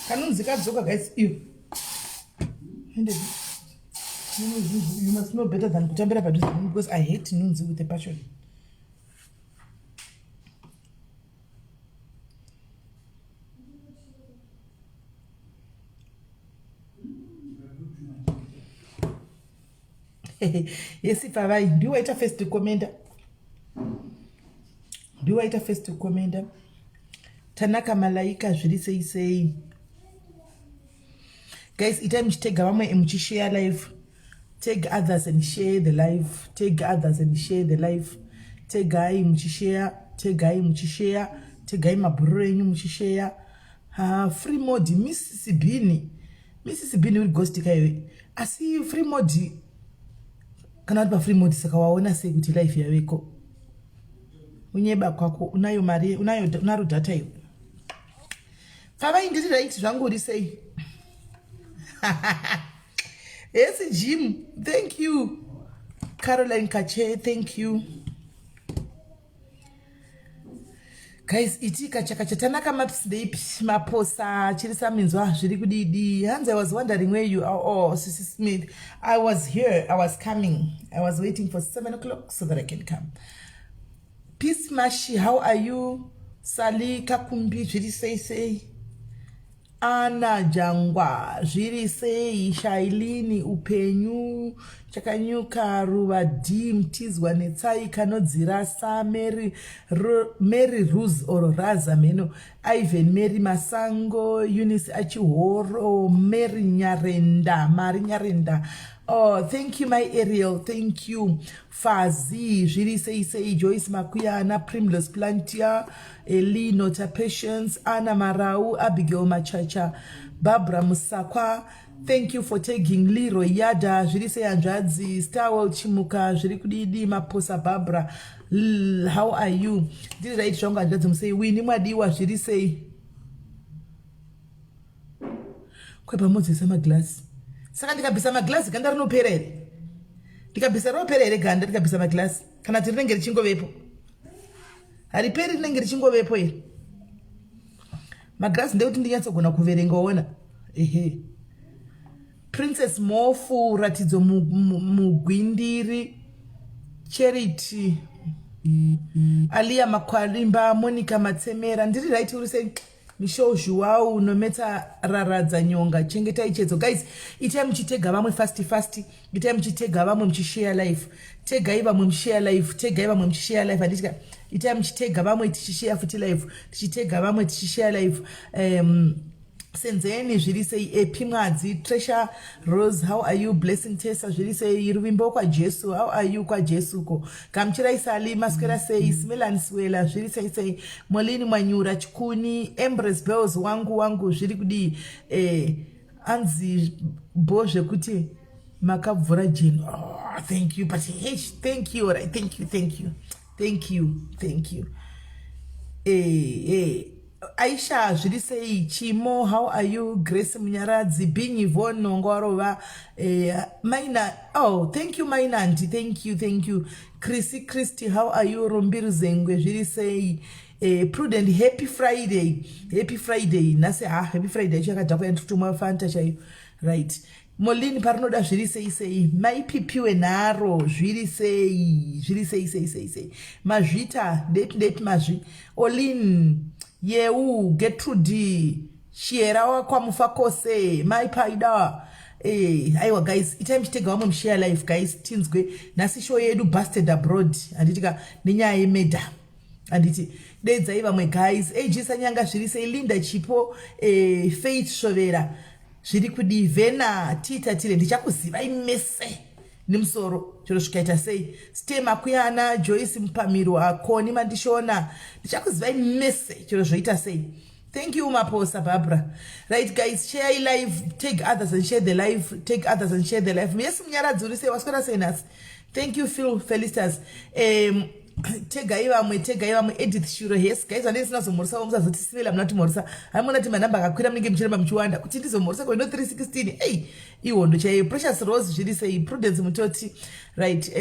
Kanonzi kadzoka guys iyo. Ende you must know better than kutambira padhuze because I hate nunzi with a passion. Yes, pavai ndiwe waita first commenter. Ndiwe waita first commenter. Tanaka Malaika zviri sei sei. Guys, itai muchitega vamwe muchishare live. Tag others and share the live. Tag others and share the live. Tegai muchishare, tegai muchishare, tegai mabhururu enyu muchishare. Ha, free mode Mrs Bini. Mrs Bini uri ghost kaiwe. Asi free mode kana uri pa free mode saka waona sei kuti life yaveko? Unyeba kwako unayo mari unayo unaro data iwe. Pavai ndiri right zvangu uri sei? Yes Jim, thank you. Caroline Kache, thank you. Guys, iti kachakacha tanaka maps ndeipi maposa chirisa minzwa zviri kudidi. Hanzi I was wondering where you are. Oh, Sisi Smith. I was here. I was coming. I was waiting for 7 o'clock so that I can come. Peace Mashi, how are you? Sally Kakumbi, zviri sei sei? Ana Jangwa, zviri sei? Shailini, upenyu chakanyuka ruva D Mtizwa Netsai kanodzirasa Mary, Mary Rose or Raza mheno Ivan Mary Masango Eunice Achihoro Mary Nyarenda Mari Nyarenda. Oh, thank you my Ariel, thank you. Fazi, zviri sei sei Joyce Makuyana, Primrose Plantier, Eli Nota Patience, Anna Marau, Abigail Machacha, Barbara Musakwa. Thank you for tagging Leroy Yada, zviri sei hanzvadzi, Starwell Chimuka, zviri kudidi Maposa Barbara. L, how are you? Ndiri right zvangu hanzvadzi musei. Winnie Mwadiwa, zviri sei? Kwepamodzesa maglass. Saka ndikabvisa maglass ganda rinopera here? Ndikabvisa rinopera here ganda ndikabvisa maglass? Kana kuti rinenge richingovepo? Hariperi rinenge richingovepo here? Maglass ndekuti ndinyatsogona kuverenga ona. Ehe. Princess Mofu, Ratidzo Mugwindiri, Charity, Alia Makwarimba, Monica Matsemera. Ndiri right uri sei? Michelle Zhuwau, Nometsa Raradza Nyonga, Chengetai Chedzo. Guys, itai muchitega vamwe fast fast, itai muchitega vamwe muchishare life. Tegai vamwe muchishare life, tegai vamwe muchishare life. Handiti itai muchitega vamwe tichishare futi life, tichitega vamwe tichishare life. Senzeni zviri sei Epi Mwadzi, Treasure Rose, how are you? Blessing Tessa zviri sei Ruvimbo kwaJesu, how are you kwaJesu ko? Gamuchirai Sali, maswera sei Simelani Siwela zviri sei sei Molini Mwanyura Chikuni, Embrace Bells wangu wangu zviri kudii? Eh, anzi bho zvekuti makabvura jeni. Oh, thank you but hey, thank you, right? Thank you, thank you. Thank you, thank you. Eh, eh. Aisha zviri sei Chimo how are you Grace Munyaradzi Binyi Von Nongwarova eh, Maina oh thank you Mainanti thank you thank you Chrissy Christy how are you Rumbiru Zengwe zviri sei eh, Prudent happy Friday happy Friday nhasi ha happy Friday yacho yakadhakwa yandikutomwa Fanta chaiyo right Molin parinoda zviri sei sei maipipiwe nharo zviri sei zviri sei sei sei sei mazvita ndepi ndepi mazvi Olin Yeu Getrude Chiyera wakwamufakose mai Paida Eh, aiwa guys itai muchitega vamwe mushare life guys tinzwe nhasi show yedu busted abroad handiti ka nenyaya yemedha handiti deidzai vamwe guys ag sanyanga zviri sei linda chipo eh, faith shovera Zviri kudii Vena tiitatire ndichakuzivai mese nemusoro chero zvikaita sei Ste Makuyana Joyce Mupamirwa Koni Mandishona ndichakuzivai mese chero zvoita sei Thank you Maposa Barbara. Right guys, share live, take others and share the live, take others and share the live. Yes Munyaradzi uri sei waswera sei nhasi? Thank you Phil Felicitas. Tegai vamwe, tegai vamwe. Edith Shuro, yes guys, vanenge ndisina musazoti sivela muna timhorisa. Haimona ti manhamba akakwira, munenge muchiramba muchiwanda kuti ndizomhorisa kweno 316. Ei, ihondo chaiyo. Precious Rose, zviri sei? Prudence Mutoti, right.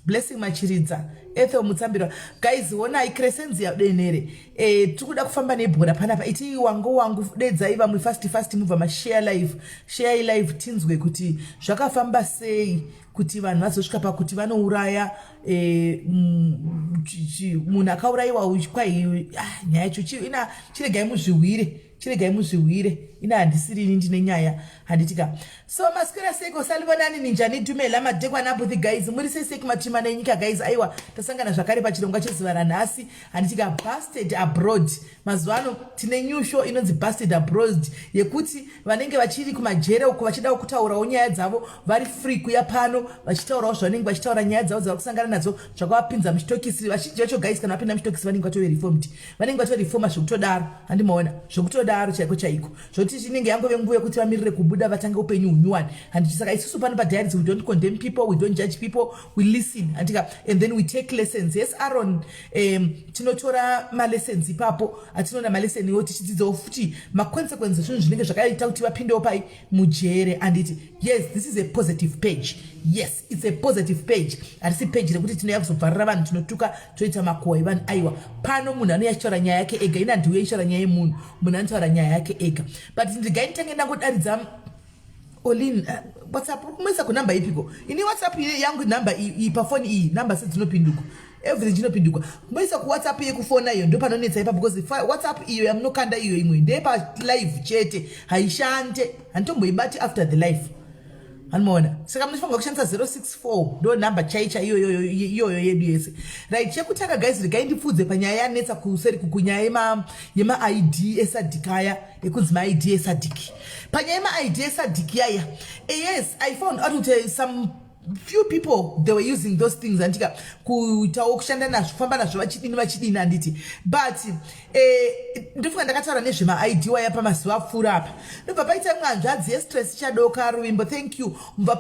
Blessing Machiridza, Ethel Mutsambirwa. Guys, honai Crescenzia Denhere. Tiri kuda kufamba nebhora panapa. Iti wangu wangu, dedzai vamwe fast fast, mubva mashare live. Share live, tinzwe kuti zvakafamba sei kuti vanhu vazosvika pakuti vanouraya munhu akaurayiwa. Kwai nyaya yacho ina, chiregai muzvihwire, chiregai muzvihwire. Ina handisirini, ndine nyaya, handitika? So maswera seko? Salibonani, ninjani? Dumela, madekwana abuthi guys, muri sei sei kumatima nenyika guys? Aiwa, tasangana zvakare pachirongwa chezuva ranhasi, handitika? Busted Abroad. Mazuva ano tine new show inonzi Busted Abroad, yekuti vanenge vachiri kumajere uko vachidawo kutaurawo nyaya dzavo vari free kuya pano vachitaurawo zvavanenge vachitaura, nyaya dzavo dzavari kusangana nadzo, zvakavapinza muchitokisi. Vazhinji vacho guys, kana vapinda muchitokisi vanenge vatove reformed, vanenge vatoreforma zvekutodaro, handimaona? Zvekutodaro chaiko chaiko, zvokuti zvinenge yangove nguva yekuti vamirire kubuda vatange upenyu hunyuwani, handiti? Saka isusu pano padiaries, we don't condemn people, we don't judge people, we listen, handika? And then we take lessons. Yes, Aaron, tinotora malessons ipapo, atinoona malesson iwo, tichidzidzawo futi maconsequences, zvinhu zvinenge zvakaita kuti vapindewo pai mujere, handiti? Yes, this is a positive page. Yes, it's a positive page. Harisi page rekuti tinouya kuzobvarira vanhu, tinotuka, toita makuhwa evanhu. Aiwa, pano munhu anouya achitaura nyaya yake ega. Ina ndiuye ichitaura nyaya yemunhu, munhu anotaura nyaya yake ega. But ndigai nditange ndangodaridza Olin. WhatsApp kumuisa kunhamba ipiko? Ini WhatsApp yangu nhamba iyi pafoni iyi, nhamba sedzinopinduka, everything chinopinduka. Kumuisa kuWhatsApp yekufona iyo ndo panonetsa ipa, because WhatsApp iyo yamunokanda iyo imwe ndeyepalive chete, haishande, handitomboibati after the live, anomaona? Saka munofanirwa kushandisa 064, ndo nhamba chaicha iyoyo iyoyo yedu yese. Right, chekutanga guys, regai ndipfudze panyaya yanetsa kuseri kunyaya yemaID eSADC aya, ekunzi maID eSADC. Panyaya yemaID eSADC yaya, yes, I found out kuti some few people, they were using those things, andika, kuitawo kushanda nazvo, kufamba nazvo, vachidini vachidini, handiti? But ndofunga ndakataura nezvemaID waya pamazuva apfuura apa. Ndobva paita imwe hanzvadzi yestress chadoka. Ruvimbo, thank you. Mubva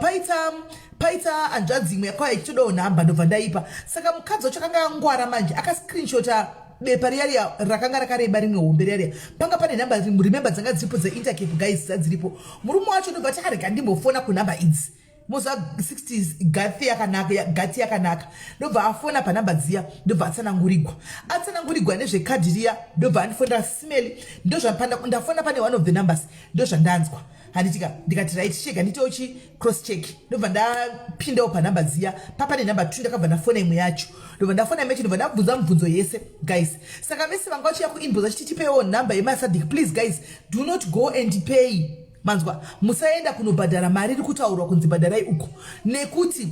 paita hanzvadzi imwe yakauya ichitodawo nhamba, ndobva ndaipa. Saka mukadzi wacho akanga angwara manje, akascreenshota bepa riya riya rakanga rakareba, rimwe hombe riya riya, panga pane nhamba, remember, dzanga dziripo dzeIntercape guys, dzadziripo. Murume wacho ndobva ti, "Arega ndimbofona kunhamba idzi." Moziva 60s, gati yakanaka, gati yakanaka. Ndobva afona panhamba dziya, ndobva atsanangurigwa, atsanangurigwa nezvekadhi riya. Ndobva andifonera, "Simeli, ndozvandafona pane one of the numbers, ndozvandanzwa," handitika? Ndikati, "Right, chega nditewo chi cross check." Ndobva ndapindawo panhamba dziya, papane nhamba 2, ndakabva ndafona imwe yacho, ndobva ndafona imwe yacho, ndobva ndabvunza mubvunzo yese guys. Saka vese vanga vachiya kuinbox vachiti, "Tipewo nhamba yemaSADC," please guys, do not go and pay. Manzwa? Musaenda kunobhadhara mari iri kutaurwa kunzi bhadharai uko, nekuti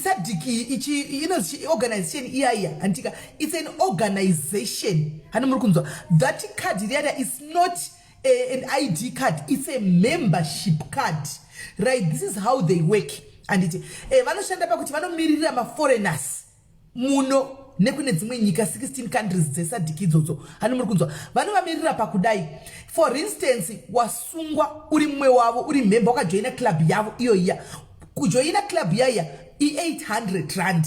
SADC ichi inonzi organization iyaiya, handitika? It's an organization, hani muri kunzwa? That card riyariya is not an ID card, it's a membership card, right? This is how they work, handiti? Vanoshanda pakuti vanomiririra maforeigners muno nekune dzimwe nyika, 16 countries dzeSADC idzodzo, hani muri kunzwa? Vanovamirira pakudai, for instance, wasungwa uri mumwe wavo, uri member, wakajoina club yavo iyoiya. Kujoina club yaiya i800 rand.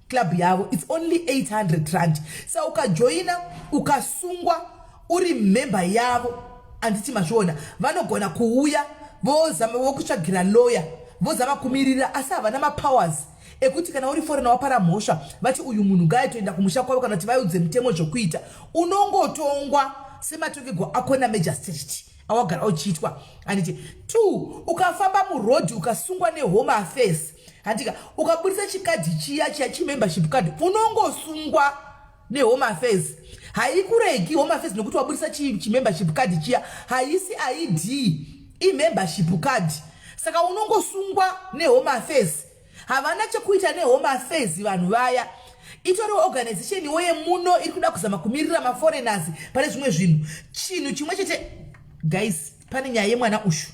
Club yavo, it's only 800 rand. Sa ukajoina, ukasungwa uri member yavo, handiti mazviona? Vanogona kuuya vozama vokutsvagira lawyer, vozama kumirira, asi havana mapowers ekuti kana uri foreigner wapara mhosva vati uyu munhu ngaaitoenda kumusha kwavo, kana kuti vaudze mutemo zvokuita. Unongotongwa sematongegwo ako namagistrate awagara uchiitwa, handiti? Two, ukafamba murodhi ukasungwa neHome Affairs, handika, ukabudisa chikadhi chiya chiya, chimembership card, unongosungwa neHome Affairs. Haikuregi Home Affairs nokuti wabudisa chimembership card chiya. Haisi ID, imembership card. Saka unongosungwa neHome Affairs. Havana chekuita neHome Affairs vanhu vaya. Itoriwo organization iwo yemuno iri kuda kuzama kumirira maforeigners pane zvimwe zvinhu. Chinhu chimwe chete guys, pane nyaya yemwana ushu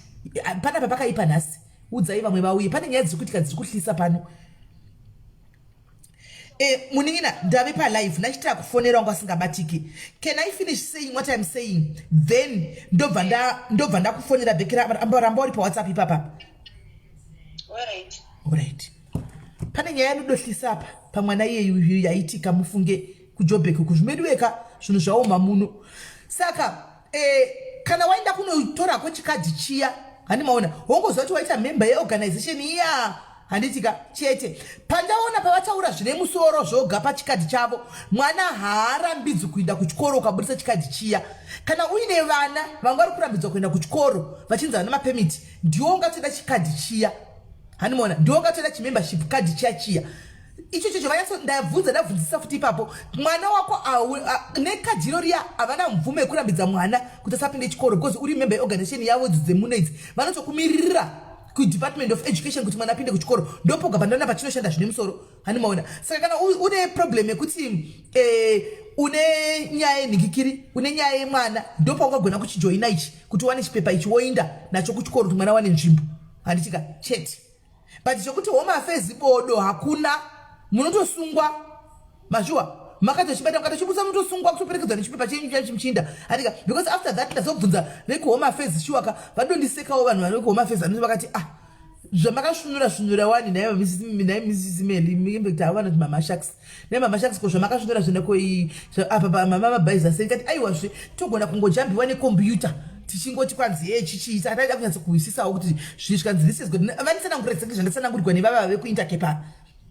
panapa pakaipa nhasi. Udzai vamwe vauye, pane nyaya dziri kuitika dziri kuhlisa pano. Munin'ina, ndave palive, ndachitira kufonera wangu asingabatiki. Can I finish saying what I'm saying, then ndobva ndakufonera back? Ramba uri paWhatsApp ipapa. Alright. Alright, pane nyaya yanodohlisa apa. pamwana iyeyu yaitika mufunge kuJobek kuzvimeduweka zvinhu zvaoma muno. Saka kana waenda kunotorako chikadhi chiya, handi maona, wongoziva kuti waita member yeorganization iya, handitika chete. Pandaona pavataura zvine musoro zvoga pachikadhi chavo, mwana haarambidzwi kuenda kuchikoro ukabudisa chikadhi chiya. Kana uine vana vanga vari kurambidzwa kuenda kuchikoro vachinzi vana mapermit, ndiwo ungatoda chikadhi chiya, handimaona, ndiwo ungatoda chimembership kadhi chiya chiya icho chocho. Vanyatso ndabvunza, ndabvunzisa futi ipapo, mwana wako nekadhi iro riya havana mvumo yekurambidza mwana kuti asapinde chikoro because uri member yeorganization yavo idzi dzemuno idzi. Vanotokumiririra kuDepartment of Education kuti mwana apinde kuchikoro. Ndopoga pandaona pachinoshanda zvine musoro, handimaona. Saka kana une problem yekuti une nyaya yenhingikiri, une nyaya yemwana, ndopaungagona kuchijoina ichi kuti uwane chipepa ichi, woinda nacho kuchikoro kuti mwana wane nzvimbo, handitika chete. But chokuti Home Affairs bodo, hakuna, munotosungwa mazviwa. Makatochibata, mukatochibusa, munotosungwa, kutoperekedzwa nechipepa chenyu chacho muchiinda, handika. Because after that ndazobvunza vekuHome Affairs, shuwaka vadondisekawo vanhu vari vekuHome Affairs vanoti vakati, "Ah, zvamakasvinura svinura wani nhai Mrs Meli." Kuti ava vanoti Mama Sharks, "Nai Mama Sharks, ko zvamakasvinura zvina ko apa mama mabhaiza sei?" Kati, "Aiwazve, togona kungojambiwa nekombiyuta tichingoti kwanzi ye chichii." Saka taida kunyatsokuhwisisawo kuti zvisvikanzi this is good. Vanditsanangurira exactly zvandatsanangurirwa nevava vekuIntercape,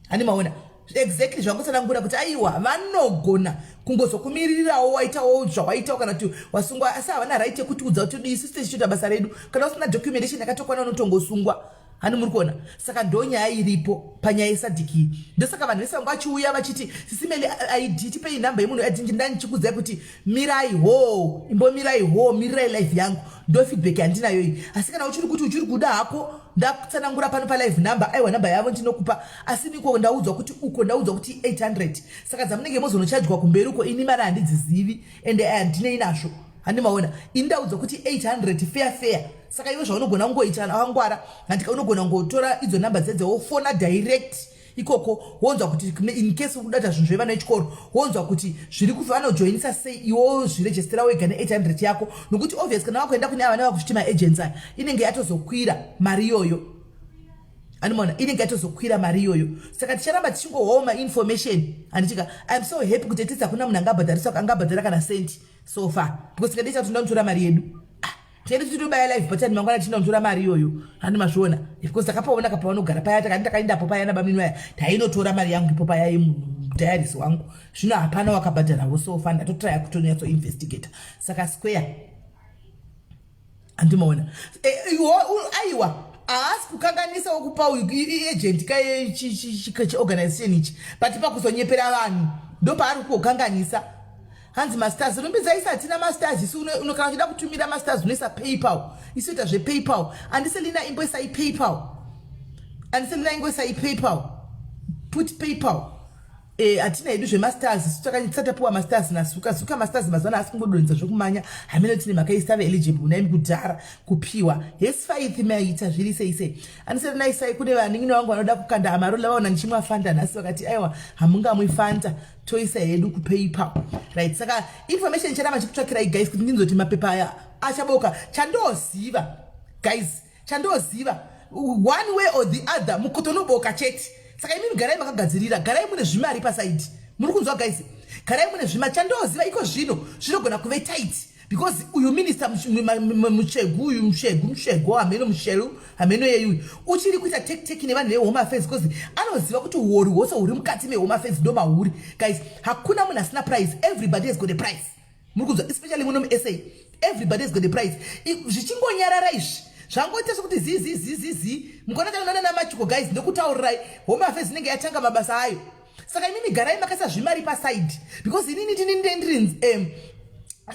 hani maona, exactly zvangotsanangura kuti aiwa, vanogona kungozokumirirawo waitawo zvawaitawo kana kuti wasungwa, asi havana right yekutiudza kuti isu tichiita basa redu. Kana usina documentation yakatokwana, unotongosungwa, hani muri kuona. Saka ndo nyaya iripo panyaya yeSADC. Ndosaka vanhu vese vanga vachiuya vachiti, "Sisi Meli ID, tipei nhamba yemunhu ID." Ndanichikudzai kuti mirai ho, imbomirai ho, mirirai live yangu. Ndo feedback yandinayo iyi. Asi kana uchiri kuti uchiri kuda hako, ndatsanangura pano palive number, aiwa, namba yavo ndinokupa. Asi niko ndaudzwa kuti uko ndaudzwa kuti 800, saka dzamunenge mozonochajwa kumberi uko, ini mari handidzizivi ende handinei nazvo, handimaona. Ini ndaudzwa kuti 800 fair fair. Saka iwe zvaunogona kungoita wangwara, handika, unogona kungotora idzo namba dzedze, wofona direct ikoko, wonzwa kuti in case uri kuda zvinhu zvevana vechikoro, wonzwa kuti zviri kufa, vanojoinisa sei, iwo zvirejestera wega ne800 yako. Nokuti obvious kana wakuenda kune ava nevakuzviti maagents aya, inenge yatozokwira mari iyoyo, andimaona, inenge yatozokwira mari iyoyo. Saka ticharamba tichingohwawo mainformation, handitika. I am so happy kuti at least hakuna munhu angabhadharisa, angabhadhara kana sendi so far, because tikadiita kuti ndanotora mari yedu, tiende titobaya live button mangwana tinotora mari iyoyo, handi mazviona, because takapaona kapavanogara paya, takati takaendapo paya nabamini vaya, tainotora mari yangu ipo paya mudiaries wangu. Zvino hapana wakabhadharawo so far, ndatotraya kutonyatsoinvestigata. Saka square, handimaona. Aiwa, haasi kukanganisa wokupa uyu agent kachiorganization ichi, but pakuzonyepera vanhu ndopaari kukanganisa. Hanzi masters, rumbidzai, hatina masters isu. Kana uchida kutumira masters, unoisa PayPal, isu ita zvePayPal. Andiselina, imboisai PayPal. Andiselina, ingoisai PayPal, put PayPal. Hatina hedu zvemasters isu, tisatapiwa masters nasuka zuka. Masters mazuva ano asi kungodonhedza zvokumanya, hamene tine mhaka isave eligible naimi kudhara kupiwa. Yes, Faith, maita zviri sei sei. Andiselina, kune vanin'ina vangu vanoda kukanda amaroli, vaona ndichimwa Fanta nhasi, vakati, "Aiwa, hamungamwi Fanta." Toisa hedu kuPayPal, right. Saka information icharamba chikutsvakirai guys, kuti ndinzoti mapepa aya achaboka. Chandoziva guys, chandoziva, one way or the other mukoto unoboka chete. Saka imimi garai makagadzirira, garai mune zvimari paside, muri kunzwa guys, garai mune zvimari. Chandoziva iko zvino zvinogona kuve tight because uyu minista Muchegu uyu, Mushegu, Mushego, hameno, Mushelu, hameno yeyuyu, uchiri kuita tek nevanhu veHome Affairs because anoziva kuti uori hwose huri mukati meHome Affairs ndo mahuri. Guys, hakuna munhu asina price, everybody has got a price, muri kunzwa, especially muno muSA, everybody has got a price. Zvichingonyarara izvi, zvangoita sekuti zi zi zi zi zi, mukona taonana namachuko guys, ndokutaurirai, Home Affairs inenge yatanga mabasa ayo. Saka imimi garai makaisa zvimari paside because inini tini ndiri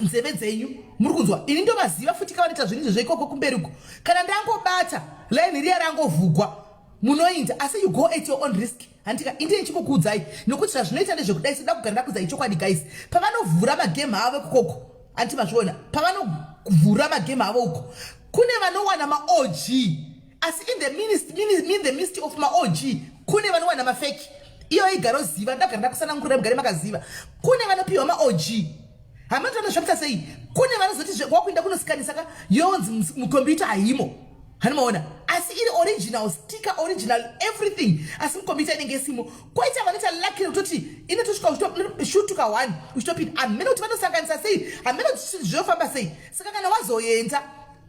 nzeve dzenyu, muri kunzwa, ini ndovaziva futi kavanoita zvinhu izvozvo ikoko kumberi uko. Kana ndangobata line riya rangovhugwa, munoinda, asi you go at your own risk, handika. Indii ndichimbokuudzai nokuti zvazvinoita ndezvekudai, sida kugara ndakuudzai chokwadi guys. Pavanovhura magame avo ikokoko, handiti mazviona, pavanovhura magame avo uko, kune vanowana maOG, asi in the midst of maOG kune vanowana mafake. Iyo igaroziva, ndagara ndakusanangurira, mugare makaziva, kune vanopiwa maOG, hamatoona sei, kune vanozoti wakuenda kunosikanisa ka, yonzi mukombiyuta haimo, hanimaona. Asi Asi iri original sticker, original everything, asi mukombiyuta inenge isimo. Koita vanoita lucky rekutoti inotosvika uchitoshutuka one uchitopinda. Hamene kuti vanosanganisa sei, hamene kuti zvinofamba sei. Saka kana wazoenda,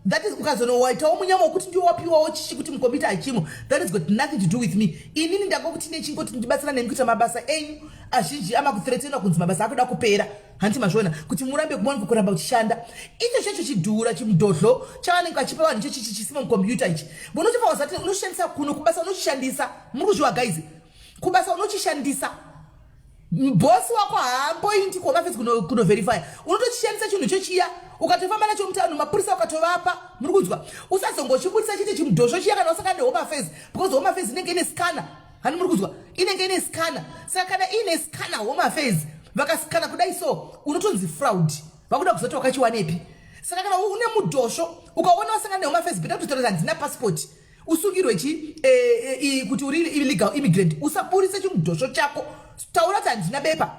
that is, ukazonowaitawo munyama wekuti ndiwo wapiwawo chichi kuti mukombiyuta hachimo, that is got nothing to do with me. Inini ndangokuti nechingoti ndibatsira nemi kuita mabasa enyu azhinji amakuthreatenwa kunzi mabasa akuda kupera. Hanti mazviona kuti murambe kumanika kuramba uchishanda icho chacho chidhura chimudhodhlo chavanenge vachipa vanhu icho chichi chisimo mukombiyuta ichi. Unotofa wazati unoshandisa kuno kubasa, unochishandisa. Muri kuzviwa guys, kubasa unochishandisa. Bosi wako haamboindi kuHome Affairs kunoverifya. Unotochishandisa chinhu chechiya, ukatofamba nacho mutauni, mapurisa ukatovapa. Muri kunzwa? Usazongochibudisa chiti chimudhosvo chiya kana usakande Home Affairs, because Home Affairs inenge ine scanner. Hani muri kunzwa? Inenge ine scanner. Saka kana iine scanner, Home Affairs vakaskana kudai, so unotonzi fraud, vakuda kuzoti wakachiwanepi. Saka kana une mudhosvo, ukaona wasangana neHome Affairs, better kutotaura kuti handina passport, usungirwe chi kuti uri illegal immigrant. Usaburise chimudhosvo chako, taura kuti handina bepa,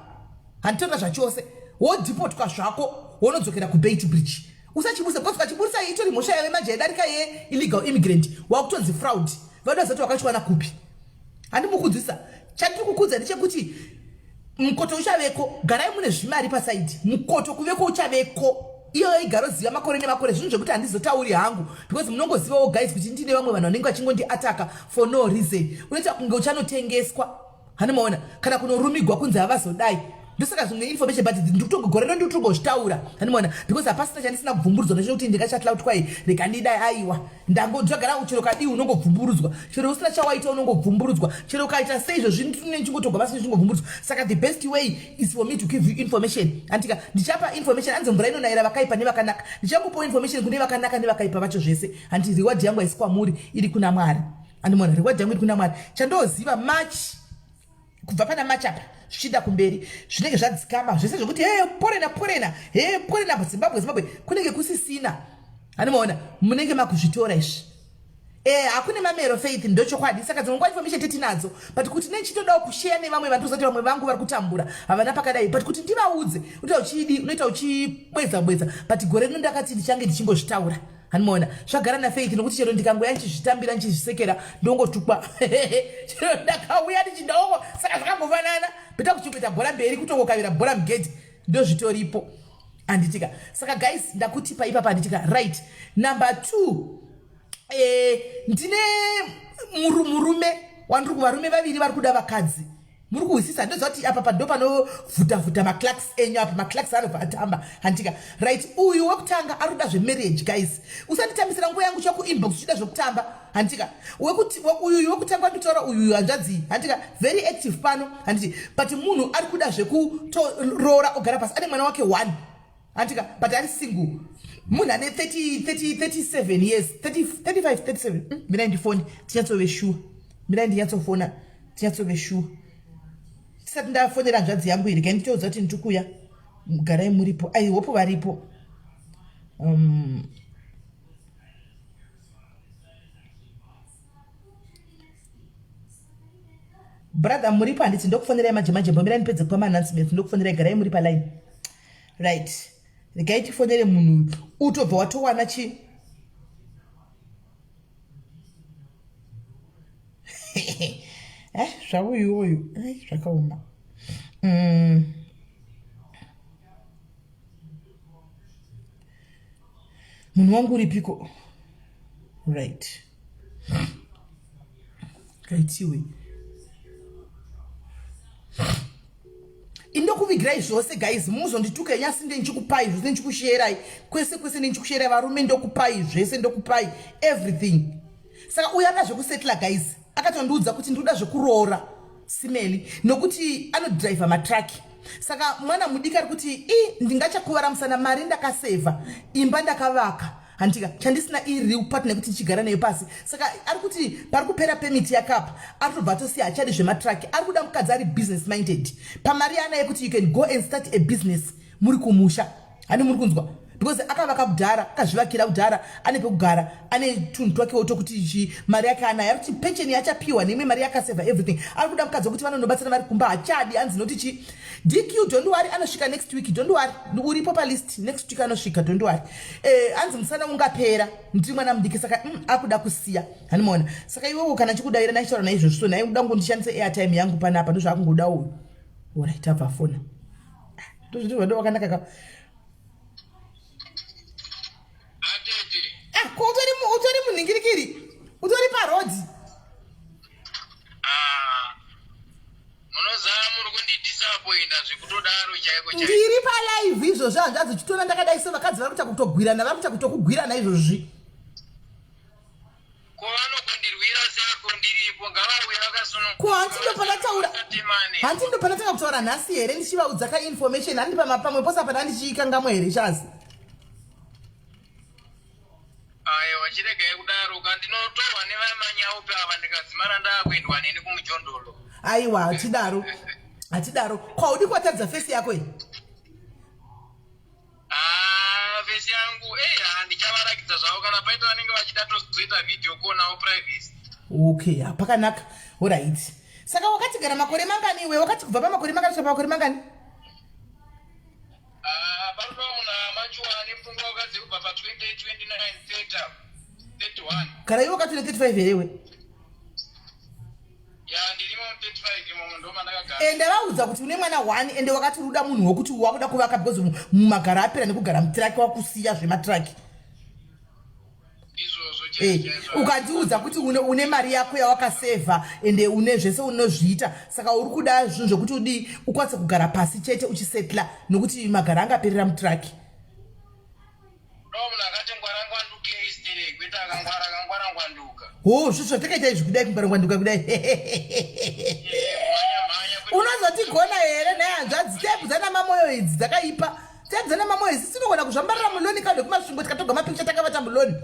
handitaura zvachose, wodhipotwa zvako, wonodzokera kuBeitbridge. Usachiburisa, because ukachiburisa itori mhosva yave manje yadarika yeillegal immigrant, wakutonzi fraud, vanoda zati wakachiwana kupi. Handimukudzisa. Chandiri kukudza ndechekuti mukoto uchaveko. Garai mune zvimari paside. Mukoto kuveko uchaveko. Iyoyo igaroziva makore nemakore, zvinhu zvekuti handizotauri hangu, because munongozivawo guys kuti ndine vamwe vanhu vanenge vachingondiataka for no reason. Unoita kunge uchanotengeswa, hanimaona, kana kunorumigwa kunzi havazodai. Ndosaka zvimwe information, but ndikutongogore ndikutongozvitaura, hanimaona, because hapasina chandisina kubvumburudzwa nechekuti ndingachatla kuti kwai rega ndidai. Aiwa, ndangogara. Chero kadii unongobvumburudzwa, chero usina chawaita unongobvumburudzwa, chero ukaita seizvo zvinchingotogwa pasina chingobvumburudzwa. Saka the best way is for me to give you information. Andika ndichapa information. Anzi mvura inonayira vakaipa nevakanaka. Ndichangopawo information kune vakanaka nevakaipa vacho zvese. Handi reward yangu haisi kwamuri, iri kuna Mwari. Andimona, reward yangu iri kuna Mwari. Chandoziva, March, kubva pana March apa zvichienda kumberi, zvinenge zvadzikama zvese zvekuti he porena porena, he porena, Zimbabwe, Zimbabwe, kunenge kusisina. Handimaona, munenge makuzvitora izvi. Hakune mamero faith, ndochokwadi. Saka dzimwe nguva information tetinadzo, but kuti nechitodawo kusheya nevamwe vanhu, tozoti vamwe vangu vari kutambura, havana pakadai, but kuti ndivaudze, unoita uchidi, unoita uchibwedza bwedza. But gore rino ndakati ndichange ndichingozvitaura. Handimaona, zvagara nafaith, nokuti chero ndikangoya ndichizvitambira, ndichizvisekera, ndongotukwa. Chero ndakauya ndichindaongo, saka zvakangofanana, better kuchingoita bhora mberi, kutongokavira bhora mugedhi, ndozvitoripo, handitika? Saka guys, ndakuti paipapa, handitika? Right, number 2, ndine murume wandiri, varume vaviri vari kuda vakadzi. Muri kuhwisisa? Ndoziva kuti apa pando panovhutavhuta maclarks enyu apa, maclarks anobva atamba, handika? Right, uyu wekutanga ari kuda zvemarriage. Guys, usanditambisira nguva yangu chakuinbox uchida zvekutamba, handika? Uyuyu wekutanga wanditaura uyuyu, hanzvadzi, handika, very active pano, handiti? But munhu ari kuda zvekutoroora, ogara pasi, ane mwana wake one, handika? But ari single, munhu ane 30, 30, 37 years, 30, 35, 37. Mirai ndifoni tinyatsove sure. Mirai ndinyatsofona tinyatsove sure tisati ndafonera hanzvadzi yangu iri. Kai nditoudza kuti ndikuya, garai muripo. I hope varipo. Brother, muripo, handiti? Ndokufonerai manje manje. Mbomirai ndipedze kupa maannouncements, ndokufonerai. Garai muri paline. Right, regai tifonere munhu, utobva watowana chi zvauyu uyu. Zvakaoma. Munhu wangu uripiko? Right, kaitiwe indokuvigirai zvose guys. Muzondituka nyasi, ndenchikupai zvose, ndichikusherai kwese kwese, nenchikusherai varume, ndokupai zvese, ndokupai everything. Saka uyo anoda zvekusetla guys, akatondiudza kuti ndinoda zvekuroora simeli, nokuti anodhiraivha matraki. Saka mwana mudiki ari kuti i ndingachakuvara musana, mari ndakasevha, imba ndakavaka, handika? Chandisina ireal partner yekuti ndichigara nayo pasi. Saka ari kuti pari kupera permit yakapa, ari kutobva atosiya, achadi zvematraki. Ari kuda mukadzi ari business minded, pamari yaanaye, kuti you can go and start a business muri kumusha. Hani muri kunzwa? Because akavaka kudhara, akazvivakira kudhara, ane pekugara, ane tunhu twakewo tokuti chi mari yake anayo. Ari kuti pension yachapiwa neimwe mari yakaseva everything. Ari kuda mukadzi wekuti vanonobatsira vari kumba hachadi hanzi noti chi DQ don't worry anosvika next week don't worry uripo palist next week anosvika don't worry. Eh hanzi musana ungapera ndiri mwana mudiki saka akuda kusiya handimaona saka iwewo kana chikudaira ndachitaura naizvozvo so nhai uda kungondishandisa airtime yangu panapa ndozvaakungoda uyu. Alright abva afona. Ndozvino wakanaka ka. Ah, ko utori utori munhingirikiri utori parodhi ah, munozaa muri kundidisappointa zvekutodaro chaiko chaiko ndiri palive izvozvo hanzvadzi chitora ndakadai so vakadzi vari kuita kutogwirana vari kuita kutokugwirana izvozvi Ko vanogondirwira seiko ndiripo ngavauye vakasununguka. Ko hanti ndopanataura hanti ndopanatanga kutaura nhasi here ndichivaudza ka information handi pamwe pose apa ndandichiikangamwa here chazi. Aiwa chiregai kudaro ka ndinotorwa nevamanyaupe ava ndikadzimara ndaakuendwa neni kumujondolo. Aiwa hatidaro hatidaro kwaudi kuvatadza fesi yako iyi. Ah, vese yangu eh ah, ndichavarakidza zvavo kana paita vanenge vachida tozoita video call navo privacy. Okay, ah, pakanaka. Alright. Saka wakatigara makore mangani iwe? Wakati kubva pamakore mangani kusvika pamakore mangani? Ah, panoda munhu amachuwa ane pfungwa wakadzi kubva pa 20, 29, 30, 31. Kana iwe wakati une 35 here iwe? Ende vaudza kuti une mwana one ende wakati uruda munhu wekuti wakuda kuvaka because mumagara apera nekugara mutiraki wakusiya zvematiraki eh, ukandiudza kuti une, une mari yako yawakasevha ende une zvese unozviita saka uri kuda zvinhu zvekuti udii ukwanise kugara pasi chete uchisetla nokuti magara angaperera mutiraki Ho, zvo zvatakaita izvi kudai kungwarangwanduka kudai. Unozotigona here nhai hanzvadzi? Type dzana mamoyo idzi dzakaipa. Type dzana mamoyo idzi tinogona kuzvambarira muloni kana kumasvingo tikatoga mapikicha takavata muloni.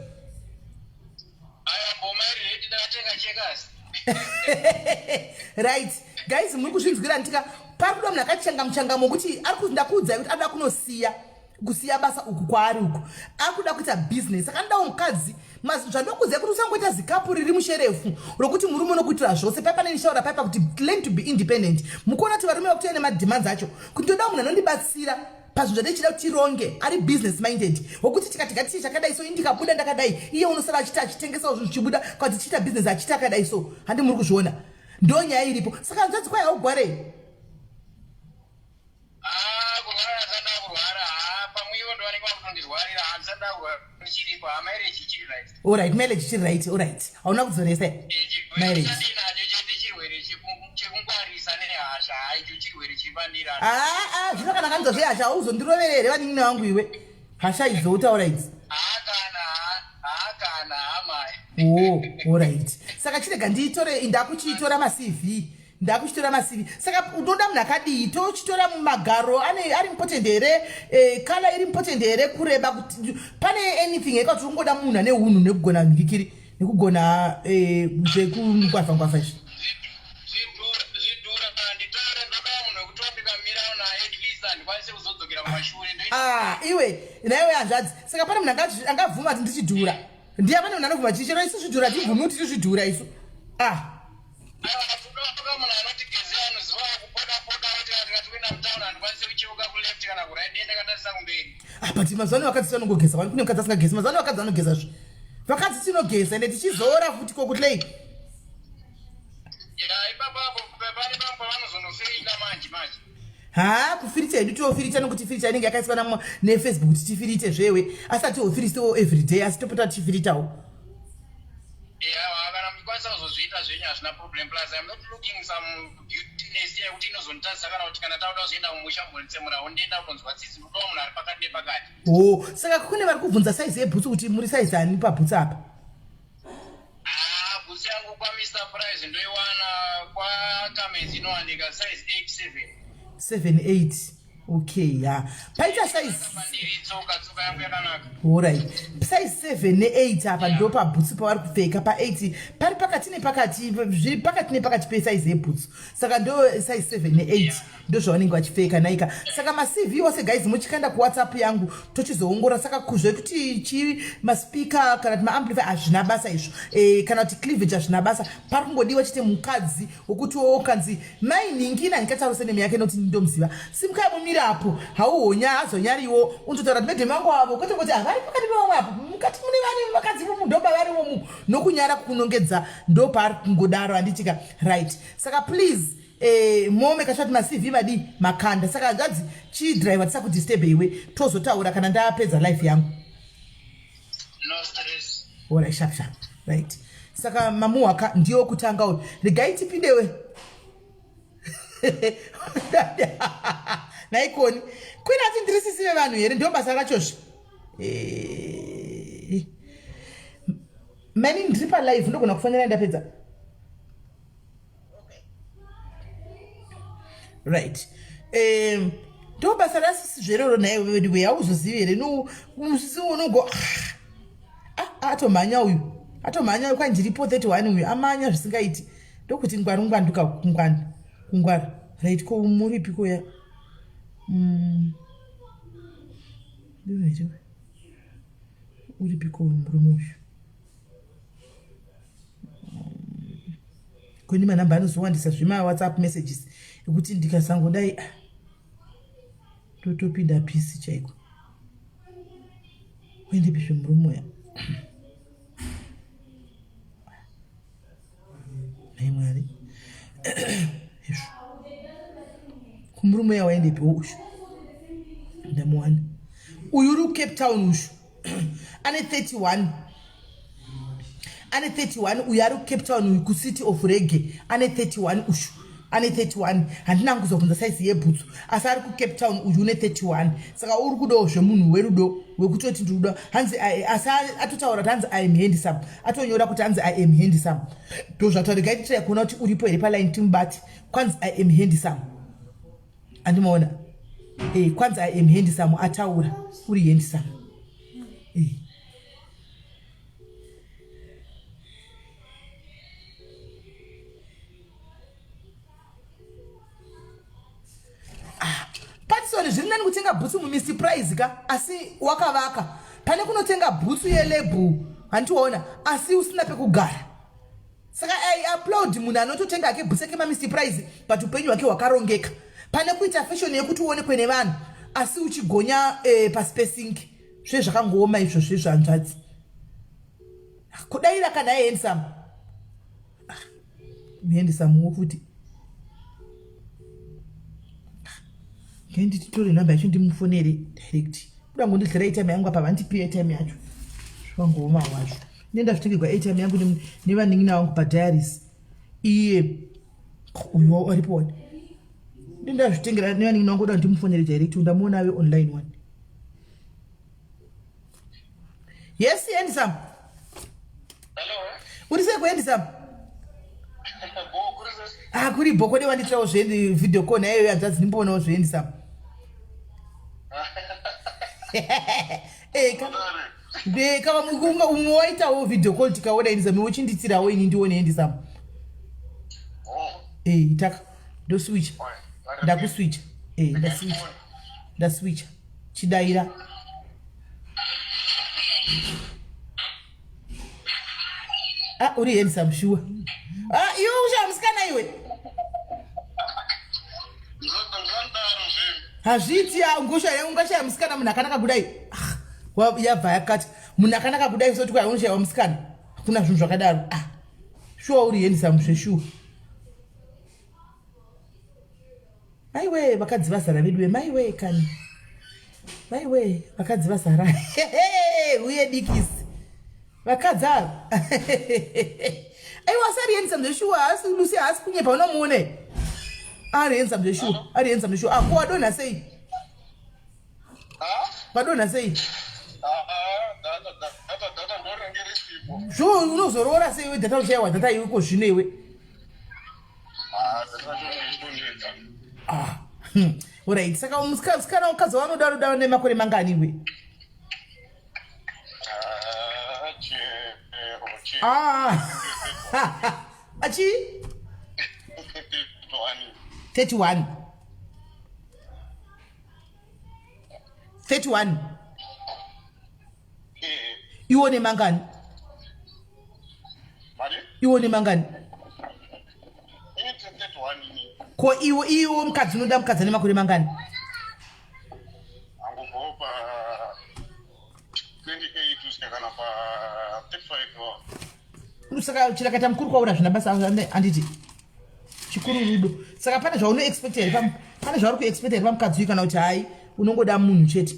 Right. Guys, muri kuzvinzwira ndika pari kuda munhu akachanga muchangamo kuti ari ndakuudzai kuti anoda kunosiya. kusiya basa uku kwaari uku akuda kuita business saka anodawo mukadzi zvandokuziva kuti usangoita zikapu riri musherefu rokuti murume unokuitira zvose pai pane nishaura paipa kuti learn to be independent mukuona kuti varume vakutoya nemademands acho kuti ndodawo munhu anondibatsira pazvinhu zvandichida kuti tironge ari business minded wokuti tikati ngatiite chakadai so indikabuda ndakadai iye unosara achiti achitengesawo zvinhu zvichibuda kana tichiita business achiita akadai so handi muri kuzviona ndo nyaya iripo saka hanzvadzi kwai haugwarei Ah, kurwara ndisati ndakurwara haa pamwe ivo ndovanenge vakutondirwarira haa ndisati ndakurwara ndichiripo haa marriage ichiri right Alright, marriage ichiri right, alright. Hauna kudzoresa Eh, chirwere marriage. chandinacho chete chirwere chekungwarisa nehasha haa icho chirwere chipandira Ah, ah, zvino kana kanzwa zvehasha hauzondirovere here vanin'ina vangu iwe? Hasha idzo utaura idzi. haa kana haa haa kana haa mai Oh, alright. Saka chirega ndiitore ndakuchiitora maCV. Ndakuchitora maCV. Saka unoda munhu akadii? Tochitora mumagaro ane ari important here? Eh, color iri important here kureba kuti pane anything here kuti ungoda munhu ane hunhu nekugona ngikiri nekugona eh zvekungwafa ngwafa izvi. Zvidhura nditaure ndoda munhu wekuti wandikamira naye at least handikwanise kuzodzokera kumashure ndoita Ah, iwe naiwe hanzvadzi. Saka pane munhu angabvuma kuti ndichidhura. Ndiye pane munhu anobvuma chichero isu zvidhura tibvumi kuti tizvidhura isu. Ah. Munhu anoti geze anoziva kupoda poda oti tikati kuenda mutown handikwanise kucheuka kuleft kana kuright ndiye ndakatarisa kumberi. Ah, but mazuva ano vakadzi vanongogeza wani kune mukadzi asingagezi mazuva ano vakadzi vanogeza zve vakadzi tinogeza ende tichizoora futi ko kutlei Ya ipapo apo pane pamwe pavanozonofirita manje manje. Haa kufirita hedu tiofirita nokuti firita inenge yakaiswa nefacebook kuti tifirite zvewe asi hatiofirisiwo everyday asi topota tichifiritawo. Yeah, kana muchikwanisa kuzozviita zvenyu hazvina problem plus I'm not looking some beautiness yekuti inozonditadzisa kana kuti kana takuda kuzoenda kumusha kumbonditsemurawo ndienda kutonzwa tsitsi ndodawo munhu ari pakati nepakati. Oh, saka kune vari kubvunza saizi yebhutsu kuti muri saizi ani pabhutsu apa? Ah, bhutsu yangu kwa Mr Price ndoiwana kwa Kamezi inowanika size 87. 78. Okay, ya paita size orit size 7 ne8 apa ndo pabhutsu pavari kupfeka pa8 pari pakati nepakati zviri pakati nepakati pesaizi yebhutsu saka ndo size 7 ne8 ndo zvavanenge vachipfeka naika saka macv ose guys muchikanda kuwhatsapp yangu tochizoongora saka kuzvekuti chi maspeaker kana kuti maamplify hazvina basa izvo e, kana kuti cleavage hazvina basa pari kungodiwa chete mukadzi wekuti wo ukanzi mai nhingi ina ndikataura seneme yake nokuti ndomuziva simukai mumire apo hauhonya azonyariwo unototaura kuti medhemi vangu avo kwete kuti havari pakati pevamwe apo mukati mune vane vakadzi vomu ndoba varivomu nokunyara kukunongedza ndopaari kungodaro handitika right saka please eh, mome kachati macv madii makanda saka hanzvadzi chidriver tisakudisturbe iwe tozotaura kana ndapedza life yangu no stress ora sharp sharp right saka mamuhaka ndiyo kutanga uyu regai tipindewe naikoni kwini ati ndiri sisi vevanhu here ndiyo basa rachozve eh, mani ndiri palive ndogona kufonera ndapedza right um ndo basa rasisi zverero nhaiwe vedu we hauzozivi here no musisi unogo ah, ah, atomhanya uyu atomhanya uyu kwandiripo 31 uyu amanya zvisingaiti ndokuti ngwaru ngwanduka kungwana kungwara right ko muripi koya mm. uripiko murume uyu kune manamba anozowandisa zvemawhatsapp messages ekuti ndikasangodai ah, totopinda pisi chaiko kuendepi zvemurume uya nhai mwari izvo kumurume uya waendepiwo ushu ndamuwana uyu uri kucape town ushu ane 31 ane 31 uyu ari kucape town uyu kucity of rege ane 31 ushu ane 31 handina kuzobvunza saizi yebhutsu asi ari kucape town uyu une 31 saka uri kudawo zvemunhu werudo wekutoti ndikuda hanzi asi atotaura kuti hanzi iam handsome atonyora kuti hanzi iam handsome ndozvataura regai titrai kuona kuti uripo here paline timubate kwanzi iam handsome andimaona eh, kwanzi i am handsome ataura uri handsome eh. ah, patisoni zviri nani kutenga bhutsu mumr prize ka asi wakavaka pane kunotenga bhutsu yelebhu handiona asi usina pekugara saka i applaud munhu anototenga hake bhutsu yake mamr prize but upenyu hwake hwakarongeka pane kuita fashion yekuti uonekwe nevanhu asi uchigonya eh, pasi pesinki zve zvakangooma izvo zvezvanzvadzi kudaira kana handsome ah, handsome wo futi ngendititore nhamba yacho ndimufonere direct kuda ngondidlira airtime yangu apa vandipi airtime yacho zvangooma wacho nenda zvitengerwa airtime yangu nevanin'ina vangu padiaries iye uyu aripo wani ndenda zvitengera nevanin'ina vangu kuda ndimufonere direct ndamuona ave online one yes handsome Hello. Uri sei kuhandsome? Ah, kuri bhoko de wanditirawo zvendi video call nayo hanzvadzi ndimboonawo zvehandsome. Eka. Ndeka vamwe umwe waitawo video call tikaona handsome uchinditirawo ini ndione handsome. Oh. Eh, itaka. Ndoswitch. Ndakuswitch. Eh, ndaswitch. Ndaswitch. Chidaira. Ah, uri handsome shuwa. Ah, iwe usha musikana iwe. Hazviiti ah, ungosha ungashaya musikana munhu akanaka kudai. Ah, yabva yakati munhu akanaka kudai soti kwai unoshaiwa musikana. Hakuna zvinhu zvakadaro. Ah. Shuwa uri handsome zveshuwa. Maiwee vakadzi vazara veduwe maiwee kani maiwee vakadzi vazara uye dikisi vakadzi ava aiwa asi ari handsome zveshuwa haasi lucy haasi kunyepa unomuone ari handsome zveshuwa ari handsome zveshuwa ako ah, wadonha sei wadonha sei zvo unozoroora sei iwe data uchaiwa data iwe ko zvino iwe Ah, ah. Orit, saka musikana mukadzi wanoda unoda nemakore mangani iwe? Ah, ah. Achi? 31. 31. Iwe une mangani? Iwe une mangani? Ko iwe iwe mukadzi unoda mukadzi ane makore mangani? Angobvawo pa 28 kusvika kana pa 35. Saka chirakaita mukuru kwauri hazvina basa handiti? Chikuru rudo. Saka pane zvaunoexpecta here, pane zvauri kuexpecta here pamukadzi uyu kana kuti hai unongoda munhu chete?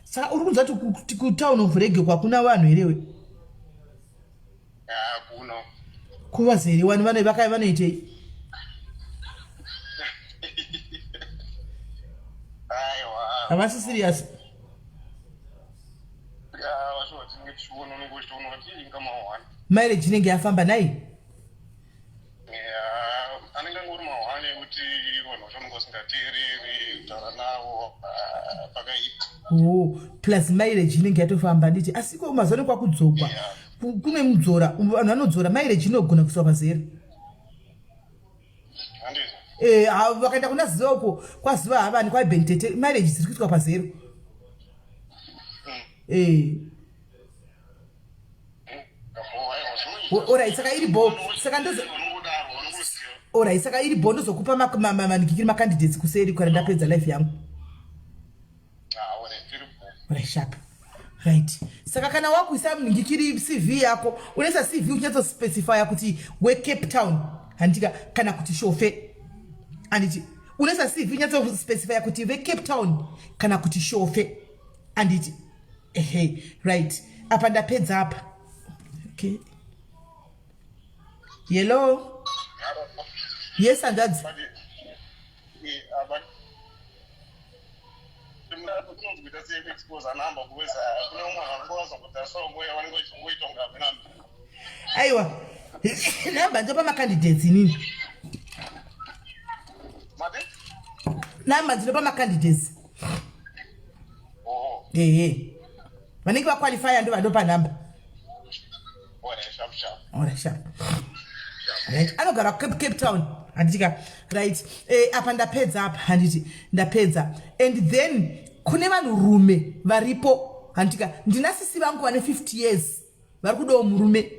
Saka uri kunzwa kuti kutown of rege kwakuna vanhu here we? Kuvazere wani vano vakai vanoitei? Havasi serious. Mileage inenge yafamba nai? Anenge angori mahwani ekuti vanhu vacho vanenge vasingateereri kutaura navo, ah, pakaipa. Oh, plus mileage inenge yatofamba nditi, asi ko mazuva ano kwakudzokwa kune mudzora, vanhu vanodzora mileage inogona kuiswa pazero. Eh, vakaenda kuna Ziva uko kwaZiva havani kwaibentete mileage dziri kuitwa pazero. Eh. Orit, saka iri bo, saka ndozo orit, saka iri bo, ndozokupa manikikiri macandidates kuseri kana ndapedza life yangu. Orit, sharp. Right, saka kana wakuisa munhingikiri CV yako, unoisa CV uchinyatsospecifya kuti weCape Town handika kana kuti Shofe, handiti? Unoisa CV uchinyatsospecifya kuti veCape Town kana kuti Shofe, handiti? Ehe, right, apa ndapedza apa. Okay, hello, yes, hanzvadzi. Aiwa, namba ndopa macandidates inini, namba ndinopa macandidates. Ehe, vanenge vaqualifya ndo vandopa namba. Ora, sharp. Right, anogara kuCape Town, handitika? Right, apa ndapedza apa, handiti? Ndapedza. And then kune vanhurume varipo, handitika? Ndina sisi vangu vane 50 years vari kudawo murume.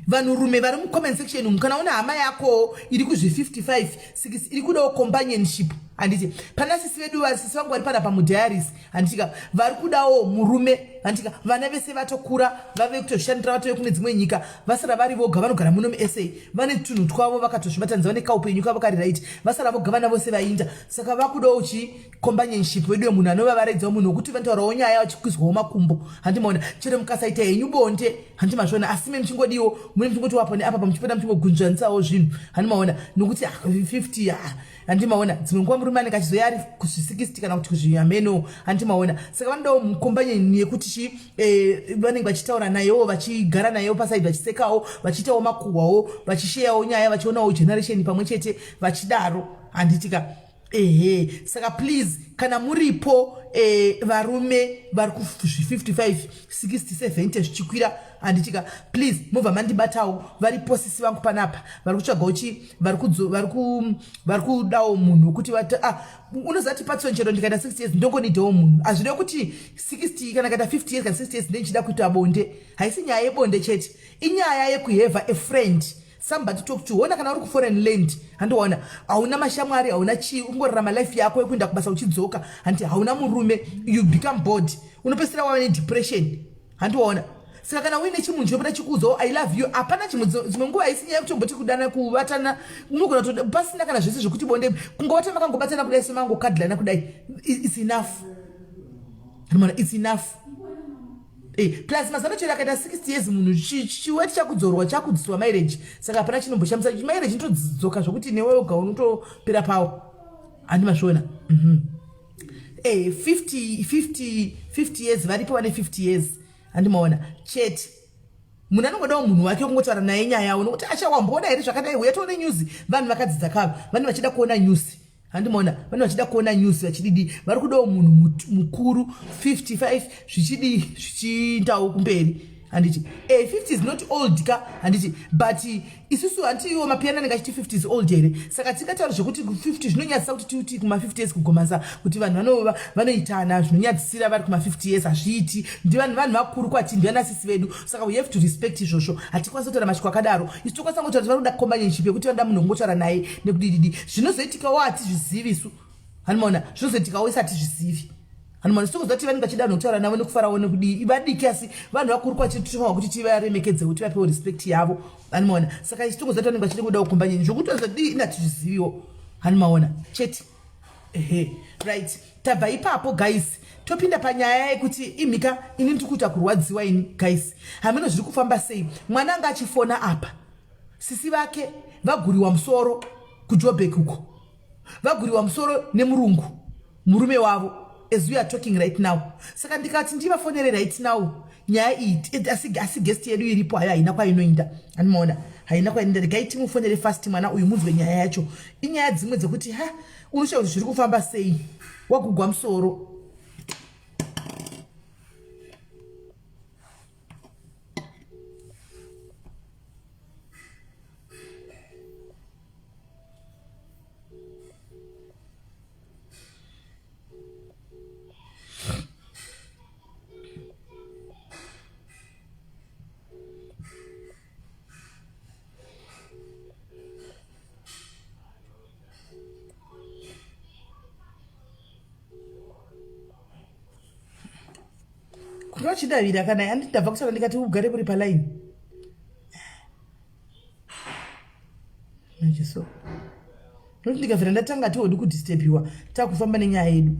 Vanhurume vari mucomment section umu, kana una hama yako iri kuzvi 55 6 iri kudawo companionship, handiti? Pana sisi vedu, vasisi vangu vari panapa mudiaries, handitika? Vari kudawo murume, handitika? Vana vese vatokura, vave kutoshandira, vatove kune dzimwe nyika, vasara vari voga. Vanogara muno muSA, vane tunhu twavo, vakatozvibatanidza, vane kaupenyu kavo kari right. Vasara voga, vana vose vainda, saka vakudawo chi companionship vedu, munhu anovavaredzawo, munhu wekuti vanotaurawo nyaya vachikwizwawo makumbo, handimaona? Chero mukasaita henyu bonde, handi mazviona? Asi me muchingodiwo mune muchingoti wapo neapa pamuchipota muchingogunzvanisawo zvinhu, handimaona? Nokuti 50, ah, handimaona? Dzimwe nguva murume anenge achizoya ari kuzvi60 kana kuti kuzviyameno, handimaona? Saka vanodawo mucompanion yekuti chi vanenge vachitaura nayewo, vachigara nayewo pasaidi, vachisekawo, vachiitawo makuhwawo, vachisheyawo nyaya, vachionawo generation pamwe chete, vachidaro, handitika? Ehe, saka please, kana muripo varume vari ku55 60 70 zvichikwira, handitika? Please mobva mandibatawo. Varipo sisi vangu panapa vari kutsvagawo chi vari kudawo munhu wekuti ah, unoziva ti patsonchero ndikaita 60 years ndongonidawo munhu. Hazvirevi kuti 60 kana kaita 50 years kana 60 years ndendichida kuita bonde. Haisi nyaya yebonde chete, inyaya yekuhave a friend, somebody talk to. Ona, kana uri kuforeign land, handiona, hauna mashamwari, hauna chii, ungorarama life yako yekuenda kubasa uchidzoka, handi? Hauna murume, you become bored, unopedzisira wava nedepression, handiona? Saka kana uine chimunhu chinopota chikuudzawo "I love you", hapana chimwe. Dzimwe nguva haisi nyaya yekutomboti kudana, kuvatana unogona kuto pasina kana zvese zvekuti bonde, kungovata makangobatana kudai, semangokadlana kudai, it's enough. Handimaona? It's enough. Plus mazano, chero akaita 60 years munhu, chiweti chakudzorwa, chakudziswa mileage, saka hapana chinomboshamisa. Mileage inotodzoka zvokuti newe woga unotopera pawo, handi mazviona? 50 50 50 years varipo, vane 50 years, handimaona chete. Munhu anongodawo munhu wake kungotaura naye nyaya yawo nokuti acha wamboona here zvakadai uya tione news. Vanhu vakadzidza kava vanhu vachida kuona news. Handimaona vanhu vachida kuona news vachididi vari kudawo munhu mukuru 55 zvichidii zvichiindawo kumberi handiti eh, 50 is not old ka handiti but isusu hanti iwo mapiyana anenge achiti 50 is old here saka tingataura zvekuti 50 zvinonyadzisa kuti tiuti kuma 50 years kugomanza kuti vanhu vanoitana zvinonyadzisira vari kuma 50 years hazviiti ndivanhu vanhu vakuru kwati ndivanasisi vedu saka we have to respect izvozvo hatikwanisi kutaura mashoko akadaro isu tokwanisa ngotaura kuti vari kuda companionship yekuti vanoda munhu wongotaura naye nekudididi zvinozoitikawo hatizvizivi isu hanimaona zvinozoitikawo isu hatizvizivi hanimaona sitokuziva kuti vanenge vachida vanhu kutaura navo nekufarawo nekudii vadiki asi vanhu vakuru kwatiri tinofanirwa kuti tivaremekedzewo tivapewo respect yavo hanimaona saka isu tokuziva kuti vanenge vachida kudawo companion zvokuti vazodii ina hatizviziviwo hanimaona chete ehe right tabva ipapo guys topinda panyaya yekuti imhika ini ndiri kuita kurwadziwa ini guys hameno zviri kufamba sei mwana anga achifona apa sisi vake vaguriwa musoro kujobek uko vaguriwa musoro nemurungu murume wavo as we are talking right now saka ndikati ndivafonere right now nyaya iyi asi, asi guest yedu iripo hayo haina kwainoinda animaona haina kwainoinda regai timufonere fast mwana uyu munzwe nyaya yacho inyaya dzimwe dzekuti ha unoshaya kuti zviri kufamba sei wagugwa musoro Kunochidavira kana anditi ndabva kusara ndikati ugare uri palaini. Manje so. Nokuti ndikavhera ndatanga tiodi kudisturbiwa takufamba nenyaya yedu.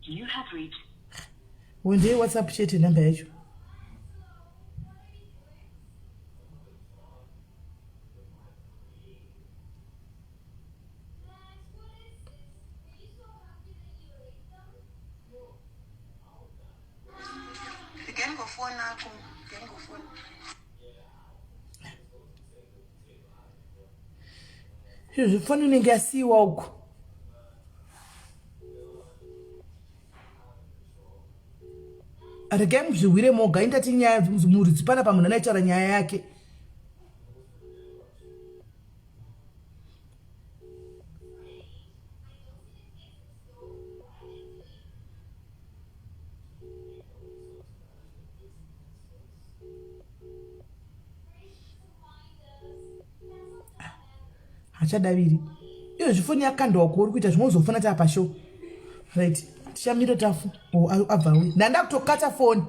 You have reached. Wendei WhatsApp chete namba yacho. Izvi foni inenge yasiiwa uko. Regai muzvihwire moga indati nyaya muridzi panapa munhu anaitaura nyaya yake. Hachadaviri. Iyo zvifoni yakandwa uko uri kuita zvimwe uzofona taa pashow. Right. Tichamira tafu. Oh, abva uye. Ndanda kutokata foni.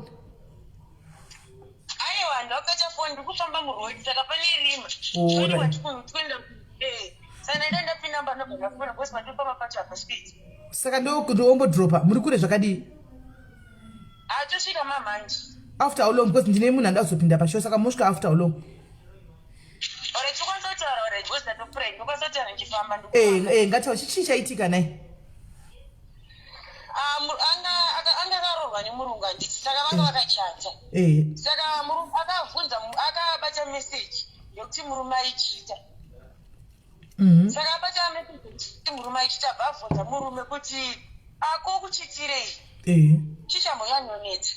Aiwa, ndakata foni ndikufamba muroad saka pane rima. Oh, right. Eh, saka ndaida ndapinda mba ndobva ndafona because pandofamba pacho hapasviki. Saka ndombodropa. Muri kure zvakadii? Atosvika mamanje. After how long? Because ndine munhu andazopinda pashow saka mosvika after how long? Eh, eh, ngataura chii chaitika nai? Ah, anga akaroorwa nemurungu handiti saka vanga eh. vakachata eh. saka akavhunza akabata message yekuti murume aichita mhm. saka abata message yekuti murume aichita bva avhunza murume kuti ako kuchitirei eh. chichambonyanyonetsa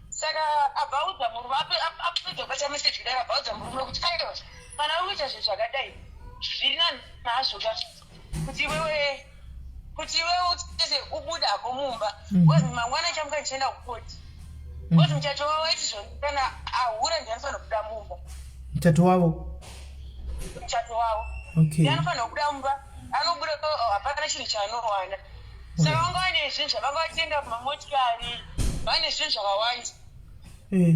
saka abva audza murume apedza kubata message kudai abva audza murume kuti aiwa kana uri kuita zvinhu zvakadai zviri nani nazvo ka kuti iwewe kuti iwewe utese ubude hako mumba mm. because mangwana chamuka ndichienda kukoti mm. because muchato wavo waiti zvoni kana ahura ndiye anofanira kubuda mumba muchato wavo muchato wavo okay. ndiye anofanira kubuda mumba anobuda oh, hapana chinhu chaanowana saka vanga vane zvinhu zvavanga vatenga kumamotikari vane zvinhu zvakawanda eh.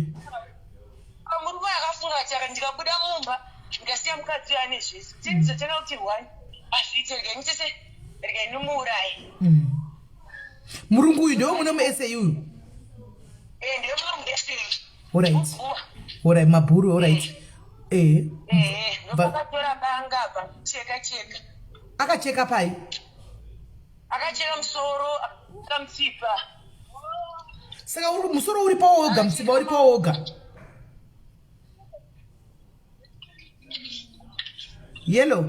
Murume akafunga ati aka ndikabuda mumba ndikasiya mukadzi uyo ane zvese tinizotanga kuti one hazviite regai nditese regai ndimuuraye mm. murungu uyu ndewe muno musa uyu eh, ndewe muno musa orit orit mabhuru orit eh, eh. eh ndokatora banga abva Akabva cheka cheka. Akacheka pai? Akacheka musoro, akacheka mutsipa. Saka uri musoro uri pawo woga, mutsipa uri pawo woga. Yellow.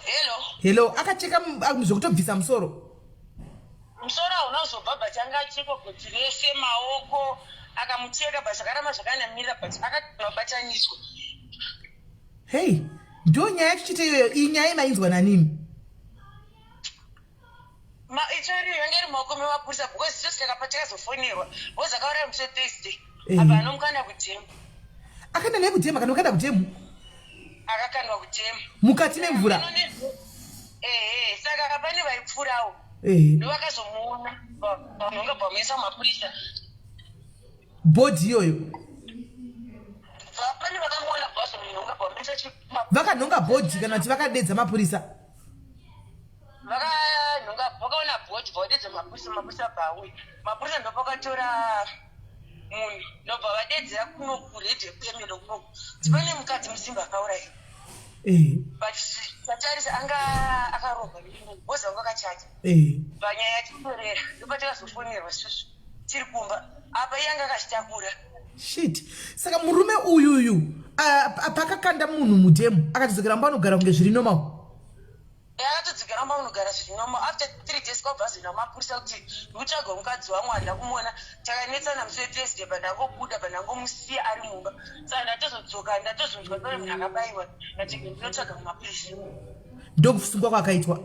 Hello. Hello, akacheka zvekutobvisa musoro. Musoro hauna kuzobva but anga achekwa gotsi rese maoko akamucheka but zvakaramba zvakanamira but akatobatanidzwa. Hey, ndo nyaya yacho chete iyoyo. Iyi nyaya imainzwa nanimi? Ma itori yanga iri maoko memapurisa because isusu takapa takazofonerwa because akauraya musi weThursday. Eh. Apa anomukanda kudhemu. Akaenda naye kudhemu, akanomukanda kudhemu. Akakandwa kudhemu. Mukati memvura. Ehe, saka pane vaipfuurawo. Eh. Ndovakazomuona vanonga vamuisa mumapurisa. Bhodhi iyoyo. Pane vakamuona vazomunhonga vamuisa Vakanhonga bhodhi kana kuti vakadedza mapurisa. Vakanhonga vakaona bhodhi vaudedza mapurisa, mapurisa abva auya. Mapurisa ndopakatora munhu ndobva vadedzera kuno kuredhiyo kuemelo kunoku kuti pane mukadzi muZimba akauraya. Eh. But tatarisa anga akarohwa nemunhu because vanga vakachata. Eh. Panyaya yatitorera ndopatakazofonerwa isusu tiri kumba apa iye anga akazvitakura. Shit. Saka murume uyuyu pakakanda munhu mudhemu akatodzokera mumba anogara kunge zviri normal. Akatodzokera mumba unogara zviri normal after 3 days kwabva azoenda kumapurisa kuti ndikutsvaga mukadzi wangu handina kumuona. Takanetsana musi weThursday but ndangobuda but ndangomusiya ari mumba. Saka ndatozodzoka ndatozonzwa pane munhu akabaiwa ndati ndinotsvaga kumapurisa. Ndokusungwa kwakaitwa.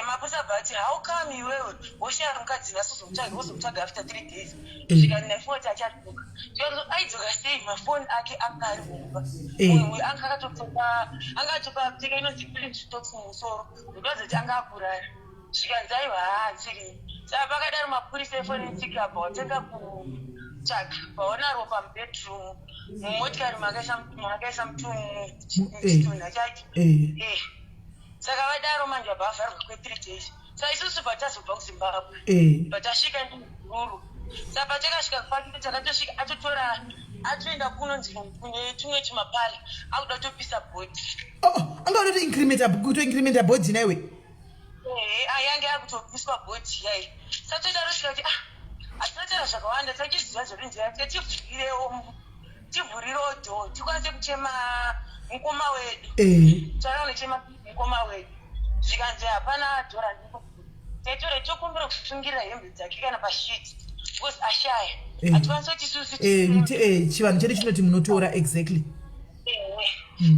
Mapurisa abva ati how come iwewe woshaya mukadzi nhasi wozomutsvaga wozomutsvaga after 3 days. Kusvika ndafunga kuti achadzoka. Zvikanzi aidzoka sei mafoni ake anga ari mumba. Munhu uyu anga akatopfeka anga atopfeka inonzi print socks mumusoro. Ndikadzi kuti anga akurara. Zvikanzi aiwa haasiri. Saka pakadaro mapurisa eforensic abva watanga kutsvaga vaona ropa mubedroom mumotikari makaisa muchitunha chacho. Saka vadaro manje vabva vavharwa kwe 3 days. Saka isusu patazobva kuZimbabwe patasvika ndururu. Saka patakasvika kwake takatosvika atotora atoenda kunonzi kune tumwe tumapari akuda kutopisa bhodhi. Oh, anga kuda kutoincrementa kutoincrementa bhodhi naiwe. Ehe, ayange akutopiswa bhodhi yayi. Saka toita rosvika kuti ah hatinotaura zvakawanda tachiziva zvekunzi tivhurirewo tivhurirewo door tikwanise kuchema mukoma wedu. Taona kunochema mukoma wedu. Zvikanzi hapana door randiri taitora tokumbira kusungirira hembe dzake kana pashiti because ashaya hatikwanisi kuti isusu Chivanhu chedu chinoti munotora exactly.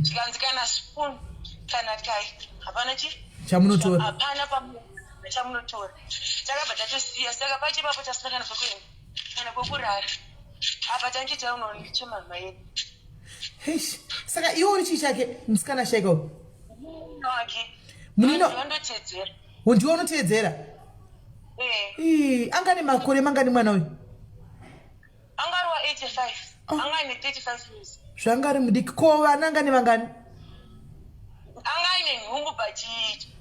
Zvikanzi kana spoon kana kai hapana chi chamunotora hapana chamunotora. Takabva tatosiya. Saka pacho ipapo tasina kana kwekuenda kana kwekurara. Apa tange taunonichema hama yedu. Heish. Saka iwe uri chii chake musikana shaika uyu? Munino wake. Munino? Ndondotedzera. Ndiwe unotedzera? Eh. Anga ane makore mangani mwana uyu? Anga ari wa 85. Anga ane 35 years. Zvanga ari mudiki. Ko vana anga ane vangani? Anga aine nhumbu but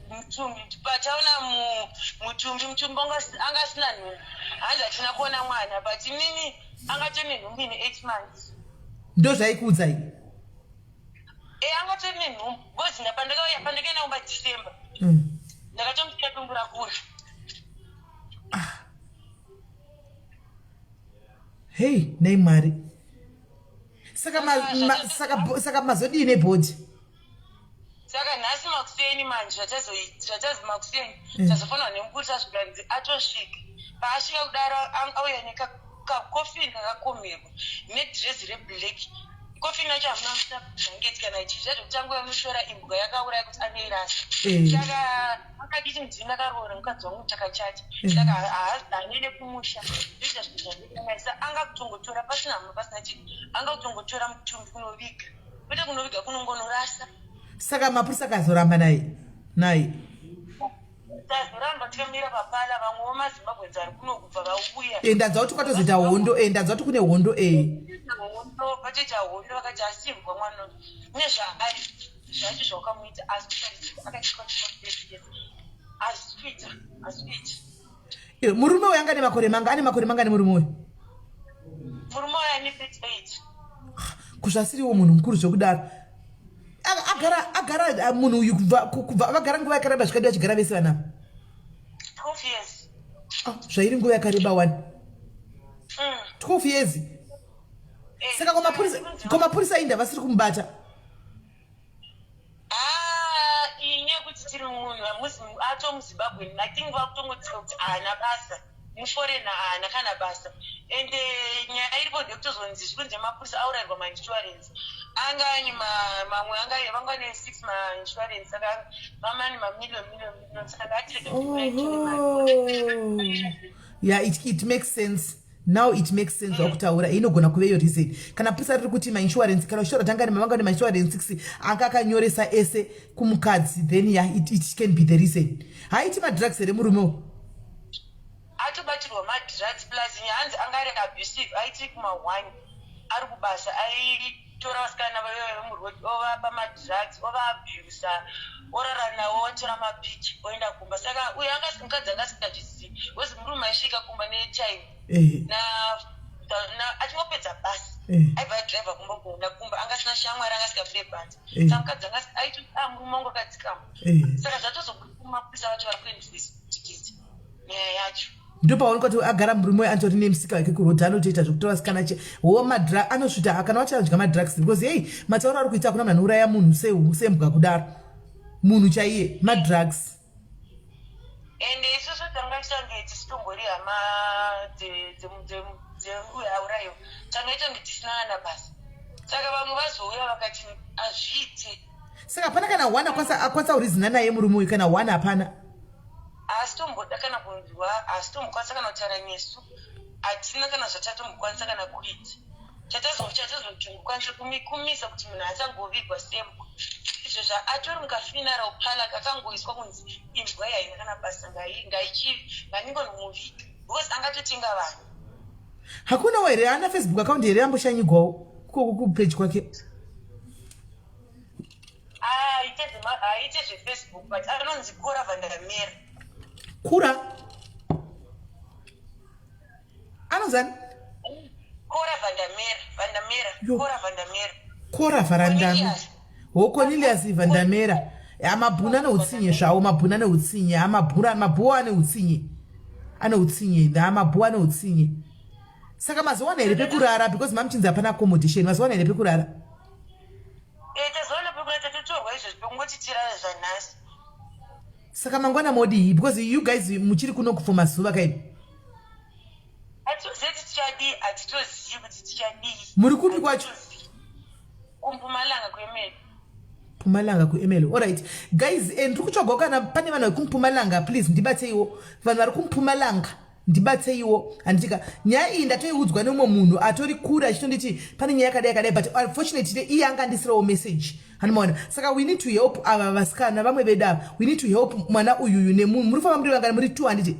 mutumbi pataona mutumbi mutumbi anga asina nhumbu. Hanzi hatina kuona mwana but inini anga atori nenhumbu ine 8 months. Ndo zvaikuudzai? Anga atori nenhumbu because pandakauya pandakaenda kumba December. Ndakatomusiya dumbu rakura. Hey, nei Mwari. Saka saka mazodii nebhodhi? Saka nhasi makuseni manje zvatazi makuseni tazofanirwa nemupurisa zvikanzi atosvika. Paasvika kudaro auya nekakofini kakakomerwa nedress reblack. Kofini yacho hamuna musina blanket kana chii zvazvekuti anguva unotora imbwa yakauraya kuti anoirasa. Saka akaditi ndini ndakaroora mukadzi wangu takachata. Saka haanene kumusha ndoita zvinhu zvandinoita. Anga kutongotora pasina hama pasina chii anga kutongotora mutumbi kunoviga. Kwete kunoviga kunongonorasa. Saka mapurisa akazoramba naye naye. Tazoramba tikamira papala vamwewo maZimbabweans ari kuno kubva vauya. Ndanzwa kuti kwatozoita hondo, ndanzwa kuti kune hondo. Hondo, patoita hondo vakati asimbwa mwana uyu nezvaari zvacho zvawakamuita asi akachikwa asi kuita asi kuita. Murume uyu anga ane makore manga ane makore mangani murume uyu? Murume uyo ane 38. Kuzvasiriwo munhu mukuru zvekudaro. Agara agara munhu uyu kubva kubva vagara nguva yakareba zvikadi vachigara vese vana. 12 years. Ah, zvairi nguva yakareba wani. 12 years. Saka komapurisa komapurisa inda vasiri kumubata. Ah, iyi nyaya yekuti tiri munhu ato muzimbabwe i think vakutongotsika kuti haana basa muforena haana kana basa and eh, nyaya iripo ndekutozonzi zvikunzi mapurisa aurayirwa mainsurance anga ane mamwe anga vanga ne six mainsurance saka mamani mamillion million million saka atirege yeah it makes sense. Now it makes sense zvakutaura. Inogona kuve iyo reason kana purisa riri kuti mainsurance, kana uchitaura tanga nemavanga nemainsurance six anga akanyoresa ese kumukadzi, then yeah, it can be the reason. Haiti madrugs here murume u? Atobatirwa madrugs, plus hanzi anga ari abusive. Aiti kuma1 ari kubasa aitora vasikana vemuroad, ovapa madrugs, ovaabusa, orara navo, otora mapichi, oenda kumba. Saka uyo mukadzi anga asingazvizivi because murume aisvika kumba netime na achingopedza basa aibva adhiraivha kumba kuenda kumba. Anga asina shamwari, anga asingabude panze. Saka mukadzi anga aiti, "Ah, murume wangu akadzikama." Saka zvatozobuda, vacho vari kuinvestigate nyaya yacho. Ndopaoneka kuti agara murume uyu antori nemusika wake kurodhi, anotoita zvekutora sikana che wo madrug anosvita kana wacho anodya madrugs, because hei, matauro ari kuita, hakuna munhu anouraya munhu sembwa kudaro, munhu chaiye, madrugs. Ende isusu tanga tichange tisitombori hama dzeuyo aurayiwa, tanga itange tisina kana basa. Saka vamwe vazouya vakati hazviiti. Saka hapana kana one akwanisa kurizina naye murume uyu? Kana one hapana? Haasi tomboda kana kunzwa, haasi tombokwanisa kana kutaura nesu. Hatina kana zvatatombokwanisa kana kuita. Chatazotongokwanisa kumisa kuti munhu asangovigwa sembwa. Izvo zvaatori mukafuneral parlour, kakangoiswa kunzi imbwa yaina kana basa, nganingonomuviga because angatotenga vanhu. Hakunawo here ana Facebook account here amboshanyigwawo koko kupage kwake? Haaite zveFacebook, but anonzi Kura Vandamera. Kura anonzani? Kora Vandamera, Vandamera. Kora Vandamera. Kora Varandame ho, Cornelius Vandamera. Amabhunu ane utsinye zvawo, mabhunu ane utsinye, amabhuru, mabhuwa ane utsinye, ane utsinye, amabhuwa ane utsinye. Saka mazowana here pekurara? Because mamuchinzi hapana accommodation, mazowana here pekurara? Tazowana pekurara, tatotorwa izvozvi pekungoti tirara zvanhasi. Saka mangwana modii? Because you guys muchiri kuno for mazuva kaipi? Hatitozivi kuti tichadii, hatitozivi kuti tichadii. Muri kupi kwacho? KuMpumalanga, kuErmelo. Mpumalanga, kuErmelo. Alright guys, ndiri kutsvagawo kana pane vanhu vari kuMpumalanga, please ndibatseiwo. Vanhu vari kuMpumalanga, ndibatseiwo, handitika? Nyaya iyi ndatoiudzwa nemumwe munhu atori kure, achitonditi pane nyaya yakadai yakadai, but unfortunately iye anga andisirawo message, handimaona. Saka we need to help ava vasikana vamwe vedu ava. We need to help mwana uyuyu nemunhu. Muri kufamba muri vangani? Muri two, handiti?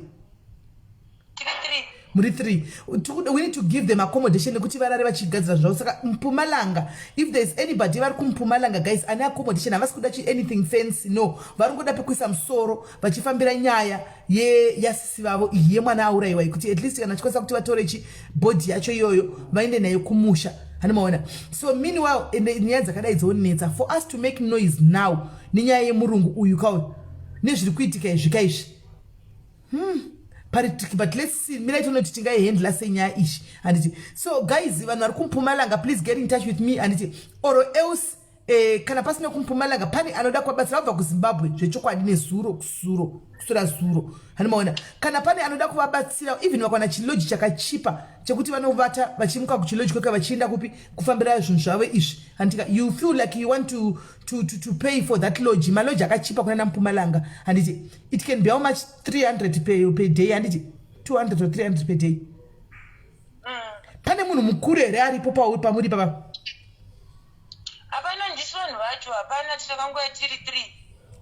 Muri three. We need to give them accommodation nekuti varare vachigadzira zvavo. Saka Mpumalanga, if there is anybody vari kuMpumalanga, guys, ane accommodation, havasi kuda anything fancy, no, vari kungoda pekuisa musoro vachifambira nyaya yasisi vavo iyi yemwana aurayiwa, kuti at least kana chikwanisa kuti vatore chi body yacho iyoyo vaende nayo kumusha, handimaona? So meanwhile, ende nyaya dzakadai dzonetsa for us to make noise now nenyaya yemurungu uyu kauyu nezviri kuitika izvi kaizvi. Pari tricky, but let's see. Mirai tonoti tingaihandla senyaya ishi, handiti? So guys, vanhu vari kuMpumalanga, please get in touch with me, handiti? Or else kana pasina kuMpumalanga, pane anoda kuvabatsira vabva kuZimbabwe zvechokwadi nezuro kusuro kusura zuro, handimaona? Kana pane anoda kuvabatsira, even vakawana chilodge chakachipa chekuti vanovata vachimuka kuchilodge kweka vachienda kupi kufambira zvinhu zvavo izvi, handitika? You feel like you want to pay for that lodge, malodge akachipa kuna naMpumalanga, handiti? It can be how much? 300 per day, handiti? 200 or 300 per day. Pane munhu mukuru here aripo pamuri papa? Hapana, ndisi vanhu vacho hapana, tichakangoya tiri three.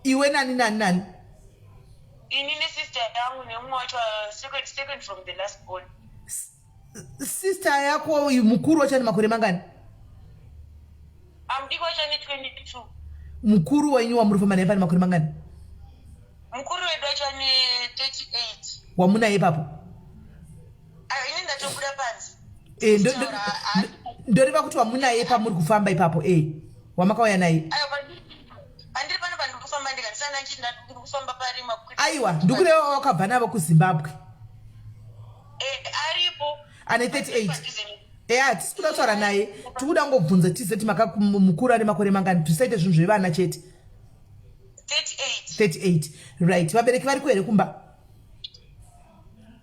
Iwe nani nani nani? Ini nesister yangu nemumwe wacho, second from the last born. Sister yako uyu mukuru wacho ane makore mangani? Amudiki wacho ane 22. Mukuru wenyu wamuri kufamba naye pane makore mangani? Mukuru wedu wacho ane 38. Wamunaye ipapo? Ah, ini ndatobuda panze. Eh, ndoreva kuti wamunaye pamuri kufamba ipapo e eh, wamakauya naye. Pandiri pano pandiri kufamba ndikandisana ndiri kufamba parima. Aiwa, ndikureva wakabva navo kuZimbabwe. Eh, aripo. Ane 38. Eya, hatisi kuda kutaura naye, tikuda kungobvunza tizive kuti mukuru ane makore mangani, tisaite zvinhu zvevana chete. 38. 38, right. Vabereki variko here kumba?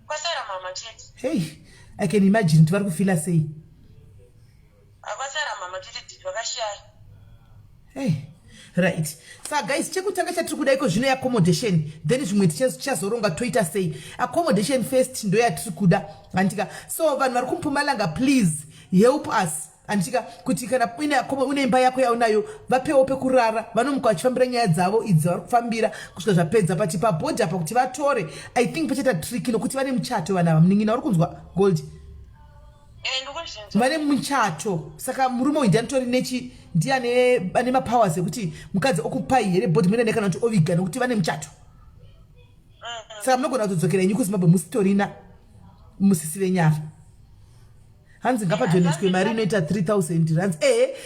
Kwasara mama chete. Hey, I can imagine kuti vari kufila sei. Kwasara mama chete, vakashaya. Hey, right. Sa guys, chekutanga chatiri kuda iko zvino accommodation, then zvimwe tichazoronga toita sei. Accommodation first ndo yatiri kuda, handika? So vanhu vari kuMpumalanga, please help us, handika? Kuti kana une imba yako yaunayo, vapewo pekurara, vanomuka vachifambira nyaya dzavo idzi vari kufambira kusvika zvapedza. Pati pabhodha apa kuti vatore, I think pachaita tricky nokuti vane muchato vanhu ava. Munin'ina, uri kunzwa, Gold? Vane muchato, saka murume uyu ndianitori nechi, ndiye ane mapowers ekuti mukadzi okupai here bhodhi muende, kana kuti oviga, nokuti vane muchato. Saka munogona kutodzokera inyu kuZimbabwe musitorina musisi venyara. Hanzi ngapadonetwe mari inoita 3000 rands. Ehe,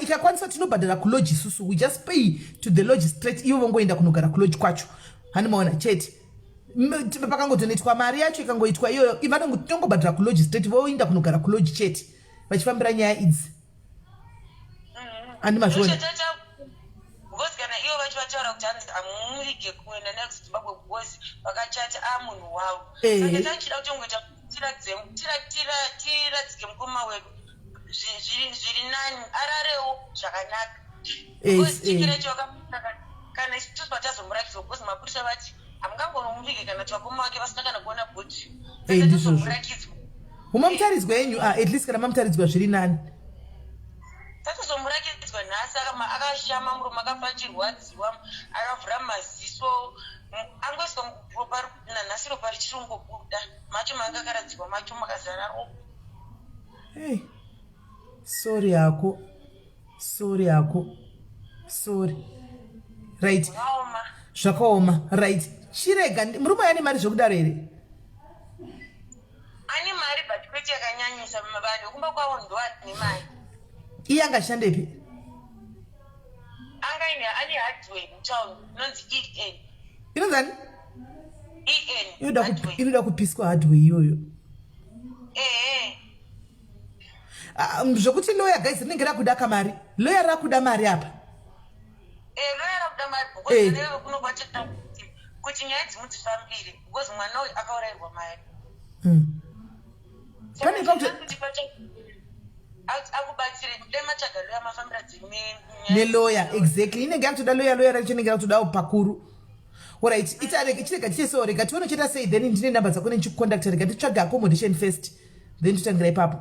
ikakwanisa tinobhadhara kulodge isusu. We just pay to the lodge straight, ivo vongoenda kunogara kulodge kwacho, handimaona chete. Pakangodonetwa mari yacho, ikangoitwa iyoyo, tinongobhadhara kulodge straight, voenda kunogara kulodge chete vachifambira nyaya idzi, handi mazviona? Because kana ivo vacho vataura kuti hanzi hamuvige kuenda naye kuZimbabwe because vakachati a munhu wavo, saka tachida kutongoita tiradzike mukoma wedu zviri nani, ararewo zvakanaka, because chikiracho kana isusu patazomurakidzwa, because mapurisa vati hamungangonomuvige kana kuti vakoma vake vasina kana kuona bhodhi. Ndizvozvo, umamutaridzwa yenyu. Ah, at least kana mamutaridzwa zviri nani. Tatozomurakidzwa nhasi, akashama muromo, akafa achirwadziwa, akavhura maziso, angoiswa ropa, nanhasi ropa richiri kungobuda macho maanga akaradzikwa macho makazara ropa. Hey, sorry hako, sorry hako, sorry. Right. Zvakaoma. Zvakaoma. Right, chirega, murume ane mari zvekudaro here? Ane mari, but kwete yakanyanyisa. Vanhu vekumba kwavo ndo ane mari. Iye angashandepi? Anga ine ane hardware mutown inonzi En. Inonzani? En. Inoda kupiswa hardware iyoyo. Ehe. Ah, zvokuti lawyer, guys, rinenge rakuda kamari, lawyer rakuda mari apa. Lawyer rakuda mari because kunobata kuti nyaya dzimwe dzifambire, because mwana uyu akaurayirwa mari. Pane kuti akubatsire, dai matsvaga lawyer, mafambira dzimwe. Nelawyer, exactly. Inenge yakutoda lawyer, lawyer racho inenge yakutodawo pakuru. Alright, itarege, chirega tichesewo, rega tione uchaita sei. Then ndine namba dzako nenchikucontacta. Rega titsvage accommodation first, then totangira ipapo.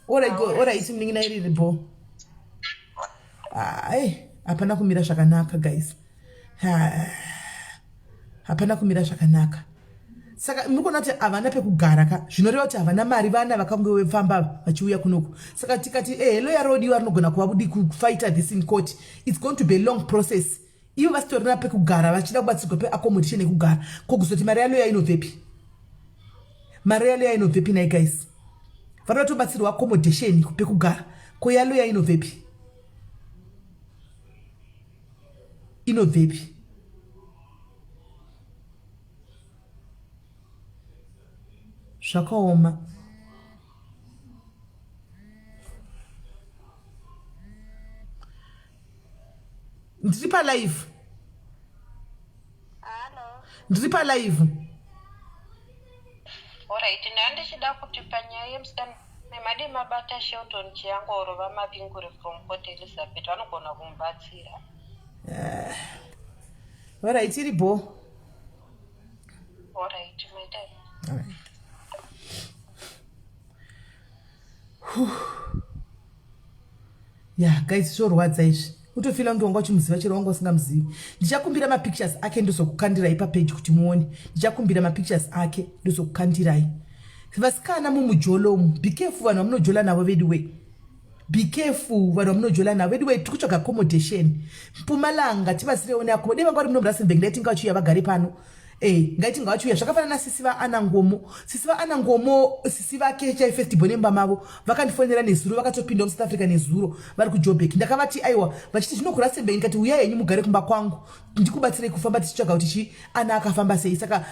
Alright, go. Alright, munin'ina, iriri bo. Ai, hapana kumira zvakanaka, guys, hapana kumira zvakanaka. Saka muri kuona kuti havana pekugara ka, zvinoreva kuti havana mari vana vakange vefamba vachiuya kunoku. Saka tikati ehe, lawyer rodiwa rinogona kuvabudi kufighta this in court, it's going to be a long process. Ivo vasitorina pekugara, vachida kubatsirwa peaccommodation yekugara, ko kuzoti mari yalawyer inobvepi? Mari yalawyer inobvepi nai, guys? Vanoda kutobatsirwa accommodation pekugara, ko yalawyer inobvepi? Inobvepi? Zvakaoma. Ndiri palive. Ndiri palive. Alright, ndandichida kuti panyaya yemusikana, madi mabata Shelton Chiyangoro vaMapingure from Port Elizabeth, vanogona kumubatsira. Alright, iri bo. Alright, maita. Alright. Ya guys, zvorwadza izvi. Utofila kunge wanga uchimuziva chero wanga usingamuzivi. Ndichakumbira mapictures ake, ndozokukandirai papeji kuti muone. Ndichakumbira mapictures ake, ndozokukandirai. Vasikana mumujolo umu, be careful vanhu vamunojola navo vedu we. Be careful vanhu vamunojola navo vedu we. Tiri kutsvaga accommodation Mpumalanga, tibatsirewo neaccommodation. Dai vanga vari muno muRustenburg, ndaitinga vachiuya vagare pano. Eh, ngaiti ngavachiuya zvakafanana nasisi vaana ngomo sisi vaana ngomo sisi vake chai festival nemba mavo vakandifonera nezuro vakatopinda musouth africa nezuro vari kujobek ndakavati aiwa vachiti zvino kurasembe ndikati uyai henyu mugare kumba kwangu ndikubatsirei kufamba tichitsvaga kuti chi ana akafamba sei saka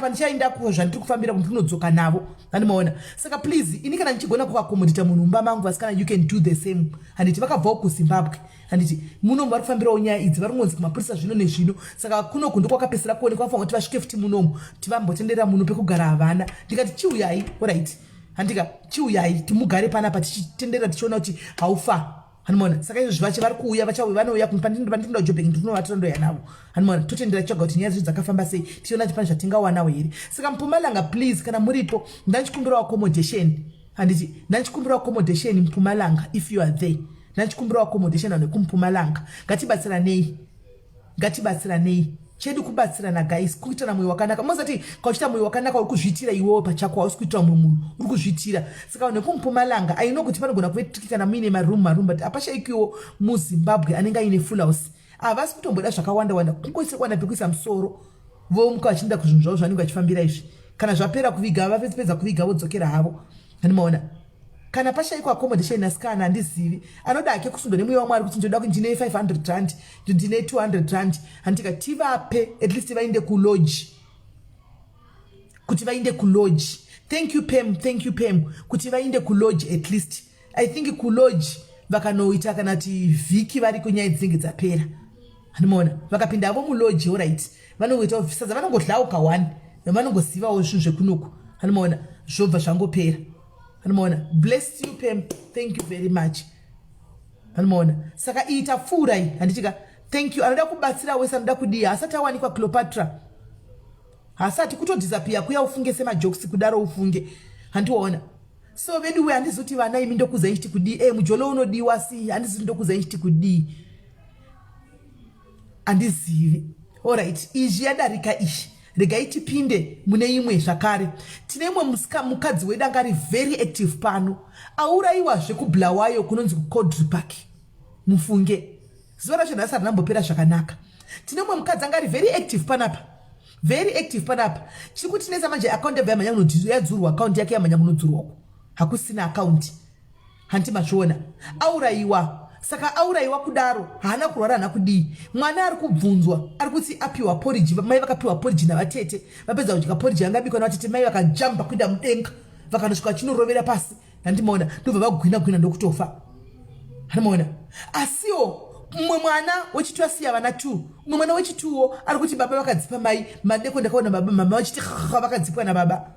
pandichaenda ko zvandiri kufambira kuti ndinodzoka navo andimaona saka please ini kana ndichigona kuakomodita munhu mumba mangu vasikana you can do the same handiti vakabvawo kuzimbabwe handiti munomu vari kufambirawo nyaya idzi vari kungonzi kumapurisa zvino nezvino saka kunoku ndokwakapesera kuonekwa vafanira kuti vasvike futi munomu tivambotendera muno pekugara havana ndikati chiuyai orit handika chiuyai timugare panapa tichitendera tichiona kuti haufa hanimona saka izvozvi vache vari kuuya vachauya vanouya pandinoda kujobek ndinovatora ndoya navo hanimona totendera tichaga kuti nyaya dzedu dzakafamba sei tichiona kuti pane zvatingawanawo here saka mpumalanga please kana muripo ndachikumbirawo accommodation handiti ndachikumbirawo accommodation mpumalanga if you are there ndachikumbirawo accommodation vanhu vekumpumalanga ngatibatsiranei ngatibatsiranei chedu kubatsirana guys kuitana mwoyo wakanaka mozati kauchiita mwoyo wakanaka uri kuzviitira iwewo pachako hausi kuitira mumwe munhu uri kuzviitira saka vanhu vekumpumalanga aino kuti panogona kuve triki kana muine maroom maroom but apashaikiwo muzimbabwe anenge aine full house havasi kutomboda zvakawanda wanda kungoisekuwana pekuisa musoro vomuka vachienda kuzvinhu zvavo zvavanenge vachifambira izvi kana zvapera kuviga vapedza kuviga vodzokera havo andimaona kana pashaikwa accommodation asikana handizivi anoda hake kusundwa nemweya wamwari kuti ndinoda kuti ndine 500 rand ndine 200 rand handika tivape at least vainde kulodge kuti vainde kulodge thank you pam thank you pam kuti vainde kulodge at least i think kulodge vakanoita kana kuti vhiki variko nyaya dzinenge dzapera handimaona vakapinda havo mulodge orit vanongoita sadza vanongodlawo ka one vanongozivawo zvinhu zvekunoku handimaona zvobva zvangopera handimaona bless you pam thank you very much handimaona saka iyi tapfuurai handitika thank you anoda kubatsira wese anoda kudii haasati awanikwa cleopatra haasati kutodhisapiya kuya ufunge semajokisi kudaro ufunge handiwaona so veduwe handizi kuti vana imi ndokuzai chiti kudii e mujolo unodiwa si handizi ndokuzai chiti kudii handizivi orit izvi yadarika izvi regai tipinde mune imwe zvakare tine imwe mukadzi wedu anga ari very active pano aurayiwazve kubulawayo kunonzi kucodry park mufunge zuva racho nhasi harinambopera zvakanaka tine umwe mukadzi anga ari very active panapa very active panapa chiri kutinetsa manje akaunti yabva yamhanya yadzurwa akaunti yake yamhanya kunodzurwako hakusina akaunti hanti mazviona aurayiwa saka aurayiwa kudaro haana kurwara haana kudii mwana ari kubvunzwa ari kuti apiwa poriji mai vakapiwa poriji navatete vapedza kudya poriji yanga abikwa navatete mai vakajamba kuenda mudenga vakanosvika vachinorovera pasi handimaona ndobva vagwina gwina ndokutofa handimaona asiwo mumwe mwana wechitu asiya vana t mumwe mwana wechituwo ari kuti baba vakadzipa mai madeko ndakaona baba mama vachiti haa vakadzipwa nababa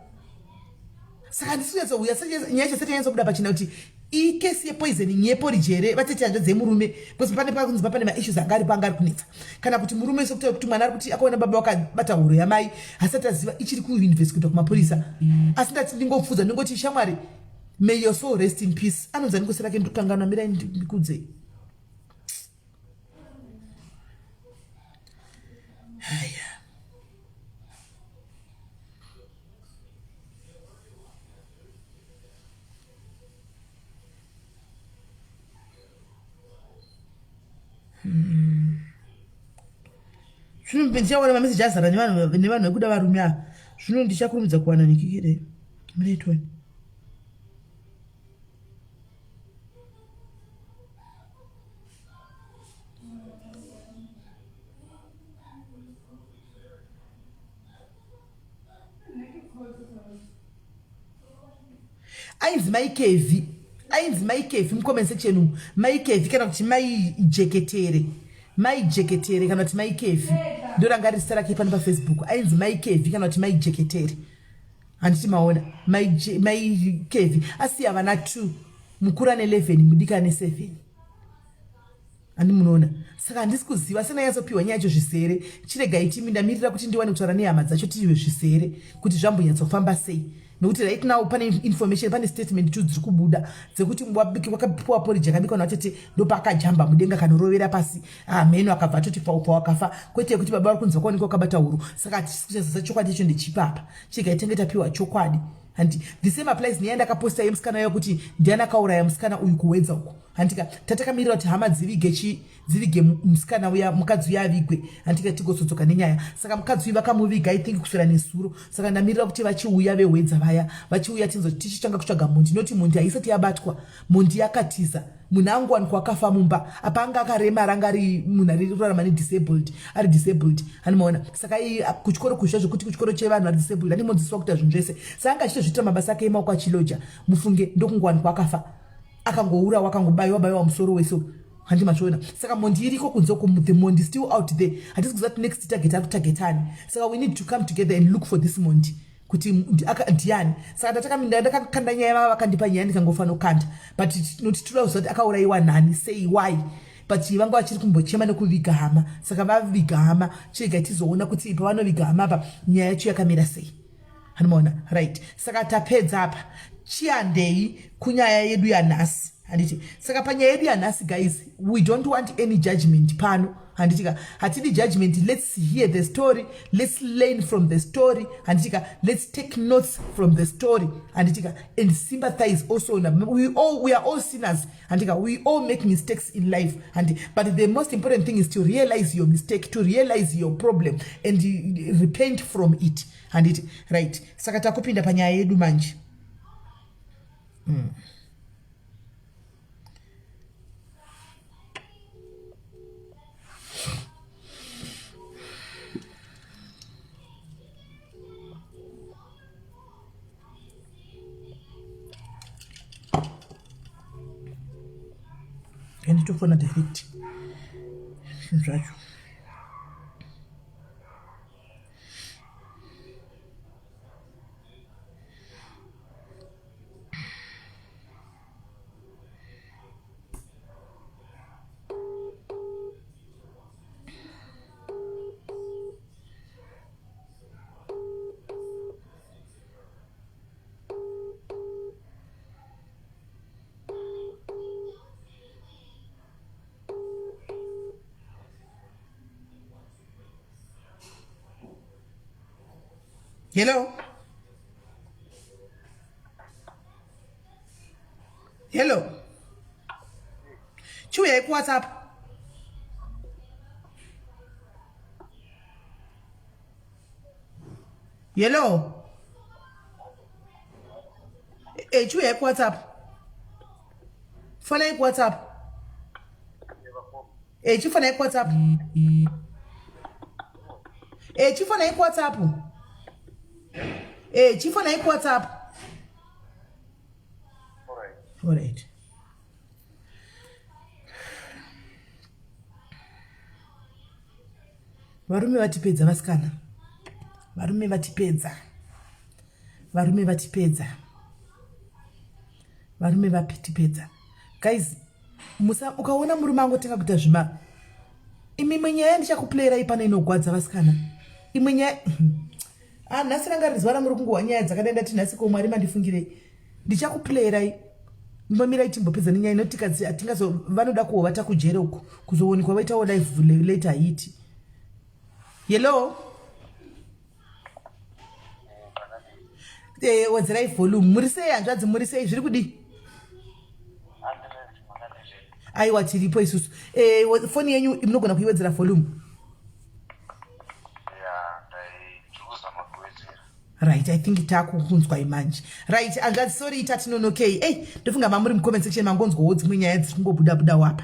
saka handisi kunyatsouya nyaya yacho sati yanyatsobuda pachena kuti ikesi yepoisoning yeporiji here vatete hanzvadzi yemurume because pane pakunzi pane maissues anga aripo anga ari kunetsa kana kuti murume sekuti kuti mwana ari kuti akaona baba vakabata huro yamai hasati aziva ichiri kuuniversity kuita kumapurisa asi ndati ndingopfudza ndingoti shamwari may your soul rest in peace anonzi anikosi rake ndikukanganwa mirai ndikudzei haya Zvino ndichaona mameseji azara nevanhu vekuda varume ava. Zvino ndichakurumidza kuwana nikikire. Munoitwani? Ainzi mai Kevi ainzi mai Kevi mucomment section umu mai Kevi kana kuti mai Jeketere mai Jeketere kana kuti mai Kevi ndoranga riri zita rake pano pafacebook ainzi mai Kevi kana kuti mai Jeketere handiti maona mai, mai Kevi asiya vana 2 mukuru ane 11 mudiki ane 7 handi munoona saka handisi kuziva sena yatsopiwa nyaya yacho zvisere chiregai timi ndamirira kuti ndiwane kutaura nehama dzacho tiwe zvisere kuti zvambonyatsofamba sei nekuti right now pane information pane statement tu dziri kubuda dzekuti wakapiwa poriji akabikwa navatete ndopaakajamba mudenga kanorovera pasi hameno ah, akabva atoti paupa wakafa kwete yekuti baba vari kunzi vakaonekwa wakabata huro saka hatisi kuchazasa chokwadi icho ndechipapa chiregai tenge tapiwa chokwadi. Handi the same applies neya ndakaposta yemusikana uya kuti ndiani akauraya musikana uyu kuwedza uko. Handika tatakamirira kuti hama dzivige chi dzivige musikana uya, mukadzi uya avigwe. Handika tigozodzoka nenyaya. Saka mukadzi uyu vakamuviga, I think kuswera nezuro. Saka ndamirira kuti vachiuya vehwedza vaya, vachiuya tinzo tichitanga kutsvaga mhondi, noti mhondi haisati yabatwa, mhondi yakatiza. Munhu angowanikwa akafa mumba apa, anga akaremara, anga ari munhu ari kurarama nedisabled, ari disabled, anomaona. Saka kuchikoro kuzvia zvekuti kuchikoro chevanhu vari disabled animodzidziswa kuita zvinhu zvese. Saka anga achitozviitira mabasa ake emaoko achiloja, mufunge, ndokungowanikwa akafa, akangourawa, akangobayiwa bayiwa musoro wese uyu. Handi mazviona? Saka mhondi iriko kunze uko, the mhondi still out there. Hatisi kuziva kuti next target ari kutagetani. Saka we need to come together and look for this mhondi kuti ndiani. Saka ndatakamira ndakakanda nyaya, vava vakandipa nyaya ndikangofanokanda, but noti toda kuziva kuti akaurayiwa nani, sei, why. But vanga vachiri kumbochema nekuviga hama. Saka vaviga hama, chirega tizoona kuti pavanoviga hama apa nyaya yacho yakamira sei. Hanomaona? Right, saka tapedza apa, chiandei kunyaya yedu yanhasi. Handiti? Saka panyaya yedu yanhasi, guys, we don't want any judgment pano. Handitika? Hatidi judgment. Let's hear the story, let's learn from the story. Handitika? Let's take notes from the story. Handitika? And sympathize also. We are all sinners. Handitika? We all make mistakes in life. Handi? But the most important thing is to realize your mistake, to realize your problem and repent from it. Handiti? Right, saka takupinda panyaya yedu manje. Anditofona direct zvinhu zvacho. Hello, hello, chiuyai kuWhatsApp. Hello, e chiuyai kuWhatsApp, fonai kuWhatsApp. E chifonai kuWhatsApp. E chifonai kuWhatsApp. E chifonai kuWhatsApp. Alright. Varume vatipedza, vasikana. Varume vatipedza, varume vatipedza, varume vatipedza. Guys, musa ukaona murume angotenga kuita zvima, imwe nyaya ndichakuplayirai pano inogwadza, vasikana. Imwe nyaya, ah, nhasi ranga riri zuva rangu rokungohwa nyaya dzakadai. Ndati nhasi ko Mwari mandifungirei? Ndichakuplayirai, mbomirai timbopedza nenyaya inoti hatingazo vanoda kuhovata kujere uku kuzoonekwa vaitawo live later haiti. Hello, wedzerai volume. Muri sei, hanzvadzi? Muri sei? Zviri kudii? Aiwa, tiripo isusu. Foni yenyu munogona kuiwedzera volume. Right, I think takukunzwai manje. Right, hanzvadzi, sorry tatinonokei. Ei, ndofunga mamuri mucomment section mangonzwawo dzimwe nyaya dziri kungobuda buda wapa,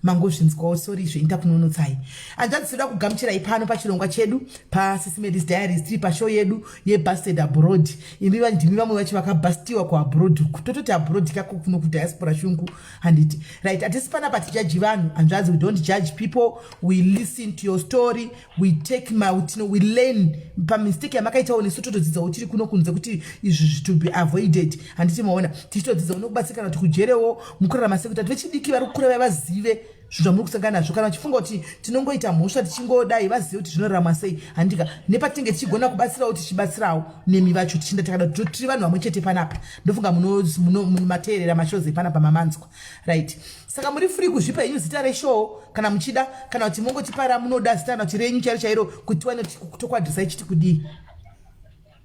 mangozvinzwawo. Sorry zvoita kunonotsai, hanzvadzi. Toda kugamuchirai pano pachirongwa chedu paSisi Melly's Diaries. Tiri pashow yedu yeBusted Abroad. Imi ndimi vamwe vacho vakabustiwa kuabroad uku, tototi abroad kako kuno kudiaspora shungu. Handiti? Right, hatisi panapa tijaji vanhu, hanzvadzi. We don't judge people. We listen to your story, we take ma tino we learn pamistake yamakaitawo, nesu totodzidzawo tiri kuno kunze kuti izvi to be avoided. Handiti maona? Tichitodzidzawo nekubatsirikana kuti kujerewo mukurarama sei, kuti ati vechidiki vari kukura vaya vazive zvinhu zvamuri kusangana nazvo. Kana vachifunga kuti tinongoita mhosva tichingodai, vazive kuti zvinoraramwa sei. Handika? Nepatinenge tichigona kubatsirawo, tichibatsirawo nemi vacho, tichinda takada tiri vanhu vamwe chete panapa. Ndofunga munomateerera mashows epanapa, mamanzwa. Right, saka muri free kuzvipa henyu zita reshow kana muchida, kana kuti mongotipa ramunoda zita, kana kuti renyu chairo chairo, kuti tiwane tokwadhisai chiti kudii.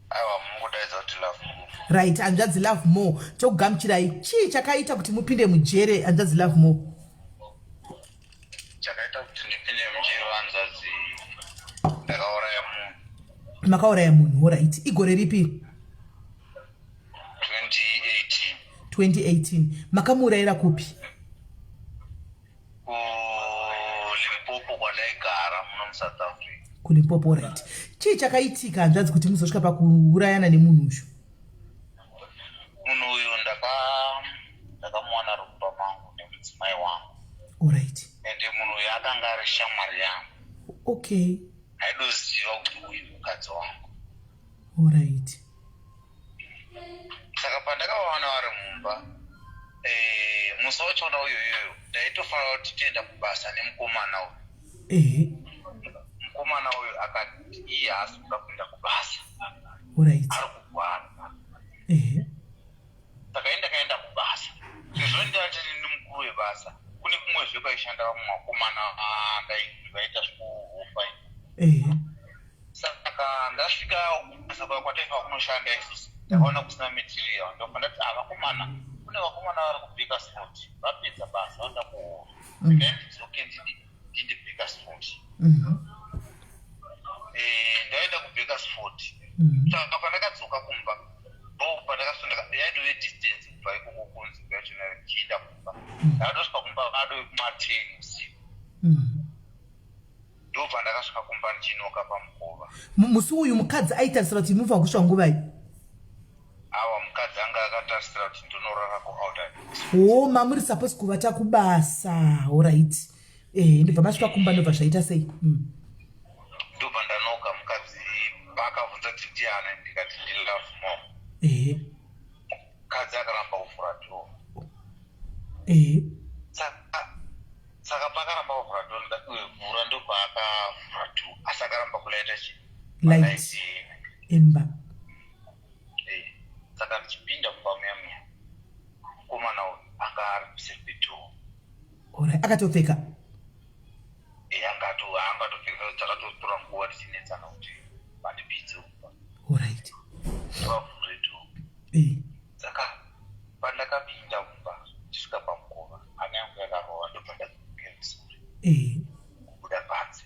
Aiwa, mungodaidza kuti Love Move. Right, hanzvadzi Love More, tokugamuchirai. Chii chakaita kuti mupinde mujere, hanzvadzi Love More? Chakaita kuti ndipinde mujere, hanzvadzi, ndakauraya munhu. Makauraya munhu, alright. Igore ripi? 2018. 2018. Makamuurayira kupi? KuLimpopo, kwandaigara muno muSouth Africa. KuLimpopo, right. Chii chakaitika, hanzvadzi, kuti muzosvika pakuurayana nemunhu uyu? Munhu uyu ndakamuwana ari mumba mangu nemudzimai wangu. Ende munhu uyu akanga ari shamwari yangu. Aidoziva kuti uyu mukadzi wangu. Saka pandakavawana vari mumba, musi wachona uyo iyoyo ndaitofanira kuti tienda kubasa nemukomana uyu. Mukomana uyu akati iye haasi kuda kuenda kubasa, ari kurwara. Saka ini ndakaenda kubasa sezvo ndati ndi mukuru webasa. Kune kumwezve kwaishanda vamwe vakomana vaita zvekuhofa. Saka ndasvika kubasa kwataifa kunoshanda isusu, ndakaona kusina material. Ndobva ndati, "Ah, vakomana, kune vakomana vari kuBakersford, vapedza basa, vanoda kuhora. Regai ndidzoke ndinde Bakersford." Ndaenda kuBakersford. Saka pandakadzoka kumba, ndo pandakasvika, yaitove distance kubva ikoko kunzvimbo yachona ndichienda kumba. Ndakatosvika kumba adove kuma10 usiku. Ndobva ndakasvika kumba ndichinoka pamukova. Musi uyu mukadzi aitarisira kuti mufa kusvika nguvai? Awa, mukadzi anga akatarisira kuti ndinorara kuouter. O, mamuri supposed kuvata kubasa, alright. Ndobva masvika kumba, ndobva zvaita sei? Ndobva ndanoka. Mukadzi paakabvunza kuti ndiani, ndikati ndiLove More. Mukadzi akaramba kuvhura door. Saka pakaramba kuvhura door, ndikati, "Uyu, vhura." Ndobva akavhura door, asi akaramba kulaita chi Light. Malaiti. Emba. Saka ndichipinda mumba muya muya, mukomana uyu anga ari kuseri kwedoor. Alright, akatopfeka? Anga atopfeka. Takatotora nguva tichinetsana kuti vandipinze mumba, ndivavhure door. Saka pandakapinda mumba, ndichisvika pamukova, hana yangu yakarova. Ndobva ndadzokera sure kubuda panze.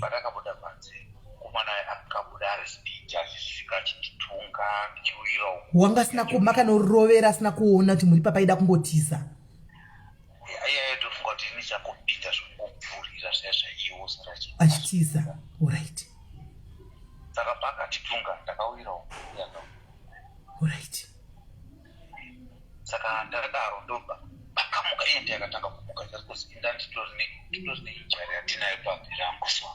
Pandakabuda panze, mukomana akabuda ari speed, achisvika achinditunga, ndichiwira uku. Wanga asina makanorovera asina kuona kuti muri papaida kungotiza? Iye aitofunga kuti ini chakupinda zvokupfurira zviya zvaiwo sara. Achitiza, alright. Saka paakatitunga, ndakawira uku. Alright. Saka ndakadaro, ndobva akamuka. Iye ndiye akatanga kumuka, just because inda nditori neinjury yandinayo pabvi rangu so.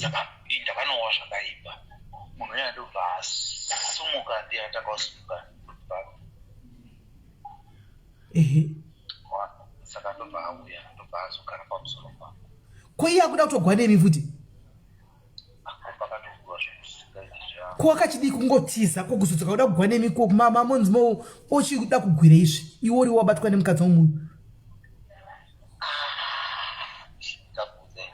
Saka ndakanowa zvakaipa. Munhu uya ndobva asumuka, ndiye atanga kusimuka, ndobva saka ndobva auya, ndobva azogara pamusoro pangu. Ko iye akuda kutogwa nemi futi? Pakatogwa zvokusingaiti. Ko akachidii kungotiza? Ko kuzodzoka kuda kugwa nemi? Ko mamonzi mo ochida kugwira izvi, iwe uri wabatwa nemukadzi womunhu? Ndabvunze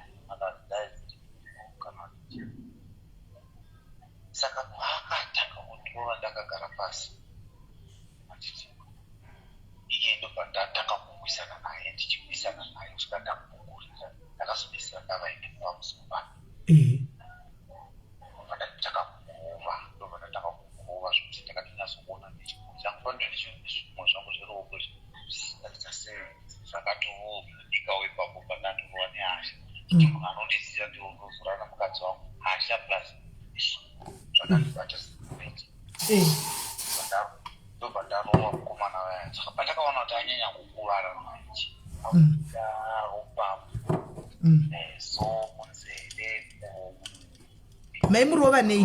kana saka paakatanga kundirova ndakagara pasi, handiti, iye ndobva ndatanga kurwisana naye, ndichirwisana naye kusvika ndamugurira. Ndakazopedzisira ndavaende pamusoro pake. Ndobva ndatanga kumurova, ndobva ndatanga kumurova zvokuti ndakatonyatsokuona nechimwe changu pano, nezvimwe zvangu zveruoko zvisingaita sei, zvakatovhunika ipapo pandatorova nehasha, kuti munhu anondiziva ndozorana mukadzi wangu. Hasha plus zvakandibata singaiti. Ndobva ndarova mukomana waya. Saka pandakaona kuti anyanya kukuvara manje, abuda ropa meso, munzeve, muromo. Maimurova nei?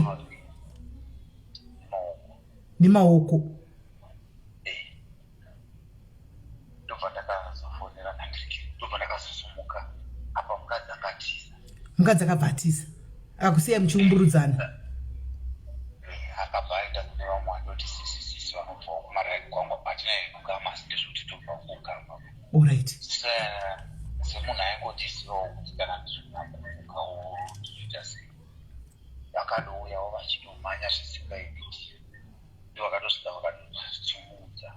Maoko. Nemaoko. Ndobva ndakazofonera Andrike, ndobva ndakazosumuka. Apa mukadzi akatiza. Mukadzi akabva atiza, akakusiyai muchiumburudzana? Akabva aenda kune vamwe vandoti sisi, sisi vanobvawo kumaraini kwangu. Hatina kugama, asi ndezvekuti tobva kugama. Semunhu aingotizivawo kuti kana ndirikumbomukawo ndinoita sei, vakadouyawo vachitomhanya zvisingaiti. Ndovakatosvika vakatosimudza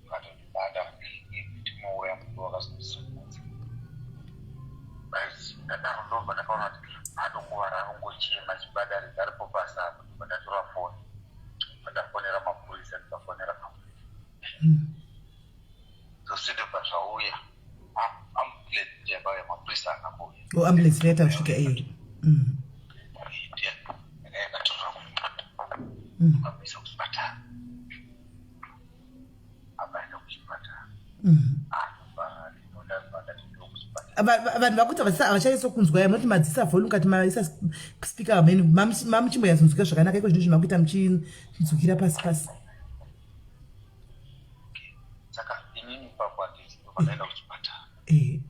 vakatondibata tinouraya munhu vakazondisimudza ndadaro ndobva ndakaona kuti atokuvara arongochema achibadaridza aripo pasi apo ndobva ndatora foni ndobva ndafonera mapurisa ndikafonera mapurisa zvose ndobva zvauya ambulance yakauya mapurisa haana kuuya o ambulance yaita kusvika ee yakatora amuisa kuchipatara abaenda kuchipatara vanhu vakuti havachanyatso kunzwa ya munoti madzisa volume kati maisa speaker hameno mamuchimboyatsonzwika zvakanaka iko zvino zvimakuita muchinzwikira pasi pasi saka inini ipapo handiti ndobva kuchipatara eh.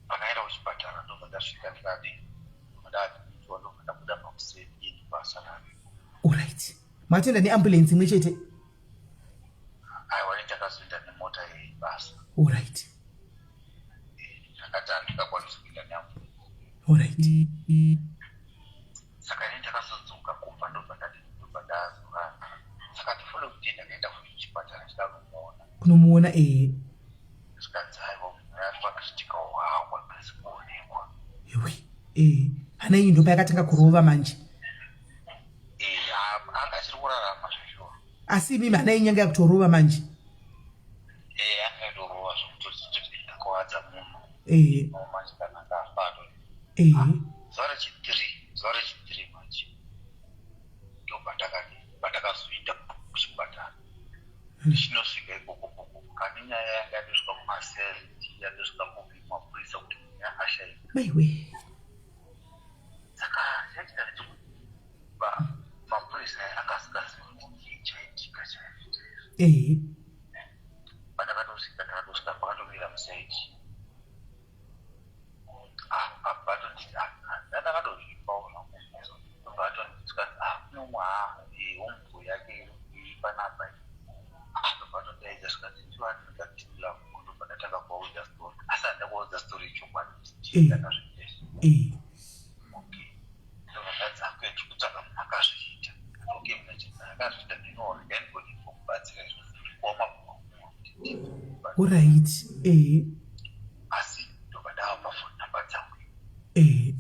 Pandakaenda kuchipatara ndobva ndasvika ndikadii ndobva ndaadmitwa ndobva ndabuda pakuseni ini basa raripo. Alright. Matoenda neambulance imwe chete? Aiwa ini ndakazoenda nemota yebasa. Alright. Eh, ndakati handingakwanisi kuenda neambulance. Alright. Saka ini ndakazodzoka kumba ndobva ndati ndobva ndazorara. Saka the following day ndakaenda futi kuchipatara ndichida kunomuona. Kunomuona eh. Zvikanzi aiwa munhu ari pacritical haakwanisi kuonekwa. Yuwi eh hana iyi ndopayakatanga kurova manje. Eh anga achiri kurarama zveshuwa. Asi imimi hana iyi yanga yakutorova manje. Eh anga yatorova zvekutoti ndakuvadza munhu. Eh. Manje kana akafa ato. Eh. Zuva rechithree zuva rechithree manje ndopandakadi pandakazoenda kuchipatara. Ndichinosvika ikoko pokoko kani nyaya yanga yatosvika kumaseri yatosvika kupi kumapurisa kuti munhu akashaika. Maiwe. Saka chaitika ndechekuti mapurisa aya anga asingazivi kuti chii chaitika chaizvo chaizvo. Ehe. Pandakatosvika ndakatosvika pakatomira musaidi. Ah, abva atonditi ah, ndandakatozvipawo zvangu. Ndobva atonditi ah, kune umwe ah, eh, homeboy yake iri panapa iyi. Ah, ndobva atondidaidza zvikanzi ndiwani ndikati love ndobva ndatanga kuvaudza story. Asi handina kuvaudza story yechokwadi kuti chii ndakazviita izvi. Okay. Ndobva ndanzi okay, tiri kutsvaga munhu akazviita. Okay, munhu akazviita ndinoona ndinogona kukubatsira izvozvo. Ndikuoma kuti ndini. Alright. Eh. Asi ndobva ndavapa phone number dzangu. Eh.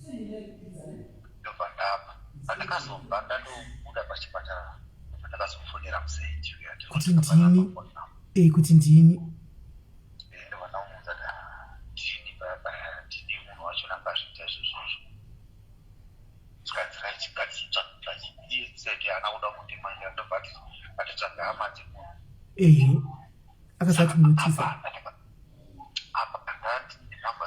Ndobva ndapa. Pandakazobva ndandobuda pachipatara ndobva ndakazofonera musaidi uya Kuti ndini. Eh, kuti ndini. Eh, ndobva ndamuudza kuti ah, ndini paya paya ndini munhu wacho akazviita izvozvozvo. Zvikanzi right ngatitsvaga iye musaidi haana kuda kundimanyira ndobva ati ngatitsvaga hama dzemunhu. Eh. Akazati munotiza. Apa ndati nhamba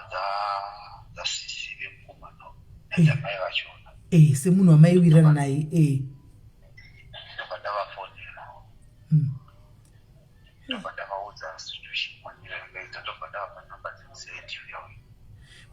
dzasisi vemukomana nadzamai vachona. Eh, semunhu wamaiwirirana naye. Eh. Ndobva ndavafonera. Ndobva ndavaudza situation manira yakaita ndobva ndavapa nhamba dzemusaidi uya uya.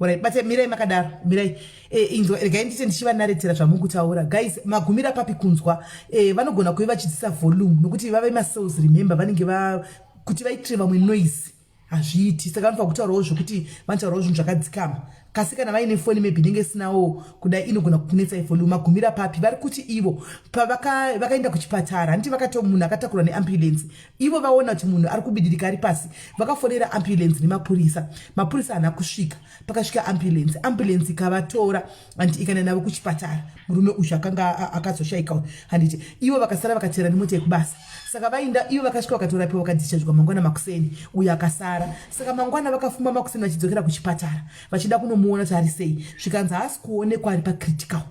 Alright, bate mirai makadaro mirai eh, inzwa regai ndite ndichivanaretera zvamukutaura guys magumira papi kunzwa eh, vanogona kuve vachidzisa volume nokuti vave masales remember vanenge va kuti vaitire vamwe noise hazviiti saka vanofanira kutaurawo zvekuti vanotaurawo zvinhu zvakadzikama kasi kana vaine foni maybe inenge isinawo kudai inogona kukunetsai volume magumira papi vari kuti ivo pavakaenda kuchipatara handiti vakato munhu akatakurwa neambulance ivo vaona kuti munhu ari kubidirika ari pasi vakafonera ambulance nemapurisa mapurisa haana kusvika pakasvika ambulance ambulance ikavatora and ikaenda navo kuchipatara murume uyu akanga akazoshaika handiti ivo vakasara vakatera nemota yekubasa saka vainda ivo vakasvika vakatorapiwa vakadischargwa mangwana makuseni uyo akasara saka mangwana vakafuma makuseni vachidzokera kuchipatara vachida kunomuona kuti ari sei zvikanzi haasi kuonekwa ari pacritical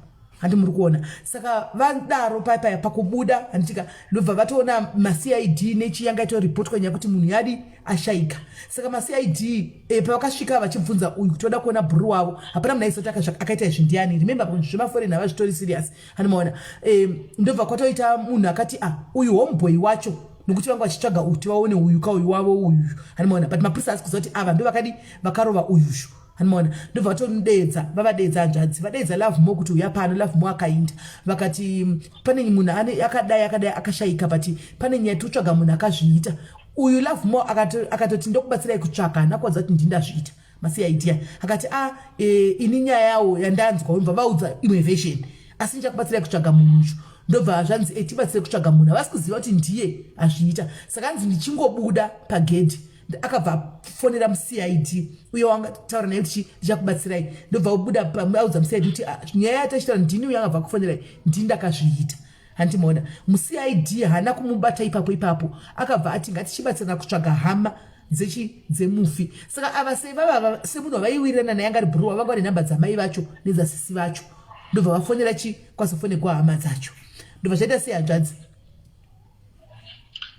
handi muri kuona saka vadaro paya pakubuda handitika ndobva vatoona macid nechiyanga itoripotwa nyaya kuti munhu yadi ashaika saka macid eh, pavakasvika vachibvunza uyu kuti vada kuona bhuru wavo hapana munhu aizoti akaita izvi ndiani remember kuti zvemaforeign havazvitori serious handimaona eh, ndobva kwatoita munhu akati ah uyu homeboy wacho nokuti vanga vachitsvaga kuti vaone uyu ka uyu wavo uyu handimaona but mapurisa asi kuziva kuti ava ndo vakadi vakarova uyushu handimaona ndobva vatomudeedza vavadeedza hanzvadzi vadeedza love more kuti uya pano love more akainda vakati pane munhu akadai akadai akashaika but pane nyaya tikutsvaga munhu akazviita uyu love more akatoti ndokubatsirai kutsvaka haana kuwadza kuti ndindazviita masiya idea akati a ah, e, ini nyaya yawo yandanzwa unobva vaudza imwe version asi ndichakubatsirai kutsvaga munhu uyu Ndobva zvanzi e tibatsire kutsvaga munhu. Havasi kuziva kuti ndiye azviita. Saka hanzi ndichingobuda pagedhi akabva afonera muCID uye wangataura naye kuti ndichakubatsirai. Ndobva abuda audza muCID kuti ah, nyaya yatachitaura ndini uyo angabva akufonerai, ndini ndakazviita. Hanti maona muCID haana kumubata ipapo ipapo, akabva ati ngatichibatsirana kutsvaga hama dzechi dzemufi. Saka ava sevavava semunhu wavaiwirirana naye anga ari bhuruwa, vanga vane nhamba dzamai vacho nedzasisi vacho, ndobva vafonera chi kwazofonekwa hama dzacho, ndobva zvaita sei hanzvadzi?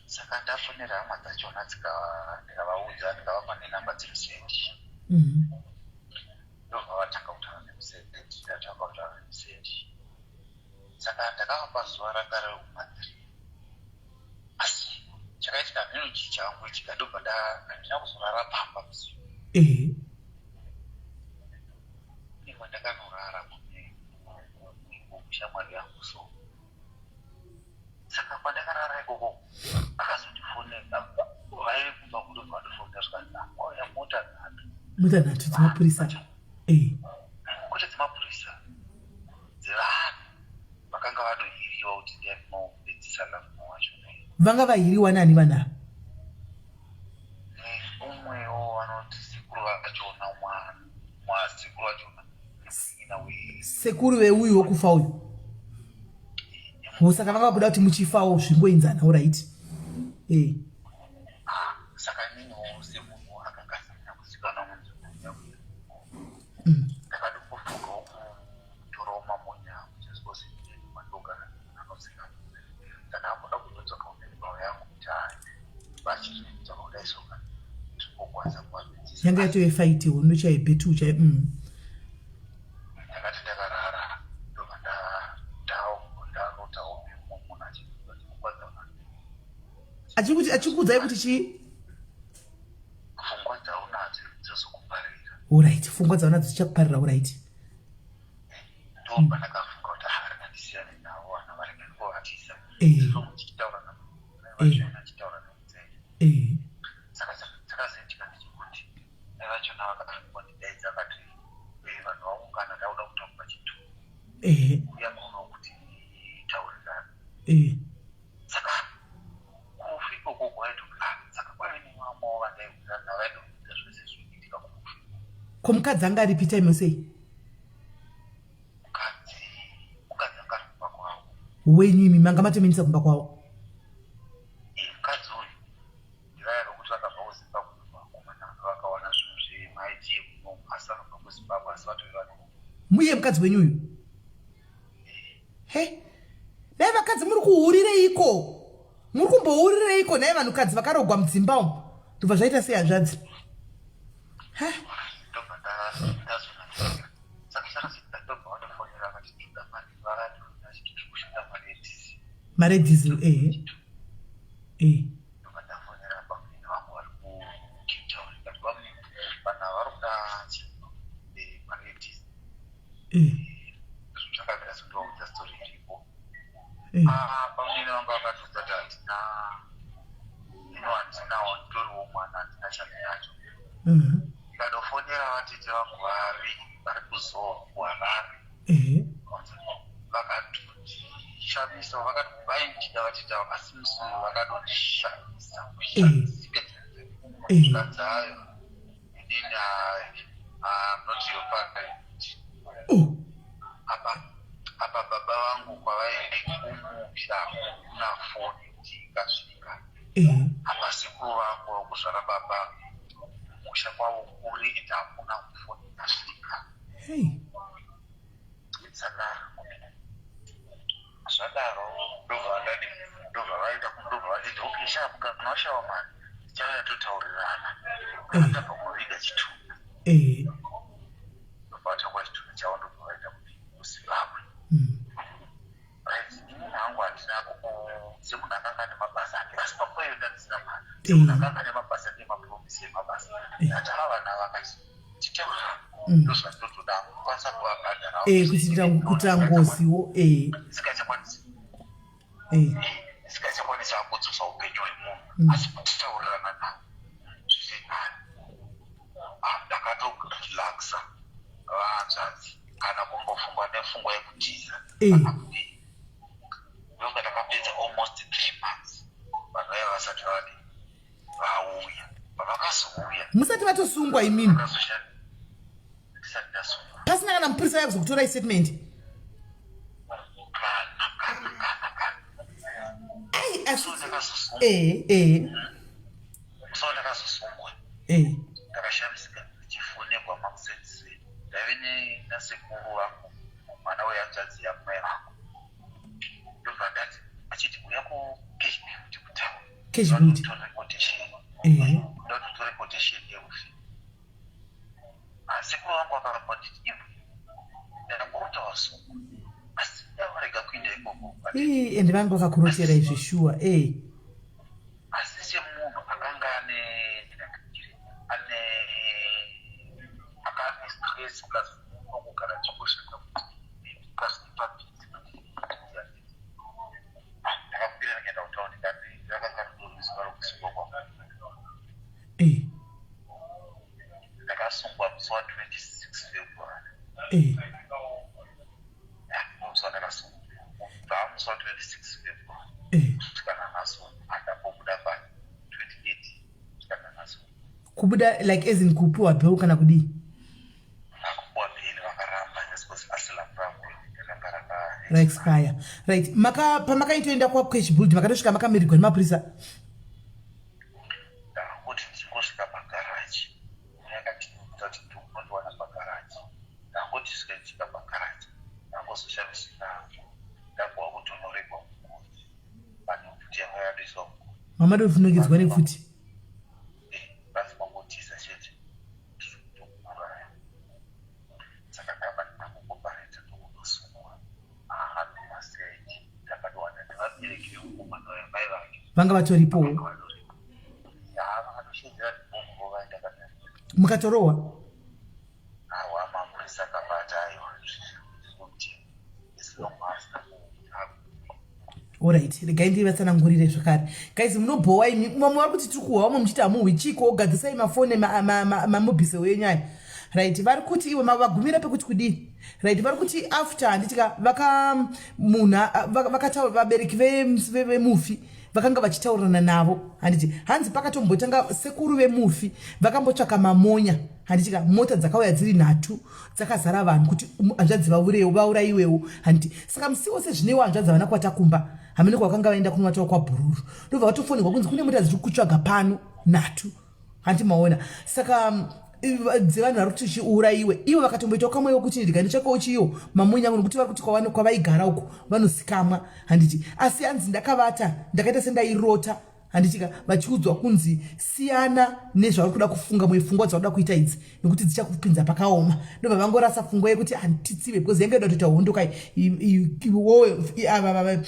Saka ndafonera hama dzachona ndikavaudza, ndikavapa nenhamba dzemuCID. Ndobva vatanga kutaura nemuCID, ndatanga kutaura nemuCID. Saka ndakavapa zuva ranga riri kuma3, asi chakaitika hameno chii chakangoitika, ndobva handina kuzorara pamba musi uyu. Kwandakanorara kune shamwari yangu, so saka kwandakarara ikoko akazondifonera, vaive kumba kundobva vandifonera zvikanzi kwauya mota 3. Mota 3 dzemapurisa? Kwete dzemapurisa, dzevanhu vakanga vatohiriwa kuti ndiainopedzisa Lovemore wacho. Vanga vahiriwa nani vanhu ava? Umwewo vanoti sekuru vachona, mwasekuru vachona nemunin'ina. Sekuru veuyu wokufa uyu? Saka vanga vakuda kuti muchifawo zvingoinzana, alright. Saka ininiwo semunhu akanga asina kuzikanwa munzvimbo, ndakatombofungawo kutorawo mamonya angu just because mandogara anozikanwa. Saka amboda kuzodzoka kumimbawo yangu kuti hai, vachiri kudzoka kudai, soka tirikokwanisa kuvapedzisa. Yanga yatove fight, hondo chai, battle chai. Ndakati ndakarara, ndobva ndarota hope, mumwe munhu achipfungwa dzaunazvo. Achikuti, achikuudzai kuti chii? Pfungwa dzaunadzo dzozokuparira. Alright, pfungwa dzaunadzo dzichakuparira, alright. Ndobva ndakafunga kuti ah, rega ndisiyane navo vana, varega ndingovatiza. So muchitaura navachona, achitaura nemudzei. Saka chakazoitika ndechekuti mai vachona vakandidaidza, vakati vanhu vaungana, ndakuda kutaura chitunhu, uya kuno kuti taurirana. Saka kurufu ikoko kwaito, ah, saka kwaive nevamwewo vandaiwirirana vaidokuita zvese zvinoitika kurufu. Ko mukadzi anga aripi time sei? Mukadzi anga ari kumba kwavo. Wenyu imi manga matominisa kumba kwavo? Mukadzi uyu ndivaya vekuti vakabva kuZimbabwe, vakomana vakawana zvinhu zvemaIT kuno, asi vanobva kuZimbabwe, asi vatove vanhu. Muye mukadzi wenyu uyu? He, dai vakadzi muri kuhurireiko, muri kumbohurireiko nhai vanhukadzi vakarogwa mudzimba umu? Ndobva zvaita sei hanzvadzi? He. Ndobva ndazonatira, saka chakazoita ndobva vandifonera vati toda mari, vakandifonera vachiti tiri kushanda mari yedhiziri. Mari yedhiziri, ehe eh. Ndobva ndafonera bamunini vangu vari kuCape Town, ndikati bamunini, vanhu ava vari kuda mari yedhiziri. Zvakamira sondivaudza story iripo. Ah, bamunini vangu vakatiudza kuti handina ino, handinawo, nditoriwo mwana, handina chandinacho. Ndikatofonera vatete vangu vari kuzowa kuHarare, vakatondishamisa, vakati vaindida vatete ava, asi musi uyu vakatondishamisa kushamisika. Zvikanzi ayo, inini I'm not your parent. Apa baba vangu kwavaende kumusha hakuna foni kuti ikasvika. Apa sekuru vangu vokuzvara baba musha kwavo kuri, ende hakuna foni ikasvika. Saka zvadaro ndobva ndadi, ndobva vaenda, ndobva vanditi okay sharp, kana washawa mari tichauya totaurirana kana tabva kunoviga chitunha. Ndobva vatangwa chitunha chavo, ndobva vaenda kuZimbabwe. Right, inini hangu handina, semunhu akanga ane mabasa ake, asi panguva iyo ndandisina mari, semunhu akanga ane mabasa nemapromisi emabasa, ndati ava vana vakati titaura, ndozvandinotoda kukwanisa kuvabhadhara. Kuitira ngoziwo. Singachakwanisi singachakwanisa kudzosa upenyu hwemunhu, asi kutaurirana navo zviri nani. Ah, ndakatorelaxa vanzvadzi, kana kumbofungwa nepfungwa yekutiza kana kudii. Musati matosungwa imimi? Pasina kana mupurisa yakuzokutorai statement? Ai, asi eh eh. So ndakazosungwa. Ndakashamisika ndichifonekwa makuseni. Ndaive nasekuru vangu, mwana wehanzvadzi yamai vangu. Ndobva ndati achiti uya kucash build kutaura. Cash build. Ndotora quotation yerufi. Sekuru vangu vakaramba nditi iwe ndakurota wasungwa. Asi ndavarega kuenda ikoko. Ende vangu vakakurotera izvi shuwa. Asi semunhu akanga ane ane akane stress plus unogara achingosvika plus ipapiti, ndakakwira ndikaenda kutauni, ndakanga rizuva rokusungwa kwangu. Ndakasungwa musi wa26 February. Musi wandakasungwa, kubva musi wa26 February kusvika nanhasi, handambobuda pa 28 kusvika nanhasi. Kubuda like as in kupiwa bail kana kudii? Akupiwa bail vakaramba, just because asylum rangu ranga raka Raexpire, right. Maka pamakaitoenda kwaCash Build, makatosvika makamirirwa nemapurisa? Ndakangoti ndichingosvika pagaraji, yakati kuti ndikunondiwana pagaraji. Ndangoti svika ndichisvika pagaraji, ndangozoshamisika ndapuwa kutonoregwa mugodhi pane pfuti yanga yadoiswa mugodhi. Mamadovhunokedzwa nepfuti? Basi mangotiza chete, ndokuuraya. Saka ndabva ndakukopareta ndokundosungwa anomaseji. Ndakatowana nevabereki vemukomana uyo, mai vake. Vanga vatoripowo? Ya, vakatoshedzera kuti vaenda kadai. Mukatorohwa? Awa, mapurisa akabata, aiwa, zviri isinomasa. Alright, regai ndivatsanangurire zvakare. Guys, munobhowa imi. Mamwe vari kuti tiri kuhwa, vamwe muchiti hamuhwi. Chiko? Gadzisai mafoni, mamobhise wenyu aya. Right, vari kuti iwe vagumira pekuti kudii? Right, vari kuti after, handitika, vaka munhu vakataura, vabereki vemufi vakanga vachitaurirana navo, handiti? Hanzi pakatombotanga sekuru vemufi vakambotsvaka mamonya, handitika? Mota dzakauya dziri nhatu dzakazara vanhu kuti hanzvadzi vaurewo, vaurayiwewo, handiti? Saka musi wose zvineiwo hanzvadzi havana kuvata kumba, hamene kwavakanga vaenda kunovatawo kwabhururu. Ndobva vatofonерwa kunzi kune mota dziri kutsvaga pano nhatu, hanti maona? Saka dzevanhu vari kuti chiurayiwe, ivo vakatomboitawo kamwewo kuti ndika nditsvakewo chiyo mamonya angu, nekuti vari kuti kwavaigara uko vanosikamwa, handiti? Asi hanzi ndakavata ndakaita sendairota, handitika, vachiudzwa kunzi siyana nezvauri kuda kufunga, mwe pfungwa dzauda kuita idzi, nekuti dzichakupinza pakaoma. Ndobva vangorasa pfungwa yekuti handitsive, because yanga ida kutoita hondo kai ava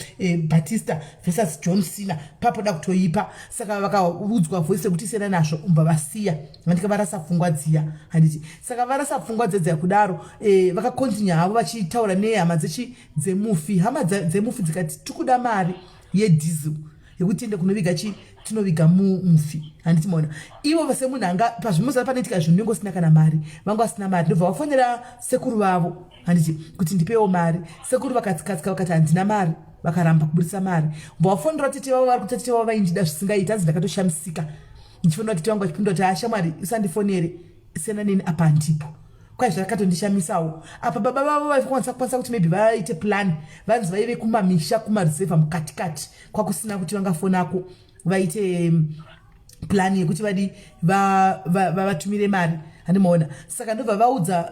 Batista versus John Cena, papoda kutoipa. Saka vakaudzwa voice rekuti siyana nazvo, umbva vasiya, handika? Varasa pfungwa dziya, handiti? Saka varasa pfungwa dzedziya kudaro, vakakontinya havo vachitaura nehama dzechi dzemufi. Hama dzemufi dzikati tikuda mari yediesel yekuti tiende kunoviga chi tinoviga mufi, handiti maona? Ivo semunhu anga pazvimozara panoitika zvinhu unenge usina kana mari, vanga vasina mari. Ndobva vafonera sekuru vavo, handiti, kuti ndipewo mari. Sekuru vakatsikatsika vakati handina mari, vakaramba kuburitsa mari. Bva vafonera tete vavo, vari kuti tete vavo vaindida zvisingaiti. Hanzi ndakatoshamisika ndichifonera tete vangu vachipindura kuti ashamwari, usandifonere, siyana neni, apa handipo. Kwai zvakatondishamisawo apa baba vavo vaikwanisa kukwanisa kuti maybe vaite plan, vanzi vaive kumamisha kumareserva mukatikati, kwakusina kuti vangafonako vaite plan yekuti vadi vatumire mari, handimaona? Saka ndobva vaudza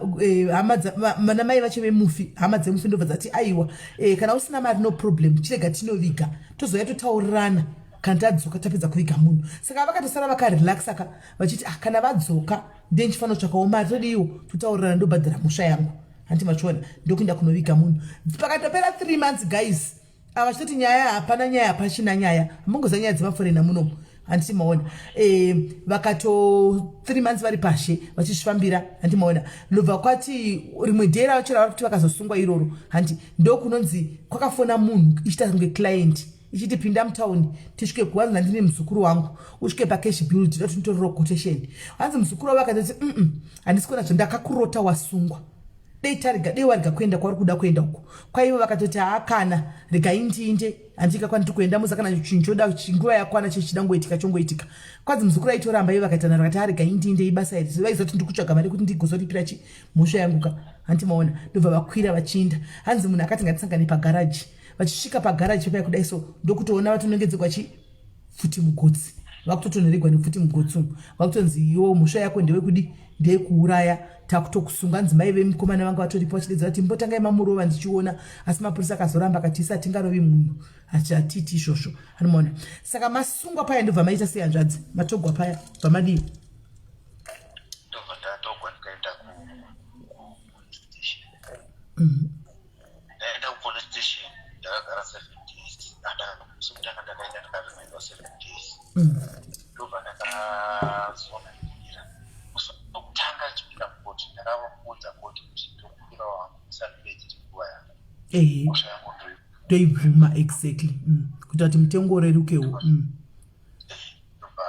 hama vanamai vacho vemufi, hama dzemufi, ndobva dzati aiwa, kana usina mari no problem, chirega tinoviga, tozouya totaurirana kana tadzoka tapedza kuviga munhu. Saka vakatosara vakarelaxa ka, vachiti ah, kana vadzoka ndiye ndichifanira kutsvakawo mari, todiiwo totaurirana, ndobhadhara mhosva yangu, hanti machiona? Ndokuenda kunoviga munhu. Pakatopera 3 months, guys, ava chitoti nyaya hapana, nyaya hapachina, nyaya hamungoziva, nyaya dzemaforena munomu, handiti maona? Vakato 3 months vari pashe vachizvifambira, handi maona? Ndobva kwati rimwe day racho ravari kuti vakazosungwa iroro, handi, ndokunonzi kwakafona munhu ichiita kunge client, ichiti pinda mutauni tisvike kuwanzi ndandine muzukuru wangu, usvike paCash Build, doti nditorero quotation. Hanzi muzukuru wavo akatoti handisi kuona zvandakakurota wasungwa, dei tarega, dei warega kuenda kwauri kuda kuenda uko. Kwaivo vakatoti haakana, regai ndiinde. Andika kwandiri kuenda muza kana chinhu choda nguva yakwana chechida ngoitika chongoitika. Kwanzi muzukuru aitoramba ivo vakaita nharo vakati arega indiinde ibasa iri. Vaiziva kuti ndiri kutsvaga mari kuti ndigozoripira chi mhosva yangu ka. Hanti maona ndobva vakwira vachiinda. Hanzi munhu akati ngatisangane pagaraji. Vachisvika pagaraji paya kudai so ndokutoona vatonongedzegwa chi pfuti mugotsi. Vakutotonheregwa nepfuti mugotsi umu. Vakutonzi iwo mhosva yako ndewekudi ndeyekuuraya takutokusunga. Hanzi mai vemukomana vanga vatoripo vachidedzera kuti mbotangai mamurova ndichiona asi mapurisa akazoramba akati isi hatingarovi munhu hatiiti izvozvo. Anomaona saka masungwa paya ndobva maita sei hanzvadzi matogwa paya bva madii? Ndobva ndatogwa ndikaenda ku police station. Ndaenda ku police station ndakagara 7 days. Andakutanga ndakaenda ndakaremerwa 7 days. Ndobva ndakazoona ndira. Musi wekutanga ndichipinda mukoti ndakavaudza koti kuti ndokumbirawo hangu musandipedzere nguva yangu. Mhosva yangu ndoibvuma exactly. Kuita kuti mutengo urerukewo. Ndobva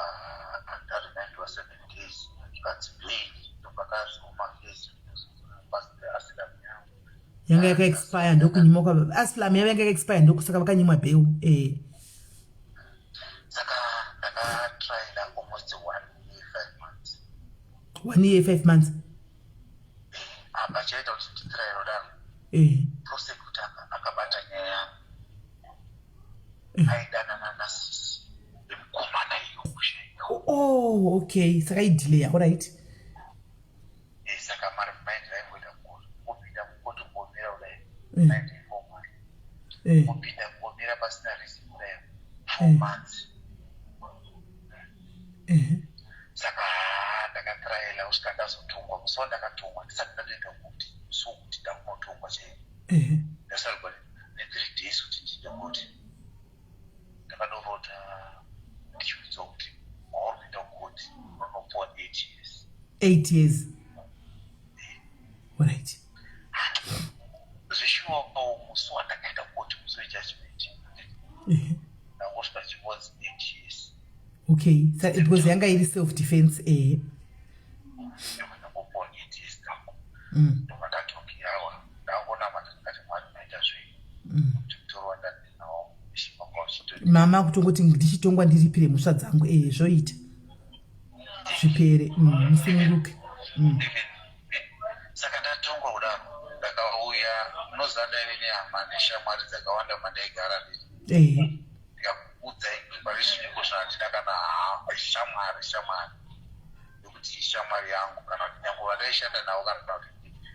ndaremendwa 7 days ndikanzi bail ndobva ndazoma face asylum yangu. Yanga yakaexpire ndokunyimwa kwa asylum yavo yanga yakaexpire ndokusaka vakanyimwa bail. Saka ndakatraila almost 1 year 5 months. 1 year 5 months. Apa chaita kuti nditraile kudaro. Prosecutor akabata nyaya yangu. Aidanana nasisi vemukomana iyo musha iyo. Oh, okay. Saka idelay, all right. Saka mari mind raingoita kupinda mukoti kungomira kudai. Mind informal. Kupinda kungomira pasina reason kudai. 4 months. Saka ndakatraila kusvika ndazotongwa. Musi wandakatongwa ndisati ndatoenda kuti musi wekuti ndakunotongwa chaiwo. Ndasarwa ne 3 days kuti ndiende koti. Ndakadorota ndichiudzwa kuti mauri kuenda kukoti unonopuwa 8 years. 8 years. Alright. Zveshuwa musi wandakaenda kukoti musi wejudgment. Ndangosvika chingonzi 8 years. Okay, so because yanga iri self defense Ndangopuwa 8 years dzangu. Ndobva ndati okay awa ndangonamata ndikati Mwari maita zvenyu. Kuti mutoro wandandinawo Mama kutongoti ndichitongwa ndiripire mhosva dzangu zvoita zvipere musununguke. Saka ndatongwa kudaro ndakauya unoziva ndaive nehama neshamwari dzakawanda mandaigara ndiri. Ndikakuudzai kuti pari zvineko zvandina kana shamwari shamwari nekuti shamwari yangu kana kuti nyangwe vandaishanda navo kana kuti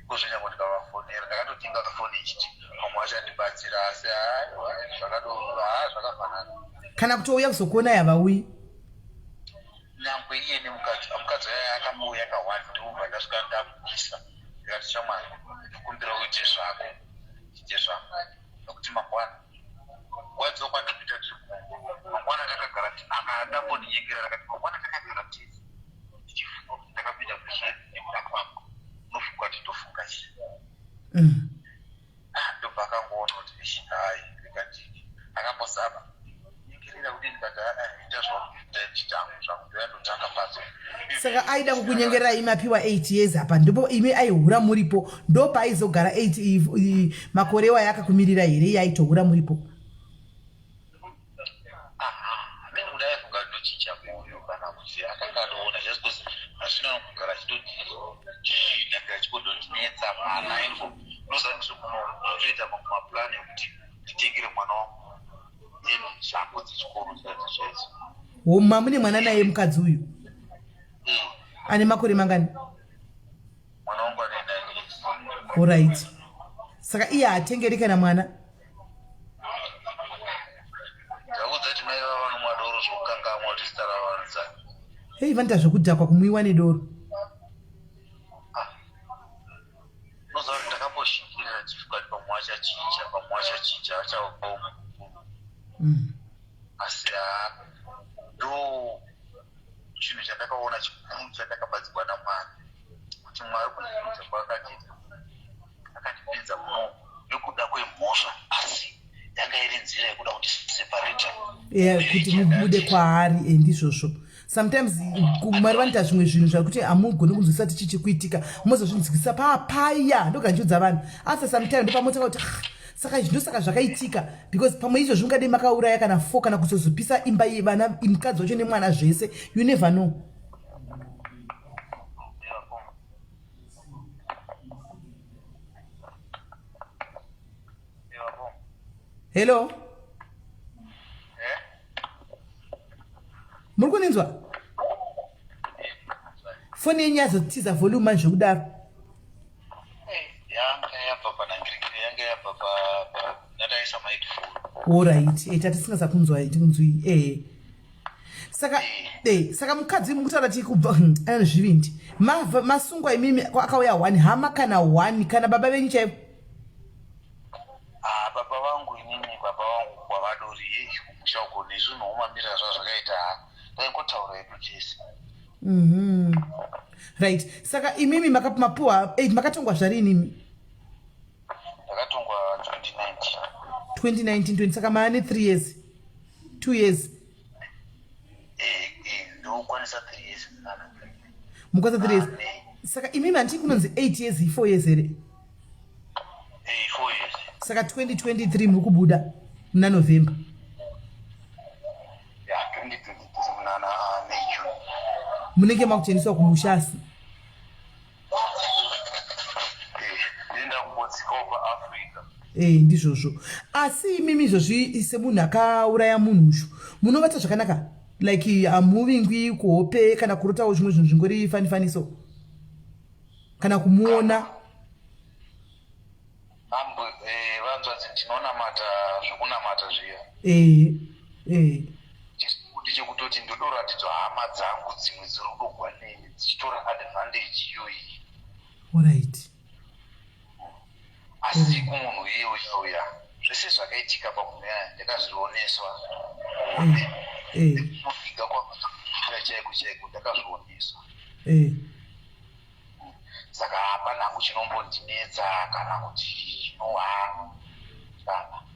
kozvenyangwe ndikavafonera ndakatotenga foni ichiti vamwe vachandibatsira asi aiwa zvakafanana. Kana kutouya kuzokuona yavauyi. Nyangwe iye nemukadzi mukadzi waye akambouya kahwani ndobva ndasvika ndamubisa ndikati shamwari ndikumbira uite zvako ite zvako nekuti mangwana nguva dzokwandikuita tiri mangwana takagara akadambondinyengerera akati mangwana takagara tese ndichifunga kuti ndakapinda muzveni nekuda kwako unofunga kuti ndofunga chii. Ndobva akangoona kuti ishi hai rega ndini akambozama nyengerera kudini ndikati ita zvauri ndichitangu zvangu ndoya ndotanga padzo. Saka aida kukunyengerera imi apiwa 8 years apa ndipo imi aihura muripo ndopaaizogara 8 makore iwayo akakumirira here iye aitohura muripo? Amene kudai aifunga ndochinja moyo kana kuti akanga atoona just because hazvina kugara achitondinyange achingondondinetsa mwana info unoziva ndiri muno ndotoita mamwe maplan ekuti nditengere mwana wangu hembe zvako dzechikoro chaidzo chaidzo. Homa mune mwana naye mukadzi uyu? Ane makore mangani? Mwana wangu ane 9 years. Alright. Saka iye haatengeri kana mwana? Ndakuudza kuti mai vava vanomwa doro zvokukangamwa kuti zita ravo vanozani. Hei vanoita zvekudhakwa kumwiwa nedoro. Unoziva kuti ndakamboshingirira ndichifunga kuti pamwe achachinja, pamwe achachinja achava umwe mukuru. Asi haa ndo chinhu chandakaona chikuru chandakabatsirwa naMwari kuti Mwari kundipinza kwaakatiita akandipinza muno nekuda kwemhosva asi yanga iri nzira yekuda kuti separate yeah, kuti mubude kwaari ndizvozvo sometimes Mwari vanoita zvimwe zvinhu zvekuti hamugoni kunzwisisa kuti chii chiri kuitika mozozvinzwisisa papaya ndogara ndichiudza vanhu after some time ndopamotanga kuti ah, Saka izvi ndosaka zvakaitika because pamwe izvozvi ungadei makauraya kana four kana kuzozopisa imba yevana, mukadzi wacho nemwana zvese. You never know. Hello, muri kuninzwa? Foni yenyu yazotiza volume manje zvekudaro. Yanga yabva panhangirikiri, yanga yabva ndandaisa maheadphone. Alright, tatisingasakunzwa tikunzwi. Saka saka mukadzi mukutaura ti kubva ane zvivindi, masungwa imimi, akauya one hama kana one kana baba venyu chaivo? Ah, baba vangu inini, baba vangu kwavadori yei kumusha uko nezvinhu umamira zvazvakaita, ha, taingotaura hedu tese. Right, saka imimi mapuwa makatongwa zvarini imi? Ndakatongwa 2019. 2019, 20, saka maane 3 years, 2 years. Ndokwanisa 3 years nana. Mukwanisa 3 years. Saka imimi handii kunonzi 8 years, 4 years here? 4 years. Saka 2023 muri kubuda muna November? Ya, 2023 munana May, June. Munenge makutoendeswa kumusha asi? Ndienda kungodzikawo paAfrica. Ndizvozvo. Asi imimi izvozvi semunhu akauraya munhu ushu, munovata zvakanaka? Like hamuvingwi kuhope kana kurotawo zvimwe zvinhu zvingori fanifaniso kana kumuona? Ambo vanzvadzi, ndinonamata zvokunamata zviya. Eh eh Chikuti chekutoti ndodoratidzwa hama dzangu dzimwe dziri kudogwa neni dzichitora advantage iyoyi. Asi kumunhu iye uya uya, zvese zvakaitika pamunhu yaya ndakazvioneswa. Kunofiga kwavakaita chaiko chaiko ndakazvioneswa. Saka hapana hangu chinombondinetsa kana kuti chinoha,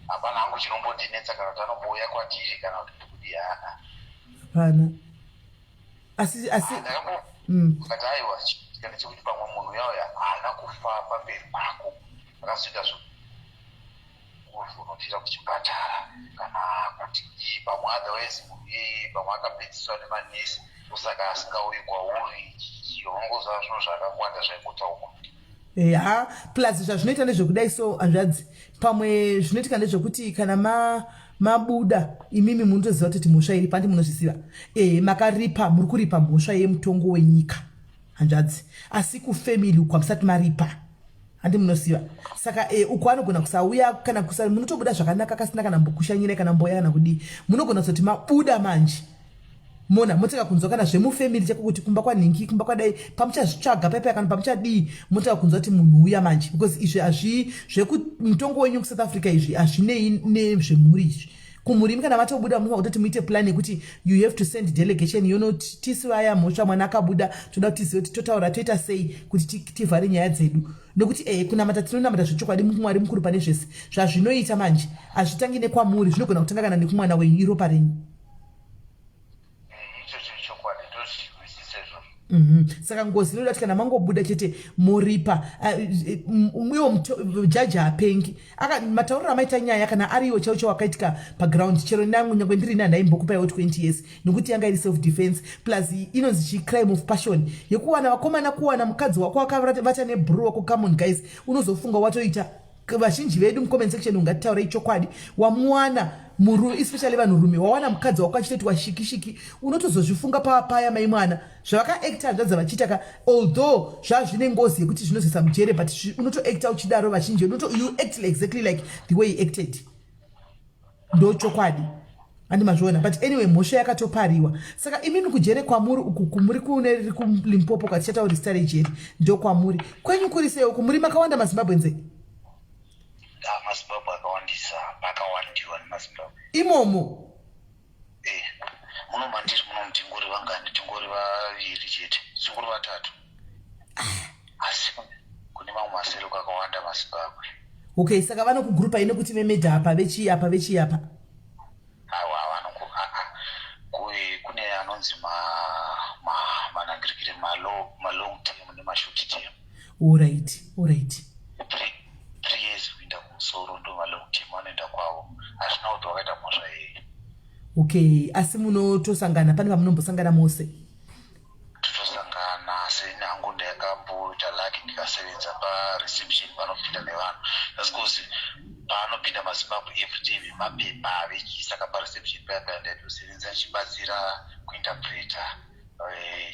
hapana hangu chinombondinetsa kana kuti anombouya kwatiri kana kuti kudi hana. Hapana, asi Kati aiwa, kana chekuti pamwe munhu uya uya haana kufa pamberi pako, akazoita zvekuvhunutira kuchipatara kana kuti pamwe otherwise munhu iyeye pamwe akapedziswa nemanesi, osaka asingauyi kwauri. Unongoziva zvinhu zvakawanda zvaingotaurwa. Ya, plus zvazvinoita ndezvekudai so, hanzvadzi, pamwe zvinoitika ndezvekuti kana mabuda imimi munotoziva kuti mhosva iri pandi, munozviziva. Makaripa, muri kuripa mhosva yemutongo wenyika, hanzvadzi, asi kufamily uku hamusati maripa, handi munoziva? Saka uku anogona kusauya kana kusa, munotobuda zvakanaka kasina kana mbokushanyira kana mboya kana kudii. Munogona kuzoti mabuda manje mona motanga kunzwa kana zvemufamily chako kuti kumba kwanhingi, kumba kwadai, pamuchazvitsvaga paipai kana pamuchadii, motanga kunzwa kuti munhu uya manje, because izvi hazvi zvekumutongo wenyu kuSouth Africa, izvi hazvinei nezvemhuri izvi. Kumhuri kana matobuda munofanira kutoti muite plan yekuti you have to send delegation yonoti tisi vaya mhosva, mwana akabuda, toda kuti tizive kuti totaura toita sei kuti tivhare nyaya dzedu. Nekuti kunamata tinonamata zvechokwadi, Mwari mukuru pane zvese. Zvazvinoita manje hazvitangi nekwamuri, zvinogona kutanga kana nekumwana wenyu, iropa renyu. Ichocho chokwadi, ndozvihwisisa izvozvo. Saka ngozi inoda kuti kana mangobuda chete moripa. Iwo jaji hapengi. Matauriro amaita nyaya, kana ariwo chaiwo chaiwo akaitika paground, chero nangu nyange ndiri ini handaimbokupaiwo 20 years, nekuti yanga iri self defense, plus inonzi chi crime of passion yekuwana vakomana, kuwana mukadzi wako akavata nebhuru wako. Come on guys, unozofunga watoita. Vazhinji vedu mucomment section, ungatitaurei chokwadi, wamuwana murume, especially vanhurume, wawana mukadzi wako achitoitwa shiki shiki, unotozozvifunga paya mai mwana zvavakaacta, hanzvadzi, vachiita ka, although zvazvine ngozi yekuti zvinozoisa mujere, but unotoacta uchidaro. Vazhinji unoto you act exactly like the way he acted, ndo chokwadi, andi mazviona? But anyway, mhosva yakatopariwa. Saka imimi kujere kwamuri uku, kumuri kune riri kuLimpopo kwatichatauri zita rejeri, ndokwamuri kwenyu kuri sei uku? Muri makawanda maZimbabwenze? MaZimbabwe akawandisa, pakawandiwa nemaZimbabwe. Imomo? Muno mandiri muno tingori vangani? Tingori vaviri chete, tingori vatatu, asi kune mamwe maseruko akawanda maZimbabwe. Okay, saka vanokugurupai nekuti vemedha apa, vechii apa, vechii apa? Aiwa, kune anonzi manhangirikire malong term nemashort term. Alright. 3 years kuenda kumusoro ndo malong. mhosva yei. Okay, asi munotosangana pane pamunombosangana mose? Totosangana. Seni hangu ndakamboita lucky ndikasevenza pareception panopinda nevanhu. That's cause panopinda maZimbabwe everyday vemapepa vechii, saka pareception paya paya ndaitosevenza ndichibatsira kuinterpreta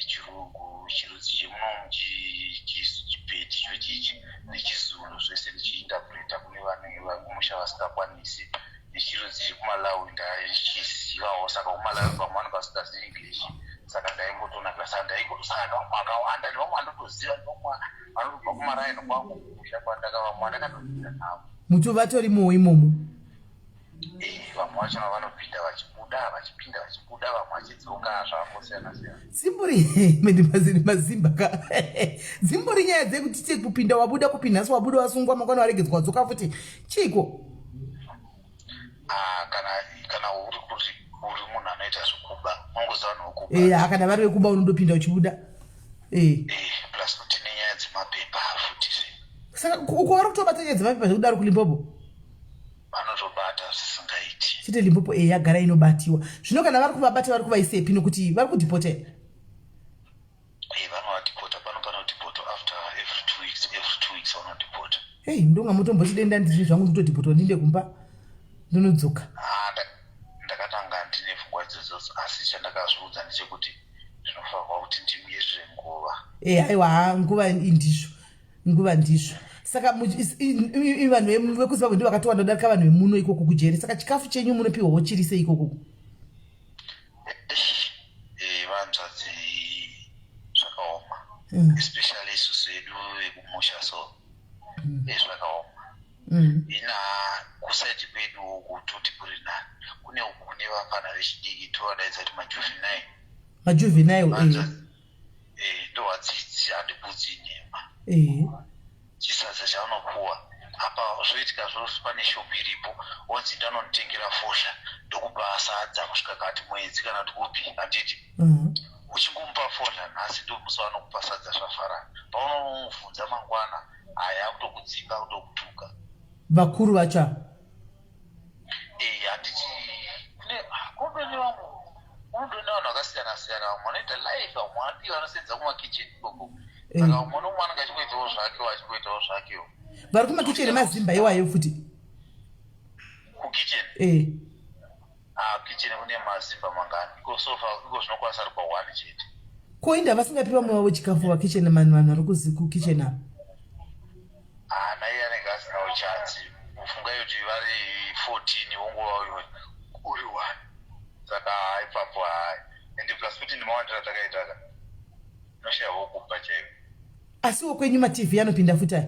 chirungu, chirudzi chemunomu, chiPedi ichochichi nechiZulu, zvese ndichiinterpreta kune vanhu vakumusha vasingakwanisi, nechirudzi chekuMalawi ndaichizivawo. Saka kuMalawi vamwe vanenge vasingazivi English, saka ndaingotonakira. Saka ndaingotosangana nevamwe vakawanda, nevamwe vandotoziva, nevamwe vanotobva kumaraini kwangu kumusha kwandaka, vamwe vandakatodzidza navo. Muto vatorimowo imomo? Vamwe vachona vanopinda vachibuda, vachipinda vachibuda, vamwe vachidzoka, zvakangosiyana siyana. Dzimbori mazimba ka, dzimbori nyaya dzekuti te kupinda wabuda kupinda, nhasi wabuda wasungwa, mangwana waregedzwa wadzoka futi, chiiko? Ah, kana uri kuti uri munhu anoita zvekuba, unongoziva vanhu vekuba. Eya, kana vari vekuba unondopinda uchibuda. Plus kuti nenyaya dzemapepa futi zve. Saka uko vari kutobata nyaya dzemapepa zvekudaro kuLimpopo? Vanotobata zvisingaiti. Chete Limpopo yagara inobatiwa. Zvino kana vari kuvabata vari kuvaisepi, nokuti vari kudhipotera? Vanovadhipota pano, panodhipotwa after every 2 weeks, every 2 weeks vanodhipota. Hei, ndonga mutomboti denda ndiri zvangu ndikutodhipotwa, ndinde kumba ndinodzoka. Ah, ndakatanga ndine pfungwa idzodzo, asi chandakazviudza ndechekuti ndinofanirwa kuti ndimirire nguva. Aiwa, nguva ndizvo, nguva ndizvo. Saka vanhu vekuZimbabwe ndo vakatowanda kudarika vanhu vemuno ikoko kujeri. Saka chikafu chenyu munopiwawo chiri sei ikoko? Vanzvadzi, zvakaoma, especially isusu edu vekumusha so. Zvakaoma. Ina kuside kwedu uku toti kuri nani, kune uku kune vafana vechidiki, tovadaidza kuti majuvenile. Majuvenile. Ndowadzidzi, handikudzi nhema. Chisadza chavanopuwa apa, zvoitika zvose, pane shopu iripo, wonzi ndanonditengera fodya, ndokupa sadza kusvika kati mwedzi kana kuti kupi, handiti? Uchingomupa fodya nhasi, ndomusi vanokupa sadza zvafarana. Paunomubvunza mangwana, haya, kutokudzinga, kutokutuka. Vakuru vacho ava? Handiti kune kunotone vamwe, kunotone vanhu vakasiyana siyana. Vamwe vanoita life, vamwe vanodii, vanosenza kumakicheni ikoko. Saka umwe nomumwe anenge achingoitawo zvakewo, achingoitawo zvakewo. Vari kumakicheni mazimba iwayo futi? Kukicheni? Ah, kitchen kune mazimba mangani iko? So far iko zvinokwanisa rikwa one chete. Ko inda vasingapi vamwe vavo chikafu vakicheni, vanhu vari kukicheni ava? Ah, naiye anenge asinawo chance. Ufungai kuti vari 14, wongova iwe uri one. Saka ipapo hai, ende plus futi nemawandiro atakaita ka, noshayawo kupa chaivo. Asiwo kwenyu maTV anopinda futi aya?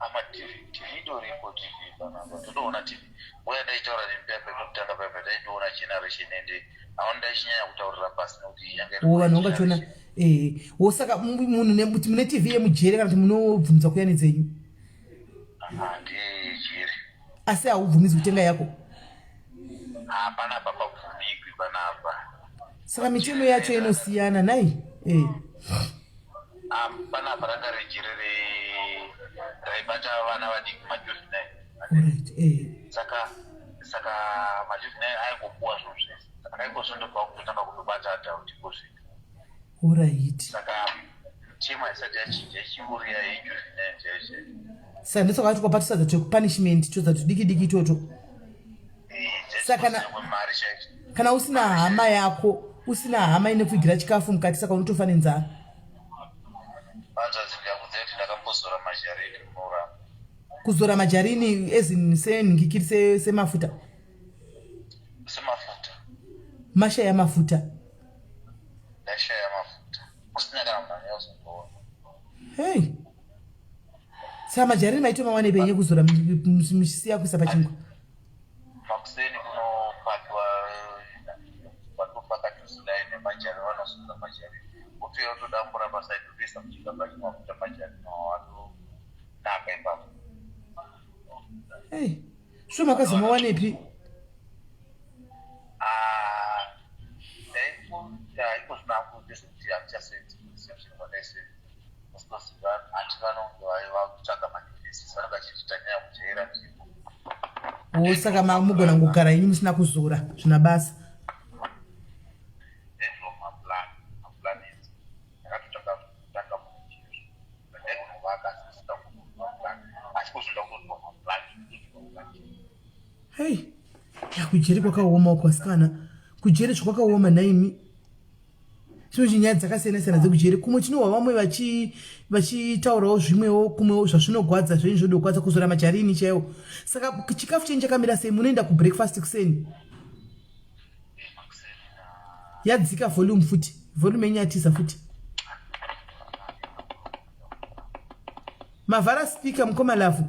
AmaTV, TV itoripo, TV panapa totoona TV. Nguva yandaichitaura nemupepa pekutanga pepa, taitoona Generation, ende haoni ndaichinyanya kutaurira pasi nekuti yange iri Wo vanhu vangachiona. Wo saka munhu kuti mune TV yemujere kana kuti munobvumidza kuya nedzenyu? Handijeri. Asi haubvumidzwi kutenga yako? Panapa pabvumigwi panapa. Saka mitemo yacho inosiyana nai? Ah, panapa ranga rijere raibata vana vadiki, majuvenile. Alright. Saka majuvenile aingopuwa zvinhu zvese, saka ingozvondobva kutotanga kutobata adult ikozvino. Saka mitemo haisati yachinja, ichingori yejuvenile chaiyo chaiyo. Saka ndosaka vacho kwapatisadza twekupunishment todza tudiki diki itoto. Saka mari chaicho. Kana usina hama yako, usina hama inekuigira chikafu mukati, saka unotofa nenzara. Vanzvadzi, ndakudza kuti ndakambozora majarini munoramba. Kuzora majarini as in senhingikiri, semafuta? Semafuta. Mashaya mafuta? Ndashaya mafuta, kusina kana munhu anonyazondiona. Hei, saka majarini maitomawane penye kuzora muchisiya kuisa pachingwa? Makuseni kunopakiwa, vanopaka tuzidai nemajari, vanosunga majari, wotouya wotodambura pasaidi, wotoisa muchigaba chemafuta, majari atonaka ipapo. Hei, so makazomawanepi? Ah, iko zvino ndezvekuti handichasenzi kureception kwandaisenza, because handi vanonge vakutsvaga madefenses, vanenge vachiti tanyanya kujaira nzvimbo. O saka mugona kugara inyu musina kuzora zvina basa. Hei, ya kujeri kwakaoma uko asikana. Kujeri zvakwakaoma nhaimi. Tino nyaya dzakasiyana siyana dzekujeri. Kumwe tinohwa vamwe vachitaurawo zvimwewo kumwewo zvazvinogwadza zvenyu zvodogwadza kuzora majarini chaiwo. Saka chikafu chenyu chakamira sei? Munoenda kubreakfast kuseni? Yadzika volume futi. Volume yenyu yatiza futi. Mavhara speaker mukoma Lavhu.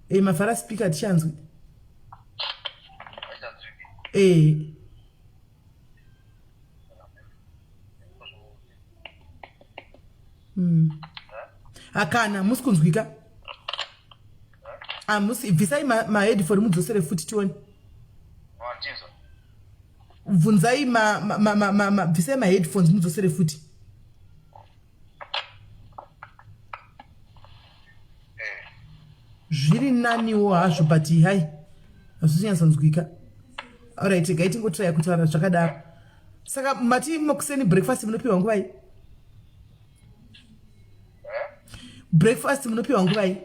E mavhara speaker tichanzwi. E. Akana musi kunzwika. Amusi bvisai maheadphone mudzosere futi tione. Bvunzai bvisai maheadphones mudzosere futi. Zviri naniwo hazvo but hai hazvisinyatsanzwika. Alright, regai tingotraya kutaura zvakadaro. Saka mati makuseni breakfast munopiwa nguvai? Breakfast munopiwa nguvai?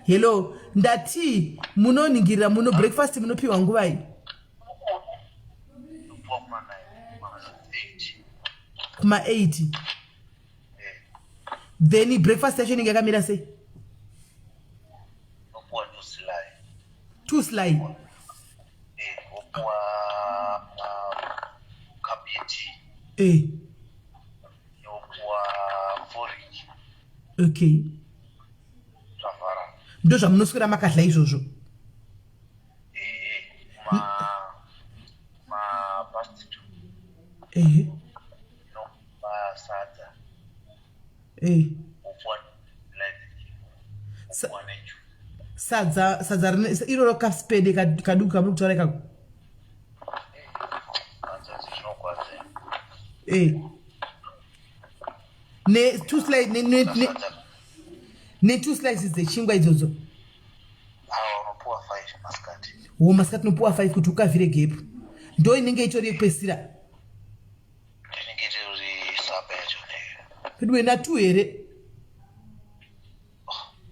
Hello, ndati munoningirira muno breakfast munopiwa nguvai? Kuma 8. Then breakfast yacho inenge yakamira sei? Two sly. Eh. Okay. Ndo zvamunoswera makadla izvozvo. Ehe. Eh. Sadza sadza rine iroro kaspede kaduku kamuri kutaura ikako. Eh. Ne two slice ne ne ne ne two slices dzechingwa idzodzo. Wo masikati unopuwa 5 kuti ukavhire gap. Ndo inenge itori yekupedzisira. Inenge itori sapa yacho neyo. Pedwe na 2 here?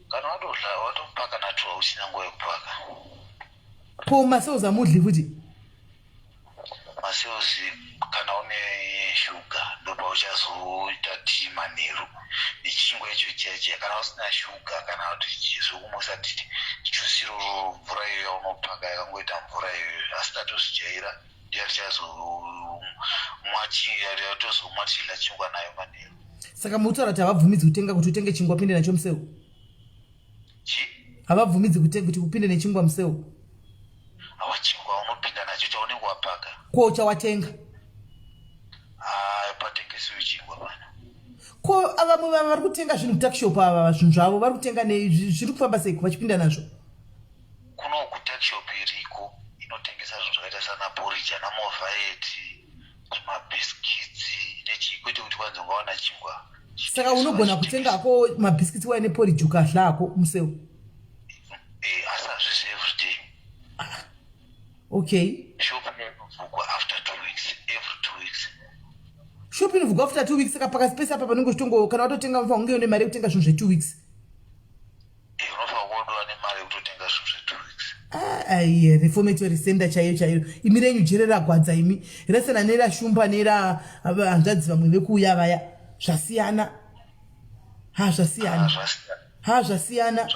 Kana watodla watopaka na 2 hausina nguva yekupaka. Ko macells amudli futi? Macells kana une shuga ndopauchazoita tii manheru nechingwa icho chiya chiya. Kana usina shuga kana kuti zvekumwisa juice iroro mvura iyoyo yaunopaka yakangoita mvura iyoyo asi tatozvijaira ndiyo yatichazomwa tozomwa tichidya chingwa nayo manheru. Saka mukutaura kuti havabvumidzi kutenga kuti utenge chingwa upinde nacho museu? Chi? Havabvumidzi kutenga kuti upinde nechingwa museu? Awa chingwa unopinda nacho chaunenge wapaka. Ko chawatenga? Ah, patengesiwe chingwa pana. Ko vamwe vava vari kutenga zvinhu kutuckshop ava zvinhu zvavo vari kutenga nei zviri kufamba seiko vachipinda nazvo? Kuno kutuckshop iriko inotengesa zvinhu zvakaita sana porridge ana movhaeti zvimabhiskitsi nechii kwete kuti kwanzi ungawana chingwa. Saka unogona kutenga hako mabhiskitsi waine porridge ukadla hako museu? Eh, asi hazvisi everyday. Okay. Shop inovhugwa after 2 weeks, every 2 weeks. Shop inovhugwa after 2 weeks saka pakasi pese apa panenge uchitongo kana watotenga unofanira kunge une mari yekutenga zvinhu zve 2 weeks. Eh, unofanira kuodwa nemari yekutotenga zvinhu zve 2 weeks. Ah, aiye reformatory center chaiyo chaiyo. Imi renyu jere ragwadza imi. Resana nera shumba nera hanzvadzi vamwe vekuuya vaya. Zvasiyana. Ha zvasiyana. Ha zvasiyana.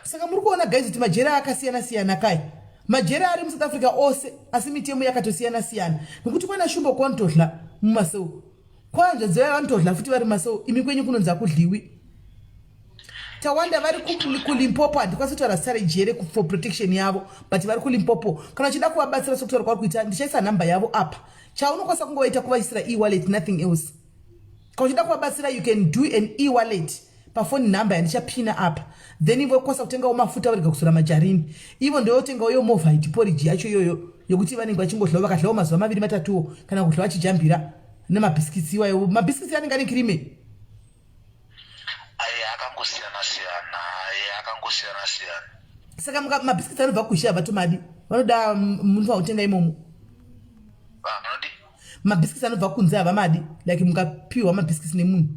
Saka muri kuona guys kuti majere akasiyana siyana kai. Majere ari muSouth Africa ose asi mitemo yakatosiyana siyana. Nekuti kwana shumba kwanotodla mumaseu. Kwanzvadzi vaya vanotodla futi vari mumaseu imi kwenyu kunonzi akudliwi. Tawanda vari kuLimpopo handikwanisi kutaura zita rejere for protection yavo but vari kuLimpopo. Kana uchida kuvabatsira sokutaura kwauri kuita ndichaisa nhamba yavo apa. Chaunokwanisa kungovaita kuvaisira e-wallet nothing else. Kana uchida kuvabatsira you can do an e-wallet pafoni number yandichapina apa then ivo kwanisa kutengawo mafuta vorega kuzora majarini ivo ndoyotengawo iyo movite porridge yacho iyoyo yokuti vanenge vachingodlawo vakadlawo mazuva maviri matatuwo kana kudla vachijambira. Nemabhisikitsi iwayo, mabhisikitsi anenge ane kirime. Aye, akangosiyana siyana, aye, akangosiyana siyana. Saka mabhisikitsi anobva kushe havatomadi, vanoda munofanira kutenga imomo. Vanodi? Mabhisikitsi anobva kunze havamadi, like mukapiwa mabhisikitsi nemunhu.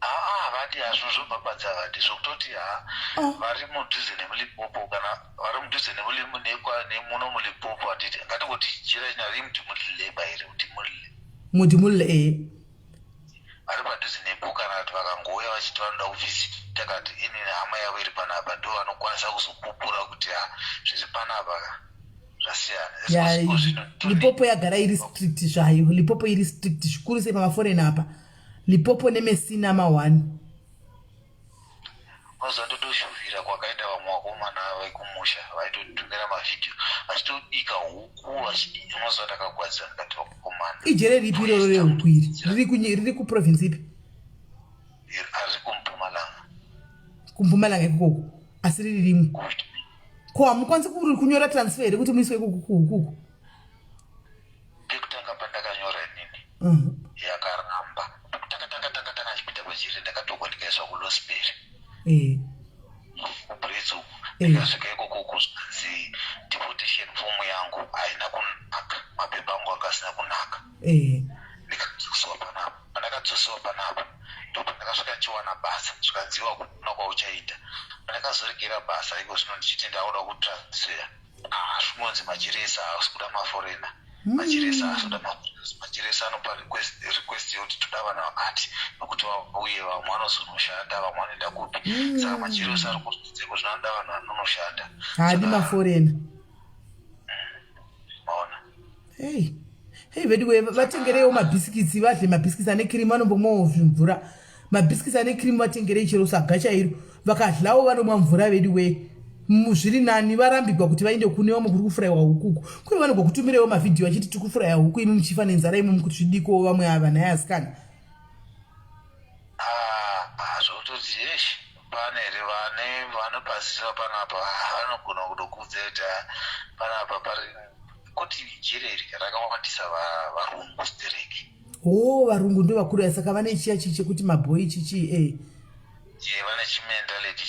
Haa, havadi hazvo, zvobhabhadza havadi, zvokutoti ha Ah. vari mudhuze nemuLimpopo, kana vari mudhuze nemuno muLimpopo, handiti ngatingoti jira china riri muDimulileba here, muDimulile. MuDimulile, ee. Vari padhuze nepo, kana kuti vakangouya vachiti vanoda kuvhizita, kati inini hama yavo iri panapa, ndo vanokwanisa kuzopupura kuti ha, zviri panapa ka zvasiyana. Ya. Iko zvino Lipopo yagara iri strict zvayo. Lipopo iri strict zvikuru sei pamaforeign apa. Lipopo neMessina ma1. Unoziva, ndotoshuvira kwakaenda vamwe vakomana vekumusha vaitotumira mavhidhiyo vachitobika huku vachidii. Unoziva, ndakagwadzira, ndikati vakomana. Ijere ripi iroro rehuku iri? Riri kuprovince ipi? Ari kuMpumalanga. KuMpumalanga ikoko, asi riri rimwe. Ko hamukwanisi kunyora transfer here kuti muiswe ikoko kuhukuku? Pekutanga pandakanyora inini, yakaramba. Pekutanga tanga tanga tanga ndichipinda pajeri, ndakatogwa ndikaiswa kuLosbury, kuBrits uku. Ndikasvika ikoko, kuzvanzi deportation form yangu haina kunaka, mapepa angu anga asina kunaka. Ndikadzoswa panapa. Pandakadzosewa panapa, ndopandakasvika ndichiwana basa, zvikanziwa kuna kwauchaita. Pandakazoregera basa iko zvino ndichiti ndakuda kutransfer, ah, zvinonzi majiresa haasi kuda maforena, majiresa haasi kuda maforeigners. Majiresa anopa request yekuti toda vanhu vakati nokuti vauye, vamwe vanozonoshanda, vamwe vanoenda kupi. Saka majiresa ari kunzeko zvino anoda vanhu vanonoshanda. Haadi maforena. Maona. Hei hei, veduwe, vatengereiwo mabhisikitsi vadle, mabhisikitsi ane kirimu. Vanombomwawo zvimvura. Mabhisikitsi ane kirimu vatengerei, chero saga chairo. Vakadlawo vanomwa mvura. Veduwe, zviri nani varambigwa kuti vaende kune vamwe kuri kufurayiwa hukuku. Kune vanogokutumireiwo mavhidhiyo achiti tiri kufuraya huku, imi muchifa nenzara imomu, kuti zvidikowo vamwe ava nhai asikana. Ah, zvokutoti yesh, pane here vane vanopasisa panapa? Vanogona kutokuudza kuti ah, panapa pari kuti jere iri rakawandisa varungu stereki. O, varungu ndo vakuru, saka vane chiya chi chekuti mabhoi chichi e. Je, vane chimentality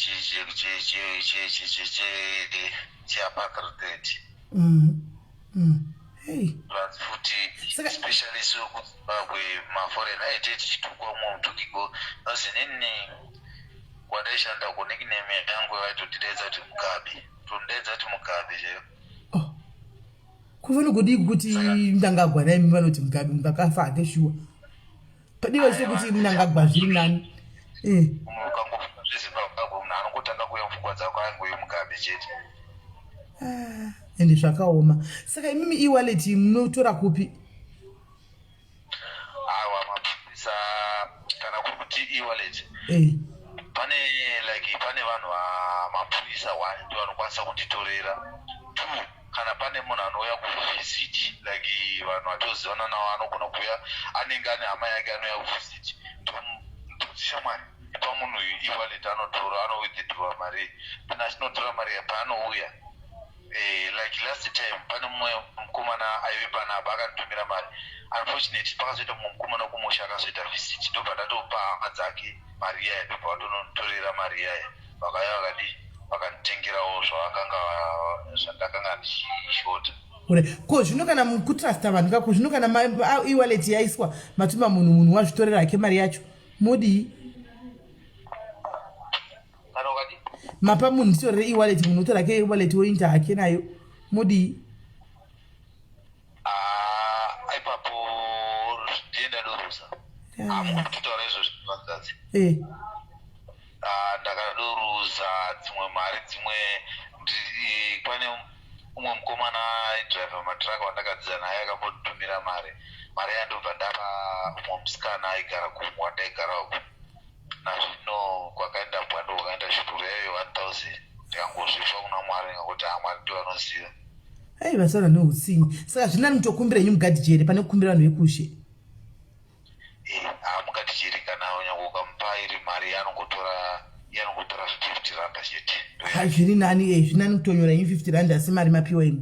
cheapartheid. Hey. Plus futi especially isu kuZimbabwe, maforeign aite tichitukwa umwe mutukiko nozi nini kwandaishanda uko, nickname yangu vaitotidaidza kuti Mugabe, tondidaidza kuti Mugabe chaiyo. Oh. Kuva nogodii kuti Mnangagwa naimi vanoti Mugabe, mukakafa hake shuwa padiwa chete kuti Mnangagwa zviri nani. Ukangofunga zveZimbabwe, munhu anongotanga kuuya mupfungwa dzako aingoyo Mugabe chete. Ah, ende zvakaoma. Saka imimi e-wallet munotora kupi? Aiwa, mapurisa, kana kuri kuti e-wallet, pane like pane vanhu mapurisa one ndo vanokwanisa kunditorera, two kana pane munhu anouya kuvisit, like vanhu vatozivana navo, anogona kuuya, anenge ane hama yake anouya kuvisit, ndoti shamwari, ipa munhu uyu e-wallet, anotora, anowithdrawa mari, then achinotora mari paanouya. Like last time pane mumwe mukomana aive panapa akanditumira mari. Unfortunately pakazoita mumwe mukomana wekumusha akazoita visit, ndobva ndatopa hama dzake mari iyaya, ndobva vatononditorera mari iyaya, vakauya vakadii, vakanditengerawo zvavakanga zvandakanga ndichishota. Ure ko zvino kana mukutrusta vanhu kako, zvino kana e-wallet yaiswa, matuma munhu, munhu wazvitorera hake mari yacho, modii? Kana ukadii? Mapa munhu, nditorere e-wallet, munhu otora hake e-wallet woinda hake nayo, modii? Ah, ipapo ndiye ndadoruza. Hamukutotaura izvozvo, vanzadzi. Ah, ndakadoruza dzimwe mari dzimwe. Pane umwe mukomana aidhiraivha matiraka wandakadzidza naye akambotumira mari. Mari yandobva ndapa umwe musikana aigara kumwe wandaigara uku. Nazvino kwakaenda bwando, kwakaenda shururu yaive 1000, ndikangozvipa kuna Mwari, ndikangoti ha, Mwari ndivo vanoziva. Ai, vasara neutsinye. Saka zvinani mutokumbira henyu mugadhijeri pane kukumbira vanhu vekushe. Ha, mugadhijeri kana nyange ukamupa iri mari, anongotora, iye anongotora 50 rand chete. Ha, zviri nani e, zviri nani kutonyora henyu 50 rand, asi mari mapiwa imi.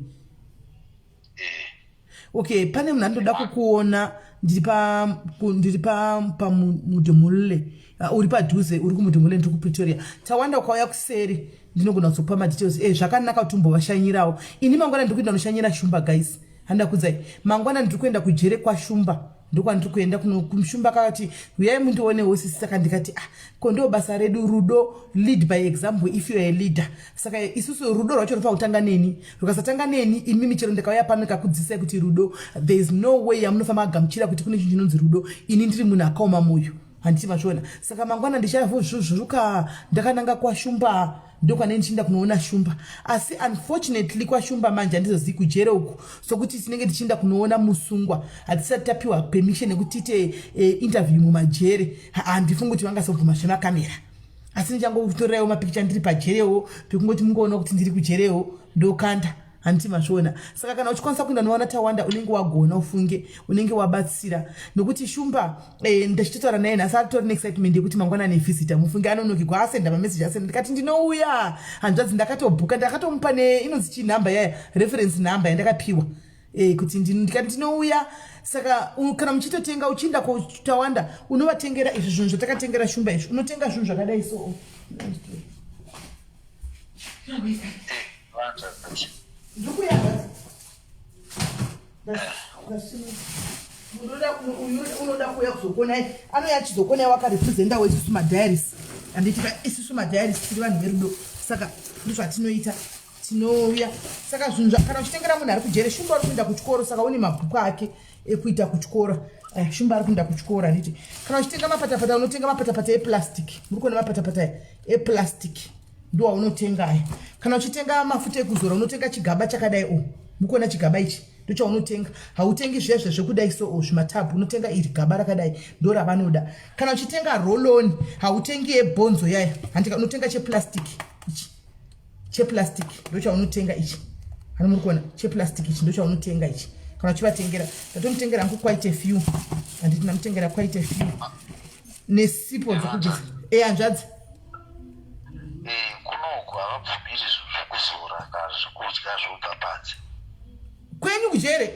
Okay, pane munhu anotoda kukuona. Ndiri pa ndiri pa pamudhumule. Uh, uri padhuze, uri kumudhumule, ndiri kuPretoria. Tawanda ukauya kuseri ndinogona kuzokupa madetails. Eh, zvakanaka kuti umbovashanyirawo. Ini mangwana ndiri kuenda kunoshanyira Shumba guys. Handakudzai. Mangwana ndiri kuenda kujere kwaShumba. Ndokwandiri kuenda kumushumba akati uyai mundionewo sisi. Saka ndikati ah, ko ndo basa redu rudo, lead by example if you are a leader. Saka isusu rudo rwacho runofanira kutanga neni. Rukasatanga neni imimi chero ndikauya pano ndikakudzidzisai kuti rudo, there is no way yamunofanira kugamuchira kuti kune chinhu chinonzi rudo. Ini ndiri munhu akaoma mwoyo. Handiti mazviona? Saka mangwana ndichavhozvuzvuruka ndakananga kwaShumba, ndokwanei ndichienda kunoona Shumba. Asi unfortunately kwaShumba manje handizozivi kujere uku, sokuti tinenge tichienda kunoona musungwa, hatisati tapiwa permission yekuti tiite interview mumajere. Handifungi kuti vangasobvuma zvemakamera, asi ndichangotoreraiwo mapikicha ndiri pajerewo, pekungoti mungoona kuti ndiri kujerewo, ndokanda. Handiti mazviona? Saka kana uchikwanisa kuenda nowana Tawanda, unenge wagona, ufunge unenge wabatsira, nokuti Shumba ndichitotaura naye nhasi, atori neexcitement yekuti mangwana ane visitor. Mufunge anonokigwa asenda mameseji, asenda, ndikati ndinouya hanzvadzi, ndakatobhuka, ndakatomupa ne inonzi chii nhamba yaya, reference number yandakapiwa kuti ndikati ndinouya. Saka kana muchitotenga, uchiinda koTawanda, unovatengera izvi zvinhu zvatakatengera Shumba izvi. Unotenga zvinhu zvakadai so. Unoda kuuya kuzokonai, anouya achizokonai wakarepresentawo isusu madiaries, handiti? Isusu madiaries tiri vanhu verudo, saka ndozvatinoita, tinouya. Saka zvinhu kana uchitengera munhu ari kujere, Shumba ari kuenda kuchikoro, saka une mabhuku ake ekuita kuchikoro. Shumba ari kuenda kuchikoro, handiti? Kana uchitenga mapatapata, unotenga mapatapata eplastic. Muri kuona mapatapata eplastic, ndo aunotenga aya. Kana uchitenga mafuta ekuzora, unotenga chigaba chakadai o, mukuona chigaba ichi, ndochaunotenga. Hautengi zvezve zvekudai so o zvimatabhu, unotenga iri gaba rakadai, ndo ravanoda. Kana uchitenga roloni, hautengi yebhonzo yaya, handika? Unotenga cheplastic ichi, cheplastic ndochaunotenga ichi. Hani muri kuona cheplastic ichi, ndochaunotenga ichi kana uchivatengera. Ndatomutengera hangu quite a few, handiti? Ndamutengera quite a few nesipo dzekugeza. Hanzvadzi. Kunoku havabvumiri zvinhu zvekuzora kana zvekudya zvobva panze. Kwenyu kujere?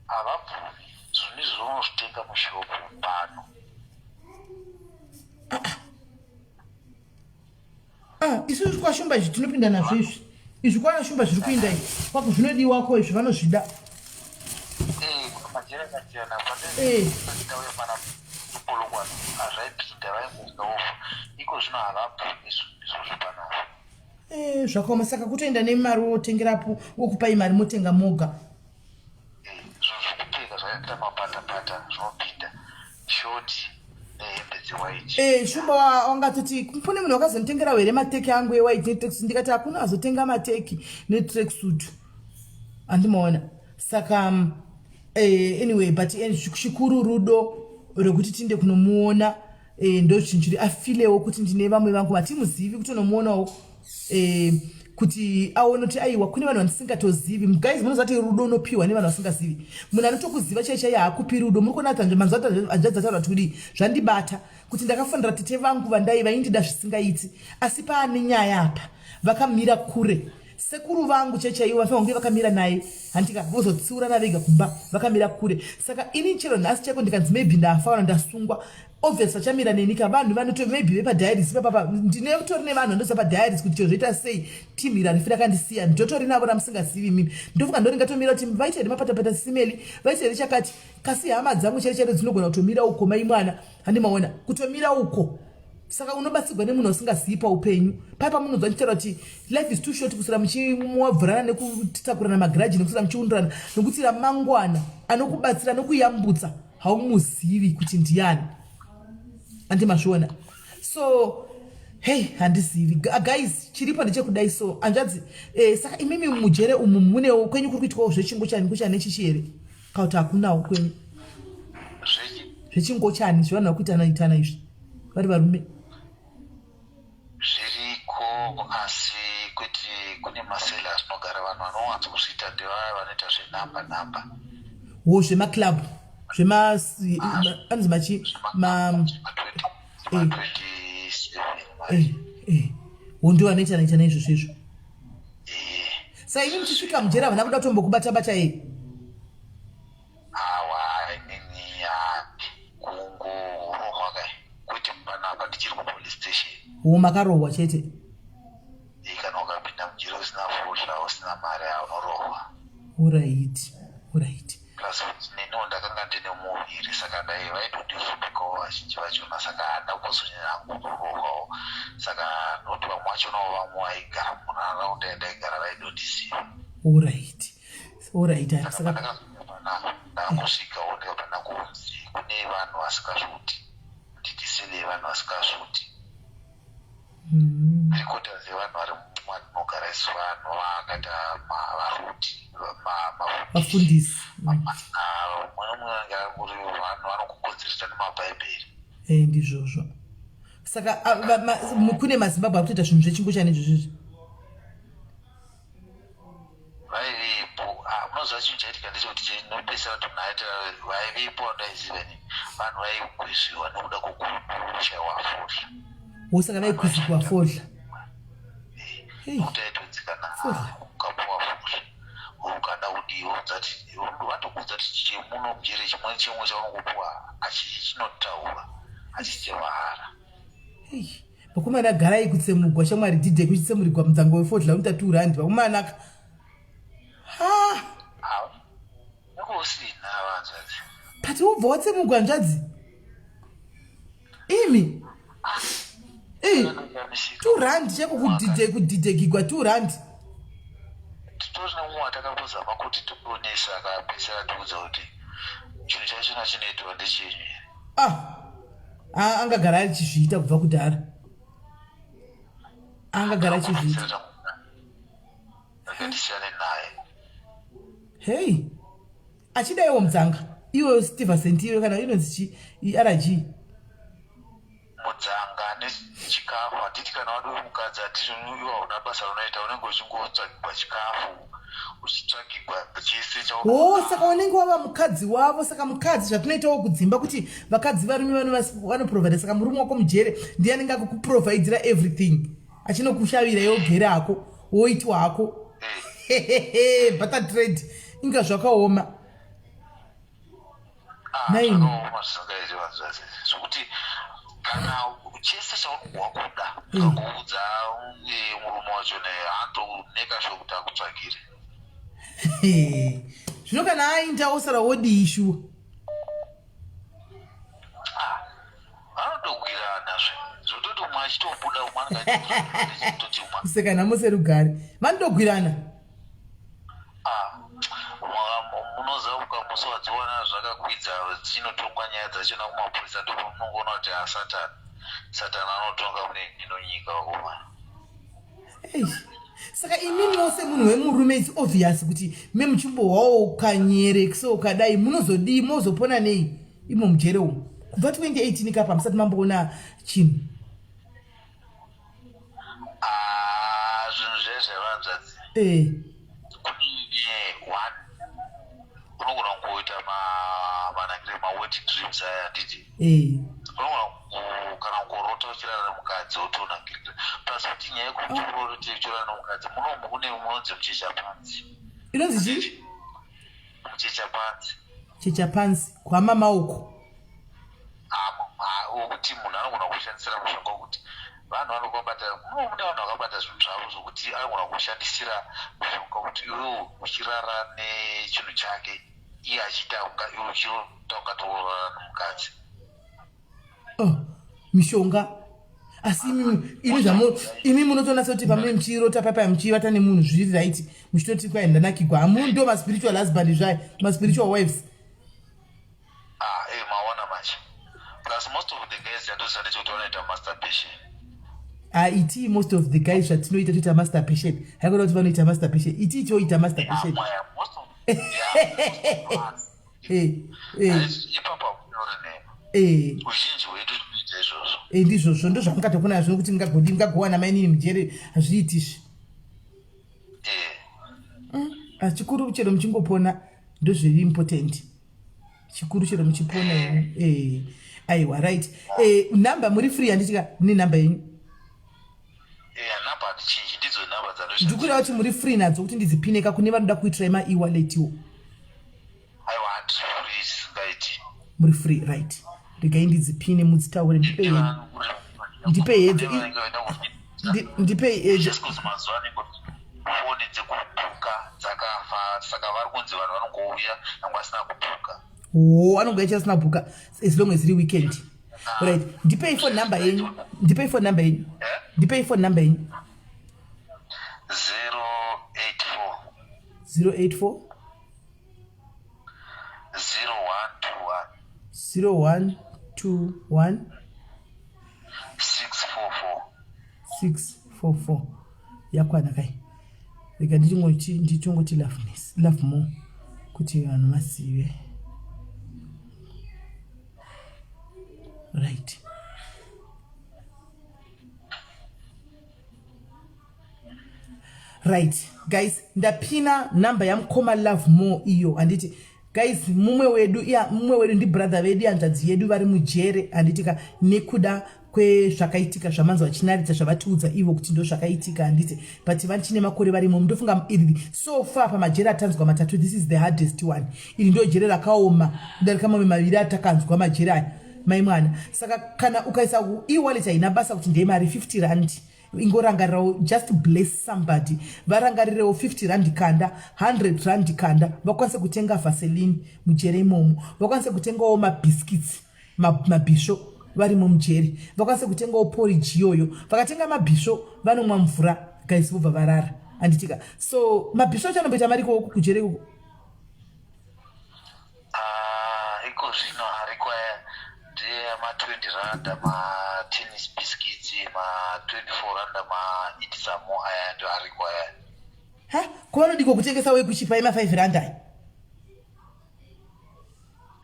Havabvumi zvinhu izvi, unozvitenga mushopu pano. Ah, isusu kwaShumba izvi tinopinda nazvo izvi, izvi kwaShumba zviri kuinda izvi, kwako zvinodiwako izvi, vanozvida. Majere akasiyana. Pandauya pana Polokwane hazvaipinda, vaingodya ofa. Iko zvino havabvumi zvinhu izvozvo panapa. Zvakaoma. Saka kutoenda nemari wotengerapo, wokupai mari motenga moga. Zvinhu zvekupfeka zvakaita mapatapata zvinopinda, shoti nehembe dzewhite. Shumba wangatoti kune munhu wakazonditengerawo here mateki angu ewhite netracksuit? Ndikati hakuna azotenga mateki netracksuit, handimaona. Saka anyway, but chikuru rudo rwekuti tiinde kunomuona. Ndo chinhu chiri afilewo kuti ndine vamwe vangu vatimuzivi, kutonomuonawo kuti aone kuti aiwa, kune vanhu vandisingatozivi. Guys, munoziva kuti rudo unopiwa nevanhu vasingazivi. Munhu anotokuziva chai chai haakupi rudo. Muri kuona manzwa hanzvadzi ataura kuti kudii? Zvandibata kuti ndakafonera tete vangu vandai vaindida zvisingaiti, asi paane nyaya apa vakamira kure. Sekuru vangu chaichaivo vafanira kunge vakamira naye, handika? Vozotsiurana vega kumba, vakamira kure. Saka ini chero nhasi chaiko ndikanzi maybe ndafa kana ndasungwa, obvious vachamira neni ka. Vanhu vanoto maybe vepadiaries ipapapa, ndinotori nevanhu vandoziva padiaries kuti chero zvoita sei, team iri harifi rakandisiya. Ndotori navo ramusingazivi imimi. Ndofunga ndori ngatomira kuti vaite here mapatapata, simeli vaite here chakati, kasi hama dzangu chero chero dzinogona kutomira uko, mai mwana, handimaona kutomira uko. Saka unobatsirwa nemunhu usingazivi paupenyu. Pai pamunonzwa ndichitaura kuti life is too short kuswera muchiwabvurana nekutakurana magiraji, nekuswera muchiundurana, nokuti ramangwana anokubatsira nokuyambutsa haumuzivi kuti ndiani, andi mazviona? So hei, handizivi guys, chiripo ndechekudai so hanzvadzi. Saka imimi mujere umu munewo kwenyu kuri kuitwawo zvechingochani ngochani nechichi here, kana kuti hakunawo kwenyu zvechingochani zvevanhu vakuitana itana izvi vari varume? Zviriko, asi kwete kune masela rinogara vanhu. Vanowanza kuzviita ndevaya vanoita zvenhamba nhamba. Wo zvemaclub, zvema anzi machi ma wo, ndo vanoita naita naizvozvo izvo. Saka imi muchisvika mujeri havana kuda kutombokubata bata yei? Awa, ini ndichiri kupolice station. Wo makarohwa chete. Kana ukapinda mujeri usina fodla usina mari haunorohwa. Orit orit. Plus kuti neniwo ndakanga ndine muviri saka dai vaitondivhundikawo vazhinji vachona saka handina kuzonyanya kurohwawo saka noti vamwe vachonawo vamwe vaigara munharaunda yandaigara vaidondiziva. Orit orit. Saka ndakazonyanya ndangosvikawo ndikabva ndangonzi kune vanhu vasingasvoti ndidisele vanhu vasingasvoti. Three quarters yevanhu vari matinogara isu vanhu vakaita varuti vafundisi mumwe nomumwe anenge angori vanhu vanokukonzeresa nemabhaibheri. Eh, ndizvozvo saka kune mazimbabwe akutoita zvinhu zvechingochani izvozvizvi vaivepo ah, unoziva chinhu chaitika ndechekuti chinopesera kuti munhu aita vaivepo vandaiziva ini vanhu vaigwizviwa nekuda kwokushaiwa fodla. Wo saka vaikwizikwa fodla. Nekuti aitodzikana ukapuwa fodla ukada kudii wokudzati vatokuudza kuti chemuno mujere chimwe chimwe chaunongopuwa chinotaura hachichemahara. Vakomana garai kutsemugwa shamwari didhe kuchitsemurigwa mudzango wefodla unoita 2 rand vakomana ka. Ha. Usina hanzvadzi. But wobva watsemugwa hanzvadzi. Imi. Eh. 2 rand cheko kudidhe kudidhegigwa 2 rand. Titori nemumwe watakambozama kuti tionese akapedzisira atiudza kuti chinhu chachona chinoitwa ndechenyu here. Ah. Ah, angagara achizviita kubva kudhara. Angagara achizviita. Ngatisiyane naye. Hey. Achidaiwo mudzanga. Iwe Steve Sentiwe kana inonzi chi RG. Mudzanga nechikafu handiti kana wadi uri mukadzi handiti iwe hauna basa raunoita unenge uchingotsvagigwa chikafu uchitsvagigwa chese chao saka unenge wava mukadzi wavo saka mukadzi zvatinoitawo kudzimba kuti vakadzi varume vanoprovidha saka murume wako mujere ndiye anenge akukuprovhaidhira everything achinokushavira iwe ugere hako woitwa hako butter trade inga zvakaoma. Ah, zvakaoma zvisingaiti vanzvadzi zvekuti kana chese chaunenge wakuda ukangoudza eh, murume wacho nehantonekasho kuti akutsvagire. Zvino kana aenda osara wodii shuwa? Ah, vanotogwirana zve zvototi umwe achitobuda umwe anenge achitoti umwe kuseka nhamo serugare vanotogwirana. Ah, munoziva mukamusi wadziwana zvakakwidza dzinotongwa nyaya dzachona kumapurisa ndopamunongoona kuti ah, satani satani anotonga mune ino nyika vakomana. Saka imi mose munhu wemurume its obvious kuti me muchimbohwawo kanyere so kadai munozodii mozopona nei imo mujere umu kubva 2018 kapa musati mamboona chinhu. Ah, zvinhu zvezve vanzvadzi eh. Kune one unogona kungoita manakire mawet dreams aya handiti eh. Unogona kana kungorota uchirara nemukadzi wotonakirira plus kuti nyaya yekuti urote uchirara nemukadzi munomu kune munonzi muchechapanzi. Inonzi chii? Muchechapanzi. Chechapanzi kwamama uko. Wekuti munhu anogona kushandisira mushonga wekuti vanhu vanokubata munomuda vanhu vakabata zvinhu zvavo zvokuti anogona kushandisira mushonga wekuti iwewe uchirara nechinhu chake iye achiita iwe uchirota ungatorara nemukadzi. Oh, mishonga asi imi zvamo imi munotonatsa kuti pamune muchirota papa muchivata nemunhu zviri right muchitoti kwai ndanakigwa hamu ndo maspiritual husband zvaye maspiritual wives. Ah, eh, maona manje. Plus most of the guys chandoziva ndechekuti vanoita masturbation. Ah, itii most of the guys zvatinoita toita masturbation. Haikona kuti vanoita masturbation. Itii toita masturbation. Yeah, most of, yeah, eh, eh. Ipapo hakunyori nhema. Eh. Uzhinji hwedu tinoita izvozvo. Eh, ndizvozvo ndozvamungatokonazvo nokuti mungagodi mungagowana mainini mujere hazviitizvi. Eh. Mm, chikuru chero muchingopona ndozviri important. Chikuru chero muchipona henyu. Eh. Aiwa right. Eh, number muri free handitika ne number yenyu. Eh, number handichinji ndidzo number dzandoshandisa. Ndikureva kuti muri free nadzo kuti ndidzipineka kune vanoda kuitirai ma e-wallet iwo. Aiwa handiri free zvisingaiti. Muri free right. Regai ndidzipine mudzitaure ndipe yenyu. Ndipei hedzo. Ndipei hedzo. Mazuva anenge foni dzekubhuka dzakafa saka vari kunzi vanhu vanongouya nyange asina kubhuka. Oh, anongouya chasina bhuka as long as iri weekend. Ah. Right. Ndipei phone number yenyu. Ndipei phone number yenyu. Eh? Ndipei phone number yenyu. 084 084 0121 0121 644 644 yakwana kai rega ndichingoti ndichingoti loveness love more kuti vanhu vazive right right guys ndapina number yamukoma love more iyo handiti guys mumwe wedu ya mumwe wedu ndibrother vedu hanzvadzi yedu vari mujere handiti ka nekuda kwezvakaitika zvamanzi vachinaridza zvavatiudza ivo kuti ndo zvakaitika handiti but vachine makore varimo ndofunga iri so far pamajere atanzwa matatu this is the hardest one iri ndo jere rakaoma kudarika mamwe maviri atakanzwa majere aya mai mwana saka kana ukaisa ewallet haina basa kuti ndeyemari 50 rand ingorangarirawo just bless somebody varangarirewo 50 rand kanda 100 rand kanda vakwanise kutenga vaseline mujere imomo vakwanise kutengawo mabiscuits mabhisvo varimo mujeri vakwanise kutengawo porridge iyoyo vakatenga mabhisvo vanomwa mvura guys vobva varara anditika so mabhisvo acho anomboita mari ikoko kujere ikoko Ah, iko zvino ariko aya ndeyema20 rand matennis biscuits ma24 rand maitsamo aya ndo ariko aya ha ko vanodiko kutengesa wekuchipa ema5 rand aya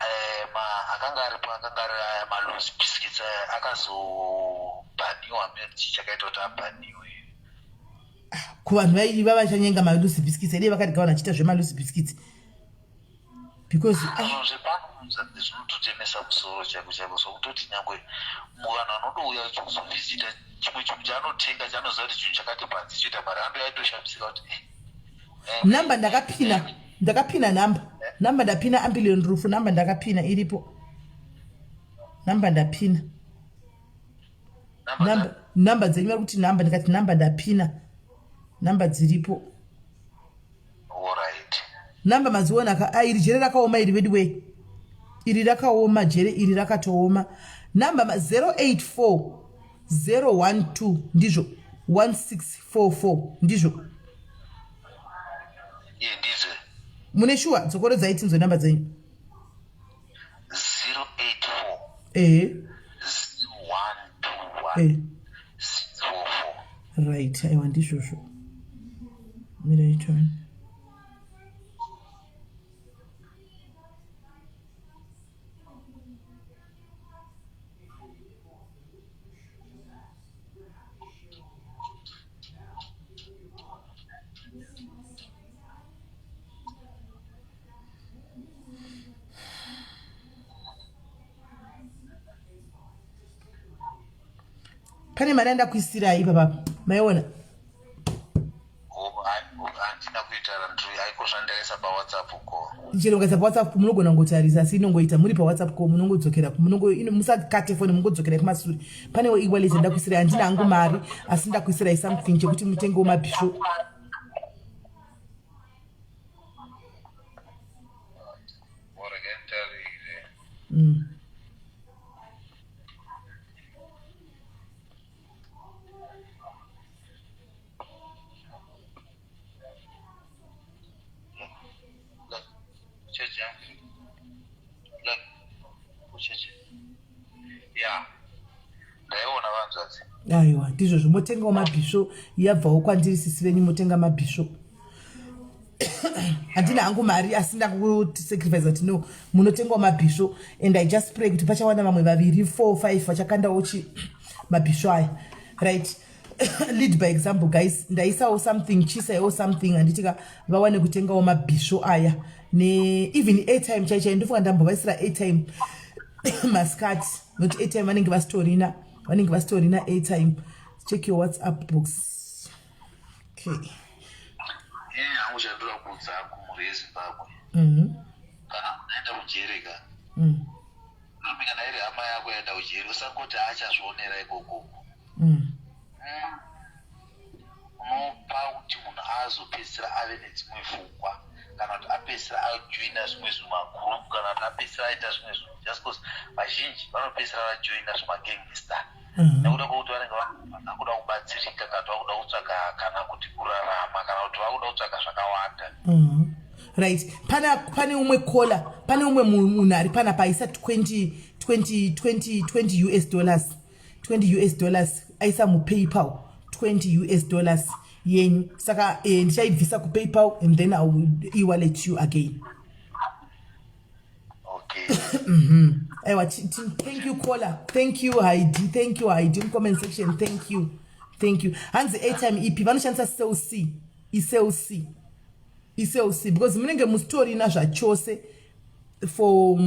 eh, ma akanga aripo akanga ari aya maloose biscuits aya akazobhaniwa meti chakaita kuti abhaniwe ah, kuvanhu vaiva vachanyenga maloose biscuits ede vakadya vanhu vachiita zvemaloose biscuits because ah, zvinhu zvepano zvinototemesa musoro chaiko chaiko zvokutoti nyangwe vanhu vanotouya kuzovhizita chimwe chinhu chaanotenga chaanoziva kuti chinhu chakati panzi choita mari anouya aitoshamisika kuti eh, eh, namba ndakapina ndakapina namba namba ndapina ambilion rufu namba ndakapina iripo namba ndapina namba dzenyu vari kuti namba ndikati namba ndapina namba dziripo Number madziona ka ah, iri jere rakaoma iri vedu wee iri rakaoma jere iri rakatooma number 084 012 ndizvo 1644 ndizvo ndizvo mune shuwa dzokoredzai tinzwe namba dzenyu 084 ehe 0121 eh. Right aiwa ndizvozvo mirai tione pane mari yandakuisirai ipapapa maiona chero ukaisa pawhatsapp munogona kungotarisa asi inongoita muri pawhatsapp ko munongodzokera musakate foni mungodzokera kumasure pane ewallet yandakuisirai handina hangu mari asi ndakuisirai something chekuti mutengewo mabhisvo mm. Aiwa ndizvozvo motengawo mabhisvo yabvawo kwandiri sisi venyu motenga mabhisvo handina hangu mari asi ndakusacrifice kuti no munotengawo mabhisvo and i just pray kuti pachawana vamwe vaviri four five vachakandawo chi mabhisvo aya right lead by example guys ndaisawo something chiisaiwo something handiti ka vawane kutengawo mabhisvo aya ne even airtime chai chai ndofunga ndambovaisira airtime maskati not airtime vanenge vasitorina vanenge vasitorina airtime check your whatsapp box okay ini hangu chandinoda kuudza hangu mhuri yezimbabwe kana munhu aenda kujeri ka Mami kana iri hama yako yaenda kujeri usangoti achazvionera ikoko. Unopa kuti munhu azopedzisira ave nedzimwe pfungwa kana kuti apedzisira ajoina zvimwe zvimagroup kana kuti apedzisira aita zvimwe zvinhu, just because vazhinji vanopedzisira vajoina zvimagangster nekuda kwekuti vanenge vakuda kubatsirika kana kuti vakuda kutsvaga kana kuti kurarama kana kuti vakuda kutsvaga zvakawanda. Right, pane umwe caller, pane umwe munhu ari panapa aisa 20 20 20 20 US dollars, 20 US dollars aisa muPayPal, 20 US dollars yenyu. Saka ndichaibvisa kuPayPal and then I will e-wallet you again. Okay. Aiwa, thank you, caller. Thank you, Heidi. Thank you, Heidi, mucomment section. Thank you, thank you. Hanzi airtime ipi? Vanoshandisa Cell C, iCell C, iCell C, because munenge musitorina zvachose for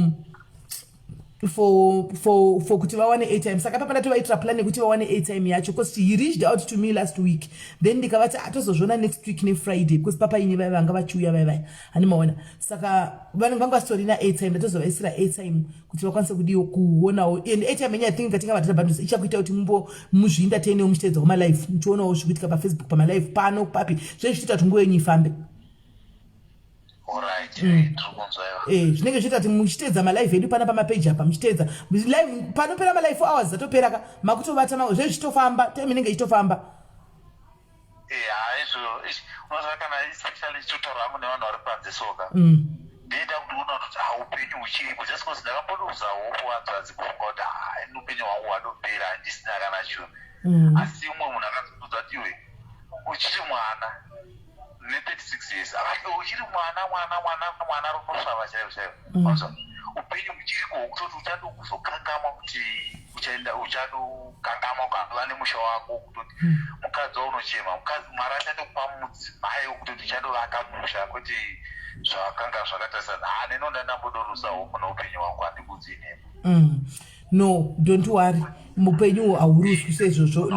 kuti vawane airtime. Saka papa ndatovaitira plan yekuti vawane airtime yacho, because he reached out to me last week, then ndikavati atozozviona next week neFriday, because papa ini vai vanga vachiuya vai vai hani maona. Saka vanenge vanga vasitorina airtime, ndatozovaisira airtime kuti vakwanise kudiwo kuonawo. And airtime yenyu, I think katinga vatata bundles ichakuita kuti mumbo muzvientertainewo muchiteedzawo malive, muchionawo zviri kuitika paFacebook, pamalive pano papi, zvinenge zvichiita kuti nguva yenyu ifambe. Alright, tiri kunzwa iva. Zvinenge zvichiita kuti muchiteedza malive edu pana pamapeji apa, muchiteedza live panopera malive 4 hours dzatopera ka, makutovata, zve zvichitofamba, time inenge ichitofamba. Ha, izvo unoziva kana especially ichitotaura hangu nevanhu vari panze soka, ndoita kuti una kuti ha, upenyu huchiripo, just because ndakamboduza hope wanzvadzi kufunga kuti ha, ini upenyu hwangu hwadopera, handisina kana chinhu. Asi umwe munhu akazondudza kuti iwe uchiri mwana ne36 years, akati iwe uchiri mwana, mwana, mwana, mwana runosvava chaivo chaivo. Wanzwa, upenyu huchiriko hwekutoti uchado kuzokangamwa kuti uchaenda, uchadokangamwa ukava nemusha wako, kutoti mukadzi waunochema mukadzi, Mwari achatokupa mudzimai wekutoti uchadovaka musha, kwete zvakanga zvakatarisana. Ha, nenonda ndambodorusa hope neupenyu hwangu, handikudzi inemo. No, don't worry, mupenyu hauruzwi seizvozvo.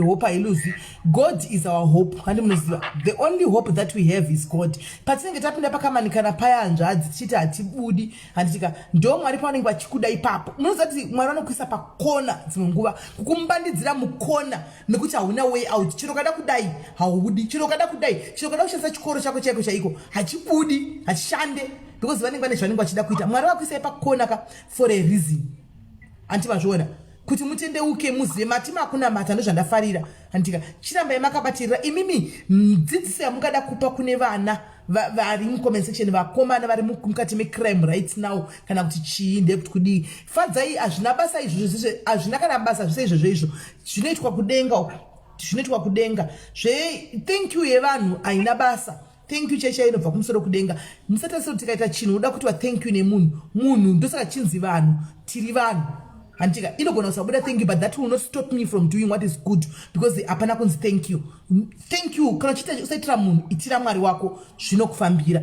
Hope hailuzwi. God is our hope, handi munoziva? The only hope that we have is God. Patinenge tapinda pakamanikana paya, hanzvadzi, tichiti hatibudi, handitika? Ndo Mwari pavanenge vachikuda ipapo. Munoziva kuti Mwari vanokuisa pakona dzimwe nguva kukumbandidzira mukona nekuti hauna way out. Chero ukada kudai haubudi, chero ukada kudai, chero ukada kushandisa chikoro chako chaiko chaiko hachibudi, hachishande, because vanenge vane zvanenge vachida kuita. Mwari vakuisai pakona ka for a reason, anti vazviona kuti mutendeuke, muzive mati makunamata. Ndozvandafarira, handitika? Chirambai makabatirira. Imimi, dzidziso yamungada kupa kune vana vari mucomment section, vakomana vari mukati mecrime right now, kana kuti chii, ndeyekuti kudii? Fadzai, hazvina basa izvozvo zvese, hazvina kana basa zvese izvozvo. Izvo zvinoitwa kudenga uko, zvinoitwa kudenga. Zve thank you yevanhu haina basa. Thank you chaicha inobva kumusoro kudenga. Musatarisa kuti tikaita chinhu uda kutiwa thank you nemunhu. Munhu, ndosaka chinzi vanhu, tiri vanhu, handitika? Inogona kusabuda thank you, but that will not stop me from doing what is good, because hapana kunzi thank you, thank you. Kana uchiita, usaitira munhu, itira Mwari wako, zvinokufambira,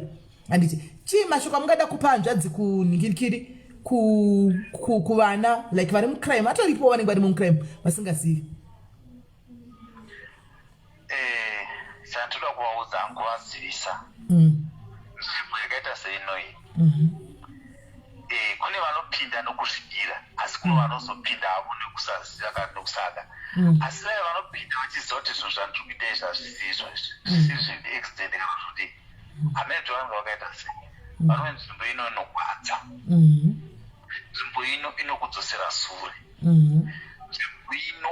handiti? Chii mashoko amungada kupa hanzvadzi kunhingirikiri, kuvana like vari mucrime, atoripo vanenge vari mucrime vasingazivi? Chandoda kuvaudza hangu, kuvazivisa nzvimbo yakaita seinoyi, kune vanopinda nokuzvidira, asi kune vanozopinda havo nekusaziva kana nekusada. Asi vaya vanopinda vachiziva kuti zvinhu zvandiri kuita izvi hazvisi izvo, izvi zvisiri zveaccident kana zvoti hamene kuti vanenge vakaita sei, varume, nzvimbo ino inogwadza. Nzvimbo ino inokudzosera sure. Nzvimbo ino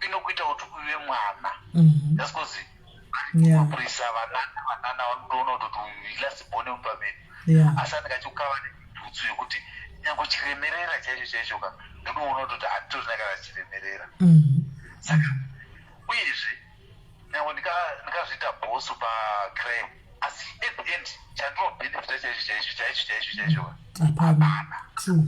inokuita kuti uve mwana, just because mapurisa, vanana vanana vanotoona kutoti uyu last born mumba medu. Asi anenge achikukava nebhutsu yekuti nyange chiremerera chaicho chaicho ka, ndotoona kutoti handitorina kana chiremerera. Saka uyezve nyange ndikazviita boss pacrime, asi at the end chandinobhenefita chaicho chaicho chaicho chaicho chaicho hapana. Hapana. True.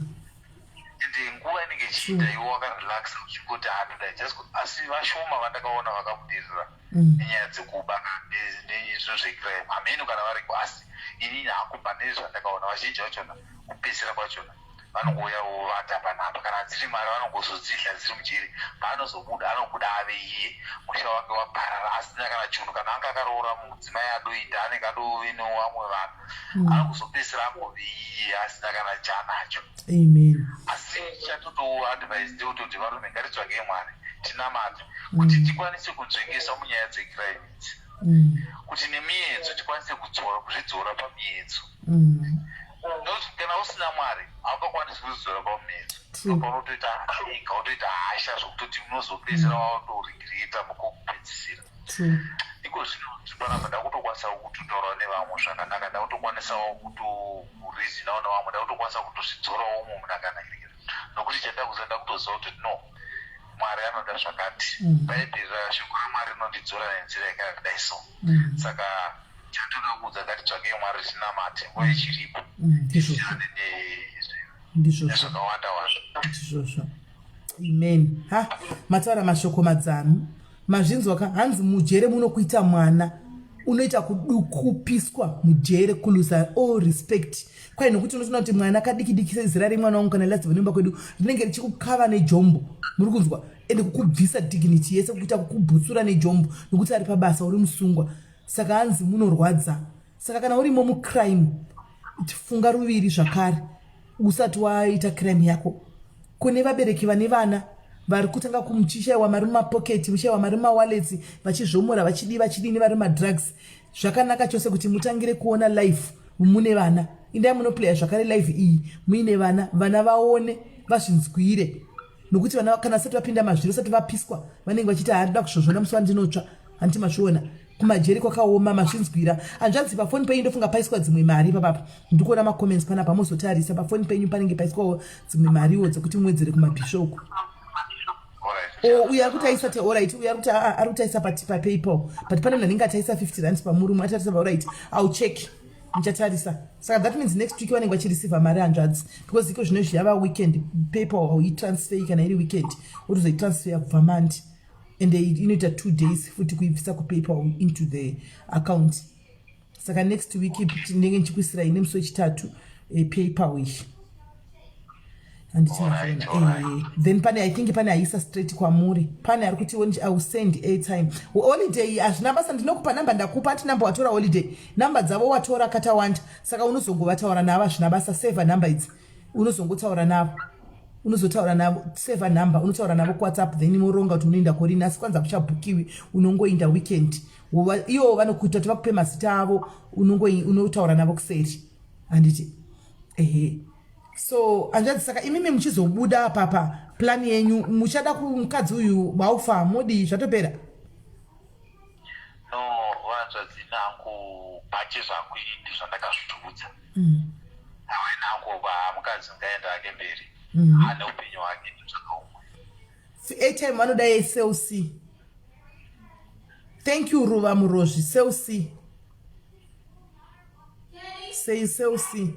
Ende nguva inenge ichiita, iwe wakarelaxa uchingoti handoda just, asi vashoma vandakaona vakabudirira nenyaya dzekuba nezvinhu zvecrime. Hameno kana variko, asi inini hangu pane zvandakaona, vazhinji vachona kupedzisira kwachona vanongouya vovata panapa. Kana dziri mari vanongozodzidla dziri mujeri. Paanozobuda, anobuda ave iye musha wake waparara, asina kana chinhu. Kana anga akaroora mudzimai adoita, anenge adove nevamwe vanhu, anongozopedzisira angove iye asina kana chaanacho. Amen. Asi chatotoadvise ndekutoti varume, ngatitsvagei Mwari. tinamate kuti tikwanise kunzvengesa munyaya dzecrime idzi, kuti nemiedzo tikwanise kudzora, kuzvidzora pamiedzo, nokuti kana usina Mwari haungakwanisi kuzvidzora pamiedzo. Paunotoita ega, utoita hasha zvokutoti unozopedzisira watoregreta mukokupedzisira. Iko zvino panapa ndakutokwanisa kutotaurawo nevamwe zvakanaka, ndakutokwanisawo kutoreasonawo nevamwe, ndakutokwanisa kutozvidzorawo umwe munhu akanakirikira, nokuti chandakuziva, ndakutoziva kuti no, Mwari anoda zvakati. Bhaibheri, shoko raMwari rinondidzora nenzira yakadai. So saka chandoda kuudza, ngatitsvakei Mwari, tinamate nguva ichiripo. Tisiyane nezvakawanda wazvo. Ndizvozvo, amen. Ha, mataura mashoko madzamu, mazvinzwa ka? Hanzi mujere munokuita mwana, unoita kudukupiswa mujere, kuluza all respect kwai, nokuti unotoona kuti mwana kadiki diki sezera remwana wangu kana last vanomba kwedu rinenge richikukava nejombo, muri kunzwa? Ende kukubvisa dignity yese, kuita kukubhutsura nejombo, nokuti ari pabasa, uri musungwa. Saka hanzi munorwadza. Saka kana urimo mucrime, funga ruviri zvakare usati waita crime yako. Kune vabereki vane vana vari kutanga kumuchishayiwa mari mumapoketi, mushayiwa mari mumawallets, vachizvomora, vachidii, vachidini, vari madrugs, zvakanaka chose kuti mutangire kuona life mune vana. Indai munoplaya zvakare live iyi muine vana, vana vaone, vazvinzwire, nokuti vana kana vasati vapinda mazviri, vasati vapiswa, vanenge vachiti handida kuzvozvona musi wandinotsva. Handiti mazviona kumajeri kwakaoma? Mazvinzwira, hanzvadzi? Pafoni penyu ndofunga paiswa dzimwe mari ipapapa. Ndikuona macomments panapa, mozotarisa pafoni penyu, panenge paiswawo dzimwe mariwo dzekuti muwedzere kumabhisvo uku. Uyo ari kuti aisa te, alright, uyo ari kuti ari kuti aisa paPayPal, but pane munhu anenge ataisa 50 rands pamurume atarisa. Alright, I'll check, ndichatarisa. Saka that means next week vanenge vachireceiva mari, hanzvadzi, because iko zvino izvi yava weekend. PayPal hauitransfer kana iri weekend, wotozoitransfer kubva Monday, and inoita 2 days futi kuibvisa kuPayPal into the account. Saka next week ndinenge ndichikuisirai nemusi wechitatu PayPal iyi, handiti? Then pane, I think pane aisa straight kwamuri, pane ari kuti I will send airtime holiday. Hazvina basa, ndinokupa namba, ndakupa ati namba watora holiday, namba dzavo watora katawanda, saka unozongovataura navo. Hazvina basa, seva namba idzi, unozongotaura navo, unozotaura navo. Seva namba, unotaura navo kuWhatsApp, then moronga kuti unoenda korini. Asi kwanza kuchabhukiwi, unongoinda weekend. Ivo vanokuita kuti vakupe mazita avo, unotaura navo kuseri, handiti? Ehe. So hanzvadzi, saka imimi muchizobuda papa, plan yenyu muchada kumukadzi uyu waufa modii? Zvatopera? No, vanzvadzi, nangu pache zvangu ini zvandakazviudza, awaina hangu mukadzi ngaenda ake mberi. Ane upenyu hwake, ndotsvaka umwe. Airtime vanoda Cell C. Thank you, Ruva Murozvi. Cell C, sei Cell C?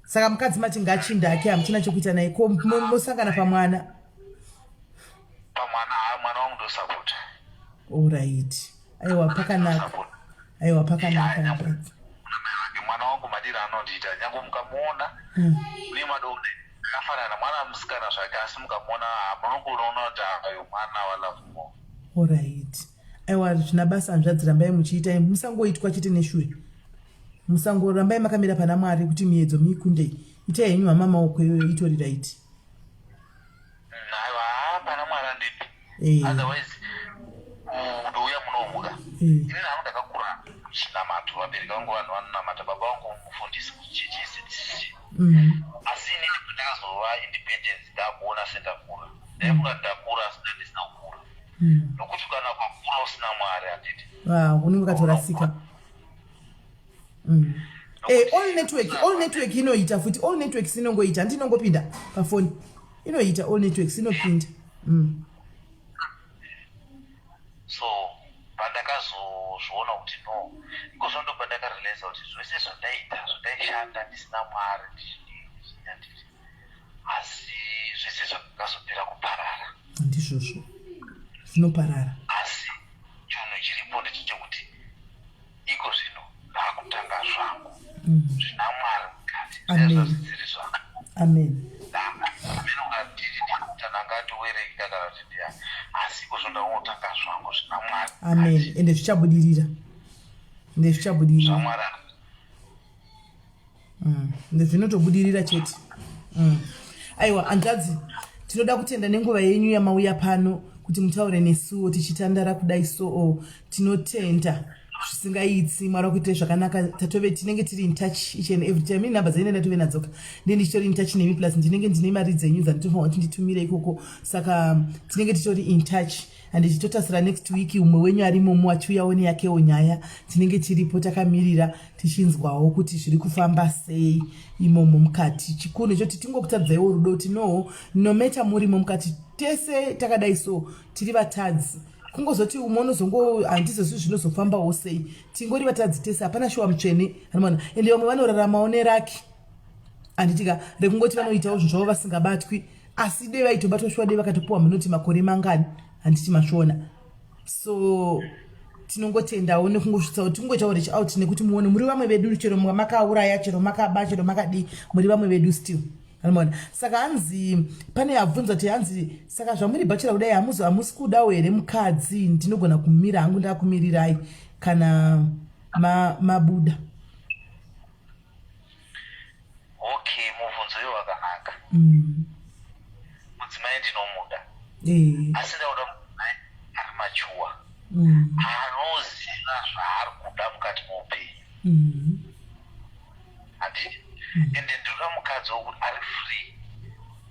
Saka mukadzi mati ngachinda ake, hamuchina chekuita naye. Ko mosangana pamwana? Pamwana, ha, mwana wangu ndosapota. Alright, aiwa, pakanaka, aiwa, pakanaka, mukadzi. Mwana wangu madiro anondiita, nyange mukamuona nemadone akafanana, mwana musikana zvake, asi mukamuona munongoona kuti ayo mwana waLovemore. Alright, aiwa, zvina basa, hanzvadzi, rambai muchiita, musangoitwa chete neshure, musangorambai makamira pana Mwari kuti miedzo muikundei. Itai henyu hama, maoko iyoyo itori right. Aiwa, pana Mwari andipi. Otherwise ndouya munomuka. Ini hangu ndakakura chinamato, vabereki vangu vanhu vanonamata, baba vangu mufundisi kuchechi yeCCC. Asi inini pandakazova independence, ndakuona sendakura, ndaifunga ndakura, asi ndandisina kukura, nokuti kana ukakura usina Mwari, handiti? Unenge wakatorasika. All network inoita futi, all networks inongoita, handi inongopinda pafoni, inoita, all networks inopinda. So pandakazozviona kuti no, ikozvo ndo pandakarealiza kuti zvese zvandaita, zvandaishanda ndisina Mwari, ndichidii, asi zvese zvakazopera kuparara. Ndizvozvo, zvinoparara. Asi chinhu chiripo ndechechekuti iko zvino ndaakutanga zvangu zvina Mwari mukati, zvezvazvisiri zvangu. Amen. Ndangatiwereka kana kuti ndiani, asi iko zvino ndaungotanga zvangu zvina Mwari. Amen, ende zvichabudirira, ende zvichabudirira. ZvaMwari. Ende zvinotobudirira chete. Aiwa hanzvadzi, tinoda kutenda nenguva yenyu yamauya pano kuti mutaure nesuwo tichitandara kudai soo. Tinotenda zvisingaitsi. Mwari wakuitire zvakanaka. Tatove tinenge tiri in touch each and every time. Ini nhamba dzenyu ndatove nadzoka, ndinenge ndichitori in touch nemi, plus ndinenge ndine mari dzenyu dzanditofanira kuti nditumire ikoko, saka tinenge titori in touch. And tichitotasira next week umwe wenyu arimomo achiuyawo neyakewo nyaya. Tinenge tiripo takamirira tichinzwawo kuti zviri kufamba sei imomo mukati. Chikuru nechoti tingokutadzaiwo rudo kuti no, no matter murimo mukati, tese takadai, so tiri vatadzi. Kungozoti umwe unozongo handizozvi zvinozofambawo sei, tingori vatadzi tese, hapana shuwa mutsvene anoona. Ende vamwe vanoraramawo neraki, handitika, rekungoti vanoitawo zvinhu zvavo vasingabatwi, asi dei vaitobatwa shuwa, dei vakatopiwa munoti makore mangani, handiti mazviona? So tinongotendawo nekungosvitsawo, tingoitawo reach out nekuti muone muri vamwe vedu, chero makauraya, chero makaba, chero makadii, muri vamwe vedu still, anoona. Saka hanzi pane abvunza kuti hanzi saka zvamuri bachelor kudai, hamusi kudawo here mukadzi? Ndinogona kumira hangu, ndakumirirai kana mabuda. Okay, mubvunzo iwo wakanaka. Mudzimai ndinomuda, asi ndakuda mudzimai ari mature, anoziva zvaari kuda mukati meupenyu, handiti? Ende ndinoda mukadzi wokuti ari free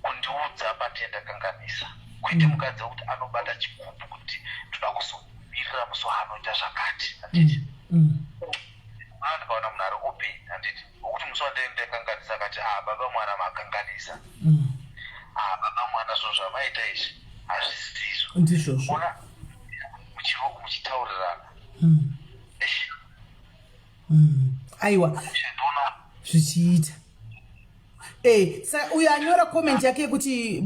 kundiudza patendakanganisa, kwete mukadzi wekuti anobata chigubhu kuti ndoda kuzomirira musi waanoita zvakati, handiti? Ndikaona munhu ari open, handiti, wokuti musi wandindakanganisa akati, "Ah, baba mwana, makanganisa. Ah, baba mwana, zvinhu zvamaita izvi hazvisizvo." Ndizvozvo. Ona muchitaurirana. Aiwa. Ndona zvichiita. Saka uyo anyora comment yake yekuti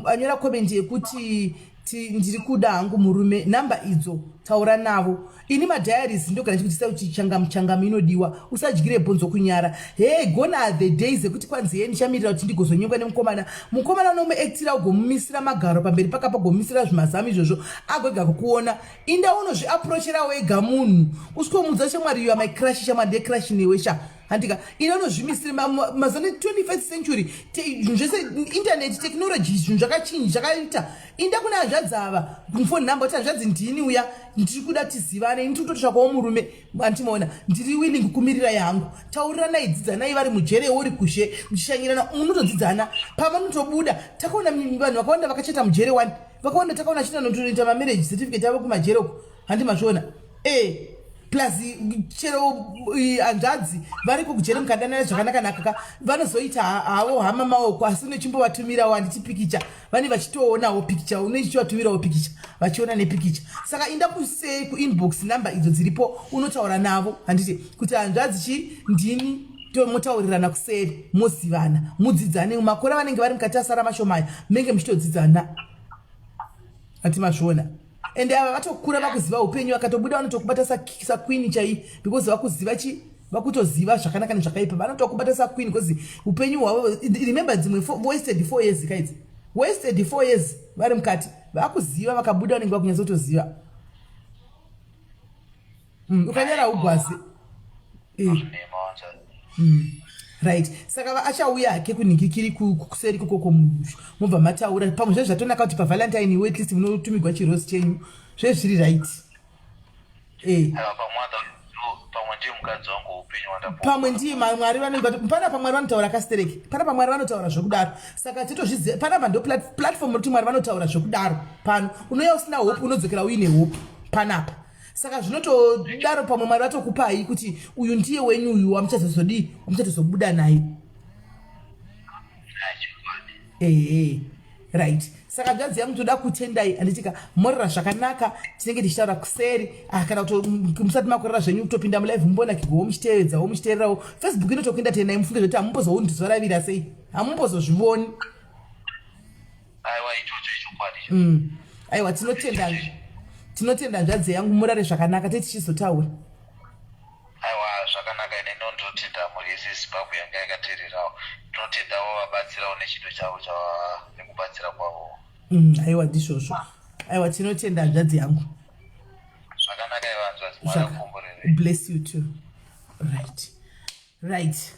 anyora comment yekuti ndiri kuda hangu murume, nhamba idzo, taura navo. Ini madiaries ndogara ndichikudzisa kuti changamu changamu inodiwa, usadyire bhonzo kunyara. Hey, gone are the days ekuti kwanzi ye ndichamirira kuti ndigozonyengwa nemukomana. Mukomana unomuactira, ugomumisira magaro pamberi pakapa, ugomumisira zvimazamu izvozvo, agoega kukuona. Inda unozviapproachera wega munhu, usikomuudza, "Shamwari, you are my crush, shamwari, ndecrush newe sha," handika? Ine unozvimisire mazana 21st century, zvinhu zvese internet technology, zvinhu zvakachinji zvakaita. Inda kune hanzvadzi ava, phone number, kuti, "Hanzvadzi, ndini uya, ndiri kuda tizivane, ini tiri kutotsvakawo murume, andimaona, ndiri willing kumirira yangu." Tauriranai, dzidzanai. Vari mujere, uri kushe, muchishanyirana, munotodzidzana pavanotobuda. Takaona vanhu vakawanda vakachata mujere wani, vakawanda takaona chinonotoita mamarriage certificate avo kumajere uko, handi mazviona? Plus chero hanzvadzi variko kujere, mukadanana zvakanaka-naka ka, vanozoita havo hama maoko, asi unechimbovatumirawo, handiti, pikicha, vane vachitoonawo pikicha, unechichivatumirawo pikicha, vachiona nepikicha. Saka inda kuse kuinbox, namba idzo dziripo, unotaura navo, handiti, kuti, "Hanzvadzi, chi ndini," motaurirana kuseri, mozivana, mudzidzane. Makore avanenge vari mukati asara mashomaya, munenge muchitodzidzana, hati mazviona? Ende ava vatokura, vakuziva upenyu, vakatobuda vanotokubata saqueen chai, because vakuziva chi vakutoziva zvakanaka nezvakaipa. Vanotokubata saqueen because upenyu hwavo, remember, dzimwe wasted 4 years kaidzi, wasted 4 years vari mukati. Vakuziva, vakabuda vanenge vakunyatsotoziva. Ukanyara ugwazi. Zvinema wanza. Right, saka achauya hake kunhingikiri kuseri kokoko, mobva mataura pamwe. Zvezvo zvatonaka kuti paValentine iwe at least munotumigwa chirosi chenyu, zvezvo zviri right. Aiwa, pamwe ndiye mukadzi wangu weupenyu wandapo. Pamwe ndiye Mwari vanenge panapa, Mwari vanotaura kastereki panapa, Mwari vanotaura zvekudaro. Saka titozviziva panapa ndo platform rekuti Mwari vanotaura zvekudaro pano. Unouya usina hope, unodzokera uine hope panapa. Saka zvinotodaro, pamwe Mwari vatokupai kuti uyu ndiye wenyu, uyu wamuchazozodii, wamuchatozobuda naye. Ehe, right. Saka hanzvadzi yangu, toda kutendai, handitika? Morera zvakanaka, tinenge tichitaura kuseri. Ah, kana kuti musati makorera zvenyu kutopinda mulive, mumbonakirwawo muchitevedzawo, muchiteererawo. Facebook inotokuenda tenai, mufunge zvekuti hamumbozoundizoravira sei, hamumbozozvivoni. Aiwa, ichocho ichokwadi. Aiwa, tinotenda, tinotenda hanzvadzi yangu, murare zvakanaka, te tichizotaura. Aiwa, zvakanaka. Ine ndinotenda mhuri yese yeZimbabwe yanga yakateererawo. Ndinotendawo vabatsirawo nechido chavo chava nekubatsira kwavo. Aiwa, ndizvozvo. Aiwa, tinotenda hanzvadzi yangu. Zvakanaka, iva hanzvadzi, Mwari akukomborerei. Bless you too. Right, right.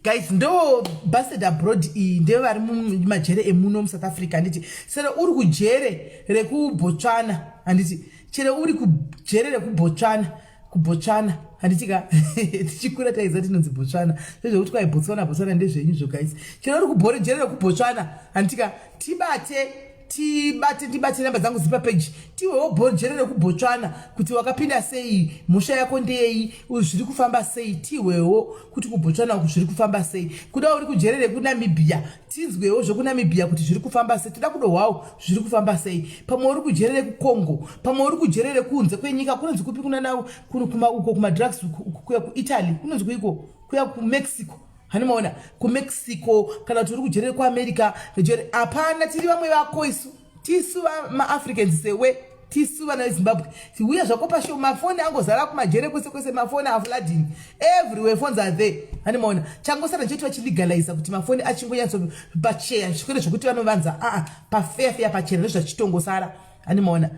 Guys, ndo busted abroad iyi ndevari mumajere emuno muSouth Africa, handiti? Sere uri kujere rekuBotswana, handiti? Chero uri kujere rekuBotswana, kuBotswana, handiti ka? Tichikura taiziva tinonzi Botswana, zvezvekuti kwai Botswana, Botswana ndezvenyu zvo, guys. Chero uri kubhore jere rekuBotswana, handiti ka? Tibate, tibate, ndibate. Namba dzangu dziri papeji. Tiwewo bhojere rekuBotswana kuti wakapinda sei, mhosva yako ndeyei, zviri kufamba sei. Tiwewo kuti kuBotswana uku zviri kufamba sei. Kuda uri kujere rekuNamibia, tinzwewo zvokuNamibia kuti zviri kufamba sei. Toda kudohwawo zviri kufamba sei. Pamwe uri kujere rekuCongo, pamwe uri kujere rekunze kwenyika, kunonzi kupi, kunana uko kumadrugs, kuya kuItaly, kunonzi kuiko, kuya kuMexico, hanimaona kuMexico, kana kuti uri kujere rekuAmerica. Jere hapana, tiri vamwe vako isu, tisu maAfricans sewe, tisu vana veZimbabwe. Uya zvako pashow. Mafoni angozara kumajere kwese kwese, mafoni aflooding everywhere, phones are there, hanimaona. Changosara cheti vachilegaliza kuti mafoni achingonyatso pacheya, zvikwere zvokuti vanovanza aa pafeya feya pachena, ndozvachitongosara, hanimaona.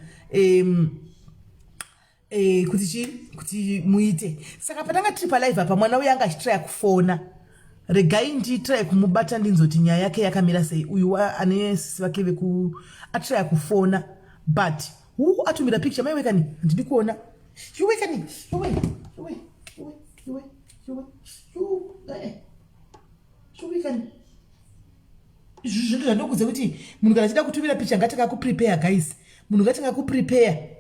Kuti chi kuti muite. Saka patanga tiri palive apa, mwana uyo anga achitraya kufona. Regai nditry kumubata, ndinzoti nyaya yake yakamira sei. Uyu ane sisi vake veku atraya kufona, but hu atumira picture. Maiwe kani, handidi kuona. Iwe kani, iwe, iwe, iwe, iwe, iwe, iwe, iwe kani. Izvi zvinhu zvandokudza kuti munhu kana achida kutumira picture ngatingakuprepare, guys. Munhu ngatingakuprepare,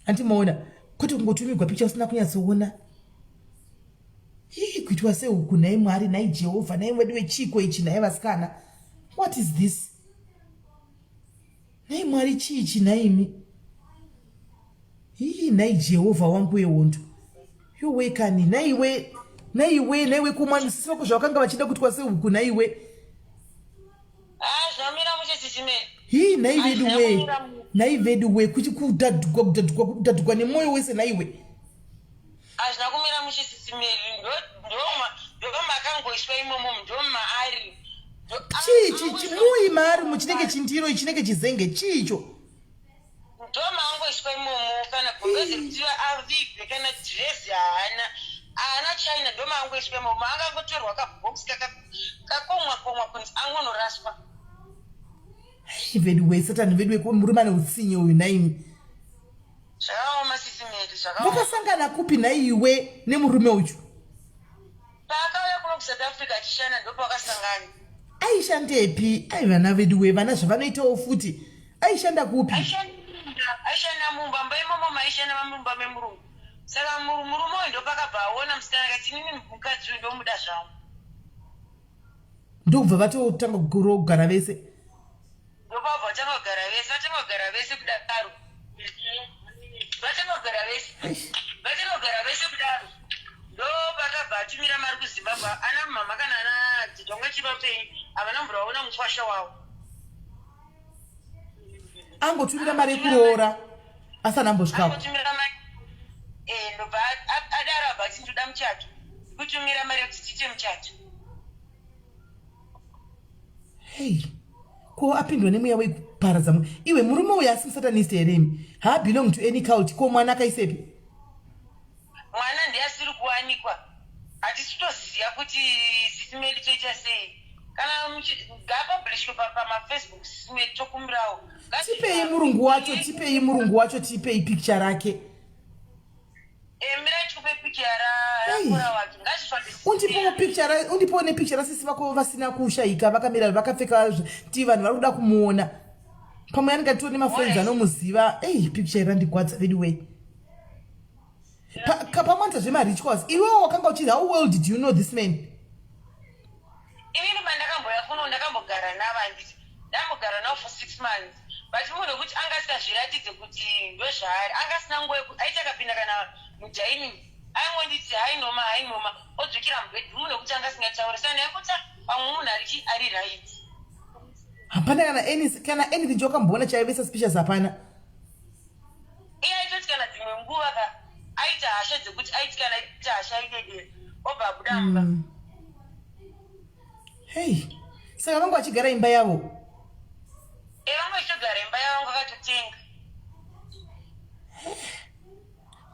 handimaona, kwete kungotumigwa picture usina kunyatsoona. Ii, kuitwa sehuku. Nhai Mwari, nhai Jehovha, nhai wedu wechiko ichi? Nhai vasikana, what is this? Nhai Mwari, chii ichi nhaimi? Ii, nhai Jehovha wangu wehondo, yowekani. Nhaiwe, nhaiwe, nhaiwe, kumwanisisi vako zvavakanga vachida kuitwa sehuku, nhaiwe. Ah, zvinomira mushe, sisimeri. Hii, nhai vedu we, nhai vedu we, kuti kudhadhugwa, kudhadhugwa, kudhadhugwa nemwoyo wese, nhaiwe. Hazvina kumira mushe, sisimeri. Ndo makangoiswa imomo, ndo maari. Chii chimui maari muchinenge chindiro, chinenge chizenge, chiicho? Ndo maangoiswa imomo. Kana gumbezi rekuti avigwe, kana dhirezi haana, haana china. Ndo maangoiswa imomo. Angangotorwa kabhokisi kakomwa komwa kunzi angonoraswa. Vedu we, Satani vedu we, murume ane utsinye uyu, nhaimi. Zvakaoma, sisimeri, zvakaoma. Vakasangana kupi nhaiwe nemurume uyu? Paakauya kuno kuSouth Africa achishanda, ndopakasangana. Aishandepi? Ai, vana vedu we, vana zvavanoitawo futi. Aishanda kupi? Aishanda mumba mba imomo, maishanda mumba memurungu. Saka murume uyu ndopakabva aona musikana, akati, "Inini mukadzi uyu ndomuda zvangu." Ndokubva vatotanga kugara vese. Ndopabva vatanga kugara vese. Vatanga kugara vese kudaro, vatanga kugara vese, vatanga kugara vese kudaro, ndopakabva atumira mari kuZimbabwe. Ana mama kana ana dzidonga chivapenyu havana mvura vaona mukwasha wavo. Angotumira mari yekuroora asana ambosvikako. Angotumira mari, ndobva adaro, abva ati, "Ndoda muchato, kutumira mari yekuti tiite muchato." Hei, ko apindwa nemweya wekuparadza iwe? Murume uyu asi musatanist here imi? Haabelong to any cult. Ko mwana akaisepi? Mwana ndiye asiri kuwanikwa. Hatisi kutoziva kuti, sisimeli, toita sei. Kana ngaapublishwe pamaFacebook, sisimeli, tokumbirawo. Tipei murungu wacho, tipei murungu wacho, tipei picture rake. Mira tikupe picture rakura wacho, ngazvifambe. Undipowo picture, undipowo nepicture rasisi vako vasina kushayika, vakamira vakapfeka ti vanhu vari kuda kumuona. Pamwe anenge atiwo nemafriends anomuziva. Ei, picture irandigwadza vedu wei. Pamwanza zvemarituals, iwewo wakanga uchi, how well did you know this man? Inini pandakamboya kuno ndakambogara navo, handiti? Ndambogara navo for 6 months, but munhu wekuti anga asingazviratidze kuti ndozvaari, anga asina nguva aiti akapinda kana mudining aingonditi, "Hi Noma, hi Noma," odzokera mubedroom. Munhu wekuti anga asingatauri, saka ndaingoti pamwe munhu arichi ari right. Hapana kana any, kana anything chawakamboona chaive suspicious? Hapana? Iye aitoti kana dzimwe nguva ka aita hasha dzekuti aiti kana aita hasha aidedera, obva abuda mumba. Hei, saka vanga vachigara imba yavo? E, vanga vachitogara imba yavo, vanga vakatotenga.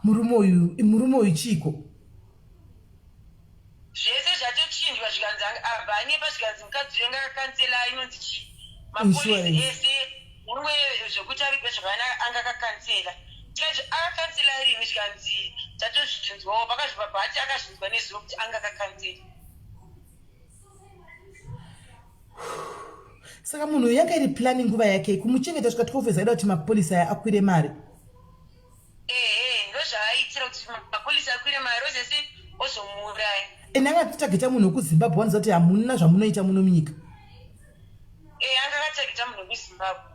Murume uyu, murume uyu chiiko? Zvese zvatochinjwa. zvikanzi mukadzi uyo anga akakansela inonzi chii mapolisi ese mumwe zvekuti avigwe zvakanaka anga akakansela tikati akakansela rini zvikanzi tatozvinzwawo pakazvibva bhati akazvinzwa nezuva kuti anga akakansela saka munhu uyu yanga iri plani nguva yake kumuchengeta svika 12 years aida kuti mapolisi aya akwire mari ehe ndozvaaitira kuti mapolisi akwire mari ozese ozomuuraya ende anga atitageta munhu wekuzimbabwe wanoziva kuti hamuna zvamunoita muno munyika ee anga akatageta munhu wekuzimbabwe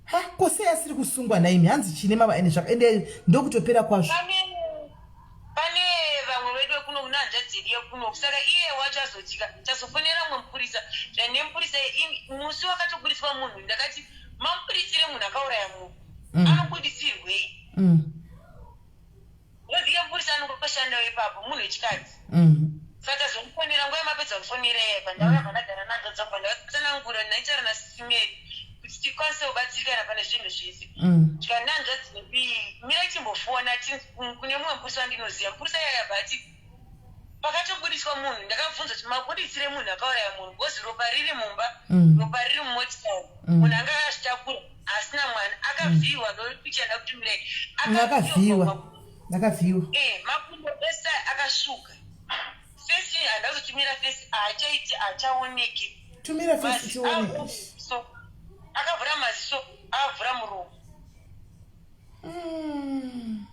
ha ko sei asiri kusungwa nhaimi hanzi chine mava ende zvaka ende ndokutopera kwazvo pane vamwe vedu vekuno kuna hanzvadzi yedu yekuno saka iye wacho azotika tazofonera mumwe mupurisa nemupurisa musi wakatoburitswa munhu ndakati mamuburitsire munhu akauraya munhu mm. anobuditsirwei mm. Ndoziva mupurisa anongoshandawo ipapo munhu wechikadzi. Mm. Saka tazomufonera nguva yamapedza kufonera iye pa ndauya mm. pandagara nadzo dzabva ndavatsanangura ndaitaura naSimeri kuti tikwanise kubatsirikana pane zvinhu zvese. Mm. Zvikanzi hanzvadzi mirai timbofona kune mumwe mupurisa wandinoziva. Mupurisa iye akabva ati pakatobudiswa munhu ndakabvunza kuti mabuditsire munhu akauraya munhu because ropa riri mumba mm. ropa riri mumotikari mm. munhu anga akazvitakura asina mwana akavhiiwa mm. ndopicha ndakutumirai akavhiiwa akavhiiwa eh makumbo ese akasvuka fesi handazotumira fesi haachaiti haachaoneki tumira fesi tione so akavhura maziso akavhura muromo mm.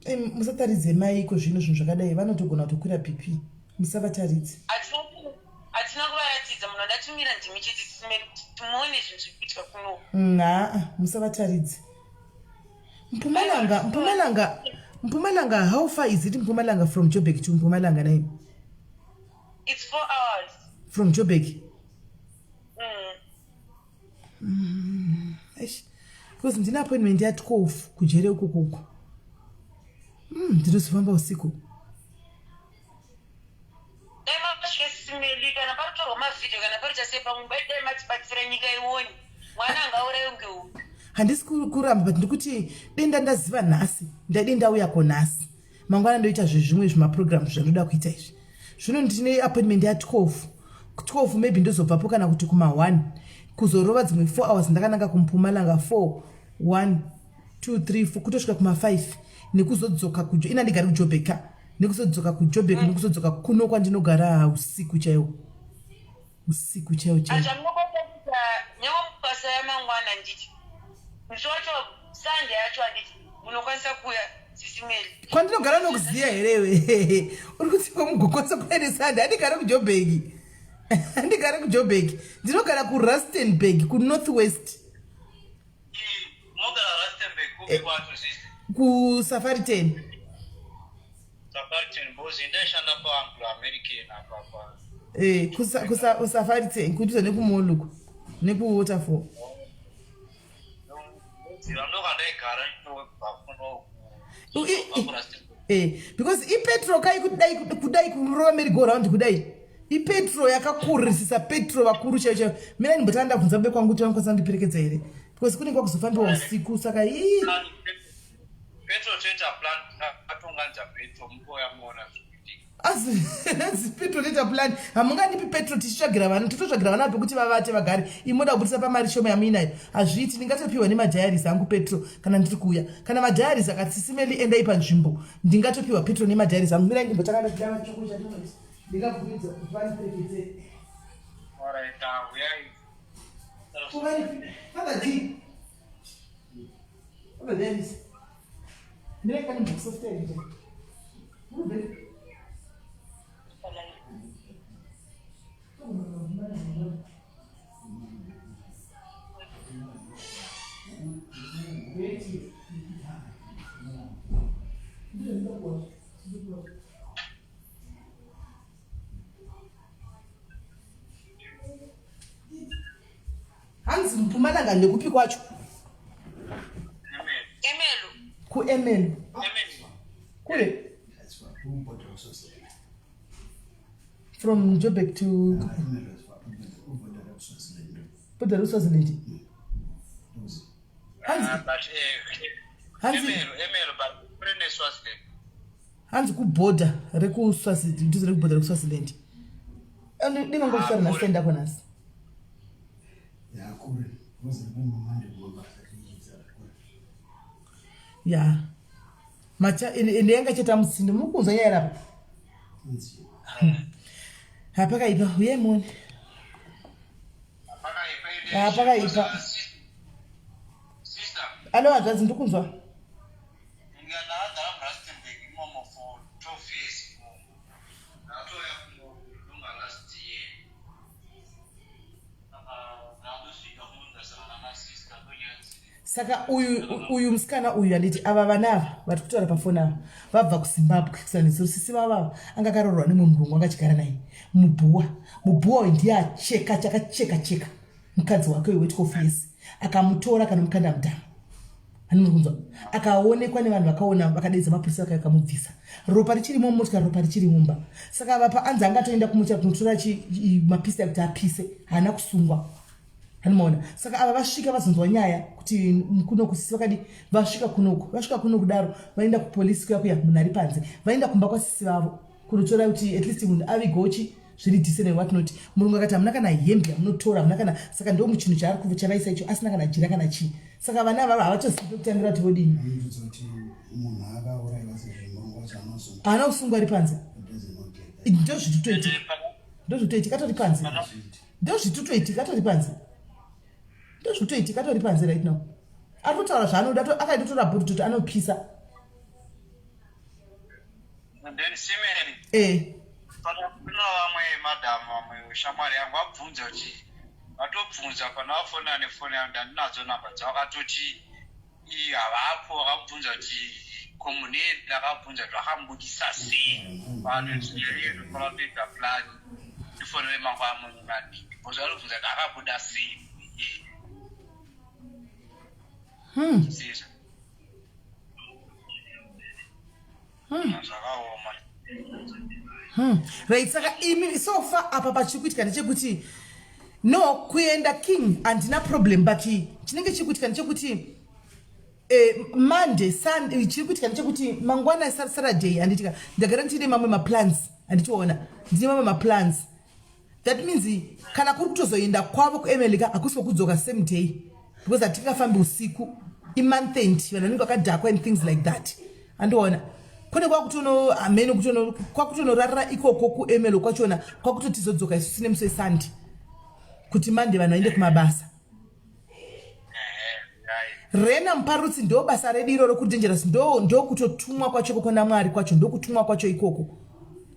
Eh, musataridze mai iko zvino zvinhu zvakadai vanotogona kutokwira bp musavataridze hatina kuvaratidza munhu andatumira ndimi chete tisimeri kuti timuone zvinhu zviri kuitika kuno mm, haa musavataridze mpumalanga mpumalanga mpumalanga how far is it mpumalanga from jobek to mpumalanga nai it's four hours from jobek mm. Because ndine appointment ya 12 kujere ukoko uko mm, ndinozofamba usiku dai masvika simeli kana paritorwa mavhidhiyo kana pariita sei pamwe dai matibatsira nyika ione mwana angaurayo ngeuyu handisi kuramba but ndikuti denda ndaziva nhasi ndade ndauyako nhasi mangwana ndoita zvezvimwe zvimaprogram zvandoda kuita izvi zvino ndine appointment ya 12 12 maybe ndozobvapo kana kuti kuma 1 kuzorova dzimwe 4 hours ndakananga kumpumalanga 4 1 2 3 4 kutosvika kuma 5 nekuzodzoka kujo ina ndigari kujobeka nekuzodzoka kujobek mm. nekuzodzoka kuno kwandinogara usiku chaiwo usiku chaiwo chaiwo nyangwe yamangwana nditi musi wacho sunday yacho handiti munokwanisa kuuya sisimeli kwandinogara nokuziya here we uri kuti kwamugokwanisa kuuya nesunday handigare kujobheki handigare kujobheki ndinogara kurustenburg kunorth west eh, kusafari ten eh, kusafari ten kudhuze nekumoluku nekuwaterfall Eh, because ipetro kai kudai kudai kurova merry go round kudai ipetro yakakurisisa petro vakuru chaiyo chaiyo mina ndimbotanga ndabvunza bbe kwangu kuti vanokwanisa kundiperekedza here because kunenge kwakuzofambiwa usiku saka ii petro toita plan atonganza petro mutoya muona asi petro toita plan hamungandipi petro tichitsvagira vana tototsvagira vana pekuti vavate vagare imoda kubudisa pamari shoma yamuinayo hazviiti ndingatopiwa nemadiaries angu petro kana ndiri kuuya kana madiaries akatisimeli endai panzvimbo ndingatopiwa petro nemadiaries angu mirai ndimbotanga ndachidava choko chandinoti ndingabvumidza kuti vandiperekedze Father D. Father Dennis. Mirai kani box of ten. Hanzi Mpumalanga ndekupi kwacho? Emelo. KuEmelo. Kure. From Joburg to Border Swaziland. Hanzi Hanzi Emelo but kure neSwaziland. Hanzi kuborder rekuSwaziland, dhuze rekuborder rekuSwaziland. Ndinongoshora nhasi taendako nhasi. Ya macha ende yanga cheta mutsindo muri kunzwa nyaya rapa hapakaipa huyai muone. Hapakaipa. Alo hanzvadzi ndikunzwa. Saka uyu uyu musikana uyu handiti ava vana ava vari kutaura pafoni ava vabva kuzimbabwe kusanetsero sisi vavo ava anga akaroorwa nemumwe murungu anga achigara naye mubhuwa mubhuwa uyu ndiye acheka chakacheka cheka mukadzi wake uyu we12 years akamutora akanomukanda mudhamu anomunzwa akaonekwa nevanhu vakaona vakadeedza mapurisa vakauya vakamubvisa ropa richirimo mumotikari ropa richiri mumba saka vapa anzi anga atoenda kumotikari kunotora mapisi akuti apise haana kusungwa anomaona saka ava vasvika vazonzwa nyaya kuti kunoku sisi vakadi vasvika kunoku vasvika kuno kudaro vaenda kupolisi kuya kuya munhu ari panze vaenda kumba kwasisi vavo kunotora kuti at least munhu avigochi zviri decent and what not murungu akati hamuna kana hembe yamunotora hamuna kana saka ndo muchinhu chaari kuva chavaisa icho asina kana jira kana chii saka vana avavo havatozivi pekutangira kuti vodini haana kusungwa ari panze ndozvitutoitika ndozvitutoitika atori panze ndozvitutoitika atori panze ndozvitutoitika atori panze right now ari kutaura zvaanoda akaitotora bhutu kuti anopisa Then Simeri. Eh. Pana kuna vamwe madam vamwe shamwari yangu vabvunza kuti vatobvunza pana vafonera nefoni yangu ndandinadzo namba dzavo vakatoti havapo vakamubvunza kuti ko munei ndakabvunza kuti vakamubudisa sei vanhu tinofana kutoita plan ndifonere mangwana munadii because vanobvunza kuti akabuda sei Hmm. Zvakaoma. Right saka imi so far apa pachiri kuitika ndechekuti no kuenda king handina problem but chinenge chiri kuitika ndechekuti eh, monday sunday chiri kuitika ndechekuti mangwana saturday handitika ndagara ndine mamwe maplans handitoona ndine mamwe maplans that means kana kuri kutozoenda kwavo kuemelica hakusi kwekudzoka same day because hatingafambi usiku imonth end vanhu vanenge vakadhakwa and things like that andiona kune kwakutono hameno kutono kwakutonorarira ikoko kuemelo kwachona kwakutotizodzoka isu sine musi wesunday kuti monday vanhu vaende kumabasa rena muparutsi ndo basa redu iroro kudangerous ndo ndokutotumwa kwacho ikoko namwari kwacho ndokutumwa kwacho ikoko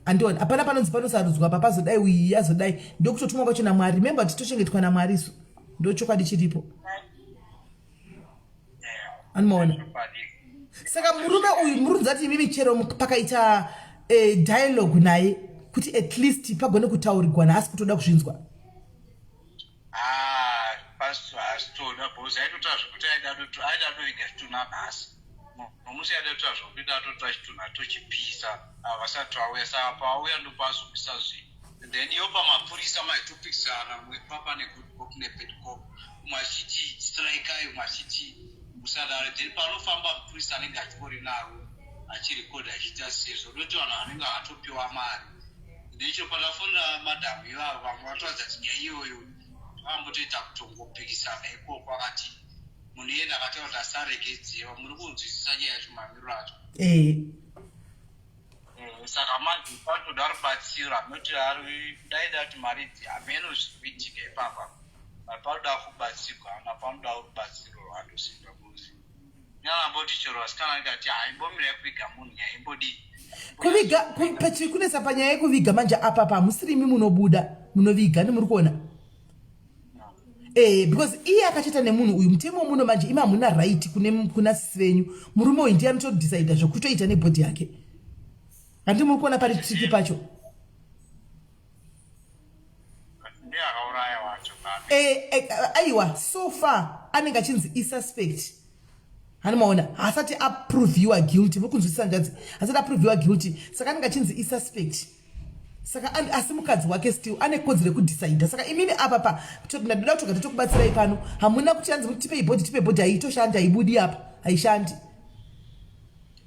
andiona hapana panonzi panosarudzwa apa pazodai uyi azodai ndokutotumwa kwacho namwari remember kuti tochengetwa namwari isu ndochokwadi chiripo anomaona saka murume uyu murunzi ati imimi chero pakaita eh, dialogue naye kuti at least pagone kutaurigwa naasi kutoda kuzvinzwa Ah, pastor haasitoda because aitotaura zvekuti aida aida chitunha nhasi nomusi aida kutaura zvekuti atotora chitunha tochipisa havasati vauya saka pavauya ndopazopisa zvinhu then iyo pamapurisa maitopikisana mumwe papa negood cop nebad cop umwe achiti straikai umwe achiti musadaro then panofamba mupurisa anenge achingori navo achirekodha achiita sezvo noti vanhu vanenge vakatopiwa mari Ndicho pandafonera madam ivavo vamwe vatoratidza kuti nyaya iyoyo vakambotoita kutongopikisana ikoko akati munhu iyena akataura kuti asaregedzewa muri kunzwisisa nyaya yacho mamiriro acho eh. eh, saka manje panotoda rubatsiro hamunoti daida kuti mari idzi hameno zviri kuitika ipapa panoda kubatsirwa hana panoda rubatsiro rwatosimba kuzi Kuviga pachiri kunetsa panyaya yekuviga manje apa pa hamusiri imi munobuda munoviga nemuri kuona eh because iye akachata nemunhu uyu mutemo muno manje imi hamuna right kune kuna sisi venyu murume uyu ndiye anotodecide zvekutoita nebody yake handi muri kuona pari tricky pacho eh, eh, aiwa so far anenge achinzi isuspect hani maona haasati aproviwa guilty muri kunzwisisa njadzi haasati aproviwa guilty saka anenge achinzi isuspect saka asi mukadzi wake still ane kodzero yekudecida saka imimi apa pa ndadoda kutoga totokubatsirai pano hamuna kuti anzi kuti tipei bhodhi tipei bhodhi haitoshandi haibudi apa haishandi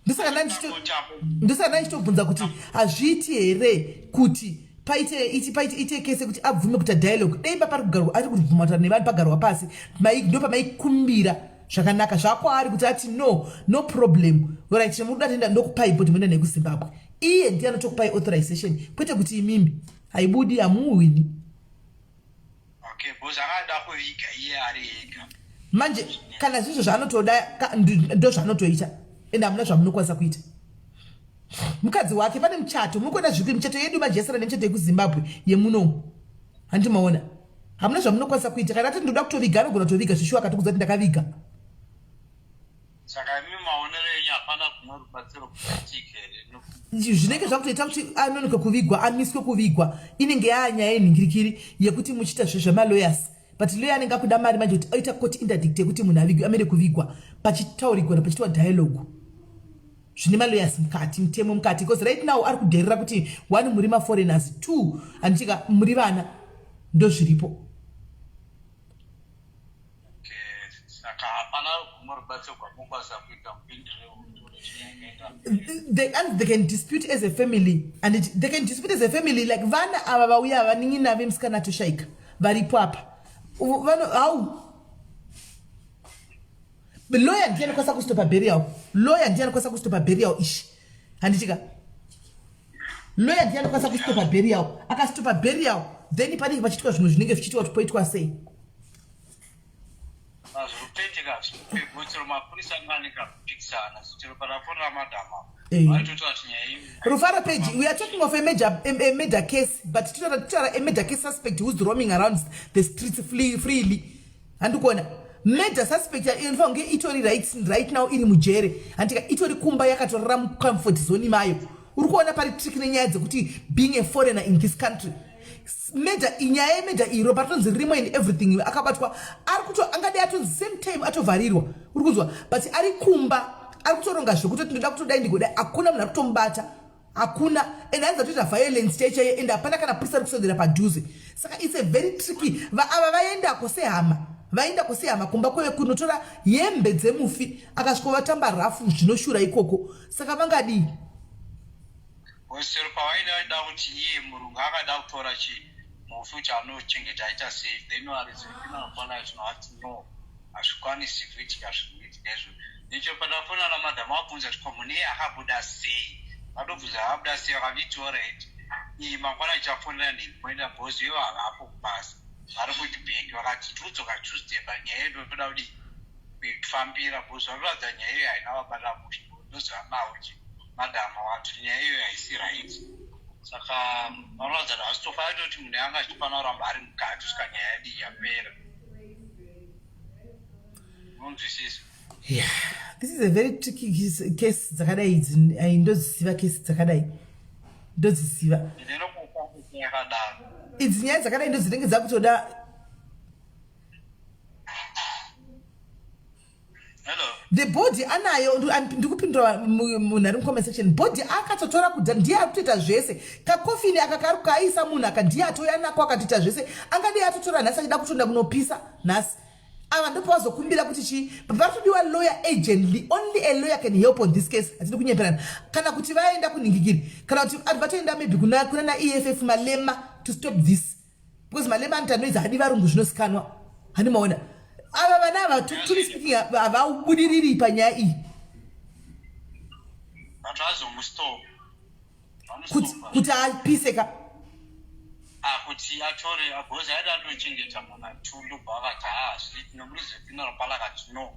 ndosaka ndandisaka ndandichitobvunza kuti hazviiti here kuti Paite iti paite ite kese kuti abvume kuita dialogue. Dei pari kugarwa ari kubvuma kutaura nevanhu pagarwa pasi. Mai ndo pamaikumbira zvakanaka zvakwaari kuti ati no no problem. Alright chemuruda tenda ndokupai body moenda naye kuZimbabwe. Iye ndiye anotokupai authorization kwete kuti imimi haibudi hamuwini. Okay, because akada kuviga iye ari ega. Manje kana zvizvo zvaanotoda ndozvaanotoita ende hamuna zvamunokwanisa kuita. Mukadzi wake pane muchato muri kuona zviri michato yedu manje yasara nemichato yekuZimbabwe yemunomu. Hanti maona? Hamuna zvamunokwanisa kuita kana ati ndoda kutoviga anogona kutoviga zvishuwa akatokudza kuti ndakaviga. Saka imi maonero enyu hapana kumwe rubatsiro kuitike here? Zvinenge zvakutoita kuti anonoke kuvigwa amiswe kuvigwa inenge yaanyaya yenhingirikiri yekuti muchiita zvezvemalawyers but lawyer anenge akuda mari manje kuti oita court interdict yekuti munhu avigwe amire kuvigwa pachitaurigwa pachitiwa dialogue zvine malawyers mukati mutemo mukati because right now ari kudherera kuti one muri maforeigners two handitika muri vana ndozviripo. Saka hapana rumwe rubatsiro rwamokwanisa kuita they, and they can dispute as a family and it, they can dispute as a family like vana ava vauya vanin'ina vemusikana atoshaika varipo apa vano how lawyer ndiye anokwanisa kustopa burial lawyer ndiye anokwanisa kustopa burial ishi handitika lawyer ndiye anokwanisa kustopa burial akastopa burial then panenge pachiitwa zvimwe zvinenge zvichiitwa kuti poitwa sei Zviri kuitika mapurisa anenge akupikisana chero panafonera madam eh. Rufaro page we are talking of a major, a, a murder case but tinotaura a murder case suspect who's roaming around the streets freely handikuona murder suspect inofanira kunge itori right, right now iri mujere handika itori kumba yakatorara mucomfort zone mayo uri kuona pari trick nenyaya dzekuti being a foreigner in this country murder inyaya yemurder iro patonzi ririmo and everything akabatwa ari kuto angadai atonzi same time atovharirwa uri kunzwa but ari kumba ari kutoronga zvekutoti ndoda kutodai ndigodai hakuna munhu ari kutomubata hakuna and hanzi atoita violence chai chaiye and hapana kana purisa ari kuswedera padhuze saka it's a very tricky ava vaendako sehama vaendako sehama kumba kweve kunotora hembe dzemufi akasvikovatamba rafu zvinoshura ikoko saka vangadii Chero pavaida vaida kuti iye murungu akada kutora chi mufi kuti anochengeta aita sei then varidzi vefuneral parlor yacho vati no hazvikwanisi kuitika zviri kuitika izvo nechero pandafona namadam vabvunza kuti ko munhu iye akabuda sei vatobvunza akabuda sei vakanditi orit iyi mangwana ndichafonera nhingi moenda bhozi ivo havapo kubasa vari kuti bhengi vakati tiudzoka tuesday panyaya yedu toda kudii kuifambira bhozi vatoratidza nyaya iyo haina vabata mushe ndoziva nawo chi madam wati nyaya iyoyo haisi right saka vanoratidza kuti hazvitofanira kutoti munhu anga achifanira kuramba ari mukati kusvika nyaya yadii yapera unonzwisisa yeah this is a very tricky case dzakadai idzi ndodziziva case dzakadai ndodziziva idzi nyaya dzakadai ndodzinenge dzakutoda the body anayo ndikupindura munhu ari mucomment section body akatotora kudha ndiye ari kutoita zvese kakofini aka kari kaaisa munhu aka ndiye atouya nako akatoita zvese angadei atotora nhasi achida kutoenda kunopisa nhasi ava ndopawazokumbira kuti chii pari kudiwa lawyer agently only a lawyer can help on this case hatidi kunyeperana kana kuti vaenda kunhingikiri kana kuti vatoenda maybe kuna kuna naeff malema to stop this because malema anoti anoidza hadi varungu zvinozikanwa handi maona ava vana ava truly speaking havabudiriri panyaya iyi kuti apise ka ah, kuti atore because aida atochengeta munhu atundu bva akati haa zvii nomuridzi wefuneral parlor akati no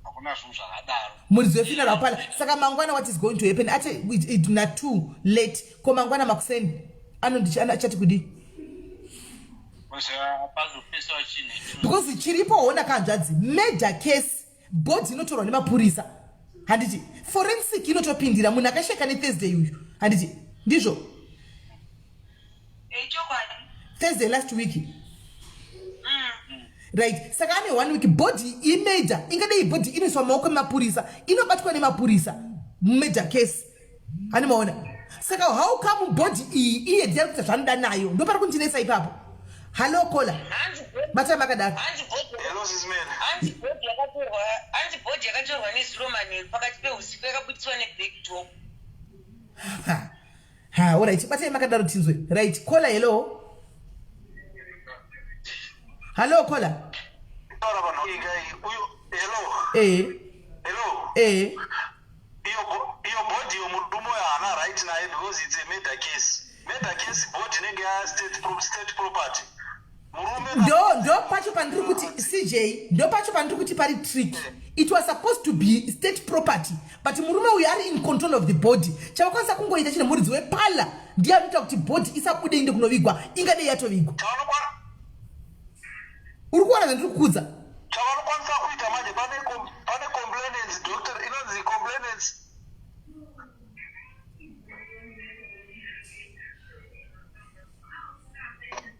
hakuna zvinhu zvakadaro muridzi wefuneral parlor saka mangwana what is going to happen ati na too late ko mangwana makuseni anondiachati kudii because chiripo hona kanzvadzi murder case body inotorwa nemapurisa handiti forensic inotopindira munhu akasheka nethursday uyu handiti ndizvo thursday last week mm. right saka ane one week body imurder ingadei body inoiswa maoko emapurisa inobatwa nemapurisa murder case hani maona saka how come body iyi iye ndiye ari kuita zvaanoda nayo ndopari kundinetsa ipapo hallo kola batai makadaro hanzi bhodhi yakatorwa nezuro manheru pakati peusiku yakabudiswa neback door Ha, alright, batai makadaro tinzwe. Right, caller, hello. Hello, caller. Hello. Eh. Hello. Eh. Iyo body yomurume uyo haana right naye because it's a murder case. Murder case body inenge ya state property. Murume Ndo pacho pandiri kuti CJ, ndo pacho pandiri kuti pari trick. It was supposed to be state property, but murume uyu ari in control of the body. Chavakwanisa kungoita chine muridzi wepala ndiye anoita kuti body isabude inde kunovigwa, ingadei yatovigwa. Uri kuona zvandiri kukudza? Chavanokwanisa kuita manje pane complainants doctor inonzi complainants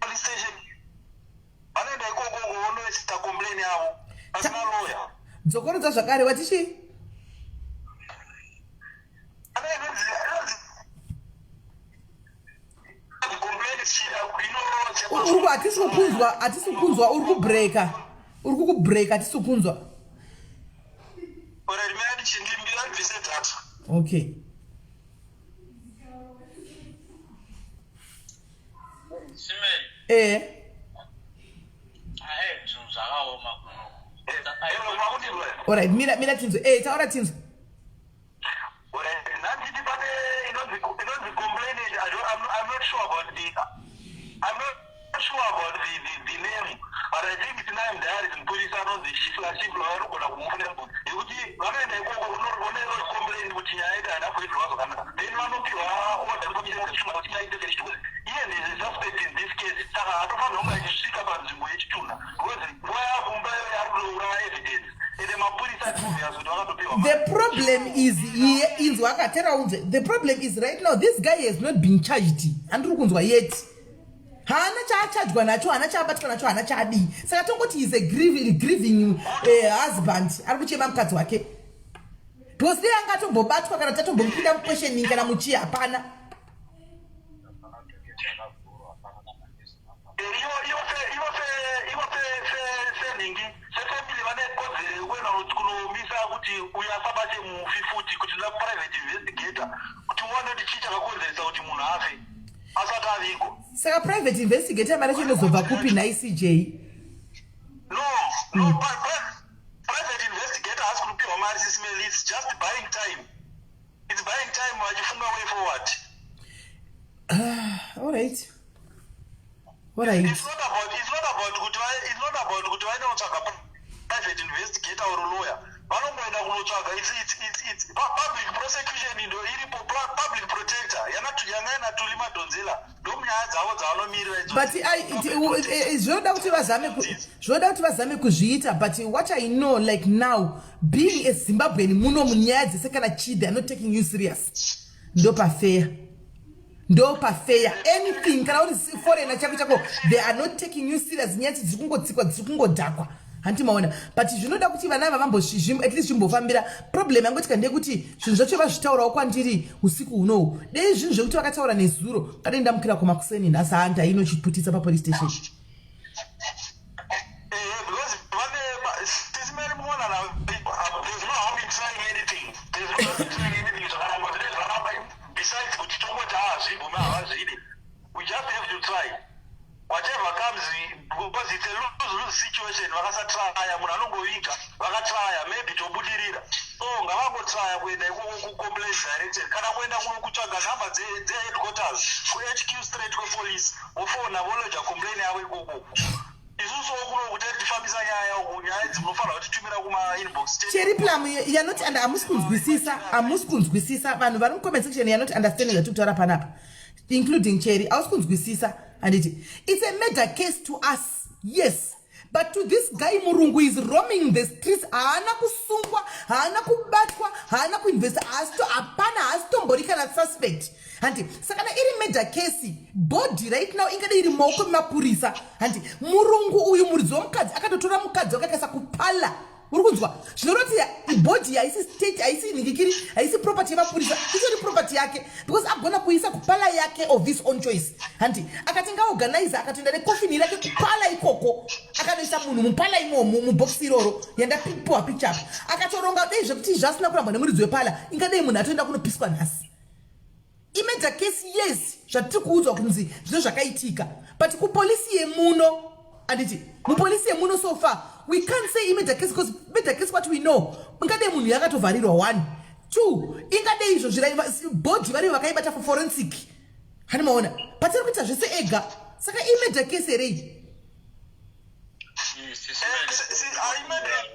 police station, vanoenda ikoko vonoita complain yavo pasina lawyer. Dzokorodza zvakare, watichi? Pane inonzi complaint Uri hatisi kukunzwa, hatisi kukunzwa, uri kubreka, uri kukubreka, hatisi kukunzwa. Alright, mina ndibvise data. Okay. Simeli. Eh. Ahe, zvinhu zvakaoma kuno. Hello, makundinzwa? Alright, mira, mira tinzwe. Eh, taura tinzwe. Alright, nanditi pane inonzi complainant. I don't, I'm not sure about the I'm not sure about the name, but I think tinaye mudiary mupurisa anonzi Shifla. Shifla vanogona kumufonera yekuti vanoenda ikoko vonoenda complain kuti nyaya yedu haina kuendwa zvakanaka, then vanopiwa order kuti iye ndeze suspect in this case, saka hatofanira kunge achisvika panzvimbo yechitunha because nguva yakumba ari kutouraya evidence, ende mapurisa obvious kuti vakatopiwa. The problem is iye, inzwa akatera unzwe, the problem is right now this guy has not been charged. Handiri kunzwa yet, haana chaachajwa nacho, haana chaabatwa nacho, haana chaadii. Saka tongoti is a grieving husband ari kuchema mukadzi wake, because dei anga atombobatwa kana tatombomupinda muquestioning kana muchii, hapana. Ivo senhingi sefamily vane kodzero yekuenda kunomisa kuti uyu asabate mufi futi, kuti na private investigator kuti uone kuti chii chakakonzeresa kuti munhu afe asati avigwa. Saka private investigator mari yacho inozobva kupi nhai, CJ? No, private investigator haasi kunopiwa mari, Sis Melly. It's just buying time, it's buying time vachifunga way forward. Alright. It's not about kuti vaende kutsvaga private investigator or lawyer. Vanongoenda kunotsvaga it's public prosecution ndo iripo, public protector yanga ina Tuli Madonsela, ndomunyaya dzavo dzavanomirira idzo. But zvinoda kuti vazame kuzviita, but what I know, like now being a Zimbabwean muno munyaya dzese kana chii, they are not taking you serious. Ndo pafeya, ndo pafeya. Anything kana uri foreigner chako chako, they are not taking you serious. Nyaya dziri kungotsikwa, dziri kungodhakwa, hanti maona? But zvinoda kuti vana ava at least zvimbofambira. Problem yangoitika ndeyekuti zvinhu zvacho vazvitaurawo kwandiri usiku hunohu. Dei zvinhu zvekuti vakataura nezuro, kadai ndamukira kumakuseni nhasi, handainochiputisa papolice station. Because vane Sis Melly muona na there's no harm in trying anything, there's no harm in trying anything. Zvakaramba zvine zvaramba, besides kuti tongoti haazvibvume, havazvidi. We just have to try whatever comes, because it's a lose lose situation. Vakasatraya, munhu anongoviga. Vakatraya, maybe tobudirira. So ngavangotraya kuenda ikoko kucomplaint directed, kana kuenda kutsvaga nhamba dzeheadquarters kuHQ straight kwepolice, vofona, volodger complain yavo ikoko. Isusuwo kuno kuti tifambisa nyaya uku, nyaya idzi munofanira kutitumira kumainbox. Cherry Plum, you're not under, hamusi kunzwisisa, hamusi kunzwisisa. Vanhu vari mucomment section, you're not understanding zvatiri kutaura panapa, including Cherry. Hausi kunzwisisa, handiti? It's a murder case to us, yes, but to this guy murungu is roaming the streets. Haana kusungwa, haana kubatwa, haana kuinvesta, hapana, haasitombori kana suspect, handi? Saka kana iri murder case, body right now ingade iri maoko emapurisa, handi? Murungu uyu, muridzi womukadzi, akatotora mukadzi wake akaisa kuparlour. Uri kunzwa? Zvinoroti body haisi state, haisi nhingikiri, haisi property yemapurisa, itori property yake, because agona kuisa kuparlour yake of his own choice, handi? Akati ngaorganize, akatoenda nekofini rake kuparlour ikoko, akanoisa munhu muparlour imomo, mubhokisi iroro yandapiwa picture apa. Akatoronga dei zvekuti zvasina kurambwa nemuridzi weparlour, ingadei munhu atoenda kunopiswa nhasi. Imurder case, yes, zvatiri kuudzwa kunzi zvino zvakaitika, but kupolisi yemuno, anditi mupolisi yemuno, so far we can't say imurder case, because murder case, what we know, ingadei munhu yakatovharirwa one two, ingadei izvo body varivo vakaibata for forensic. Hani maona patiri kuita zvese ega, saka imurder case here iyi?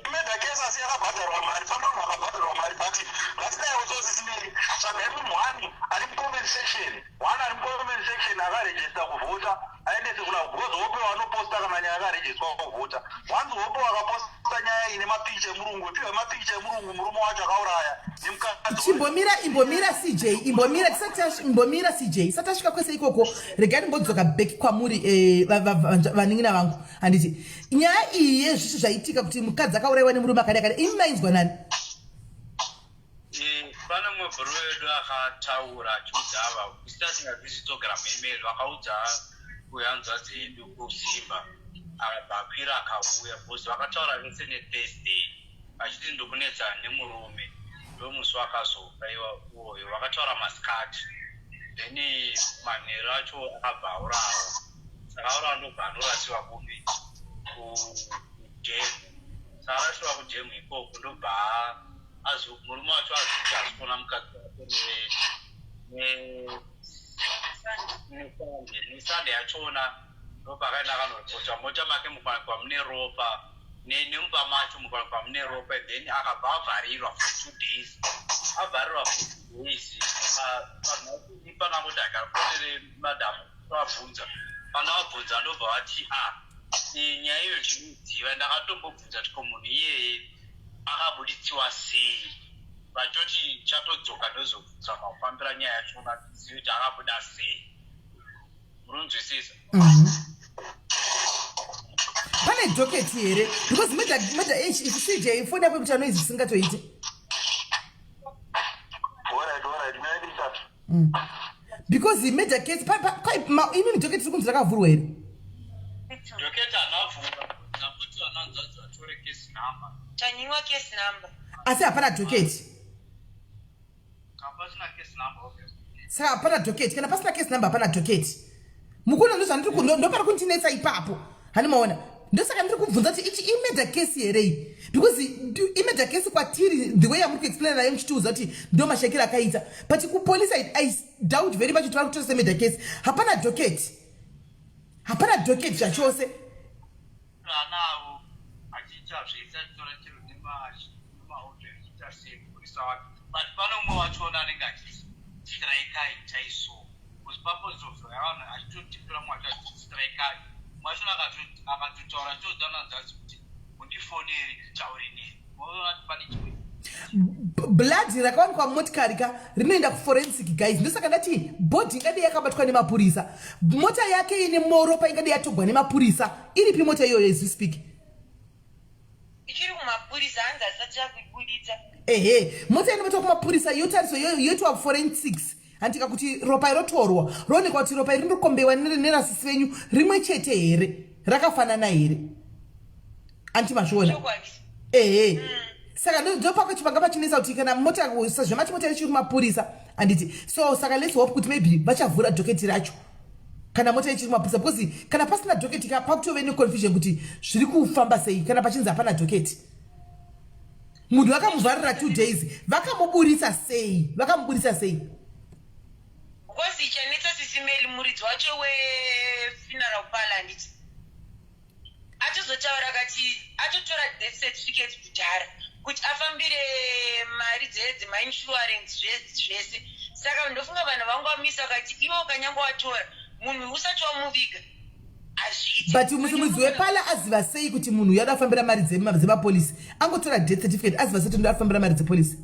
Imurder case, asi yakabhadharwa mari. Pano vakabhadharwa mari, but ngatidaiwo sosisimeri, tsvagai munhu one ari mucomment section, one ari mucomment section akarejista kuvhota, aendese kuna, because Hope vanoposta kana nyaya yakarejistwa kuvhota. Once Hope vakaposta nyaya ine mapicha emurungu, piwa mapicha emurungu, murume wacho akauraya nemukadzi. Chimbomira, imbomira CJ, imbomira, tisati, imbomira CJ, isati tasvika kwese ikoko. Regai ndimbodzoka back kwamuri, vanin'ina vangu. Handiti nyaya iyi yezvisi zvaitika kuti mukadzi akaurayiwa nemurume akadi akadi, imi mainzwa nani? Pane mumwe bhuru wedu akataura achiudza ava starting avisitogram email, vakaudza kuhanzvadzi yedu kuZimba, akabva akwira akauya, because vakataura vese neThursday vachiti ndokunetsa nemurume, ndomusi wakazourayiwa uwoyo. Vakataura masikati, then manheru acho akabva aurawa. Saka aurawa, ndobva anorasiwa kupi? Kujemu. Saka arasiwa kujemu ikoko, ndobva murume wacho azuti azikuona mukadzi wake neSunday yachona, ndobva akaenda akanoripota mota make mukawanikwa mune ropa, nemumba macho mukawanikwa mune ropa. And then akabva avharirwa for 2 days. Avharirwa for 2 days, panangoti akafonere madhamu vabvunza. Pana vabvunza, ndobva vati, "A, nyaya iyo ndinoiziva." Ndakatombobvunza kuti ko munhu iyeye akabuditsiwa sei? Vachoti chatodzoka, ndozobvunza makufambira nyaya yachona, tizive kuti akabuda sei. Murunzwisisa? Pane docket here? Because murder CJ, foni yako yekuti anoizi singatoite. Alright, maendisatu. Because murder case, imi docket iri kunzi rakavhurwa here? Docket hanavhura, nakuti vananzvadzi vatore case number. Tanyimwa case number. Asi hapana docket. Hapasina case number, obviously. Saka hapana docket. Kana pasina case number, hapana docket. Mukuna ndozvandiri, ndopari kundinetsa ipapo. Hani maona, ndosaka ndiri kubvunza kuti ichi imurder case here iyi, because imurder case kwatiri the way yamuri kuexplaina nayo, muchitiudza kuti ndo mashakiro akaita, but kupolice I doubt very much kuti vari kutora semurder case. Hapana docket, hapana docket zvachose. Anavo achiita zvese, achitora chero nemaauto, achiita semupurisa wake, but pane umwe wachona anenge achistraikai chaiso, because paposiofo yavanhu achitotipira mumwe wacho achistraikai, mumwe wachona akatotaura achitoudza nanzvadzi kuti mundifonere, nditaure neni. Moona kuti pane chimwe. Blood rakawanikwa mumotikari ka rinoenda kuforensic, guys. Ndosaka ndati body ingadei yakabatwa nemapurisa, mota yake ine moropa ingadei yatogwa nemapurisa. Iripi mota iyoyo as we speak? Ichiri kumapurisa, hanzi asati akuibuditsa. Ehe, mota inobatwa kumapurisa, yotariswa, yoitwa forensics, handika kuti ropa irotorwa, roonekwa kuti ropa iri rinokombewa nerasisi venyu rimwe chete here, rakafanana here, anti mazviona? Chokwadi. Ehe, saka ndopako chipanga pachinetsa kuti kana mota, sezvo mota ichiri kumapurisa, handiti? So saka let's hope kuti maybe vachavhura docket racho kana mota ichiri kumapurisa, because kana pasina docket ka, pakutove neconfusion kuti zviri kufamba sei. Kana pachinzi hapana docket, munhu vakamuvharira 2 days, vakamuburisa sei? Vakamuburisa sei? Because ichanetsa, sisimeli, muridzi wacho wefuneral parlour, handiti atozotaura akati atotora death certificate kudhara kuti afambire mari dzemainsurance zvese. Saka ndofunga vanhu vangavamisa vakati iwe ukanyange watora munhu usati wamuviga, hazviiti. But muridzi weparlour aziva sei kuti munhu uyu ada kufambira mari dzemapolisi? Angotora death certificate, aziva sei kuti ndoda kufambira mari dzepolisi?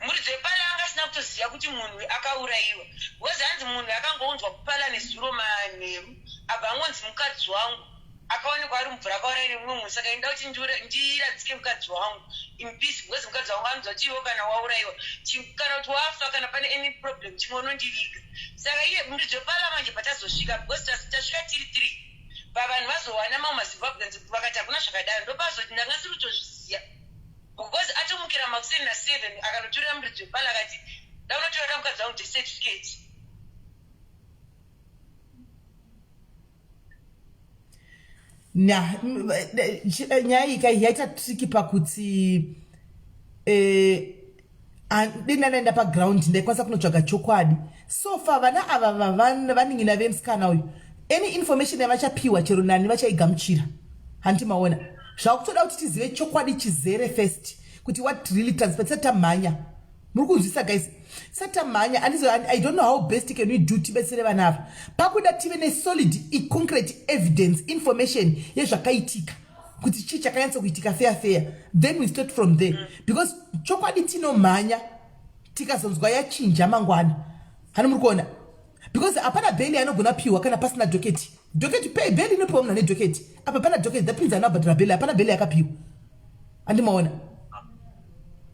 Muridzi weparlour anga asina kutoziva kuti munhu akaurayiwa, because hanzi munhu akangounzwa kuparlour nezuro manheru, abva angonzi mukadzi wangu akaonekwa ari mumvura, akauraya nemumwe munhu, saka inda kuti ndiradzike mukadzi wangu in peace, because mukadzi wangu anonzwa kuti iwo kana waurayiwa, kana kuti wafa, kana pane any problem, chimwe unondiviga. Saka iye muridzi weparlour manje patazosvika, because tasvika tiri three, pavanhu vazowana mamwe maZimbabweans vakati hakuna zvakadaro, ndopazoti ndanga siri kutozviziva, because atomukira makuseni na7 akanotorera muridzi weparlour akati Ndakunotorera mukadzi wangu death certificate. Nya, nyaya iyi kai yaita tricky pakuti eh, dei ndandaenda paground ndaikwanisa kunotsvaga chokwadi. So far vana ava vanin'ina vemusikana uyu, any information yavachapiwa chero nani vachaigamuchira. Hanti maona zvakutoda kuti tizive chokwadi chizere first kuti what really transpired tisati tamhanya. Muri kunzwisa guys? Tisati tamhanya, andizo, I don't know how best can we do tibetsere vana ava. Pakuda tive nesolid concrete evidence information yezvakaitika kuti chii chakanyatsa kuitika fair fair, then we start from there, because chokwadi tinomhanya tikazonzwa yachinja mangwana. Hani muri kuona? Because hapana bheli anogona piwa kana pasina docket. Docket pay bheli inopiwa munhu ane docket. Apa pana docket, that means anobhadhara bheli. Hapana bheli yakapiwa, andimaona?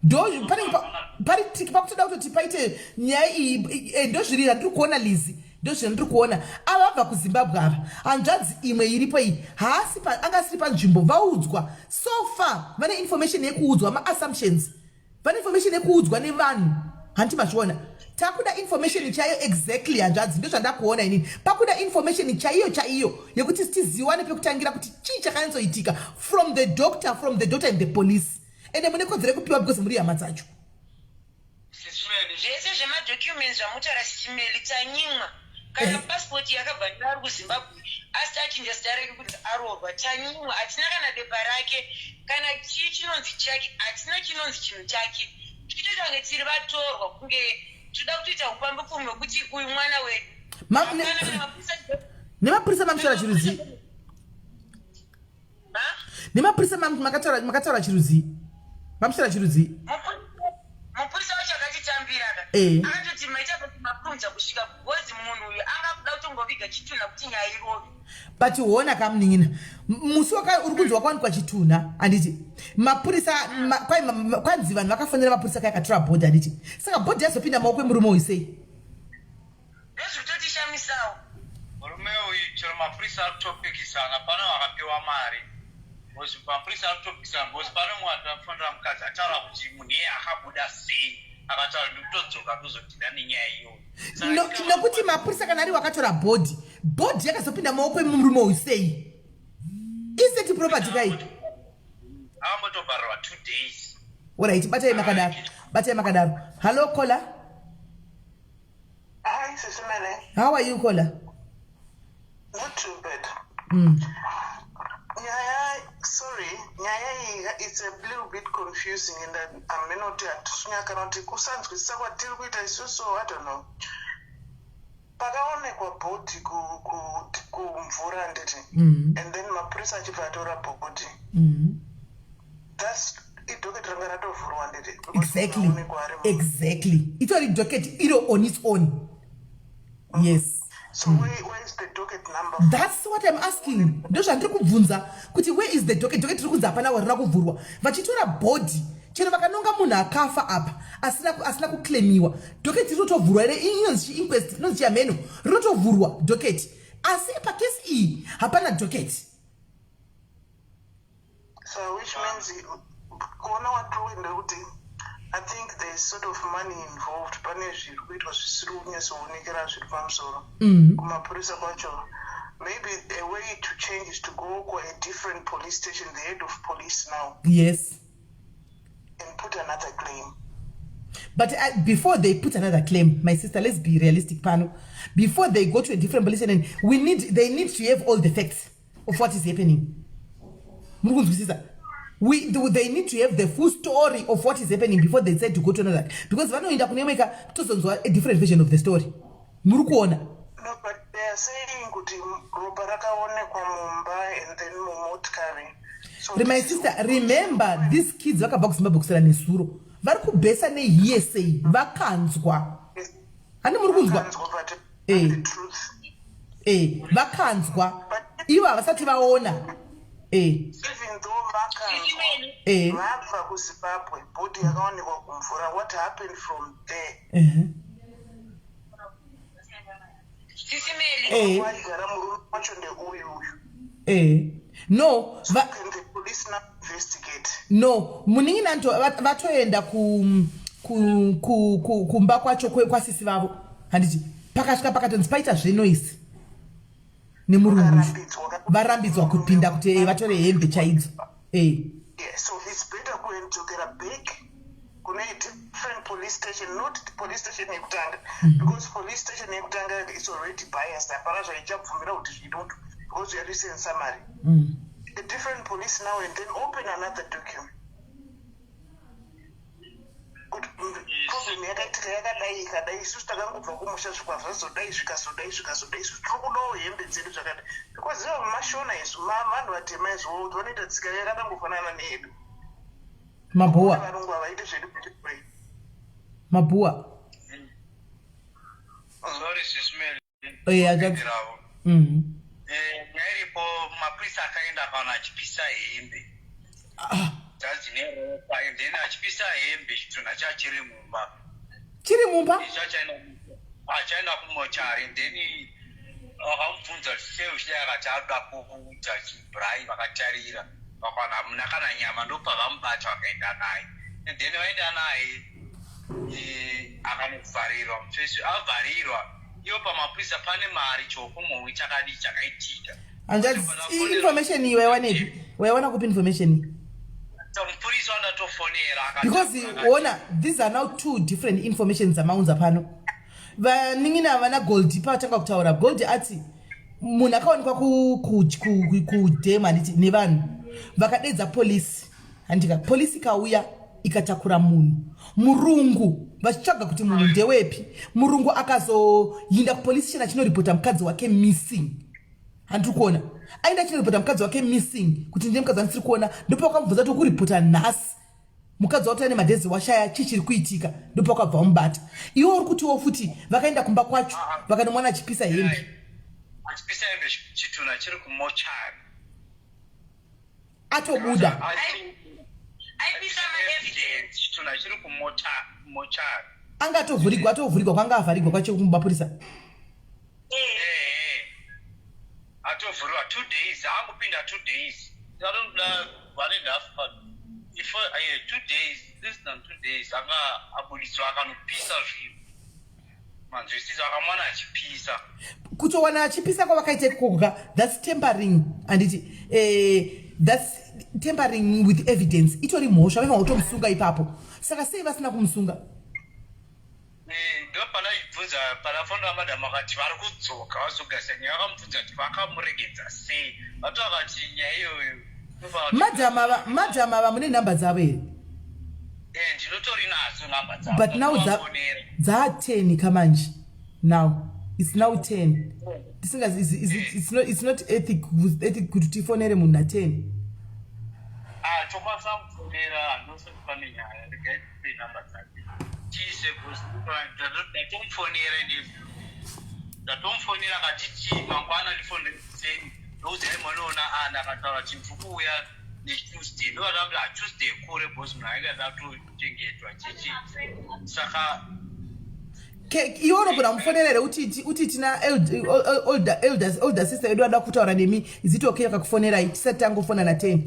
Ndo panenge pari tiki pakutoda kutoti paite nyaya iyi. Ndo zviri zvandiri kuona, Lizi, ndo zvandiri kuona. Ava vabva kuZimbabwe ava, hanzvadzi imwe iripo iyi haasi anga asiri panzvimbo. Vaudzwa so far, vane information yekuudzwa, maassumptions. Vane information yekuudzwa nevanhu, hanti mazviona? Takuda information chaiyo exactly, hanzvadzi. Ndo zvandakuona inini. Pakuda information chaiyo chaiyo yekuti tiziwane pekutangira kuti chii chakanyatsoitika from the doctor, from the doctor and the police. Ende mune kodzero yekupiwa because muri hama dzacho. Zvese zvemadocuments zvamutaura, Sis Melly, tanyimwa. Kana pasipoti yakabva neari kuZimbabwe asati achinja zita rake kuti aroorwa, tanyimwa. Hatina kana bepa rake, kana chii chinonzi chake hatina, chinonzi chinhu chake. Tichitoita kunge tiri vatorwa, kunge toda kutoita upambepfumi hwekuti uyu mwana wedu. Hapana kana mapurisa. Nemapurisa mamutaura chirudzi? Nemapurisa makataura chirudzi? Mamutaura chirudzi? Mupurisa wacho akatitambira ka. Akatoti maita kuti makurumidza kusvika, because munhu uyu anga kuda kutongoviga chitunha kuti nyaya irove. But hona kamunin'ina, musi waka uri kunzi wakawanikwa chitunha, handiti mapurisa kwanzi vanhu vakafonera mapurisa kaya akatora bhodhi, handiti? Saka bhodhi yazopinda maoko emurume uyu sei? Ndozvitotishamisawo. Murume uyu, chero mapurisa ari kutopikisana, pane vakapiwa mari, because mapurisa ari kutopikisana, because pane mumwe atafonera mukadzi ataura kuti munhu iye akabuda sei, akataura ndikutodzoka kuzodhila nenyaya iyoyo. Nokuti mapurisa kana ari wakatora bhodhi, bhodhi yakazopinda maoko emurume uyu sei? Istate property kai. Akambotobharwa 2 days. Alright, batai makadaro, batai makadaro. Hallo caller. Hi, Sis Melly. How are you, caller? Not too bad. Nyaya, sorry, nyaya iyi, it's a little bit confusing and haminoti hatisunya kana kuti kusanzwisisa kwatiri kuita isusu, I don't know. Pakaonekwa bhodhi kumvura, nditi? And then mapurisa achibva atora bhodhi. That's idocket ranga ratovhurwa, nditi? Because Exactly. Exactly, itori docket iro on its own, yes. So where is the docket number? That's what I'm asking. Ndo zvandiri kubvunza kuti where is the docket? Docket riri kunzi hapana, rina kuvhurwa. Vachitora bhodhi, chero vakanonga munhu akafa apa asina kuclaimiwa, docket rinotovhurwa ere? Inonzi chiinquest, inonzi chiyamheno, rinotovhurwa docket. Asi pakesi iyi hapana docket. So which means kuona watiri ndekuti I think there is sort of money involved. Pane zviri kuitwa zvisiri kunyatsoonekera zviri pamusoro kumapurisa kwacho. Maybe a way to change is to go ku a different police station, the head of police now, and put another claim. But before they put another claim, my sister, let's be realistic pano. Before they go to a different police station, we need they need to have all the facts of what is happening. Muri kunzwisisa? They need to have the full story of what is happening before they decide to go to another, because vanoenda kune imwe ka, tozonzwa a different version of the story. Muri kuona? No, but they are saying kuti ropa rakaonekwa mumba and then mumotikari, so My this is sister, remember these kids vakabva kuZimbabwe kusera nesuro, vari kubhesa nehearsay. Vakanzwa, handi muri kunzwa? Vakanzwa, but the truth. Vakanzwa, ivo havasati vaona. Even though vakanzwa, vabva kuZimbabwe, bhodhi yakaonekwa kumvura. What happened from there? Sis Melly. Waigara murume wacho ndeuyu uyu. No. So can the police now investigate? No, munin'ina vatoenda ku Kumba kwacho kwasisi vavo, handiti? Pakasvika pakatonzi paita zvenoise nemurungu, varambidzwa kupinda kuti vatore hembe chaidzo. Yeah, so it's better kudzokera back kune different police station, not police station yekutanga, because police station yekutanga is already biased. Hapana zvaichabvumira kuti zviitwe because you are recent summary. A different police now and then open another document kuti problem yakaitika yakadai, ikadai, isusu takangobva kumusha, zvikwa zvazodai, zvikazodai, zvikazodai, isusu tiri kudawo hembe dzedu zvakadai, because ivo mashona, isu vanhu vatema, izvo vanoita tsika yakadangofanana neyedu. Mabhuwa. Varungu havaiti zvedu kuti Mabhuwa. Sorry, Sis Mary. Yeah. Nyaya iripo, mapurisa akaenda akaona achipisa hembe dzadzine ropa, and then achipisa hembe, chitunha chachiri mumba. Chiri mumba? Achaenda kumochari, and then vakamubvunza kuti sei uchidai, akati anoda kuita chibraai. Vakatarira vakawana hamuna kana nyama, ndobva vamubata vakaenda naye, and then vaenda naye, akanovharirwa mufesi, avharirwa iwo pamapurisa. Pane mari chokomowi chakadii chakaitika. Hanzvadzi, information iyi waiwanepi? Waiwana kupi information iyi? Mupurisa wandatofonera. Because ona, these are now two different information dzamaunza pano. Vanin'ina vana Gold pavatanga kutaura, Gold ati munhu akaonekwa kudhema, handiti, nevanhu vakadedza polisi, handika? Polisi ikauya ikatakura munhu murungu, vachitsvaga kuti munhu ndewepi. Murungu akazoinda kupolice station achinoripota mukadzi wake missing, handiri kuona? Aenda achinoripota mukadzi wake missing, kuti ndiye mukadzi wandisiri kuona. Ndopawakamubvunza kuti ukuripota nhasi, mukadzi wako ane madhezi washaya, chii chiri kuitika? Ndopakabva wamubata. Iwe uri kutiwo futi vakaenda kumba kwacho vakanomwana achipisa hembe. Achipisa hembe, chitunha chiri kumochari. Atobuda. Aipisa maevidence. Chitunha chiri kumochari. Angatovhurigwa, atovhurigwa, kwanga avharigwa kwacho kumapurisa. Ehe, atovhuriwa 2 days, angopinda 2 days, anoda one and half, if 2 days, less than 2 days, anga abudiswa, akanopisa zvinhu, manzwisisa? Akamwana achipisa. Kutowana achipisa kwavakaita ikoko, that's tampering, handiti? That's tampering with evidence, itori mhosva, vaifanira kutomusunga ipapo. Saka sei vasina kumusunga? Ndo panachibvunza, panafonera madhamu, akati vari kudzoka vazogasa nyaya. Vakamubvunza kuti vakamuregedza sei, vato akati nyaya iyoyo. Madhamu ava mune nhamba dzavo here? Ndinotori nadzo nhamba dzavo. But now dza10 kamanje, now it's now 10. Tisingazi it's not ethic kuti tifonere munhu na10. Ah, tokwanisa kufonera, handosati pane nyaya. Regai tipe nhamba dzake tiise. Ndatomufonera ine, ndatomufonera, akati mangwana ndifonere kuseni, ndouzai mwanoona ana. Akataura kuti ndiri kuuya neTuesday, ndovatakuti haTuesday kure, because munhu ainge ada kutochengetwa chichi, saka Iwe unogona kumufonera here uti tina older sister yedu ada kutaura nemi? Is it okay akakufonerai tisati tangofona na10?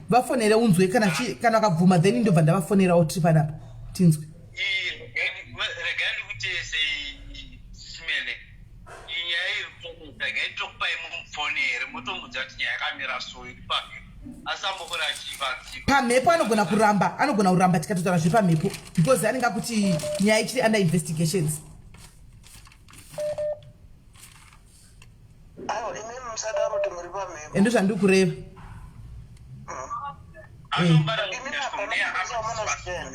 Vafonere unzwe kana vakabvuma, then ndobva ndavafonerawo tiri panapa, tinzwe. Regai ndikuti sei simele nyaya iri, regai tokupai mumufonere, motomudza kuti nyaya yakamira so, iri pamhepo, asi ambokora achivanzika. Pamhepo anogona kuramba, anogona kuramba tikatotaura zviri pamhepo, because anenge akuti nyaya ichiri under investigations. Aiwa, imimi musadaro kuti muri pamhepo. Endo zvandiri kureva. Imimi hapana munoziva.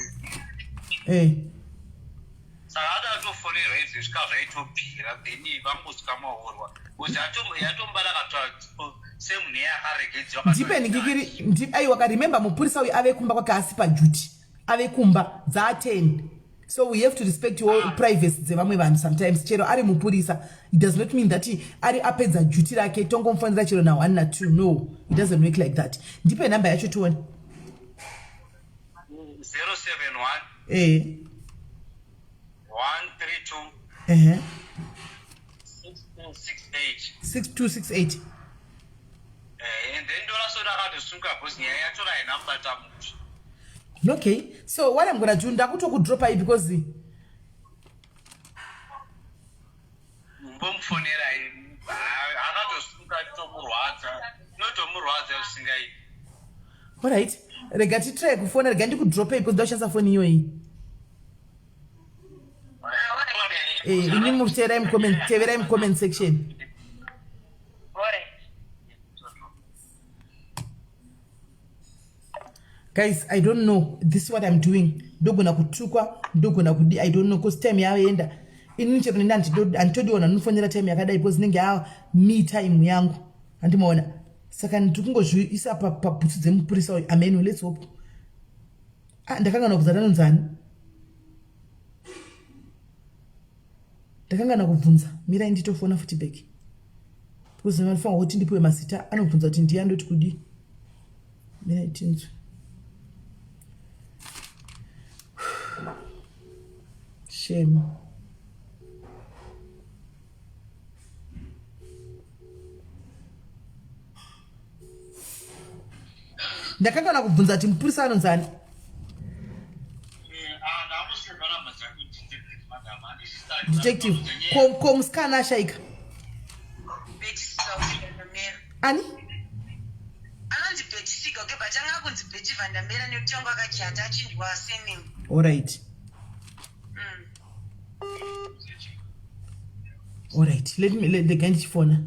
Saka ati atofonerwa izvi, svika zvaitobvira, then vangosvika maorwa, because yatombara akataura semunhu iye akaregedziwa. Ndipe ndikikiri aiwa karemember, mupurisa uyu ave kumba kwake, asi paduty, ave kumba dza10, so we have to respect your privacy dzevamwe vanhu sometimes. Chero ari mupurisa, it does not mean that ari apedza duty rake tongomufanira chero na1 na2. No, it doesn't work like that. Ndipe nhamba yacho tione. 071 132 6268. 6268. And then ndorasora akatosunga because nyaya yacho haina mubata musha. Okay, so what I'm gonna do, ndakutokudropai because Mbomufonera, akatosuka tomurwadza, inotomurwadza zvisingaiti. Alright, rega titry kufona. Rega ndikudropei because ndashandisa foni iyoyi. Ini muteerai mucomment, teverai mucomment section. Alright. Guys, I don't know, this is what I'm doing. Ndogona kutukwa, ndogona kudi, I don't know, cause time yaenda. Inini chero nini handitodiona ndinofonera time yakadai because inenge ya me time yangu, handimaona? Saka ndiri kungozviisa pabhutsu dzemupurisa uyu. Ameno, let's hope. Ah, ndakangana kubvunza anonzani, ndakangana kubvunza. Mirai nditofona futi back because vanofanira kuti ndipiwe mazita. Anobvunza kuti ndiye andoti kudii. Mirai tinzwe. Shame. Ndakangana kubvunza kuti mupurisa anonzani. Detective, ko musikana ashaika? Betty Vandamera. Ani? Anonzi Betty Siga, okay, but anga akunzi Betty Vandamera nekuti wangu akachata achinjwa surname. Alright. Alright, let me let the ndichifona.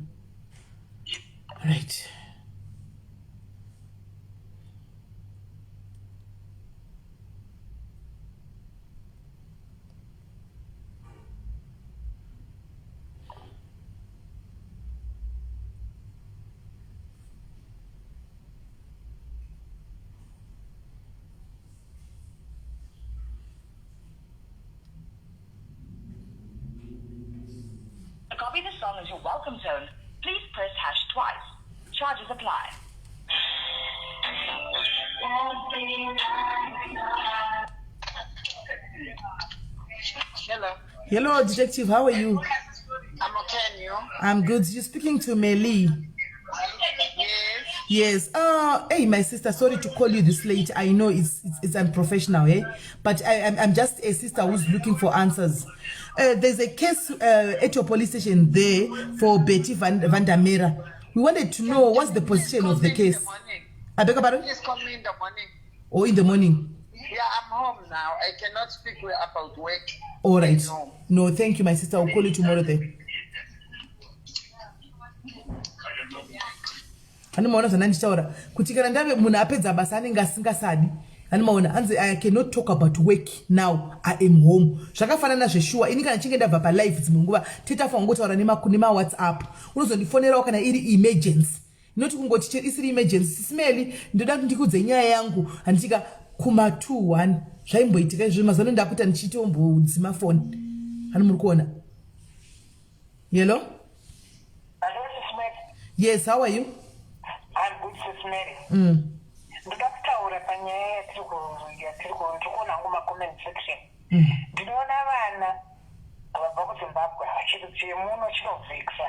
Right. To copy the song as your welcome tone, please press hash twice. Charges apply. Hello. Hello, detective. How are you? I'm okay, and you? I'm good. You're speaking to Meli. Yes. Yes. Hey, my sister. Sorry to call you this late. I know it's unprofessional, eh? But I'm just a sister who's looking for answers. There's a case at your police station there for Betty Vandamera. We wanted to know what's the position Call of the me in case. the morning. I beg your pardon? Please call me in the morning. Or in the morning. Yeah, I'm home now. I cannot speak about work. All right. No. No, thank you, my sister. I'll call you tomorrow then. Handimaona zvandanditaura kuti kana ndave munhu apedza basa anenge asingasadi. Handimaona hanzi, "I cannot talk about work now, I am home." Zvakafanana zveshuwa, ini kana chinge ndabva palife, dzimwe nguva titafanira kungotaura nemaWhatsApp. Unozondifonerawo kana iri emergency, noti kungoti isiri emergency, "Sis Melly, ndoda kuti ndikudze nyaya yangu," handitika kuma 21 zvaimboitika izvozvo. Mazano ndakuita ndichitombodzima foni. Hani muri kuona? Hello? Hello, Sis Mary. Yes, how are you? I'm good, Sis Mary. Ndoda kutaura panyaya yatiri kuona hangu macomment section. Ndinoona vana vabva kuZimbabwe, chiro chemuno chinovhekisa.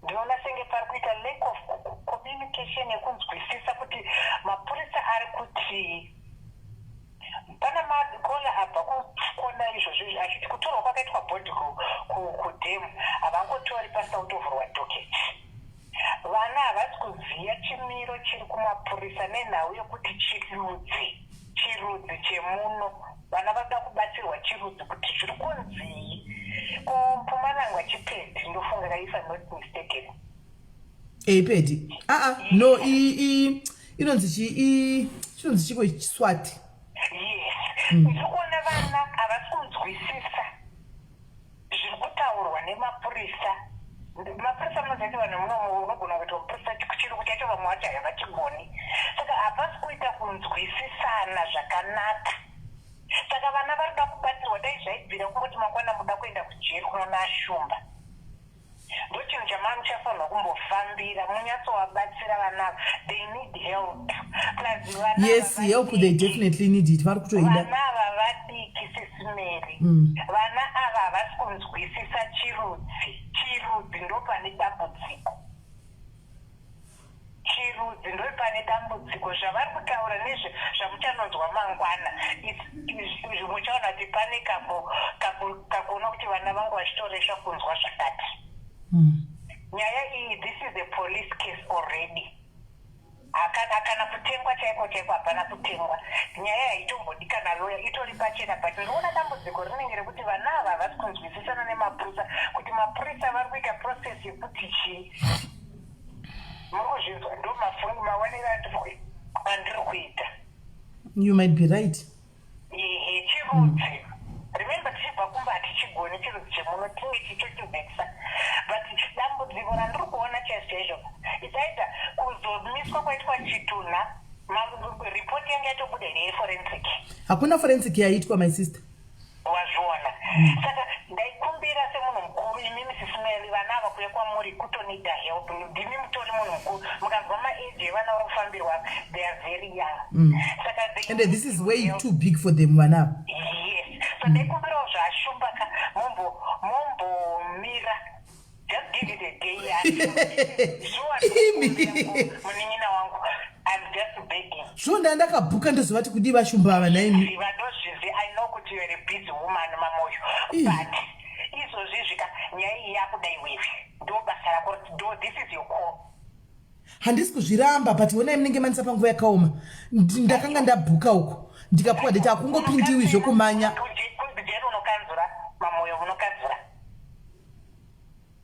Ndinoona senge pari kuita lack of communication yekunzwisisa kuti mapurisa ari kuti pana makola abva kukona izvozvo achiti kutorwa kwakaitwa body kudhemu, havangotori pasina kutovhurwa docket. Vana havasi kuziva chimiro chiri kumapurisa nenhau yekuti chirudzi chemuno. Vana vanoda kubatsirwa chirudzi kuti zviri kunzii kuMpumalanga. Chipedi, ndofunga, if I'm not mistaken. Eipedi, aa, no, i inonzi chi i chinonzi chiko, Chiswati. Yes, ndiri kuona vana havasi kunzwisisa zviri kutaurwa nemapurisa. Mapurisa, munoziva kuti vanhu munomu unogona kuita mupurisa chirungu chacho vamwe vacho havachigoni, saka hapasi kuita kunzwisisana zvakanaka. Saka vana vari kuda kubatsirwa. Dai zvaibvira kungoti mangwana muda kuenda kujeri kunoona ashumba, ndochinhu chamamuchafanirwa kumbofambira munyatsovabatsira vana ava. They need help, plus vana Yes, ava help, they definitely need it, vari kutoida. Vana ava vadiki, Sis Mary. Vana ava havasi kunzwisisa chirudzi. Chirudzi ndo pane dambudziko. Chirudzi. Chirudzi ndopane dambudziko zvavari kutaura nezve zvamuchanonzwa mangwana muchaona kuti pane kakuona kuti vana vangu vachitoresva kunzwa zvakati. Nyaya iyi this is a police case already. Hakana kana kutengwa chaiko chaiko hapana kutengwa. Nyaya haitombodi kana lawyer itori pachena but ndinoona dambudziko rinenge rekuti vana ava havasi kunzwisisana nemapurisa kuti mapurisa vari kuita process yekuti chii. Muri kuzvinzwa ndo mafungu maonero andiri kuita. You might be right. Ehe chirudzi. Remember tichibva kumba hatichigoni chirudzi chemuno tinge tichitochivhekisa but dambudziko randiri kuona chaizvo chaizvo it's either kuzomiswa kwaitwa chitunha report yanga yatobuda here yeforensic. Hakuna forensic yaitwa my sister. Wazviona saka ndaikumbira semunhu mukuru imimi sisi Melly vana ava kuuya kwamuri kutonida help ndimi mutori munhu mukuru mukanzwa maage evana vari kufambirwa ava they are very young saka they And this is way too big for them vana ava. Yes so ndaikumbirawo zvaashumba ka mombo mombomira just give it a day sure munin'ina wangu I'm just begging. Sure ndanga ndakabhuka ndozovati kudii vashumba ava nhaimi. Ziva ndozvizi I know kuti you're a busy woman mamoyo but izvozvizvi ka nyaya iyi yakuda iwewe ndo basa rako ndo this is your call. Handisi kuzviramba but honai munenge mandisa panguva yakaoma ndakanga ndabhuka uko ndikapuwa date hakungopindiwi zvekumanya. Kujeri unokanzura mamoyo unokanzura.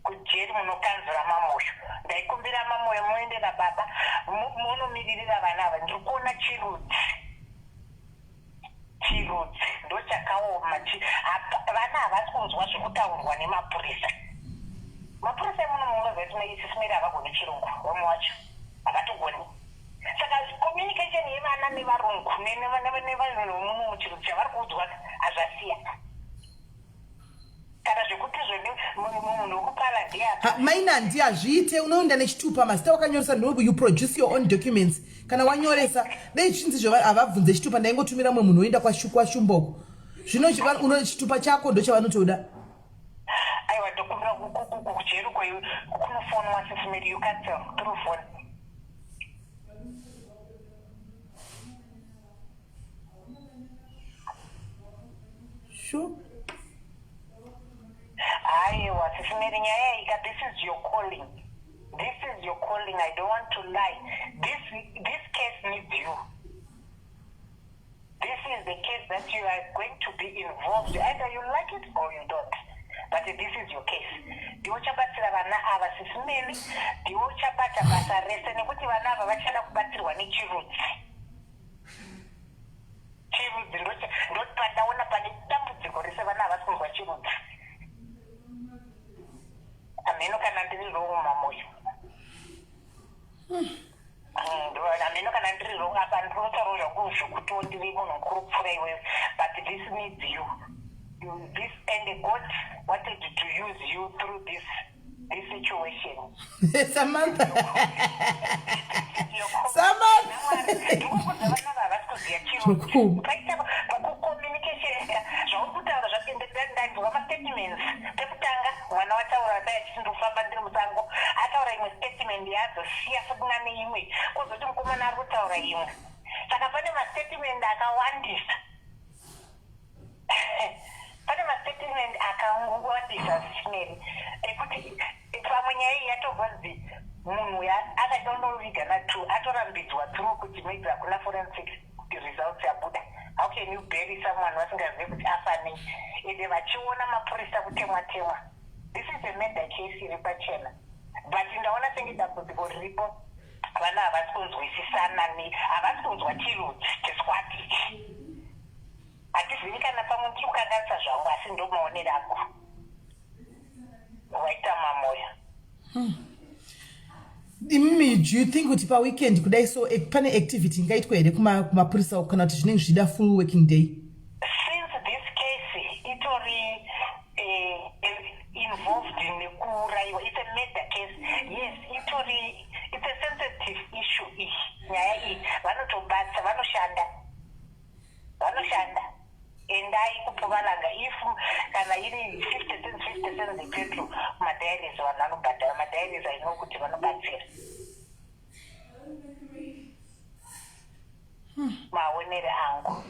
Kujeri munokanzura mamoyo ndaikumbira mamoyo muende nababa munomiririra vana ava ndiri kuona chirudzi chirudzi ndochakaoma vana havasi kunzwa zvekutaurwa nemapurisa mapurisa emuno munoziva kuti maisisimeri havagoni chirungu vamwe wacho havatogoni saka communication yevana nevarungu nevanhu vemuno muchirudzi chavari kuudzwa hazvasiyana kana zvekuti zvone munhu wekupala ndiye maina ndi hazviite unoenda nechitupa mazita wakanyoresa ndo you produce your own documents kana wanyoresa dei zvichinzi zvo havabvunze chitupa ndaingotumira mumwe munhu oenda kwashumboko zvino uno chitupa chako ndochavanotoda aiwa ndokumbira kujeri kunofonwa sisimeri you cancel through phone Sure. Aiwa sisi Mary nyaya iyi ka this is your calling. This is your calling. I don't want to lie. This this case needs you. This is the case that you are going to be involved either you like it or you don't. But this is your case. Ndiwe uchabatsira vana ava sisi Mary, ndiwe uchabata basa rese nekuti vana ava vachada kubatsirwa nechirudzi. Chirudzi ndopandaona pane dambudziko rese vana havasi kunzwa chirudzi. Hameno kana ndiri wrong mamoyo. Hameno kana ndiri wrong apa ndinotaura zvangu zvekutiwo ndiri munhu mukuru kupfuura iwewe but this needs you. This and God wanted to use you through this this situation. Samantha. Samantha. Ndikukuudza vana havasi kuziva chirungu. Paita kucommunication zvauri kutaura zvandanzwa mastatements pekutanga mwana wataura dai achiti ndikufamba ndiri musango ataura imwe statement yaazosiya futi nane imwe kozoti mukomana ari kutaura imwe saka pane mastatement akawandisa pane mastatement akangowandisa zvisineri ekuti pamwe nyaya iyi yatobva nzi munhu uyu akaita unoviga na two atorambidzwa through kuti maybe hakuna forensic results yabuda how can you bury someone vasingazive kuti afa nei ende vachiona mapurisa kutemwa temwa this is a murder case iri pachena but ndaona senge dambudziko riripo vana havasi kunzwisisana havasi kunzwa chirudzi chesquad ichi Hatizivi kana pamwe ndiri kukanganisa zvangu asi ndomaonero angu. Waita mamoyo. Imimi do you think kuti paweekend kudai so eh, pane activity ingaitwa here kumapurisa uku kana kuti zvinenge zvichida full working day? Since this case itori eh, involved nekuurayiwa it's a murder case yes itori it's a sensitive issue iyi nyaya iyi vanotobatsa vanoshanda Vanoshanda endai kuPumalanga if kana iri 50 cents 50 cents yepetrol madiaries vanhu vanobhadhara madiaries I know kuti vanobatsira. maonero angu.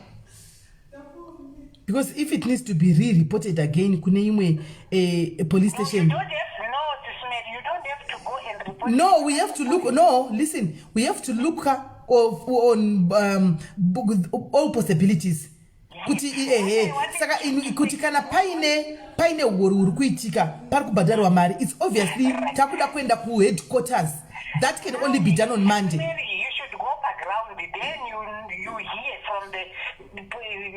Because if it needs to be re-reported again kune imwe eh, police station. You don't have, no, Sis Melly, you don't have to go and report. No, we have to look. No, listen, we have to look of, on all possibilities kuti ehe saka inu kuti kana paine paine huori huri kuitika pari kubhadharwa mari, it's obviously takuda kuenda kuheadquarters. That can only be done on Monday. Mary, you should go paground, then you hear from the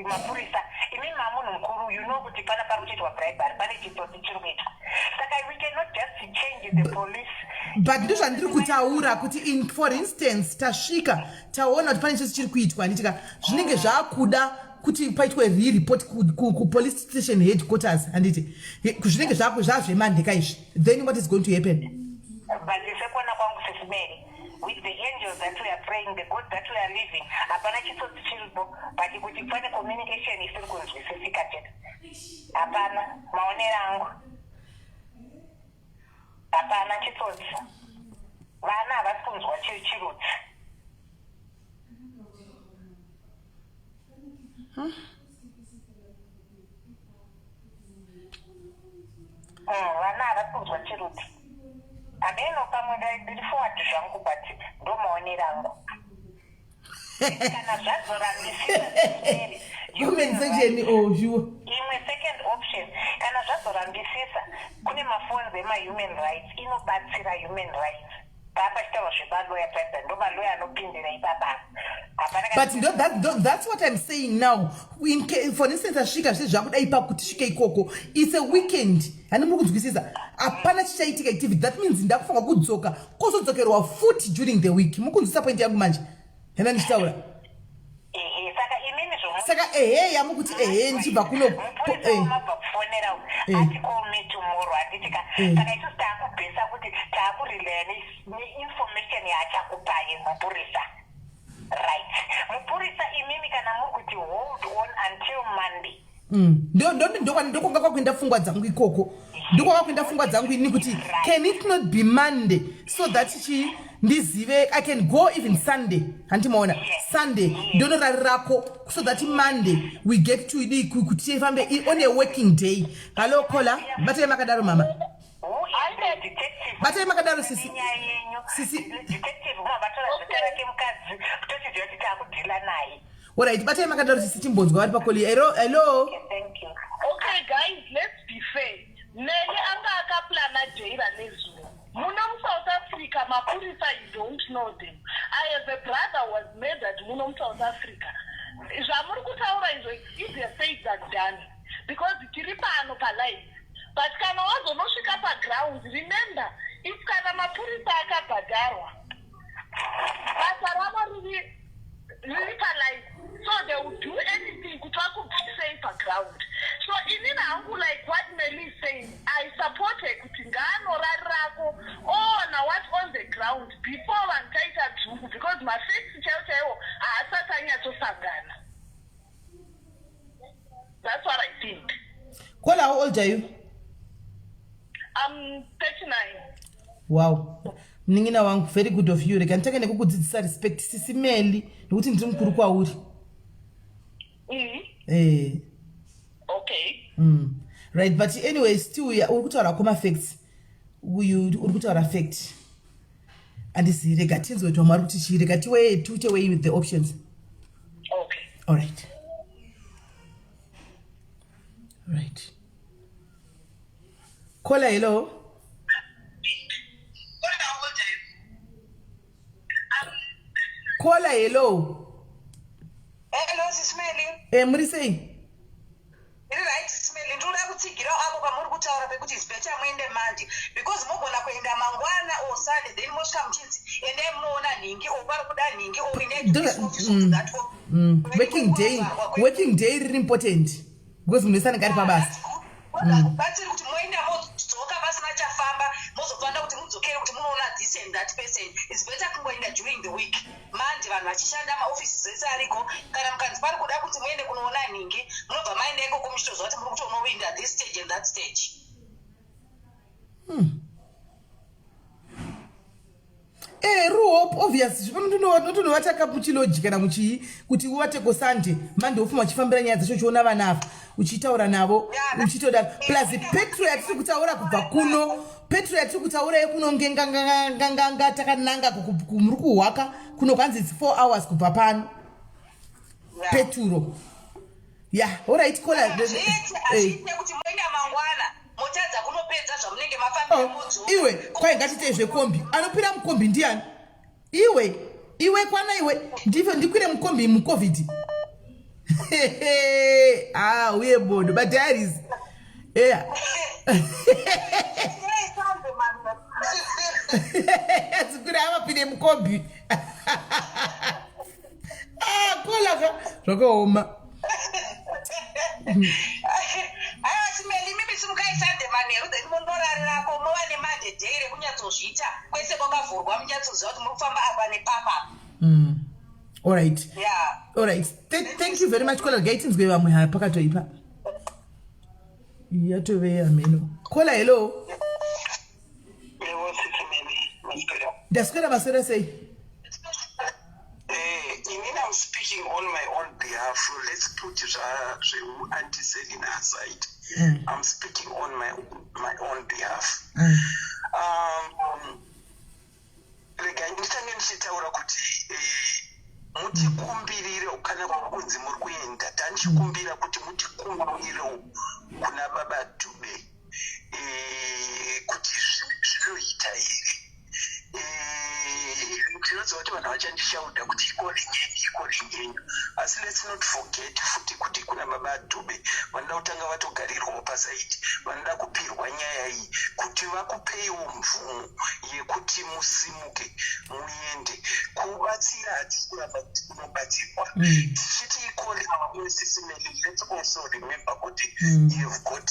mapurisa. Imi mamunhu mukuru, you know kuti pana pari kuchiitwa bribery, pane chitsotsi chiri kuitwa, saka we cannot just change the police. But ndozvandiri kutaura kuti in for instance tasvika taona kuti pane chese chiri kuitwa, handitika zvinenge zvaakuda kuti paitwe re-report kupolice station headquarters, handiti zvinenge zvazvemandeka izvi? Then what is going to happen? But sekuona kwangu, Sis Melly, with the angels that we are praying, the God that we are living, hapana chitsotsi chiripo, but kuti pane communication isiri kunzwisisika chete. Hapana, maonero angu, hapana chitsotsi. Vana havasi kunzwa chirudzi. Vana havasi kunzwa chirudzi. Hameno, pamwe ndiri forward zvangu, but ndo maonero angu. Kana zvazorambisisa, Comment section, oh sure. Imwe second option, kana zvazorambisisa, kune maphones emahuman rights. Inobatsira human rights paapachitaurwa zvemaloya president, ndo maloya anopindira ipapa. Hapana. But that's what I'm saying now. For instance, asvika zvese zvakuda ipapo kuti svike ikoko, it's a weekend, hani muri kunzwisisa? Hapana chichaitika activity. That means ndakufanwa kudzoka, kozodzokerwa futi during the week. Muri kunzwisisa point yangu manje hena ndichitaura? Ehe, saka imimi zvomu Saka ehe, yamukuti ehe, ndichibva kuno mupurisa wamabva kufonera ati call me tomorrow, handiti ka? Saka isusu taakubhesa kuti taakurelaya neinformation yaachakupai mupurisa, right? Mupurisa, imimi kana muri kuti hold on until Monday. Ndokwanga kwakuenda pfungwa dzangu ikoko, ndokwanga kuenda pfungwa dzangu ini kuti can it not be Monday, so that chi ndizive I can go even Sunday, handimaona? Sunday ndonorarirako so that Monday we get to idi kuti tifambe on a working day. Hallo caller, batai makadaro mama. Who is the detective? Batai makadaro sisi. Nenyaya yenyu. Sisi. Detective mavatora zita rake mukadzi, tochiziva kuti taakudhila naye. Alright, batai makadaro sisi, timbonzwa vari pacall. Hello, hello. Okay, thank you. Okay guys, let's be fair. Neli anga akaplana jaira nezuro. Muno muSouth Africa mapurisa, you don't know them. I have a brother who was murdered muno muSouth Africa. Zvamuri kutaura izvo, it's easier said than done, because tiri pano palive, but kana wazonosvika paground, remember, if kana mapurisa akabhadharwa, basa ravo riri palive, so they will do anything kuti vakubvisei paground. So inini hangu, like what Melly is saying, I support her kuti ngaanorarirako, oona what on the ground before vanhu taita dzungu, because mafacts chaiwo chaiwo haasati anyatsosangana. That's what I think. Caller, how old are you? I'm 39. Wow, munin'ina wangu, very good of you. Rega nditange nekukudzidzisa respect, Sisi Melly, nekuti ndiri mukuru kwauri. Eh. Okay. Right, but anyway, still uri kutaura kwamafacts, uyu uri kutaura fact, handisi? Rega tinzwe kuti vamwe vari kuti chii. Rega tiwe tiite way with the options. Okay. All right, right. Caller, hello. Caller, hello. Hello, Sis Melly. Muri sei? Iri right, Sis Melly. Ndinoda kutsigirawo apo pamuri kutaura pekuti it's better muende Monday, because mogona kuenda mangwana or Sunday, then mosvika muchinzi endai munoona nhingi, or pari kuda nhingi, or endai to this office or to that office. Working day, working day riri important because munhu wese anenge ari pabasa. Batsiri kuti moenda modzoka pasina chafamba, mozofanira kuti mudzokere kuti munoona this and that person. It's better kungoenda during the week, Monday, vanhu vachishanda, maofisi ese ariko. Kana mukanzi pari kuda kuti muende kunoona nhingi, munobva maenda ikoko muchitoziva kuti muri kutonovinda this stage and that stage. Eh, ruhope obvious zvinotonovata ka muchiloji kana muchii kuti uvate kosande mande wofuma uchifambira nyaya dzacho uchiona vana ava uchitaura navo uchitodaro plus petro yatiri kutaura kubva kuno petro yatiri kutaura yekunongenganganganganga takananga muri kuhwaka kuno kwanzi its 4 hours kubva pano peturo ya orit kola kuti moenda mangwana motadza kunopedza zvamunenge mafambira oh, modzoka iwe kwai ngatiitei zvekombi anopira mukombi ndiani iwe iwe kwana iwe ndife ndikwire mukombi mucovid ah uye bodo badiaries yeah dzikwira avapinde mukombi ah kolaka zvakaoma aiwa simeli imimi simukai sunday manheru then mondorarirako mova nemande day rekunyatsozviita kwese kwakavhurwa munyatsoziva kuti muri kufamba apa nepapa mm. Alright. Yeah. Alright. Th thank you very much kola regai tinzwe vamwe haya pakatoipa yatove hameno kola hello ndaswera maswera sei eh, inini am speaking on my own behalf let's put zveuantiselina aside mm. i'm speaking on my, my own behalf mm. um, regai nditange ndichitaura kuti eh, mutikumbirire kana kunzi muri kuenda tandichikumbira kuti mutikumbirirewo kuna baba dube eh, kuti zvinoita here eh, ndinoziva kuti vanhu vachandishauda kuti ikoring yenyu ikoring yenyu asi let's not forget futi kuti kuna baba dube vanoda kutanga vatogarirwawo pasaidi vanoda kupirwa nyaya iyi kuti vakupeiwo mvumo yekuti musimuke muende kubatsira hatisi kuramba kuti kunobatsirwa mm. tichiti ikoli sisi Meli let's also remember kuti mm. you've got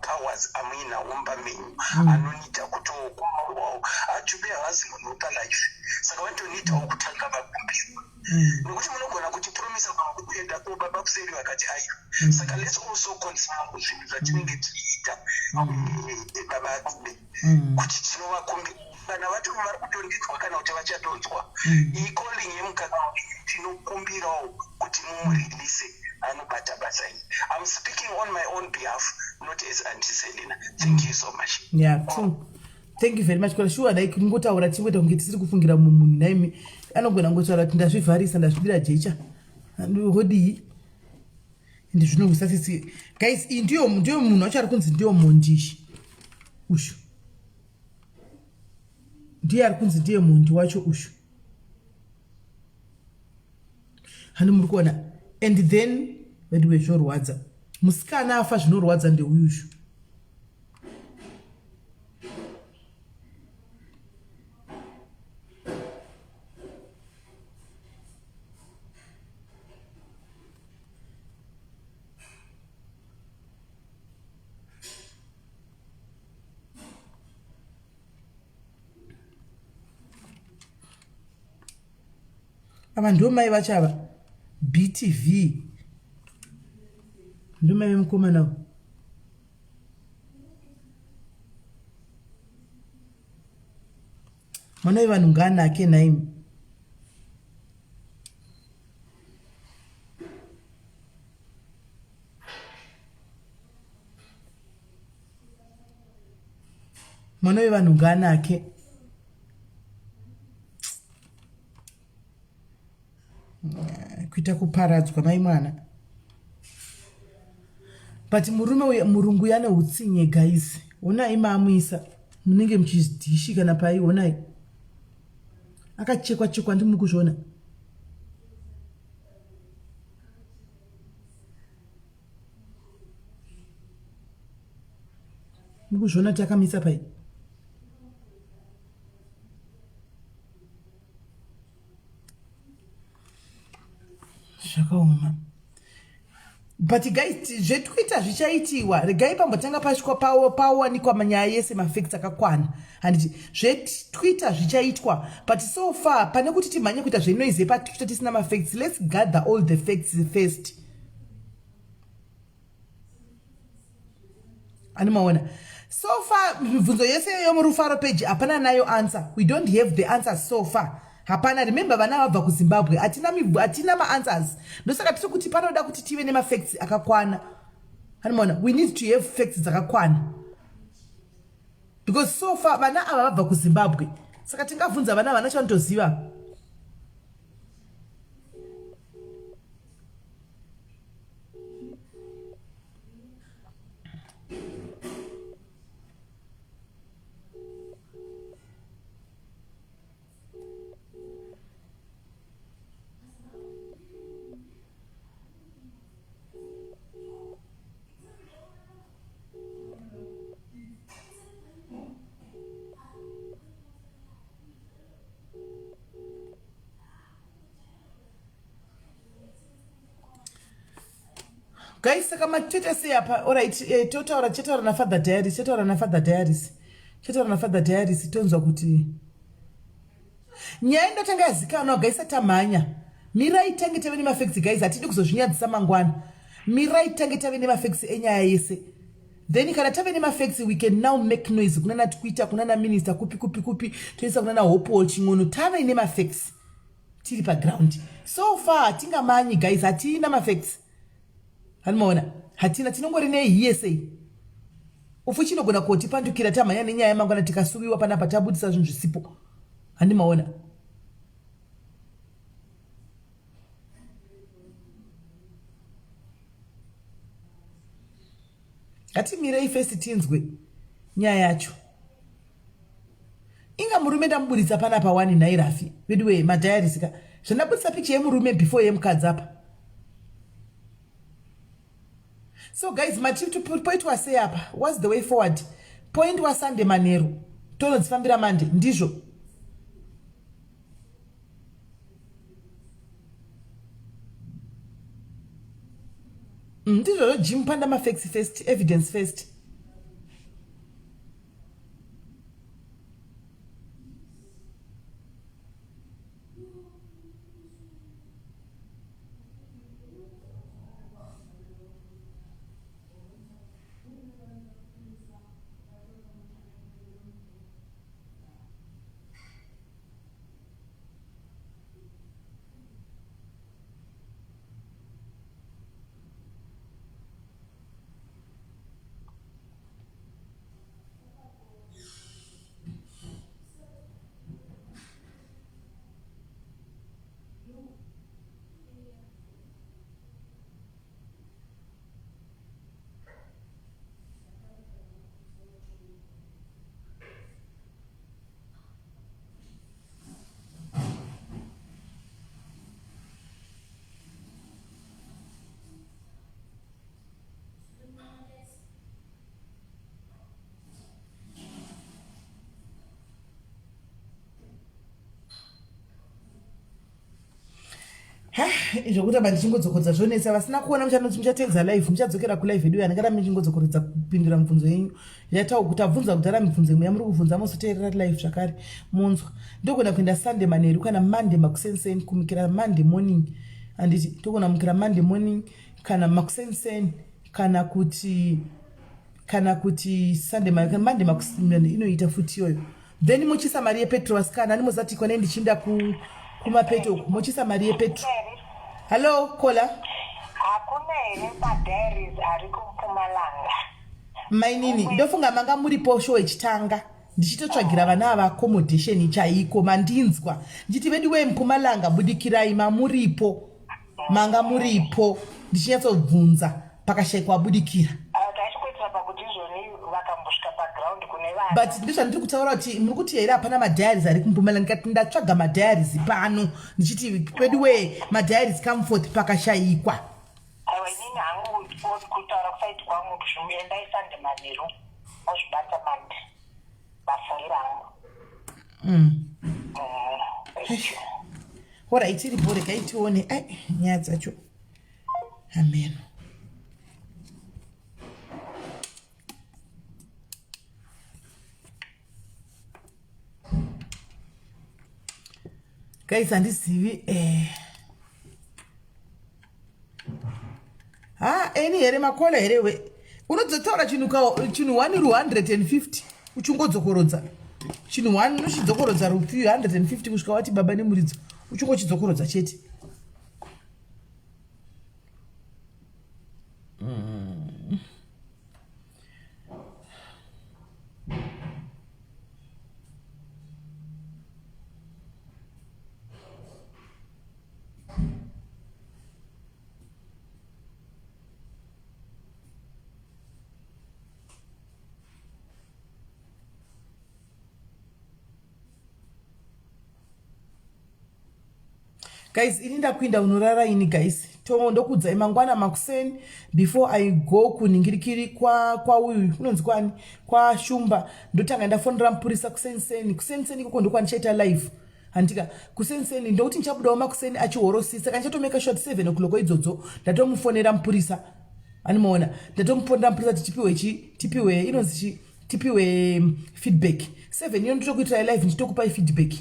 powers amuinawo mumba menyu mm. anonida kutokumawawo ajube havasi munhu wepa life saka vanotonidhawo kutanga vakumbirwa mm. nekuti munogona kuti promisa kana kuenda ko baba kuseri vakati aiwa mm. saka let's also consider zvinhu zvatinenge tichiita mm. eh, baba ajume mm. kuti tinovakumbira kana vati vari kutondinzwa kana kuti vachatonzwa mm. iyi calling yemukadzi tinokumbirawo kuti mumurelease anobata basa iri i'm speaking on my own behalf not as aunty selina thank you so much yeah true thank you very much kona shuwa dai kungotaura tingoita kunge tisiri kufungira mumwe munhu naimi anogona kungotaura kuti ndazvivharisa ndazvidira jecha hodii ende zvinorwisa tsitsi guys iyi ndiyo ndiyo munhu wacho ari kunzi ndiyo mhondi ushu ndiye ari kunzi ndiye mhondi wacho ushu hani muri kuona and then veduwe zvorwadza musikana afa zvinorwadza ndeuyushu ava ndivo mai vacho ava btv ndivo mai vemukomana uyu mwana wevanhu ngaanake nhaimi mwana wevanhu ngaanake kuita kuparadzwa mai mwana but murume uye murungu uye ane utsinye guys honai maamuisa munenge muchidhishi kana pai honai akachekwa chekwa ndimuri kuzviona muri kuzviona kuti akamisa pai zvakaoma but guys zvetwitter zvichaitiwa regai pambotanga pasvikwa pawanikwa manyaya yese mafacts akakwana handiti zvetwitter zvichaitwa but so far pane kuti timhanye kuita zvenoise patwitter tisina mafacts let's gather all the facts first ani maona So far mibvunzo yese yomurufaro page hapana nayo answer. We don't have the answers so far. Hapana. Remember vana vabva kuZimbabwe hatina hatina maanswers. Ndosaka tiri kuti panoda kuti tive nemafacts akakwana. Hanimona, we need to have facts dzakakwana. Because so far vana ava vabva kuZimbabwe. Saka tingabvunza vana vana chavanotoziva. Guys, saka matoita sei apa? Alright, eh, totaura chetaura naFather Diaries, chetaura naFather Diaries, chetaura naFather Diaries, tonzwa kuti nyaya inotanga yazikanwa. Guys, tamhanya, mirai tange tave nemafacts. Guys, hatidi kuzozvinyadzisa mangwana. Mirai tange tave nemafacts enyaya yese. Then kana tave nemafacts, we can now make noise kunana Twitter, kunana minister, kupi kupi kupi, toisa kunana Hopewell Chin'ono. Tave nemafacts, tiri paground. So far hatingamanyi guys, hatina mafacts. Hanimaona, hatina, tinongori nehearsay. Ufu chinogona kotipandukira tamhanya nenyaya mangwana, tikasuwiwa panapa tabudisa zvinhu zvisipo. Handimaona. Ngatimirei first tinzwe nyaya yacho. Inga murume ndamuburitsa panapa wani nhai Rafi. Veduwe madiaries ka. Zvandabudisa picture yemurume before yemukadzi apa. So guys, mati poitwa sei apa? What's the way forward? Poindwa Sunday manheru. Tonodzifambira Monday, ndizvo. Ndizvozvo Jim, panda mafacts first, evidence first. Zvokuti apa ndichingodzokorodza zvonetsa. Vasina kuona muchateedza live, muchadzokera kulive yedu yani. Kana muchingodzokorodza kupindura mibvunzo yenyu tabvunza kudhara, mibvunzo imwe yamuri kubvunza mozoteerera live zvakare munzwa. Ndogona kuenda Sunday manheru kana Monday makusenseni, kumukira Monday morning. Handiti togona kumukira Monday morning kana makusenseni, kana kuti Sunday, Monday makuseni inoita futi iyoyo. Then mochisa mari yepetro. Vasikana, ani mozati kwanei ndichinda kumapeto uku, mochisa mari yepetro. Hallo kola. Hakuna here madiaries ari kuMpumalanga? Mainini, ndofunga manga muripo show ichitanga, ndichitotsvagira vana ava accommodation chaiko. Mandinzwa ndichiti vedu wee Mpumalanga budikirai, mamuripo, manga muripo ndichinyatsobvunza, pakashayikwa abudikira. Tachikuitira pakuti izvoni vakambosvika paground kune vana. But ndozvandiri kutaura kuti muri kuti here hapana madiaries ari kuMpumalanga? Ndikati ndatsvaga madiaries pano ndichiti kwedu wee madiaries come forth, pakashayikwa. Aiwa, inini hangu kutaura kuside kwangu, endai Sunday manheru, mozvibata Monday. Mafungiro angu. Alright, iripo, regai tione. Ai, nyaya dzacho ameno. Guys, handizivi eh. Ha, eni here makola here we. Unodzotaura chinhu chinhu 1 ru 150 uchingodzokorodza chinhu 1 unochidzokorodza ru 150 kusvika wati baba nemuridzo uchingochidzokorodza chete. Guys, ini ndakuinda unorara ini guys. Tomo ndokudzai mangwana makuseni before I go kuningirikiri kwa kwa uyu kunonzi kwani kwaShumba, ndotanga ndafonera mupurisa kuseniseni. Kuseniseni ikoko ndokwandichaita live, handika? Kuseniseni ndokuti ndichabudawo makuseni achihorosisa. Saka ndichatomeka sure 7 o'clock idzodzo ndatomufonera mupurisa. Animaona, ndatomufonera mupurisa kuti tipiwe chi tipiwe inonzi chi tipiwe feedback. 7 iyo ndotokuitirai live, ndichitokupai feedback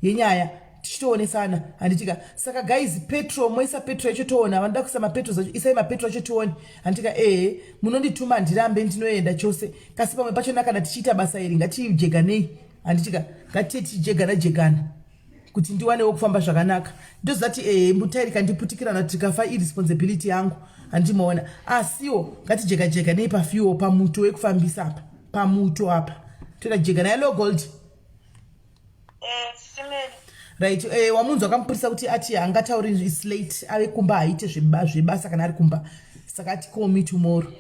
yenyaya, tichitoonesana, handitika? Saka guys, petrol moisa petrol yacho toona. Vanoda kuisa mapetrol acho, isai mapetrol acho tione, handitika? Ehe, munondituma, handirambe, ndinoenda chose. Kasi pamwe pachona kana tichiita basa iri ngatijeganei, handitika? Ngatiye tichijegana jegana kuti ndiwanewo kufamba zvakanaka. Ndozati ehe, mutairi kandiputikirana tikafa irresponsibility yangu, handimaona? Asiwo ngatijega jega nei pafuel, pamuto wekufambisa apa, pamuto apa toita jegana. Hello Gold. Simeli. Right, wamunzwa kamupurisa kuti ati haangatauri, it's late, ave kumba, haite zvebasa kana ari kumba. Saka ati call me tomorrow.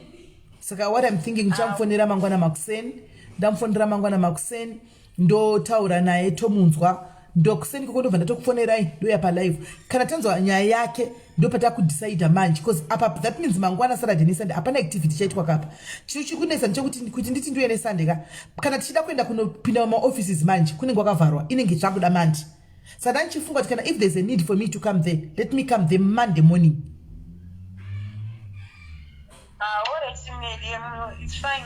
Saka what I'm thinking, ndichamufonera mangwana makuseni. Ndamufonera mangwana makuseni, ndotaura naye, tomunzwa. Ndokuseni koko ndobva ndatokufonerai, ndoya palive. Kana tanzwa nyaya yake ndopatakudecida manje, because apa that means mangwana Saturday neSunday hapana activity chaitwa kapa. Chiro chiri kunetsa ndechekuti kuti nditi ndiuye neSunday ka, kana tichida kuenda kunopinda mumaoffices manje kunenge kwakavharwa, inenge zvakuda manje. Saka ndandichifunga kuti kana if there's a need for me to come there, let me come there Monday morning. Ah, alright, Simeli, it's fine.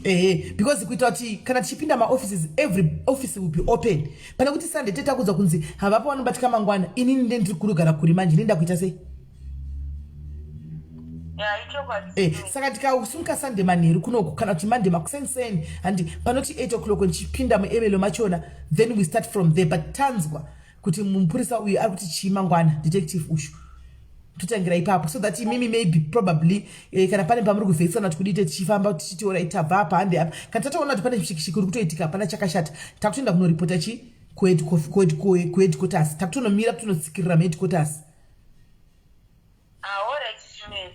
Ehe, because kuita kuti kana tichipinda maoffices, every office will be open, pane kuti Sunday tetakudzwa kunzi havapo, vanobatika mangwana. Inini nde ndiri kurugara kuri manje, ndenda kuita sei? Yeah, ichokwadi. Saka tikasumuka Sunday manheru kunoku kana kuti Monday makuseniseni, handi panoti 8 o'clock ndichipinda muErmelo machona, then we start from there. But tanzwa kuti mupurisa uyu ari kuti chii mangwana, detective ushu, totangira ipapo, so that imimi maybe probably kana pane pamuri kuvhekisana kuti kudite, tichifamba tichitiora itabva apa, hande apa. Kana tatoona kuti pane chishikishiki uri kutoitika, hapana chakashata, takutoenda kunoripota chi kuheadquarters, takutonomira kutonotsikirira muheadquarters. Ah, alright, Simeli.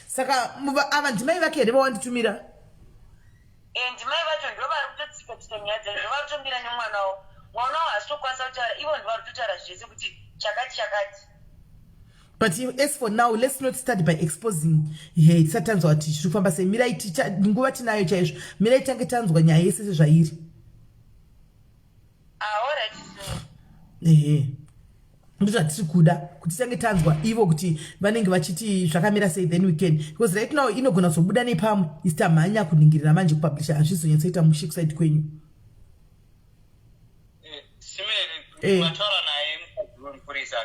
Saka ava ndimai vake here vawanditumira? Ndimai vacho ndo vari kutotsika tsika nyaya dzacho, ndo vari kutomira nemwana wavo. Mwana wavo haasi kutokwanisa kutaura, ivo ndo vari kutotaura zvese kuti chakati chakati. But as for now, let's not start by exposing her tisati tanzwa kuti zviri kufamba sei. Mirai, nguva tinayo chaizvo. Mirai tange tanzwa nyaya yese sezvairi. Ah, alright, Simeli. Ehe, ndozvatiri kuda, kuti tange tanzwa ivo kuti vanenge vachiti zvakamira sei, then we can, because right now inogona kuzobuda nepamwe isi tamhanya kuningirira manje kupublisha, hazvizonyatsoita mushe kuside kwenyu. Simeli, Eh. mataura naye mukadzi wemupurisa?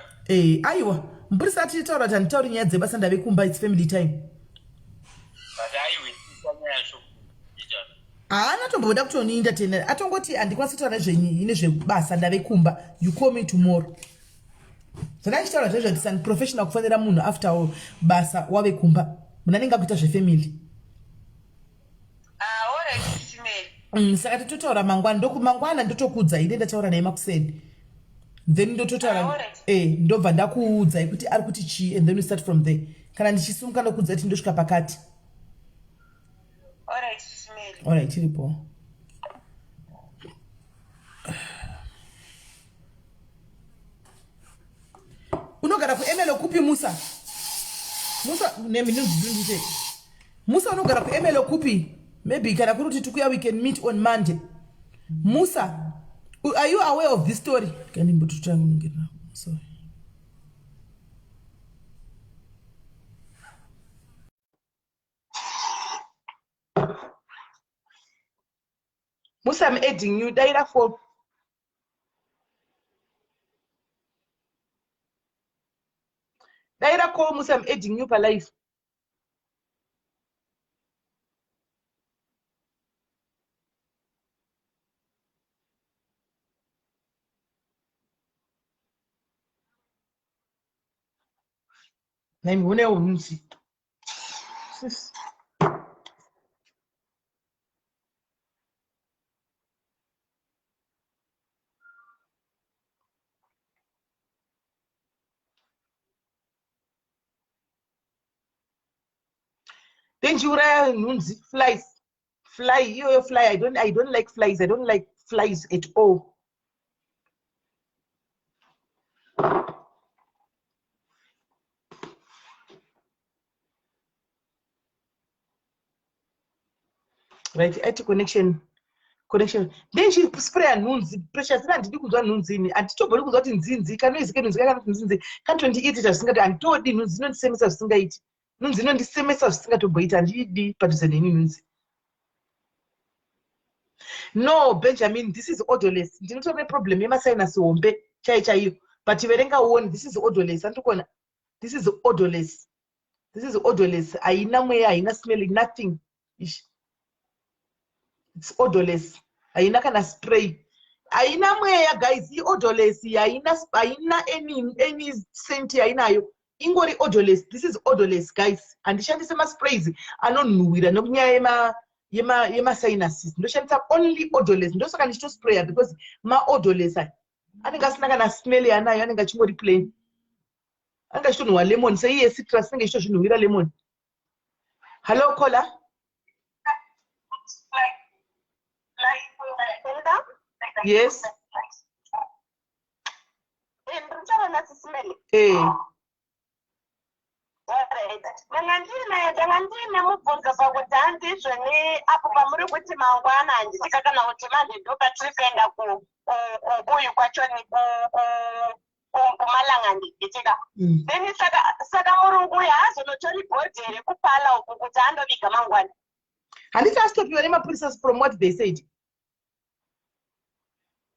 Aiwa, mupurisa atitaura kuti handitauri nyaya dzebasa, ndave kumba, it's family time. But aiwisisa nyaya yacho ita? Haana tomboda kutoniinda tena, atongoti handikwanisi kutaura nezvebasa, ndave kumba, you call me tomorrow. Zvandaichitaura zvezvo kuti unprofessional kufonera munhu after basa, wave kumba, munhu anenge akuita zvefamily. Ah, alright, Simeli. Saka titotaura mangwana, ndoku mangwana ndotokudza ine ndataura naye makuseni, then ndototaura. Ah, alright. Ndobva ndakuudzai kuti ari kuti chii, and then we start from there. Kana ndichisumuka ndokudza kuti ndosvika pakati. Alright, Simeli. Alright, tiripo. Unogara kuErmelo kupi, Musa? Musa neminuzindite Musa, unogara kuErmelo kupi? Maybe kana kuri kuti tikuya, we can meet on Monday. Musa, are you aware of this story? Kandimbototangira, sorry. Musa, I'm adding you. Daira for daira call. Musa, I'm adding you palive. Naimi onewo nhunzi. Sis. Then chiuraya nhunzi, flies. Fly, iyoyo fly, I don't like flies. I don't like flies at all. Right, ati connection, connection. Then chispraya nhunzi, Precious. Ina handidi kunzwa nhunzi ini. Handitombodi kunzwa kuti nzinzi, kanoise kenhunzi kakanoti nzinzi kanotondiitita zvisingati. Handitodi nhunzi, inondisemesa zvisingaiti. Nhunzi inondisemesa zvisingatomboiti. Handidi padhuze neni nhunzi. No, Benjamin, this is odorless. Ndinotori neproblem yemasinus hombe chaiyo chaiyo, but verenga uone, this is odorless. Andikuona, this is odorless, this is odorless. Haina mweya, haina smell, nothing. Ish. It's odorless, haina kana spray, haina mweya, guys. Iodorless, haina any scent yainayo, ingori odorless. This is odorless, guys. Handishandise masprays anonhuhwira nekunyaya yemasinuses. Ndoshandisa only odorless. Ndosaka ndichitospraya because maodorless aya anenge asina kana smell yanayo, anenge achingori plain, anenge achitonhuhwa lemon seiye citrus, inenge ichitozvinhuhwira lemon. Hallo, caller. Yes. Ndinotaura naSisi Meli? Eh. Ndanga ndiine mubvunzo pakuti handizvo apo pamuri kuti mangwana, handitika, kana kuti mande ndopatiri kuenda kubuyu kwachoni kumalanga, handitika? Then saka murungu uyu haazonotori bhodhi here kuparlour uku kuti andoviga mangwana? Handiti astopiwa nemapurisa, from what they said.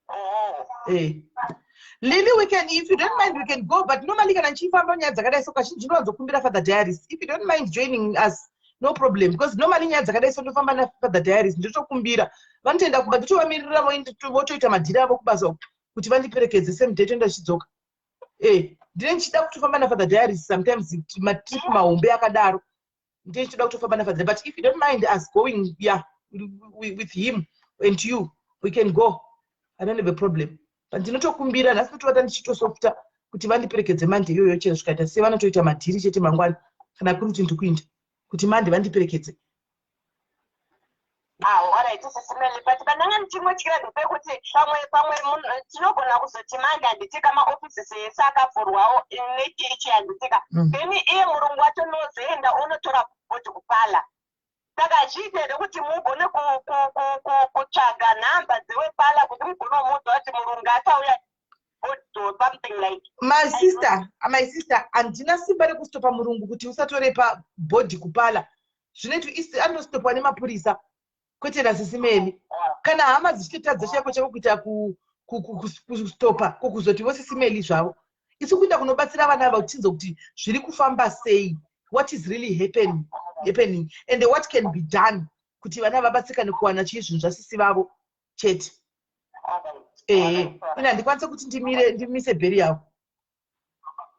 Oh. Eh. Lily, we can, if you don't mind, we can go. But normally, kana ndichifamba nyaya dzakadai so, kazhinji ndinowanzokumbira Father Diaries. If you don't mind joining us, no problem. Because normally nyaya dzakadai so ndofamba naFather Diaries, ndotokumbira. Vanotoenda kumba, ndotovamirira votoita madhiri avo kubasa uko, kuti vandiperekedze same day toenda tichidzoka. Eh, ndine ndichida kutofamba naFather Diaries sometimes matrip mahombe akadaro. Ndine ndichida kutofamba naFather. But if you don't mind us going, yeah, with him and you, we can go. I don't have a problem. But ndinotokumbira nhasi ndotovata ndichitosofta kuti vandiperekedze mande iyoyo chero zvikaita sei, vanotoita madhiri chete mangwana kana kuri kuti ndikuinda kuti mande vandiperekedze. Ah, alright, Sisi Meli, but pandanga ndichimbotyira ndepekuti pamwe tinogona kuzoti mande, handitika, maoffices ese akavhurwawo nechechi, handitika? Then iye murungu wacho nozoenda onotora bhodhi kuparlour. Saka hazviite here kuti mugone kutsvaga nhamba dzeweparlour kuti mugone kumuudza kuti murungu atauya or something like? My sister, my sister, handina simba rekustopa murungu kuti usatore pabhodhi kuparlour. Zvinoitwa isi anostopwa nemapurisa, kwete naSisi Meli. Kana hama dzichitotadza chaiko chako kuita kustopa, kukuzoti voSisi Meli zvavo. Isi kuenda kunobatsira vana ava kuchinzwa kuti zviri kufamba sei, what is really happening and what can be done kuti vana vabatsikane kuwana chii, zvinhu zvasisi vavo chete. Ehe, ine handikwanisi kuti ndimire, ndimise bheri yavo.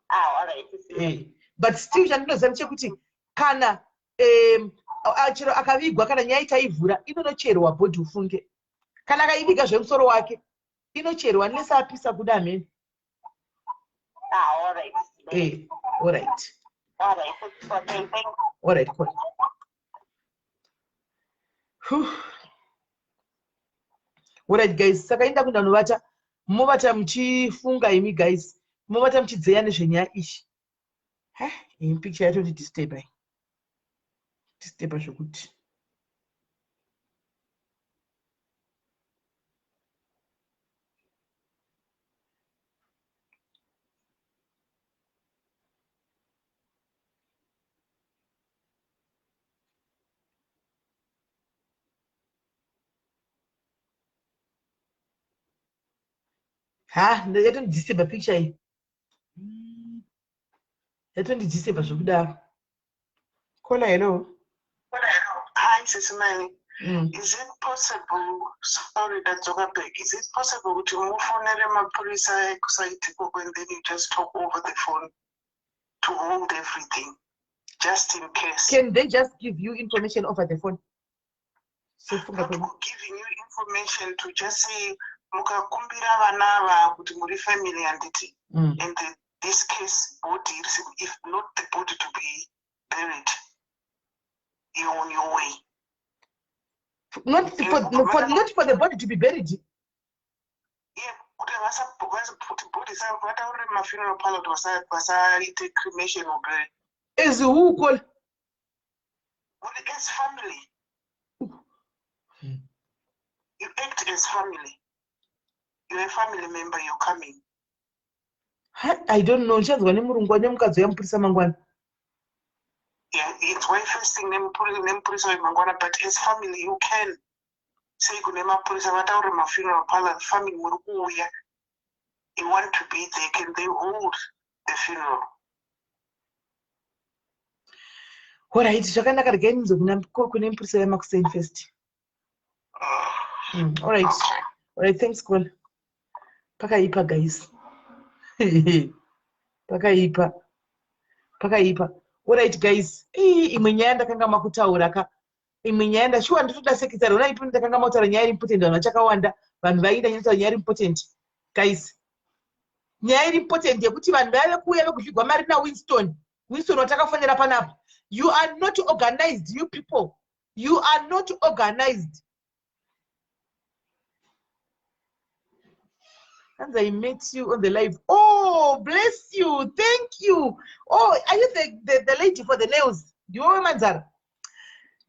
Ah, alright. Eh, but still chandinoziva ndechekuti kana chero akavigwa, kana nyaya itaivhura, inonocherwa bhodhi ufunge. Kana akaiviga zvemusoro wake, inocherwa unless apisa kuda hamene. Ah, alright. Eh, alright. Alright, okay, thank you. Alright, cool. Whew. Alright guys, saka inda kuenda novata, movata muchifunga imi guys, movata muchidzeya nezvenyaya iyi. Ha, iyi picture yatondidisturba, disturba zvokuti. Ha, yatondidisturba picture iyi, yatondidisturba zvekudaro. Caller, hello. Hi, Sisi Meli. Is it possible, sorry, ndadzoka back. Is it possible kuti mufonere mapurisa ekusite ikoko and then you just talk over the phone to hold everything just in case. Can they just give you information over the phone? Sofunga Not giving you information, to just say mukakumbira vana ava kuti muri family, handiti? And this case body, if not the body to be buried, you're on your way. Not for the body to be buried. Yeah, kuti kuti body vataurire mafuneral parlor kuti vasaite cremation or bury. As who call? Well, as family. You act as family. You're a family member, you're coming. I don't know. Ndichanzwa nemurungu nemukadzi wemupurisa mangwana. Yeah, it's why first thing nemupurisa wemangwana, but as family you can say kune mapurisa, vataure mafuneral parlor, family muri kuuya, you want to be there, can they hold the funeral? Alright, zvakanaka, regai ndinzwe kune mupurisa wemakuseni first. Alright. Okay. Alright, thanks, call. Pakaipa, guys, pakaipa, pakaipa. Alright guys, ii imwe nyaya ndakanga makutaura ka, imwe nyaya ndashuwa nditoda secretary. Ona ipo ndakanga makutaura nyaya iri important, vanhu vachakawanda, vanhu vaida nyaya iri important, guys, nyaya iri important yekuti vanhu vaive kuuya vekudligwa mari naWinston. Winston watakafonera panapa. You are not organized, you people, you are not organized. And I met you on the live. Oh, bless you. Thank you. Oh, are you the lady for the nails? Ndiwe manzara.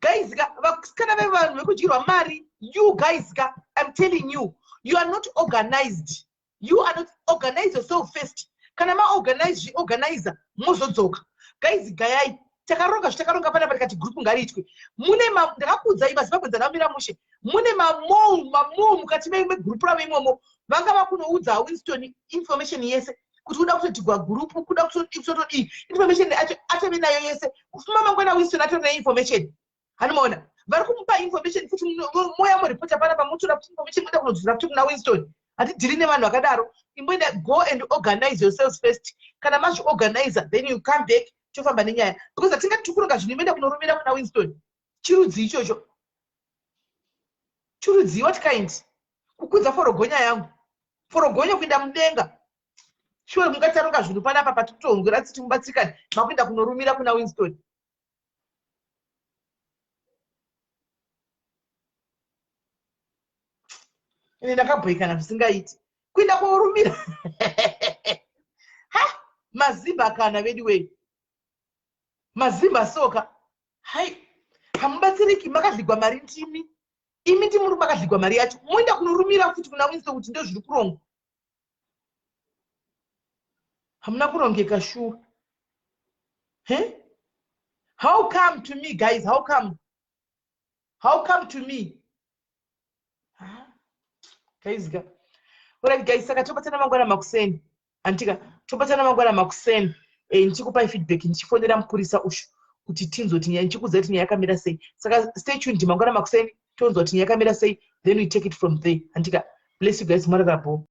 Guys, vasikana vevanhu vekudyirwa mari, you guys, ka, I'm telling you, you are not organized. You are not organize yourself first. Kana maorganize, zviorganizer, mozodzoka. Guys, gayai, takaronga zvitakaronga panapa, tikati group ngariitwe. Mune ndakakuudzai maZimbabwe dzanamira mushe. Mune mamou mamou mukati megroup ravo imomo. Vanga vakunoudza Winston information yese kuti kuda kutotigwa group, kuda kutodii, information atove nayo yese. Kufuma mangwana Winston atori neinformation. Hanomaona vari kumupa information futi, moya muripota panapa, mutora kuti information moenda kunodzora futi kuna Winston. Hatidhiri nevanhu vakadaro. Imboenda, go and organize yourselves first. Kana mazviorganizer, then you come back, tofamba nenyaya, because hatingati tikuronga zvinhu imoenda kunorumira kuna Winston. Chirudzi ichocho, chirudzi, what kind? Kukudza forogonya yangu, forogonya kuenda mudenga. Sure, mungataronga zvinhu panapa patitongwera tsiti mubatsikani, makuenda kunorumira kuna Winston. Ine ndakabhoikana zvisingaiti kuenda korumira. Ha, mazimba kana vedu wei, mazimba soka. Hai, hamubatsiriki, makadligwa mari ndimi imi, ndimuri makadligwa mari yacho, moenda kunorumira futi kuna Winston kuti ndo zviri kurongwa. Hamuna kurongeka shuwa. He, how come to me, guys? How come, how come to me, guys? Ka, alright guys, saka tobatana mangwana makuseni, antika? Tobatana mangwana makuseni, ndichikupai feedback, ndichifonera mupurisa ushu kuti tinzwe kuti nyaya, ndichikuudza kuti nyaya yakamira sei. Saka stay tuned, mangwana makuseni tonzwa kuti nyaya yakamira sei, then we take it from there, antika? Bless you guys, mararabo.